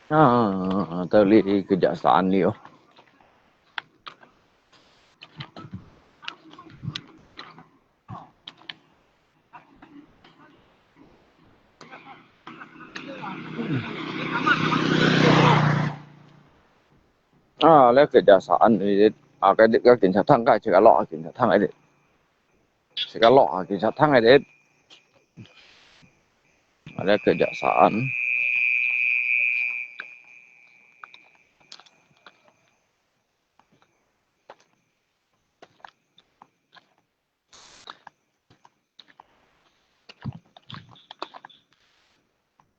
啊，到這个隻山了。 啊，這个隻山，啊，該，該警察廳該，自家落啊，警察廳該，自家落啊，警察廳該。啊，這个隻山。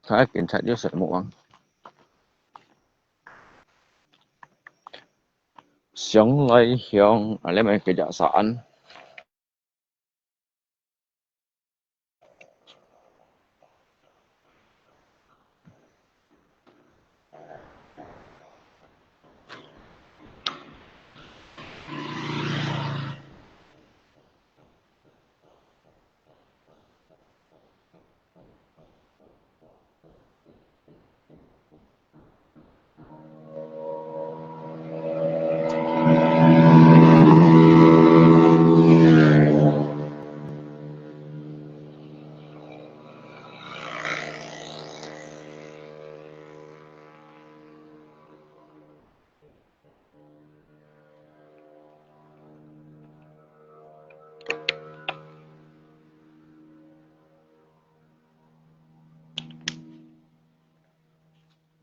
看警察有什麼啊？上來向，啊，這邊个隻山。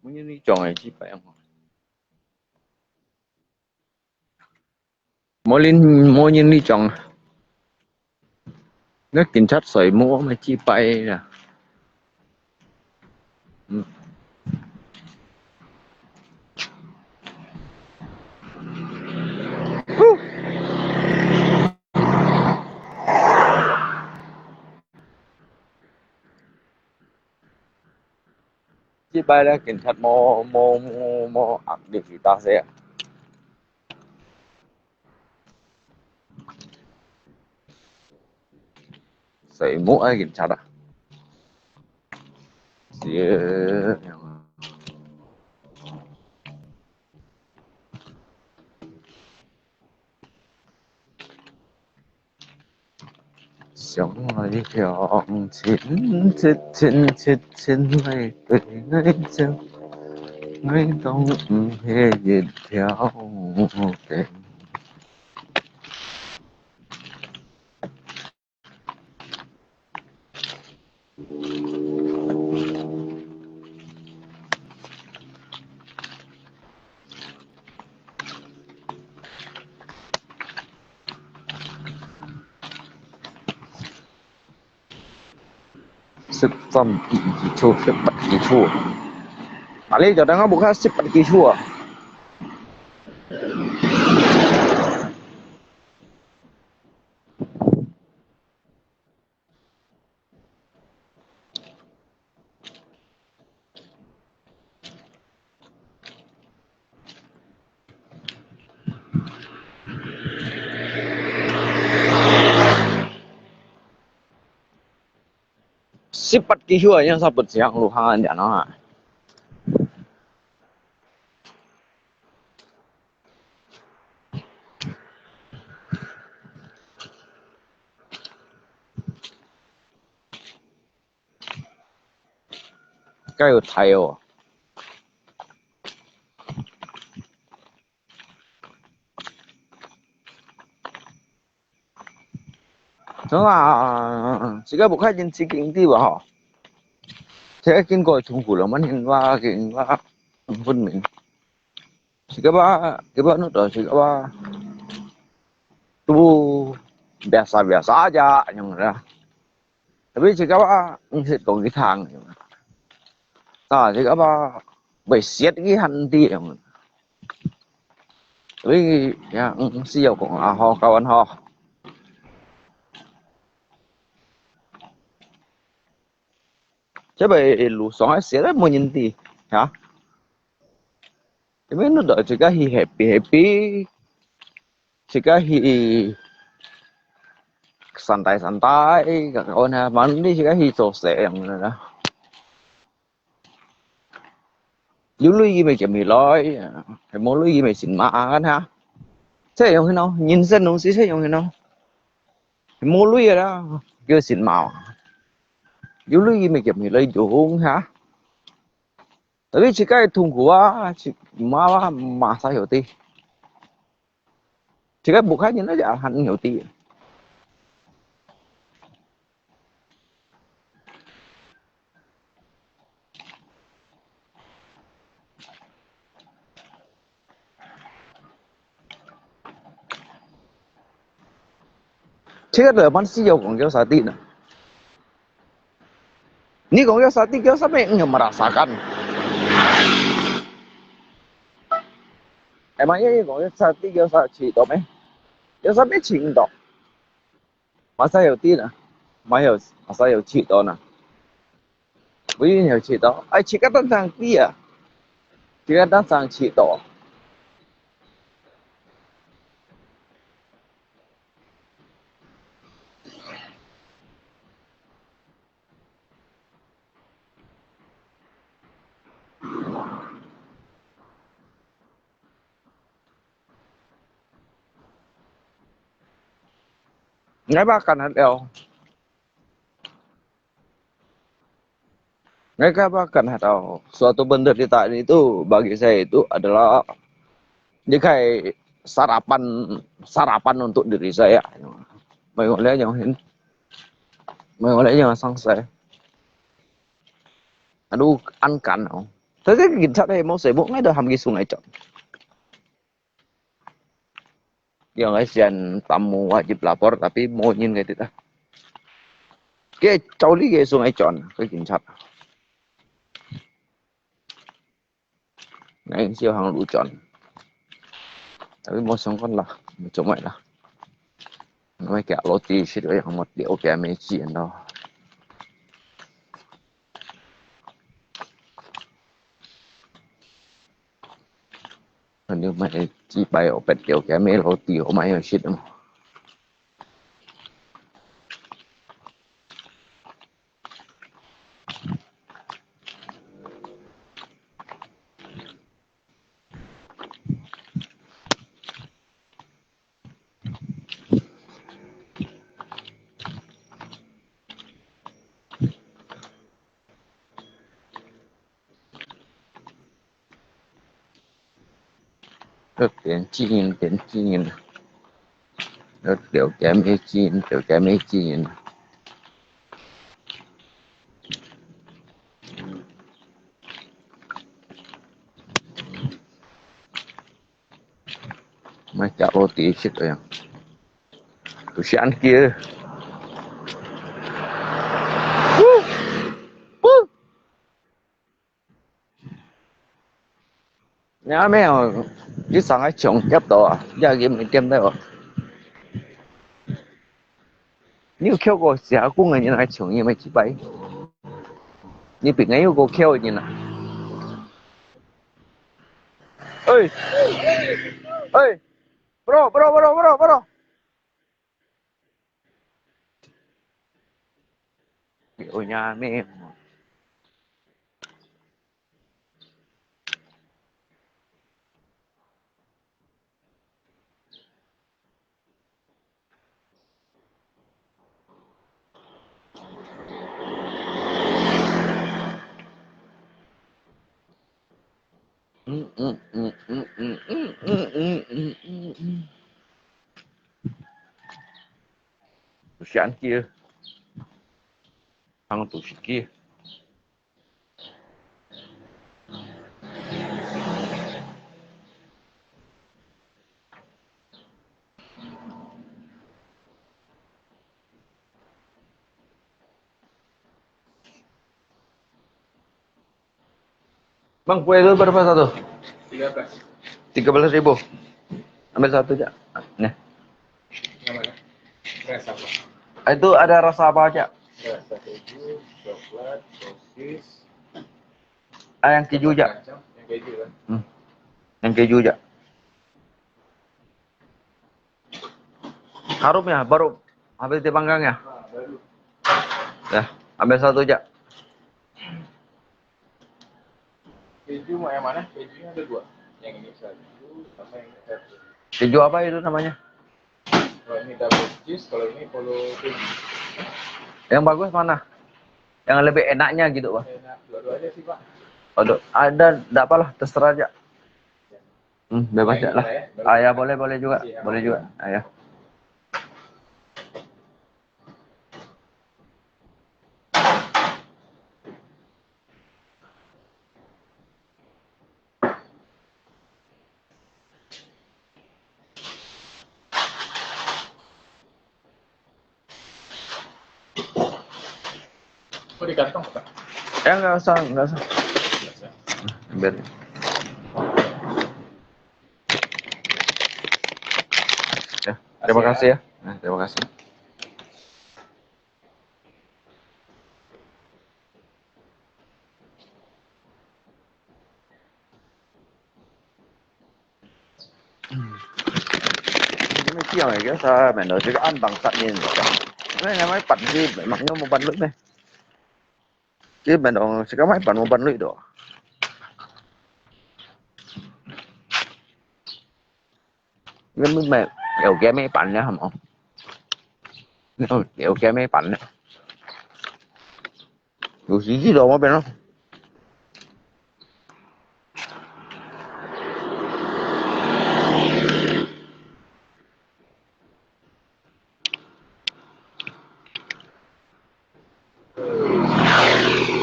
無人哩種个，幾百樣。無人，無人哩種。 該警察水母乜幾擺啦。嗯。這擺咧，警察無，無，無，無壓力去打死啊。 水母愛警察啊。是。上來向前，直前，直前來對𠊎走，𠊎當毋係一條魚。 十三kilo，十八kilo。Tadi jauh dengar bukan十八kilo啊。 十八kilo啊，yang sabut siang luhangan yan ha. 該有大哦。走啊，這个不快點起緊啲吧吼。這个經過痛苦了，滿天哇，緊哇，很分明。 Sikawa, kiwa no to, sikawa. Tu biasa-biasa aja, yang ada. Tapi sikawa, ngsit kong kitang. Ah, sikawa, 會塞佢還知樣。所以呀，嗯，需要講啊，好，教完好。這位路上个塞都無人知，哈？因為你都自家去happy happy，自家去santai santai，个講啊，萬一自家去做事樣个啦。 有鐳佢乜撿起來，係無鐳佢乜先罵恁樣。這樣个咯，人生東西這樣个咯，係無鐳个啦，叫先罵。有鐳佢乜撿起來用哈。Tapi自家个痛苦啊，自罵啊，罵儕曉得。 自家屋下人也還曉得。自家都還需要講叫儕知呢？你講叫儕知，叫儕乜毋用merasakan？哎媽呀，你講叫儕知，叫儕知到咩？叫儕乜知到？ Masa有知呢？Masa有，masa有知到呢？不一定有知到，哎，自家當成知啊，自家當成知到。Ngai bahkan hat leo. Ngai ka bahkan hat au. Suatu benda di tak itu bagi saya itu adalah dia kai sarapan, sarapan untuk diri saya. Mai ngoleh nyong hin. Mai ngoleh nyong sang saya. Aduh, an kan au. Tapi kita ada mau sibuk ngai dah ham ki sungai cok. Yang kasihan tamu wajib lapor tapi mo nyin kaya tita. Kaya cauli kaya sungai con ke kinchat. Ngai siu hang lu con. Tapi mo songkon lah, mo comai lah. Ngai kaya loti sit yang mo di oke me cien lo. Anyo mai ci pai opet keo kia me loti o mai yo shit mo. Ơ, 電子煙，電子煙，了解咩子煙，了解咩子煙。 Mai cak roti sit ya. Kesian kia. Wuh. Wuh. Nya me, di sang ai chong kiap to ah. Ya game ni tiam dai. 你有抾過社工个人來唱，你有無一擺？你平常有過抾个人啊？哎，哎，bro，bro，bro，bro，bro。有影咩？ 嗯嗯嗯嗯嗯嗯嗯嗯嗯嗯嗯。有時間去，通做事去。Bang, kue itu berapa satu? Tiga belas. Tiga belas ribu. Ambil satu aja. Nih. Yang mana? Rasa apa? Itu ada rasa apa aja? Rasa keju, coklat, sosis. Ah, yang keju aja. Kacang, yang keju kan? Hmm. Yang keju aja. Harum ya, baru habis dipanggang ya? Ah, baru. Ya, ambil satu aja. Keju mau yang mana? Kejunya ada dua. Yang ini satu, sama yang ini satu. Keju apa itu namanya? Kalau ini double cheese, kalau ini follow cream. Yang bagus mana? Yang lebih enaknya gitu, Pak. Enak, dua-duanya sih, Pak. Aduh, ada, nggak apalah, terserah aja. Hmm, bebas aja lah. Ah, ya, boleh, boleh juga, boleh juga. Ah, ya. Mau di kantong, Pak? Ya, nggak usah, nggak usah. Nggak usah. Ambil. Ya, terima kasih ya. Nah, terima kasih. Ini mesti yang lagi sa mendo juga antang tak ni. Ini namanya pan si memangnya mau pan ni. Ini mendo sekarang main pan mau pan ni tu. Ini mesti main, ya, game main pan ni, hả? Ini game main pan ni. 有時知道我邊咯。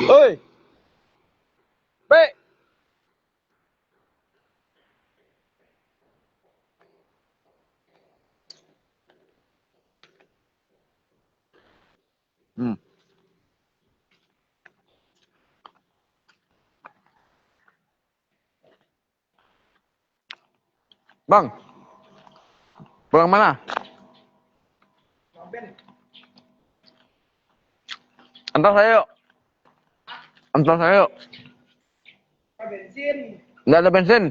喂，喂。嗯。Bang, pulang mana? Antar saya yuk. Antar saya yuk. Bensin. Nggak ada bensin.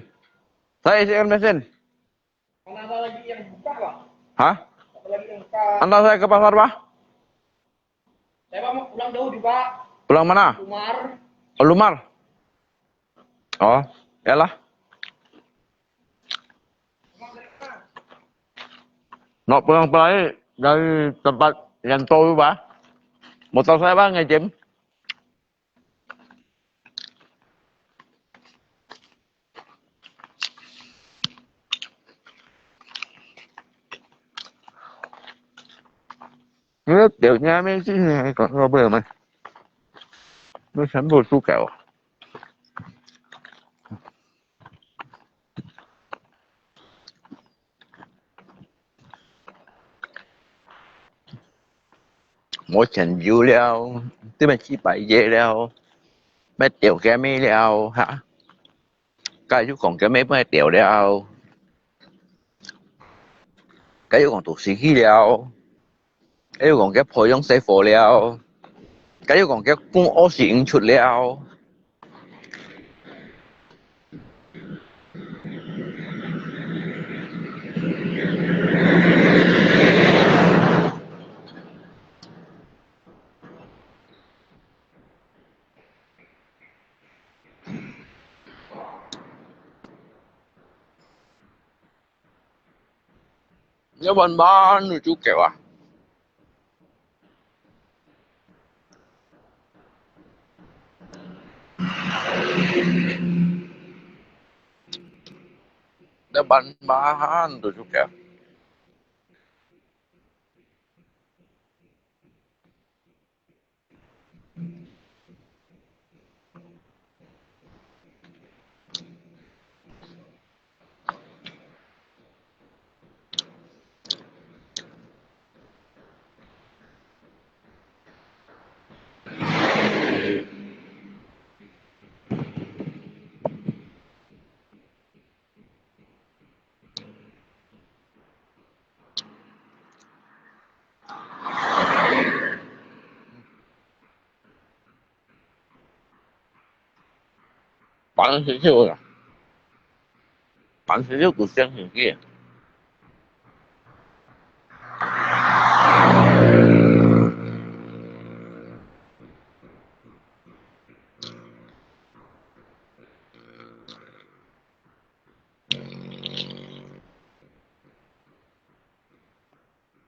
Saya isikan bensin. Mana ada lagi yang buka, Pak? Hah? Ada lagi yang buka. Antar saya ke pasar, Pak. Saya mau pulang jauh juga. Pulang mana? Lumar. Oh, Lumar. Oh, yalah. Nak pulang-pulang dari tempat yang tahu, Pak. Motor saya, Pak, ngejam. Ini teunya mesti ni kau kau boleh mai. Ini sambal tu kau. 無錢有了，對面去拜爺了，乜掉个咩了，哈？該又講个咩乜掉了，該又講讀書去了，該又講个培養細伙了，該又講个公屙屎出了。 Nyaman man nuju kewa. Nyaman man nuju kewa. 板石头啊，板石头古香很贵。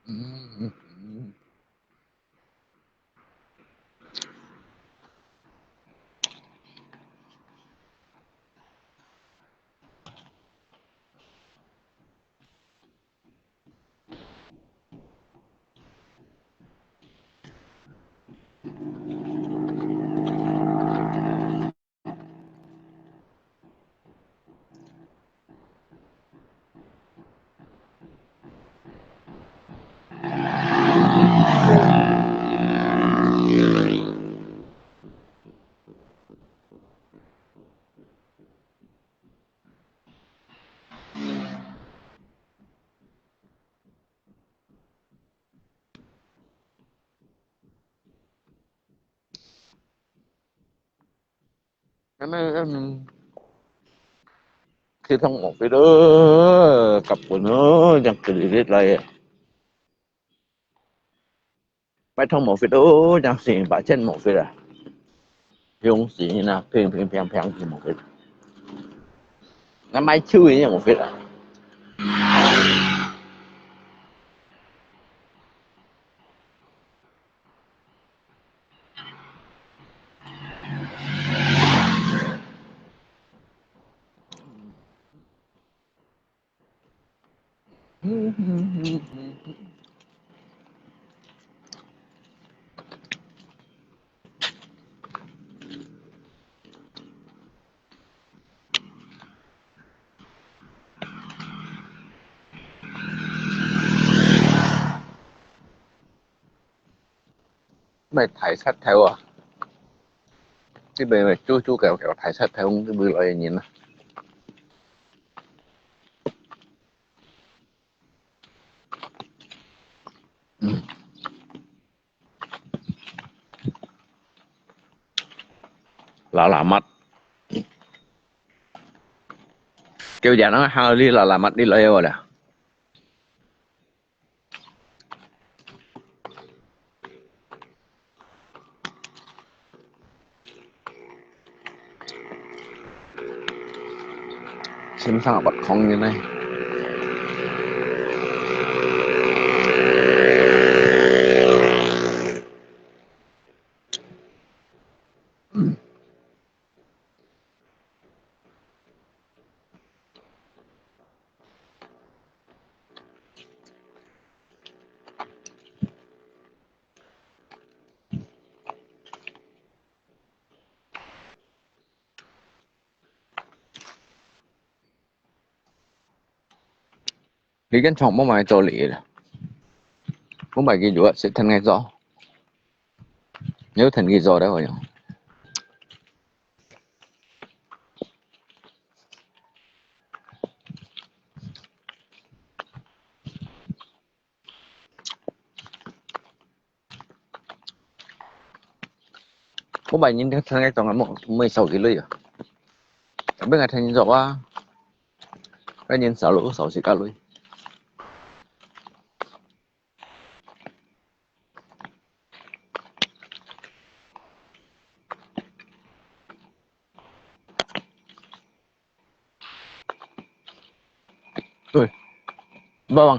嗯，嗯，嗯。去通無fit咯，甲本咯，正佢日來啊。買通無fit咯，正四百千無fit啊。用死啊，平平平平就無fit。那買手个也無fit啊。毋係大賊頭啊！這邊咪豬豬狗狗大賊頭，這邊來个人啊！嗯。拉拉乜，叫人啊，行你拉拉乜，你來我了。 先生啊，白狂人呢？你跟床莫買做你了，我買个藥食，疼个做，有疼个做的好像。 我買人聽聽个講啊，莫莫少幾類啊。tapi nggak ada人做啊，該人少了少自家類。Oi, Bawang.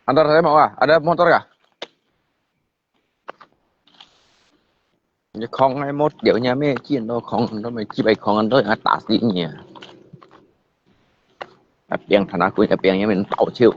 Antar saya mau ah, ada motor kah? Ni khong ai mốt kiểu nha mẹ chuyện đó khong đó mày chỉ bày khong ăn đó ngã tả gì nhỉ? Áp biang thằng nào cũng áp biang nha mình tàu chiêu.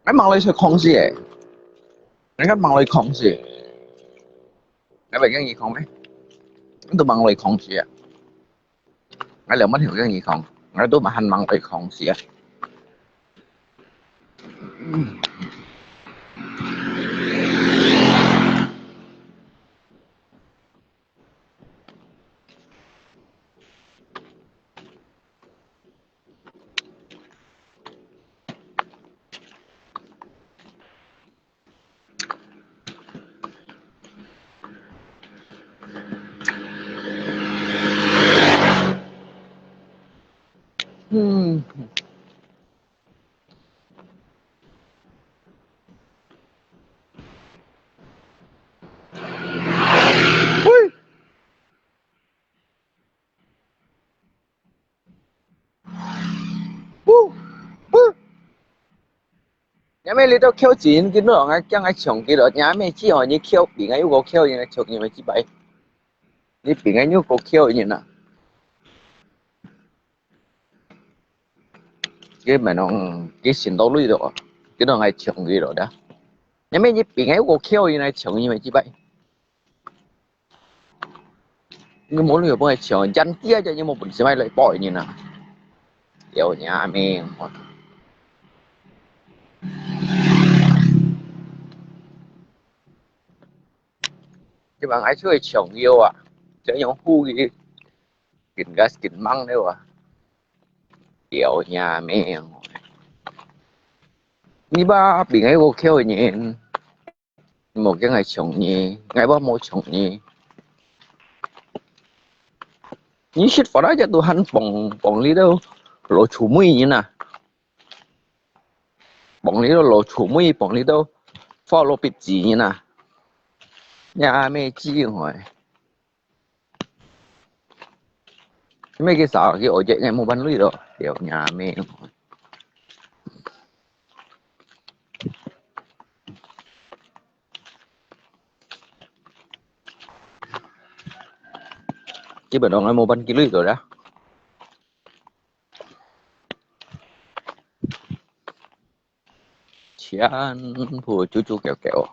Ai mang lei sui khong si eh. Ai kan mang lei khong si. 該位跟你講咩？你都忙來講事啊？𠊎兩萬條跟你講，𠊎都還忙來講事啊。嗯。喂。 嗚，嗚。若咩你都翹緊，今日𠊎驚𠊎搶佢咯，若咩只好你翹，比𠊎又過翹，𠊎搶你咪幾擺。你比𠊎又過翹人啊。佢問講，佢尋到鐳咯，佢都𠊎搶佢咯，得。若咩你比𠊎又過翹，𠊎搶你咪幾擺。 你無理由分佢搶，人家就你無本事買來包人啊！要你阿命！這幫愛出去搶藥啊，就用護理，緊个緊忙了啊！要你阿命！你把比𠊎過翹人。 你無驚𠊎搶你，𠊎話無搶你。你食飯啊，只都還幫，幫你到老鼠尾人啊，幫你到老鼠尾，幫你到發老鼻子人啊，也咩機會。 咩个啥个，我覺得無辦法咯，了，若咩。基本上無辦法咯，了。全部九九九九。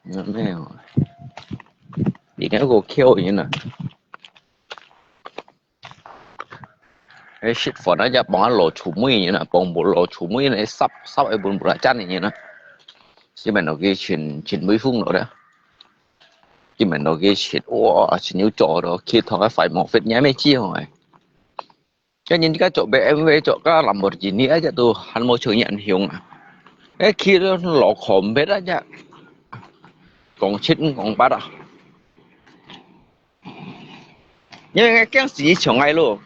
有沒有？你那个Q人啊？哎，食飯啊，也幫我老鼠尾人啊，幫無老鼠尾呢，煠，煠一本本來煎的人啊。基本上佢全，全威風了的。基本上佢全，哇，全有做到，去同佢快毛fit，你還沒機會。 該人家做BMW，做个Lamborghini，啊，這都還無像人雄啊。哎，騎到老corvette啊，這講七講八啊。因為驚死你搶𠊎咯，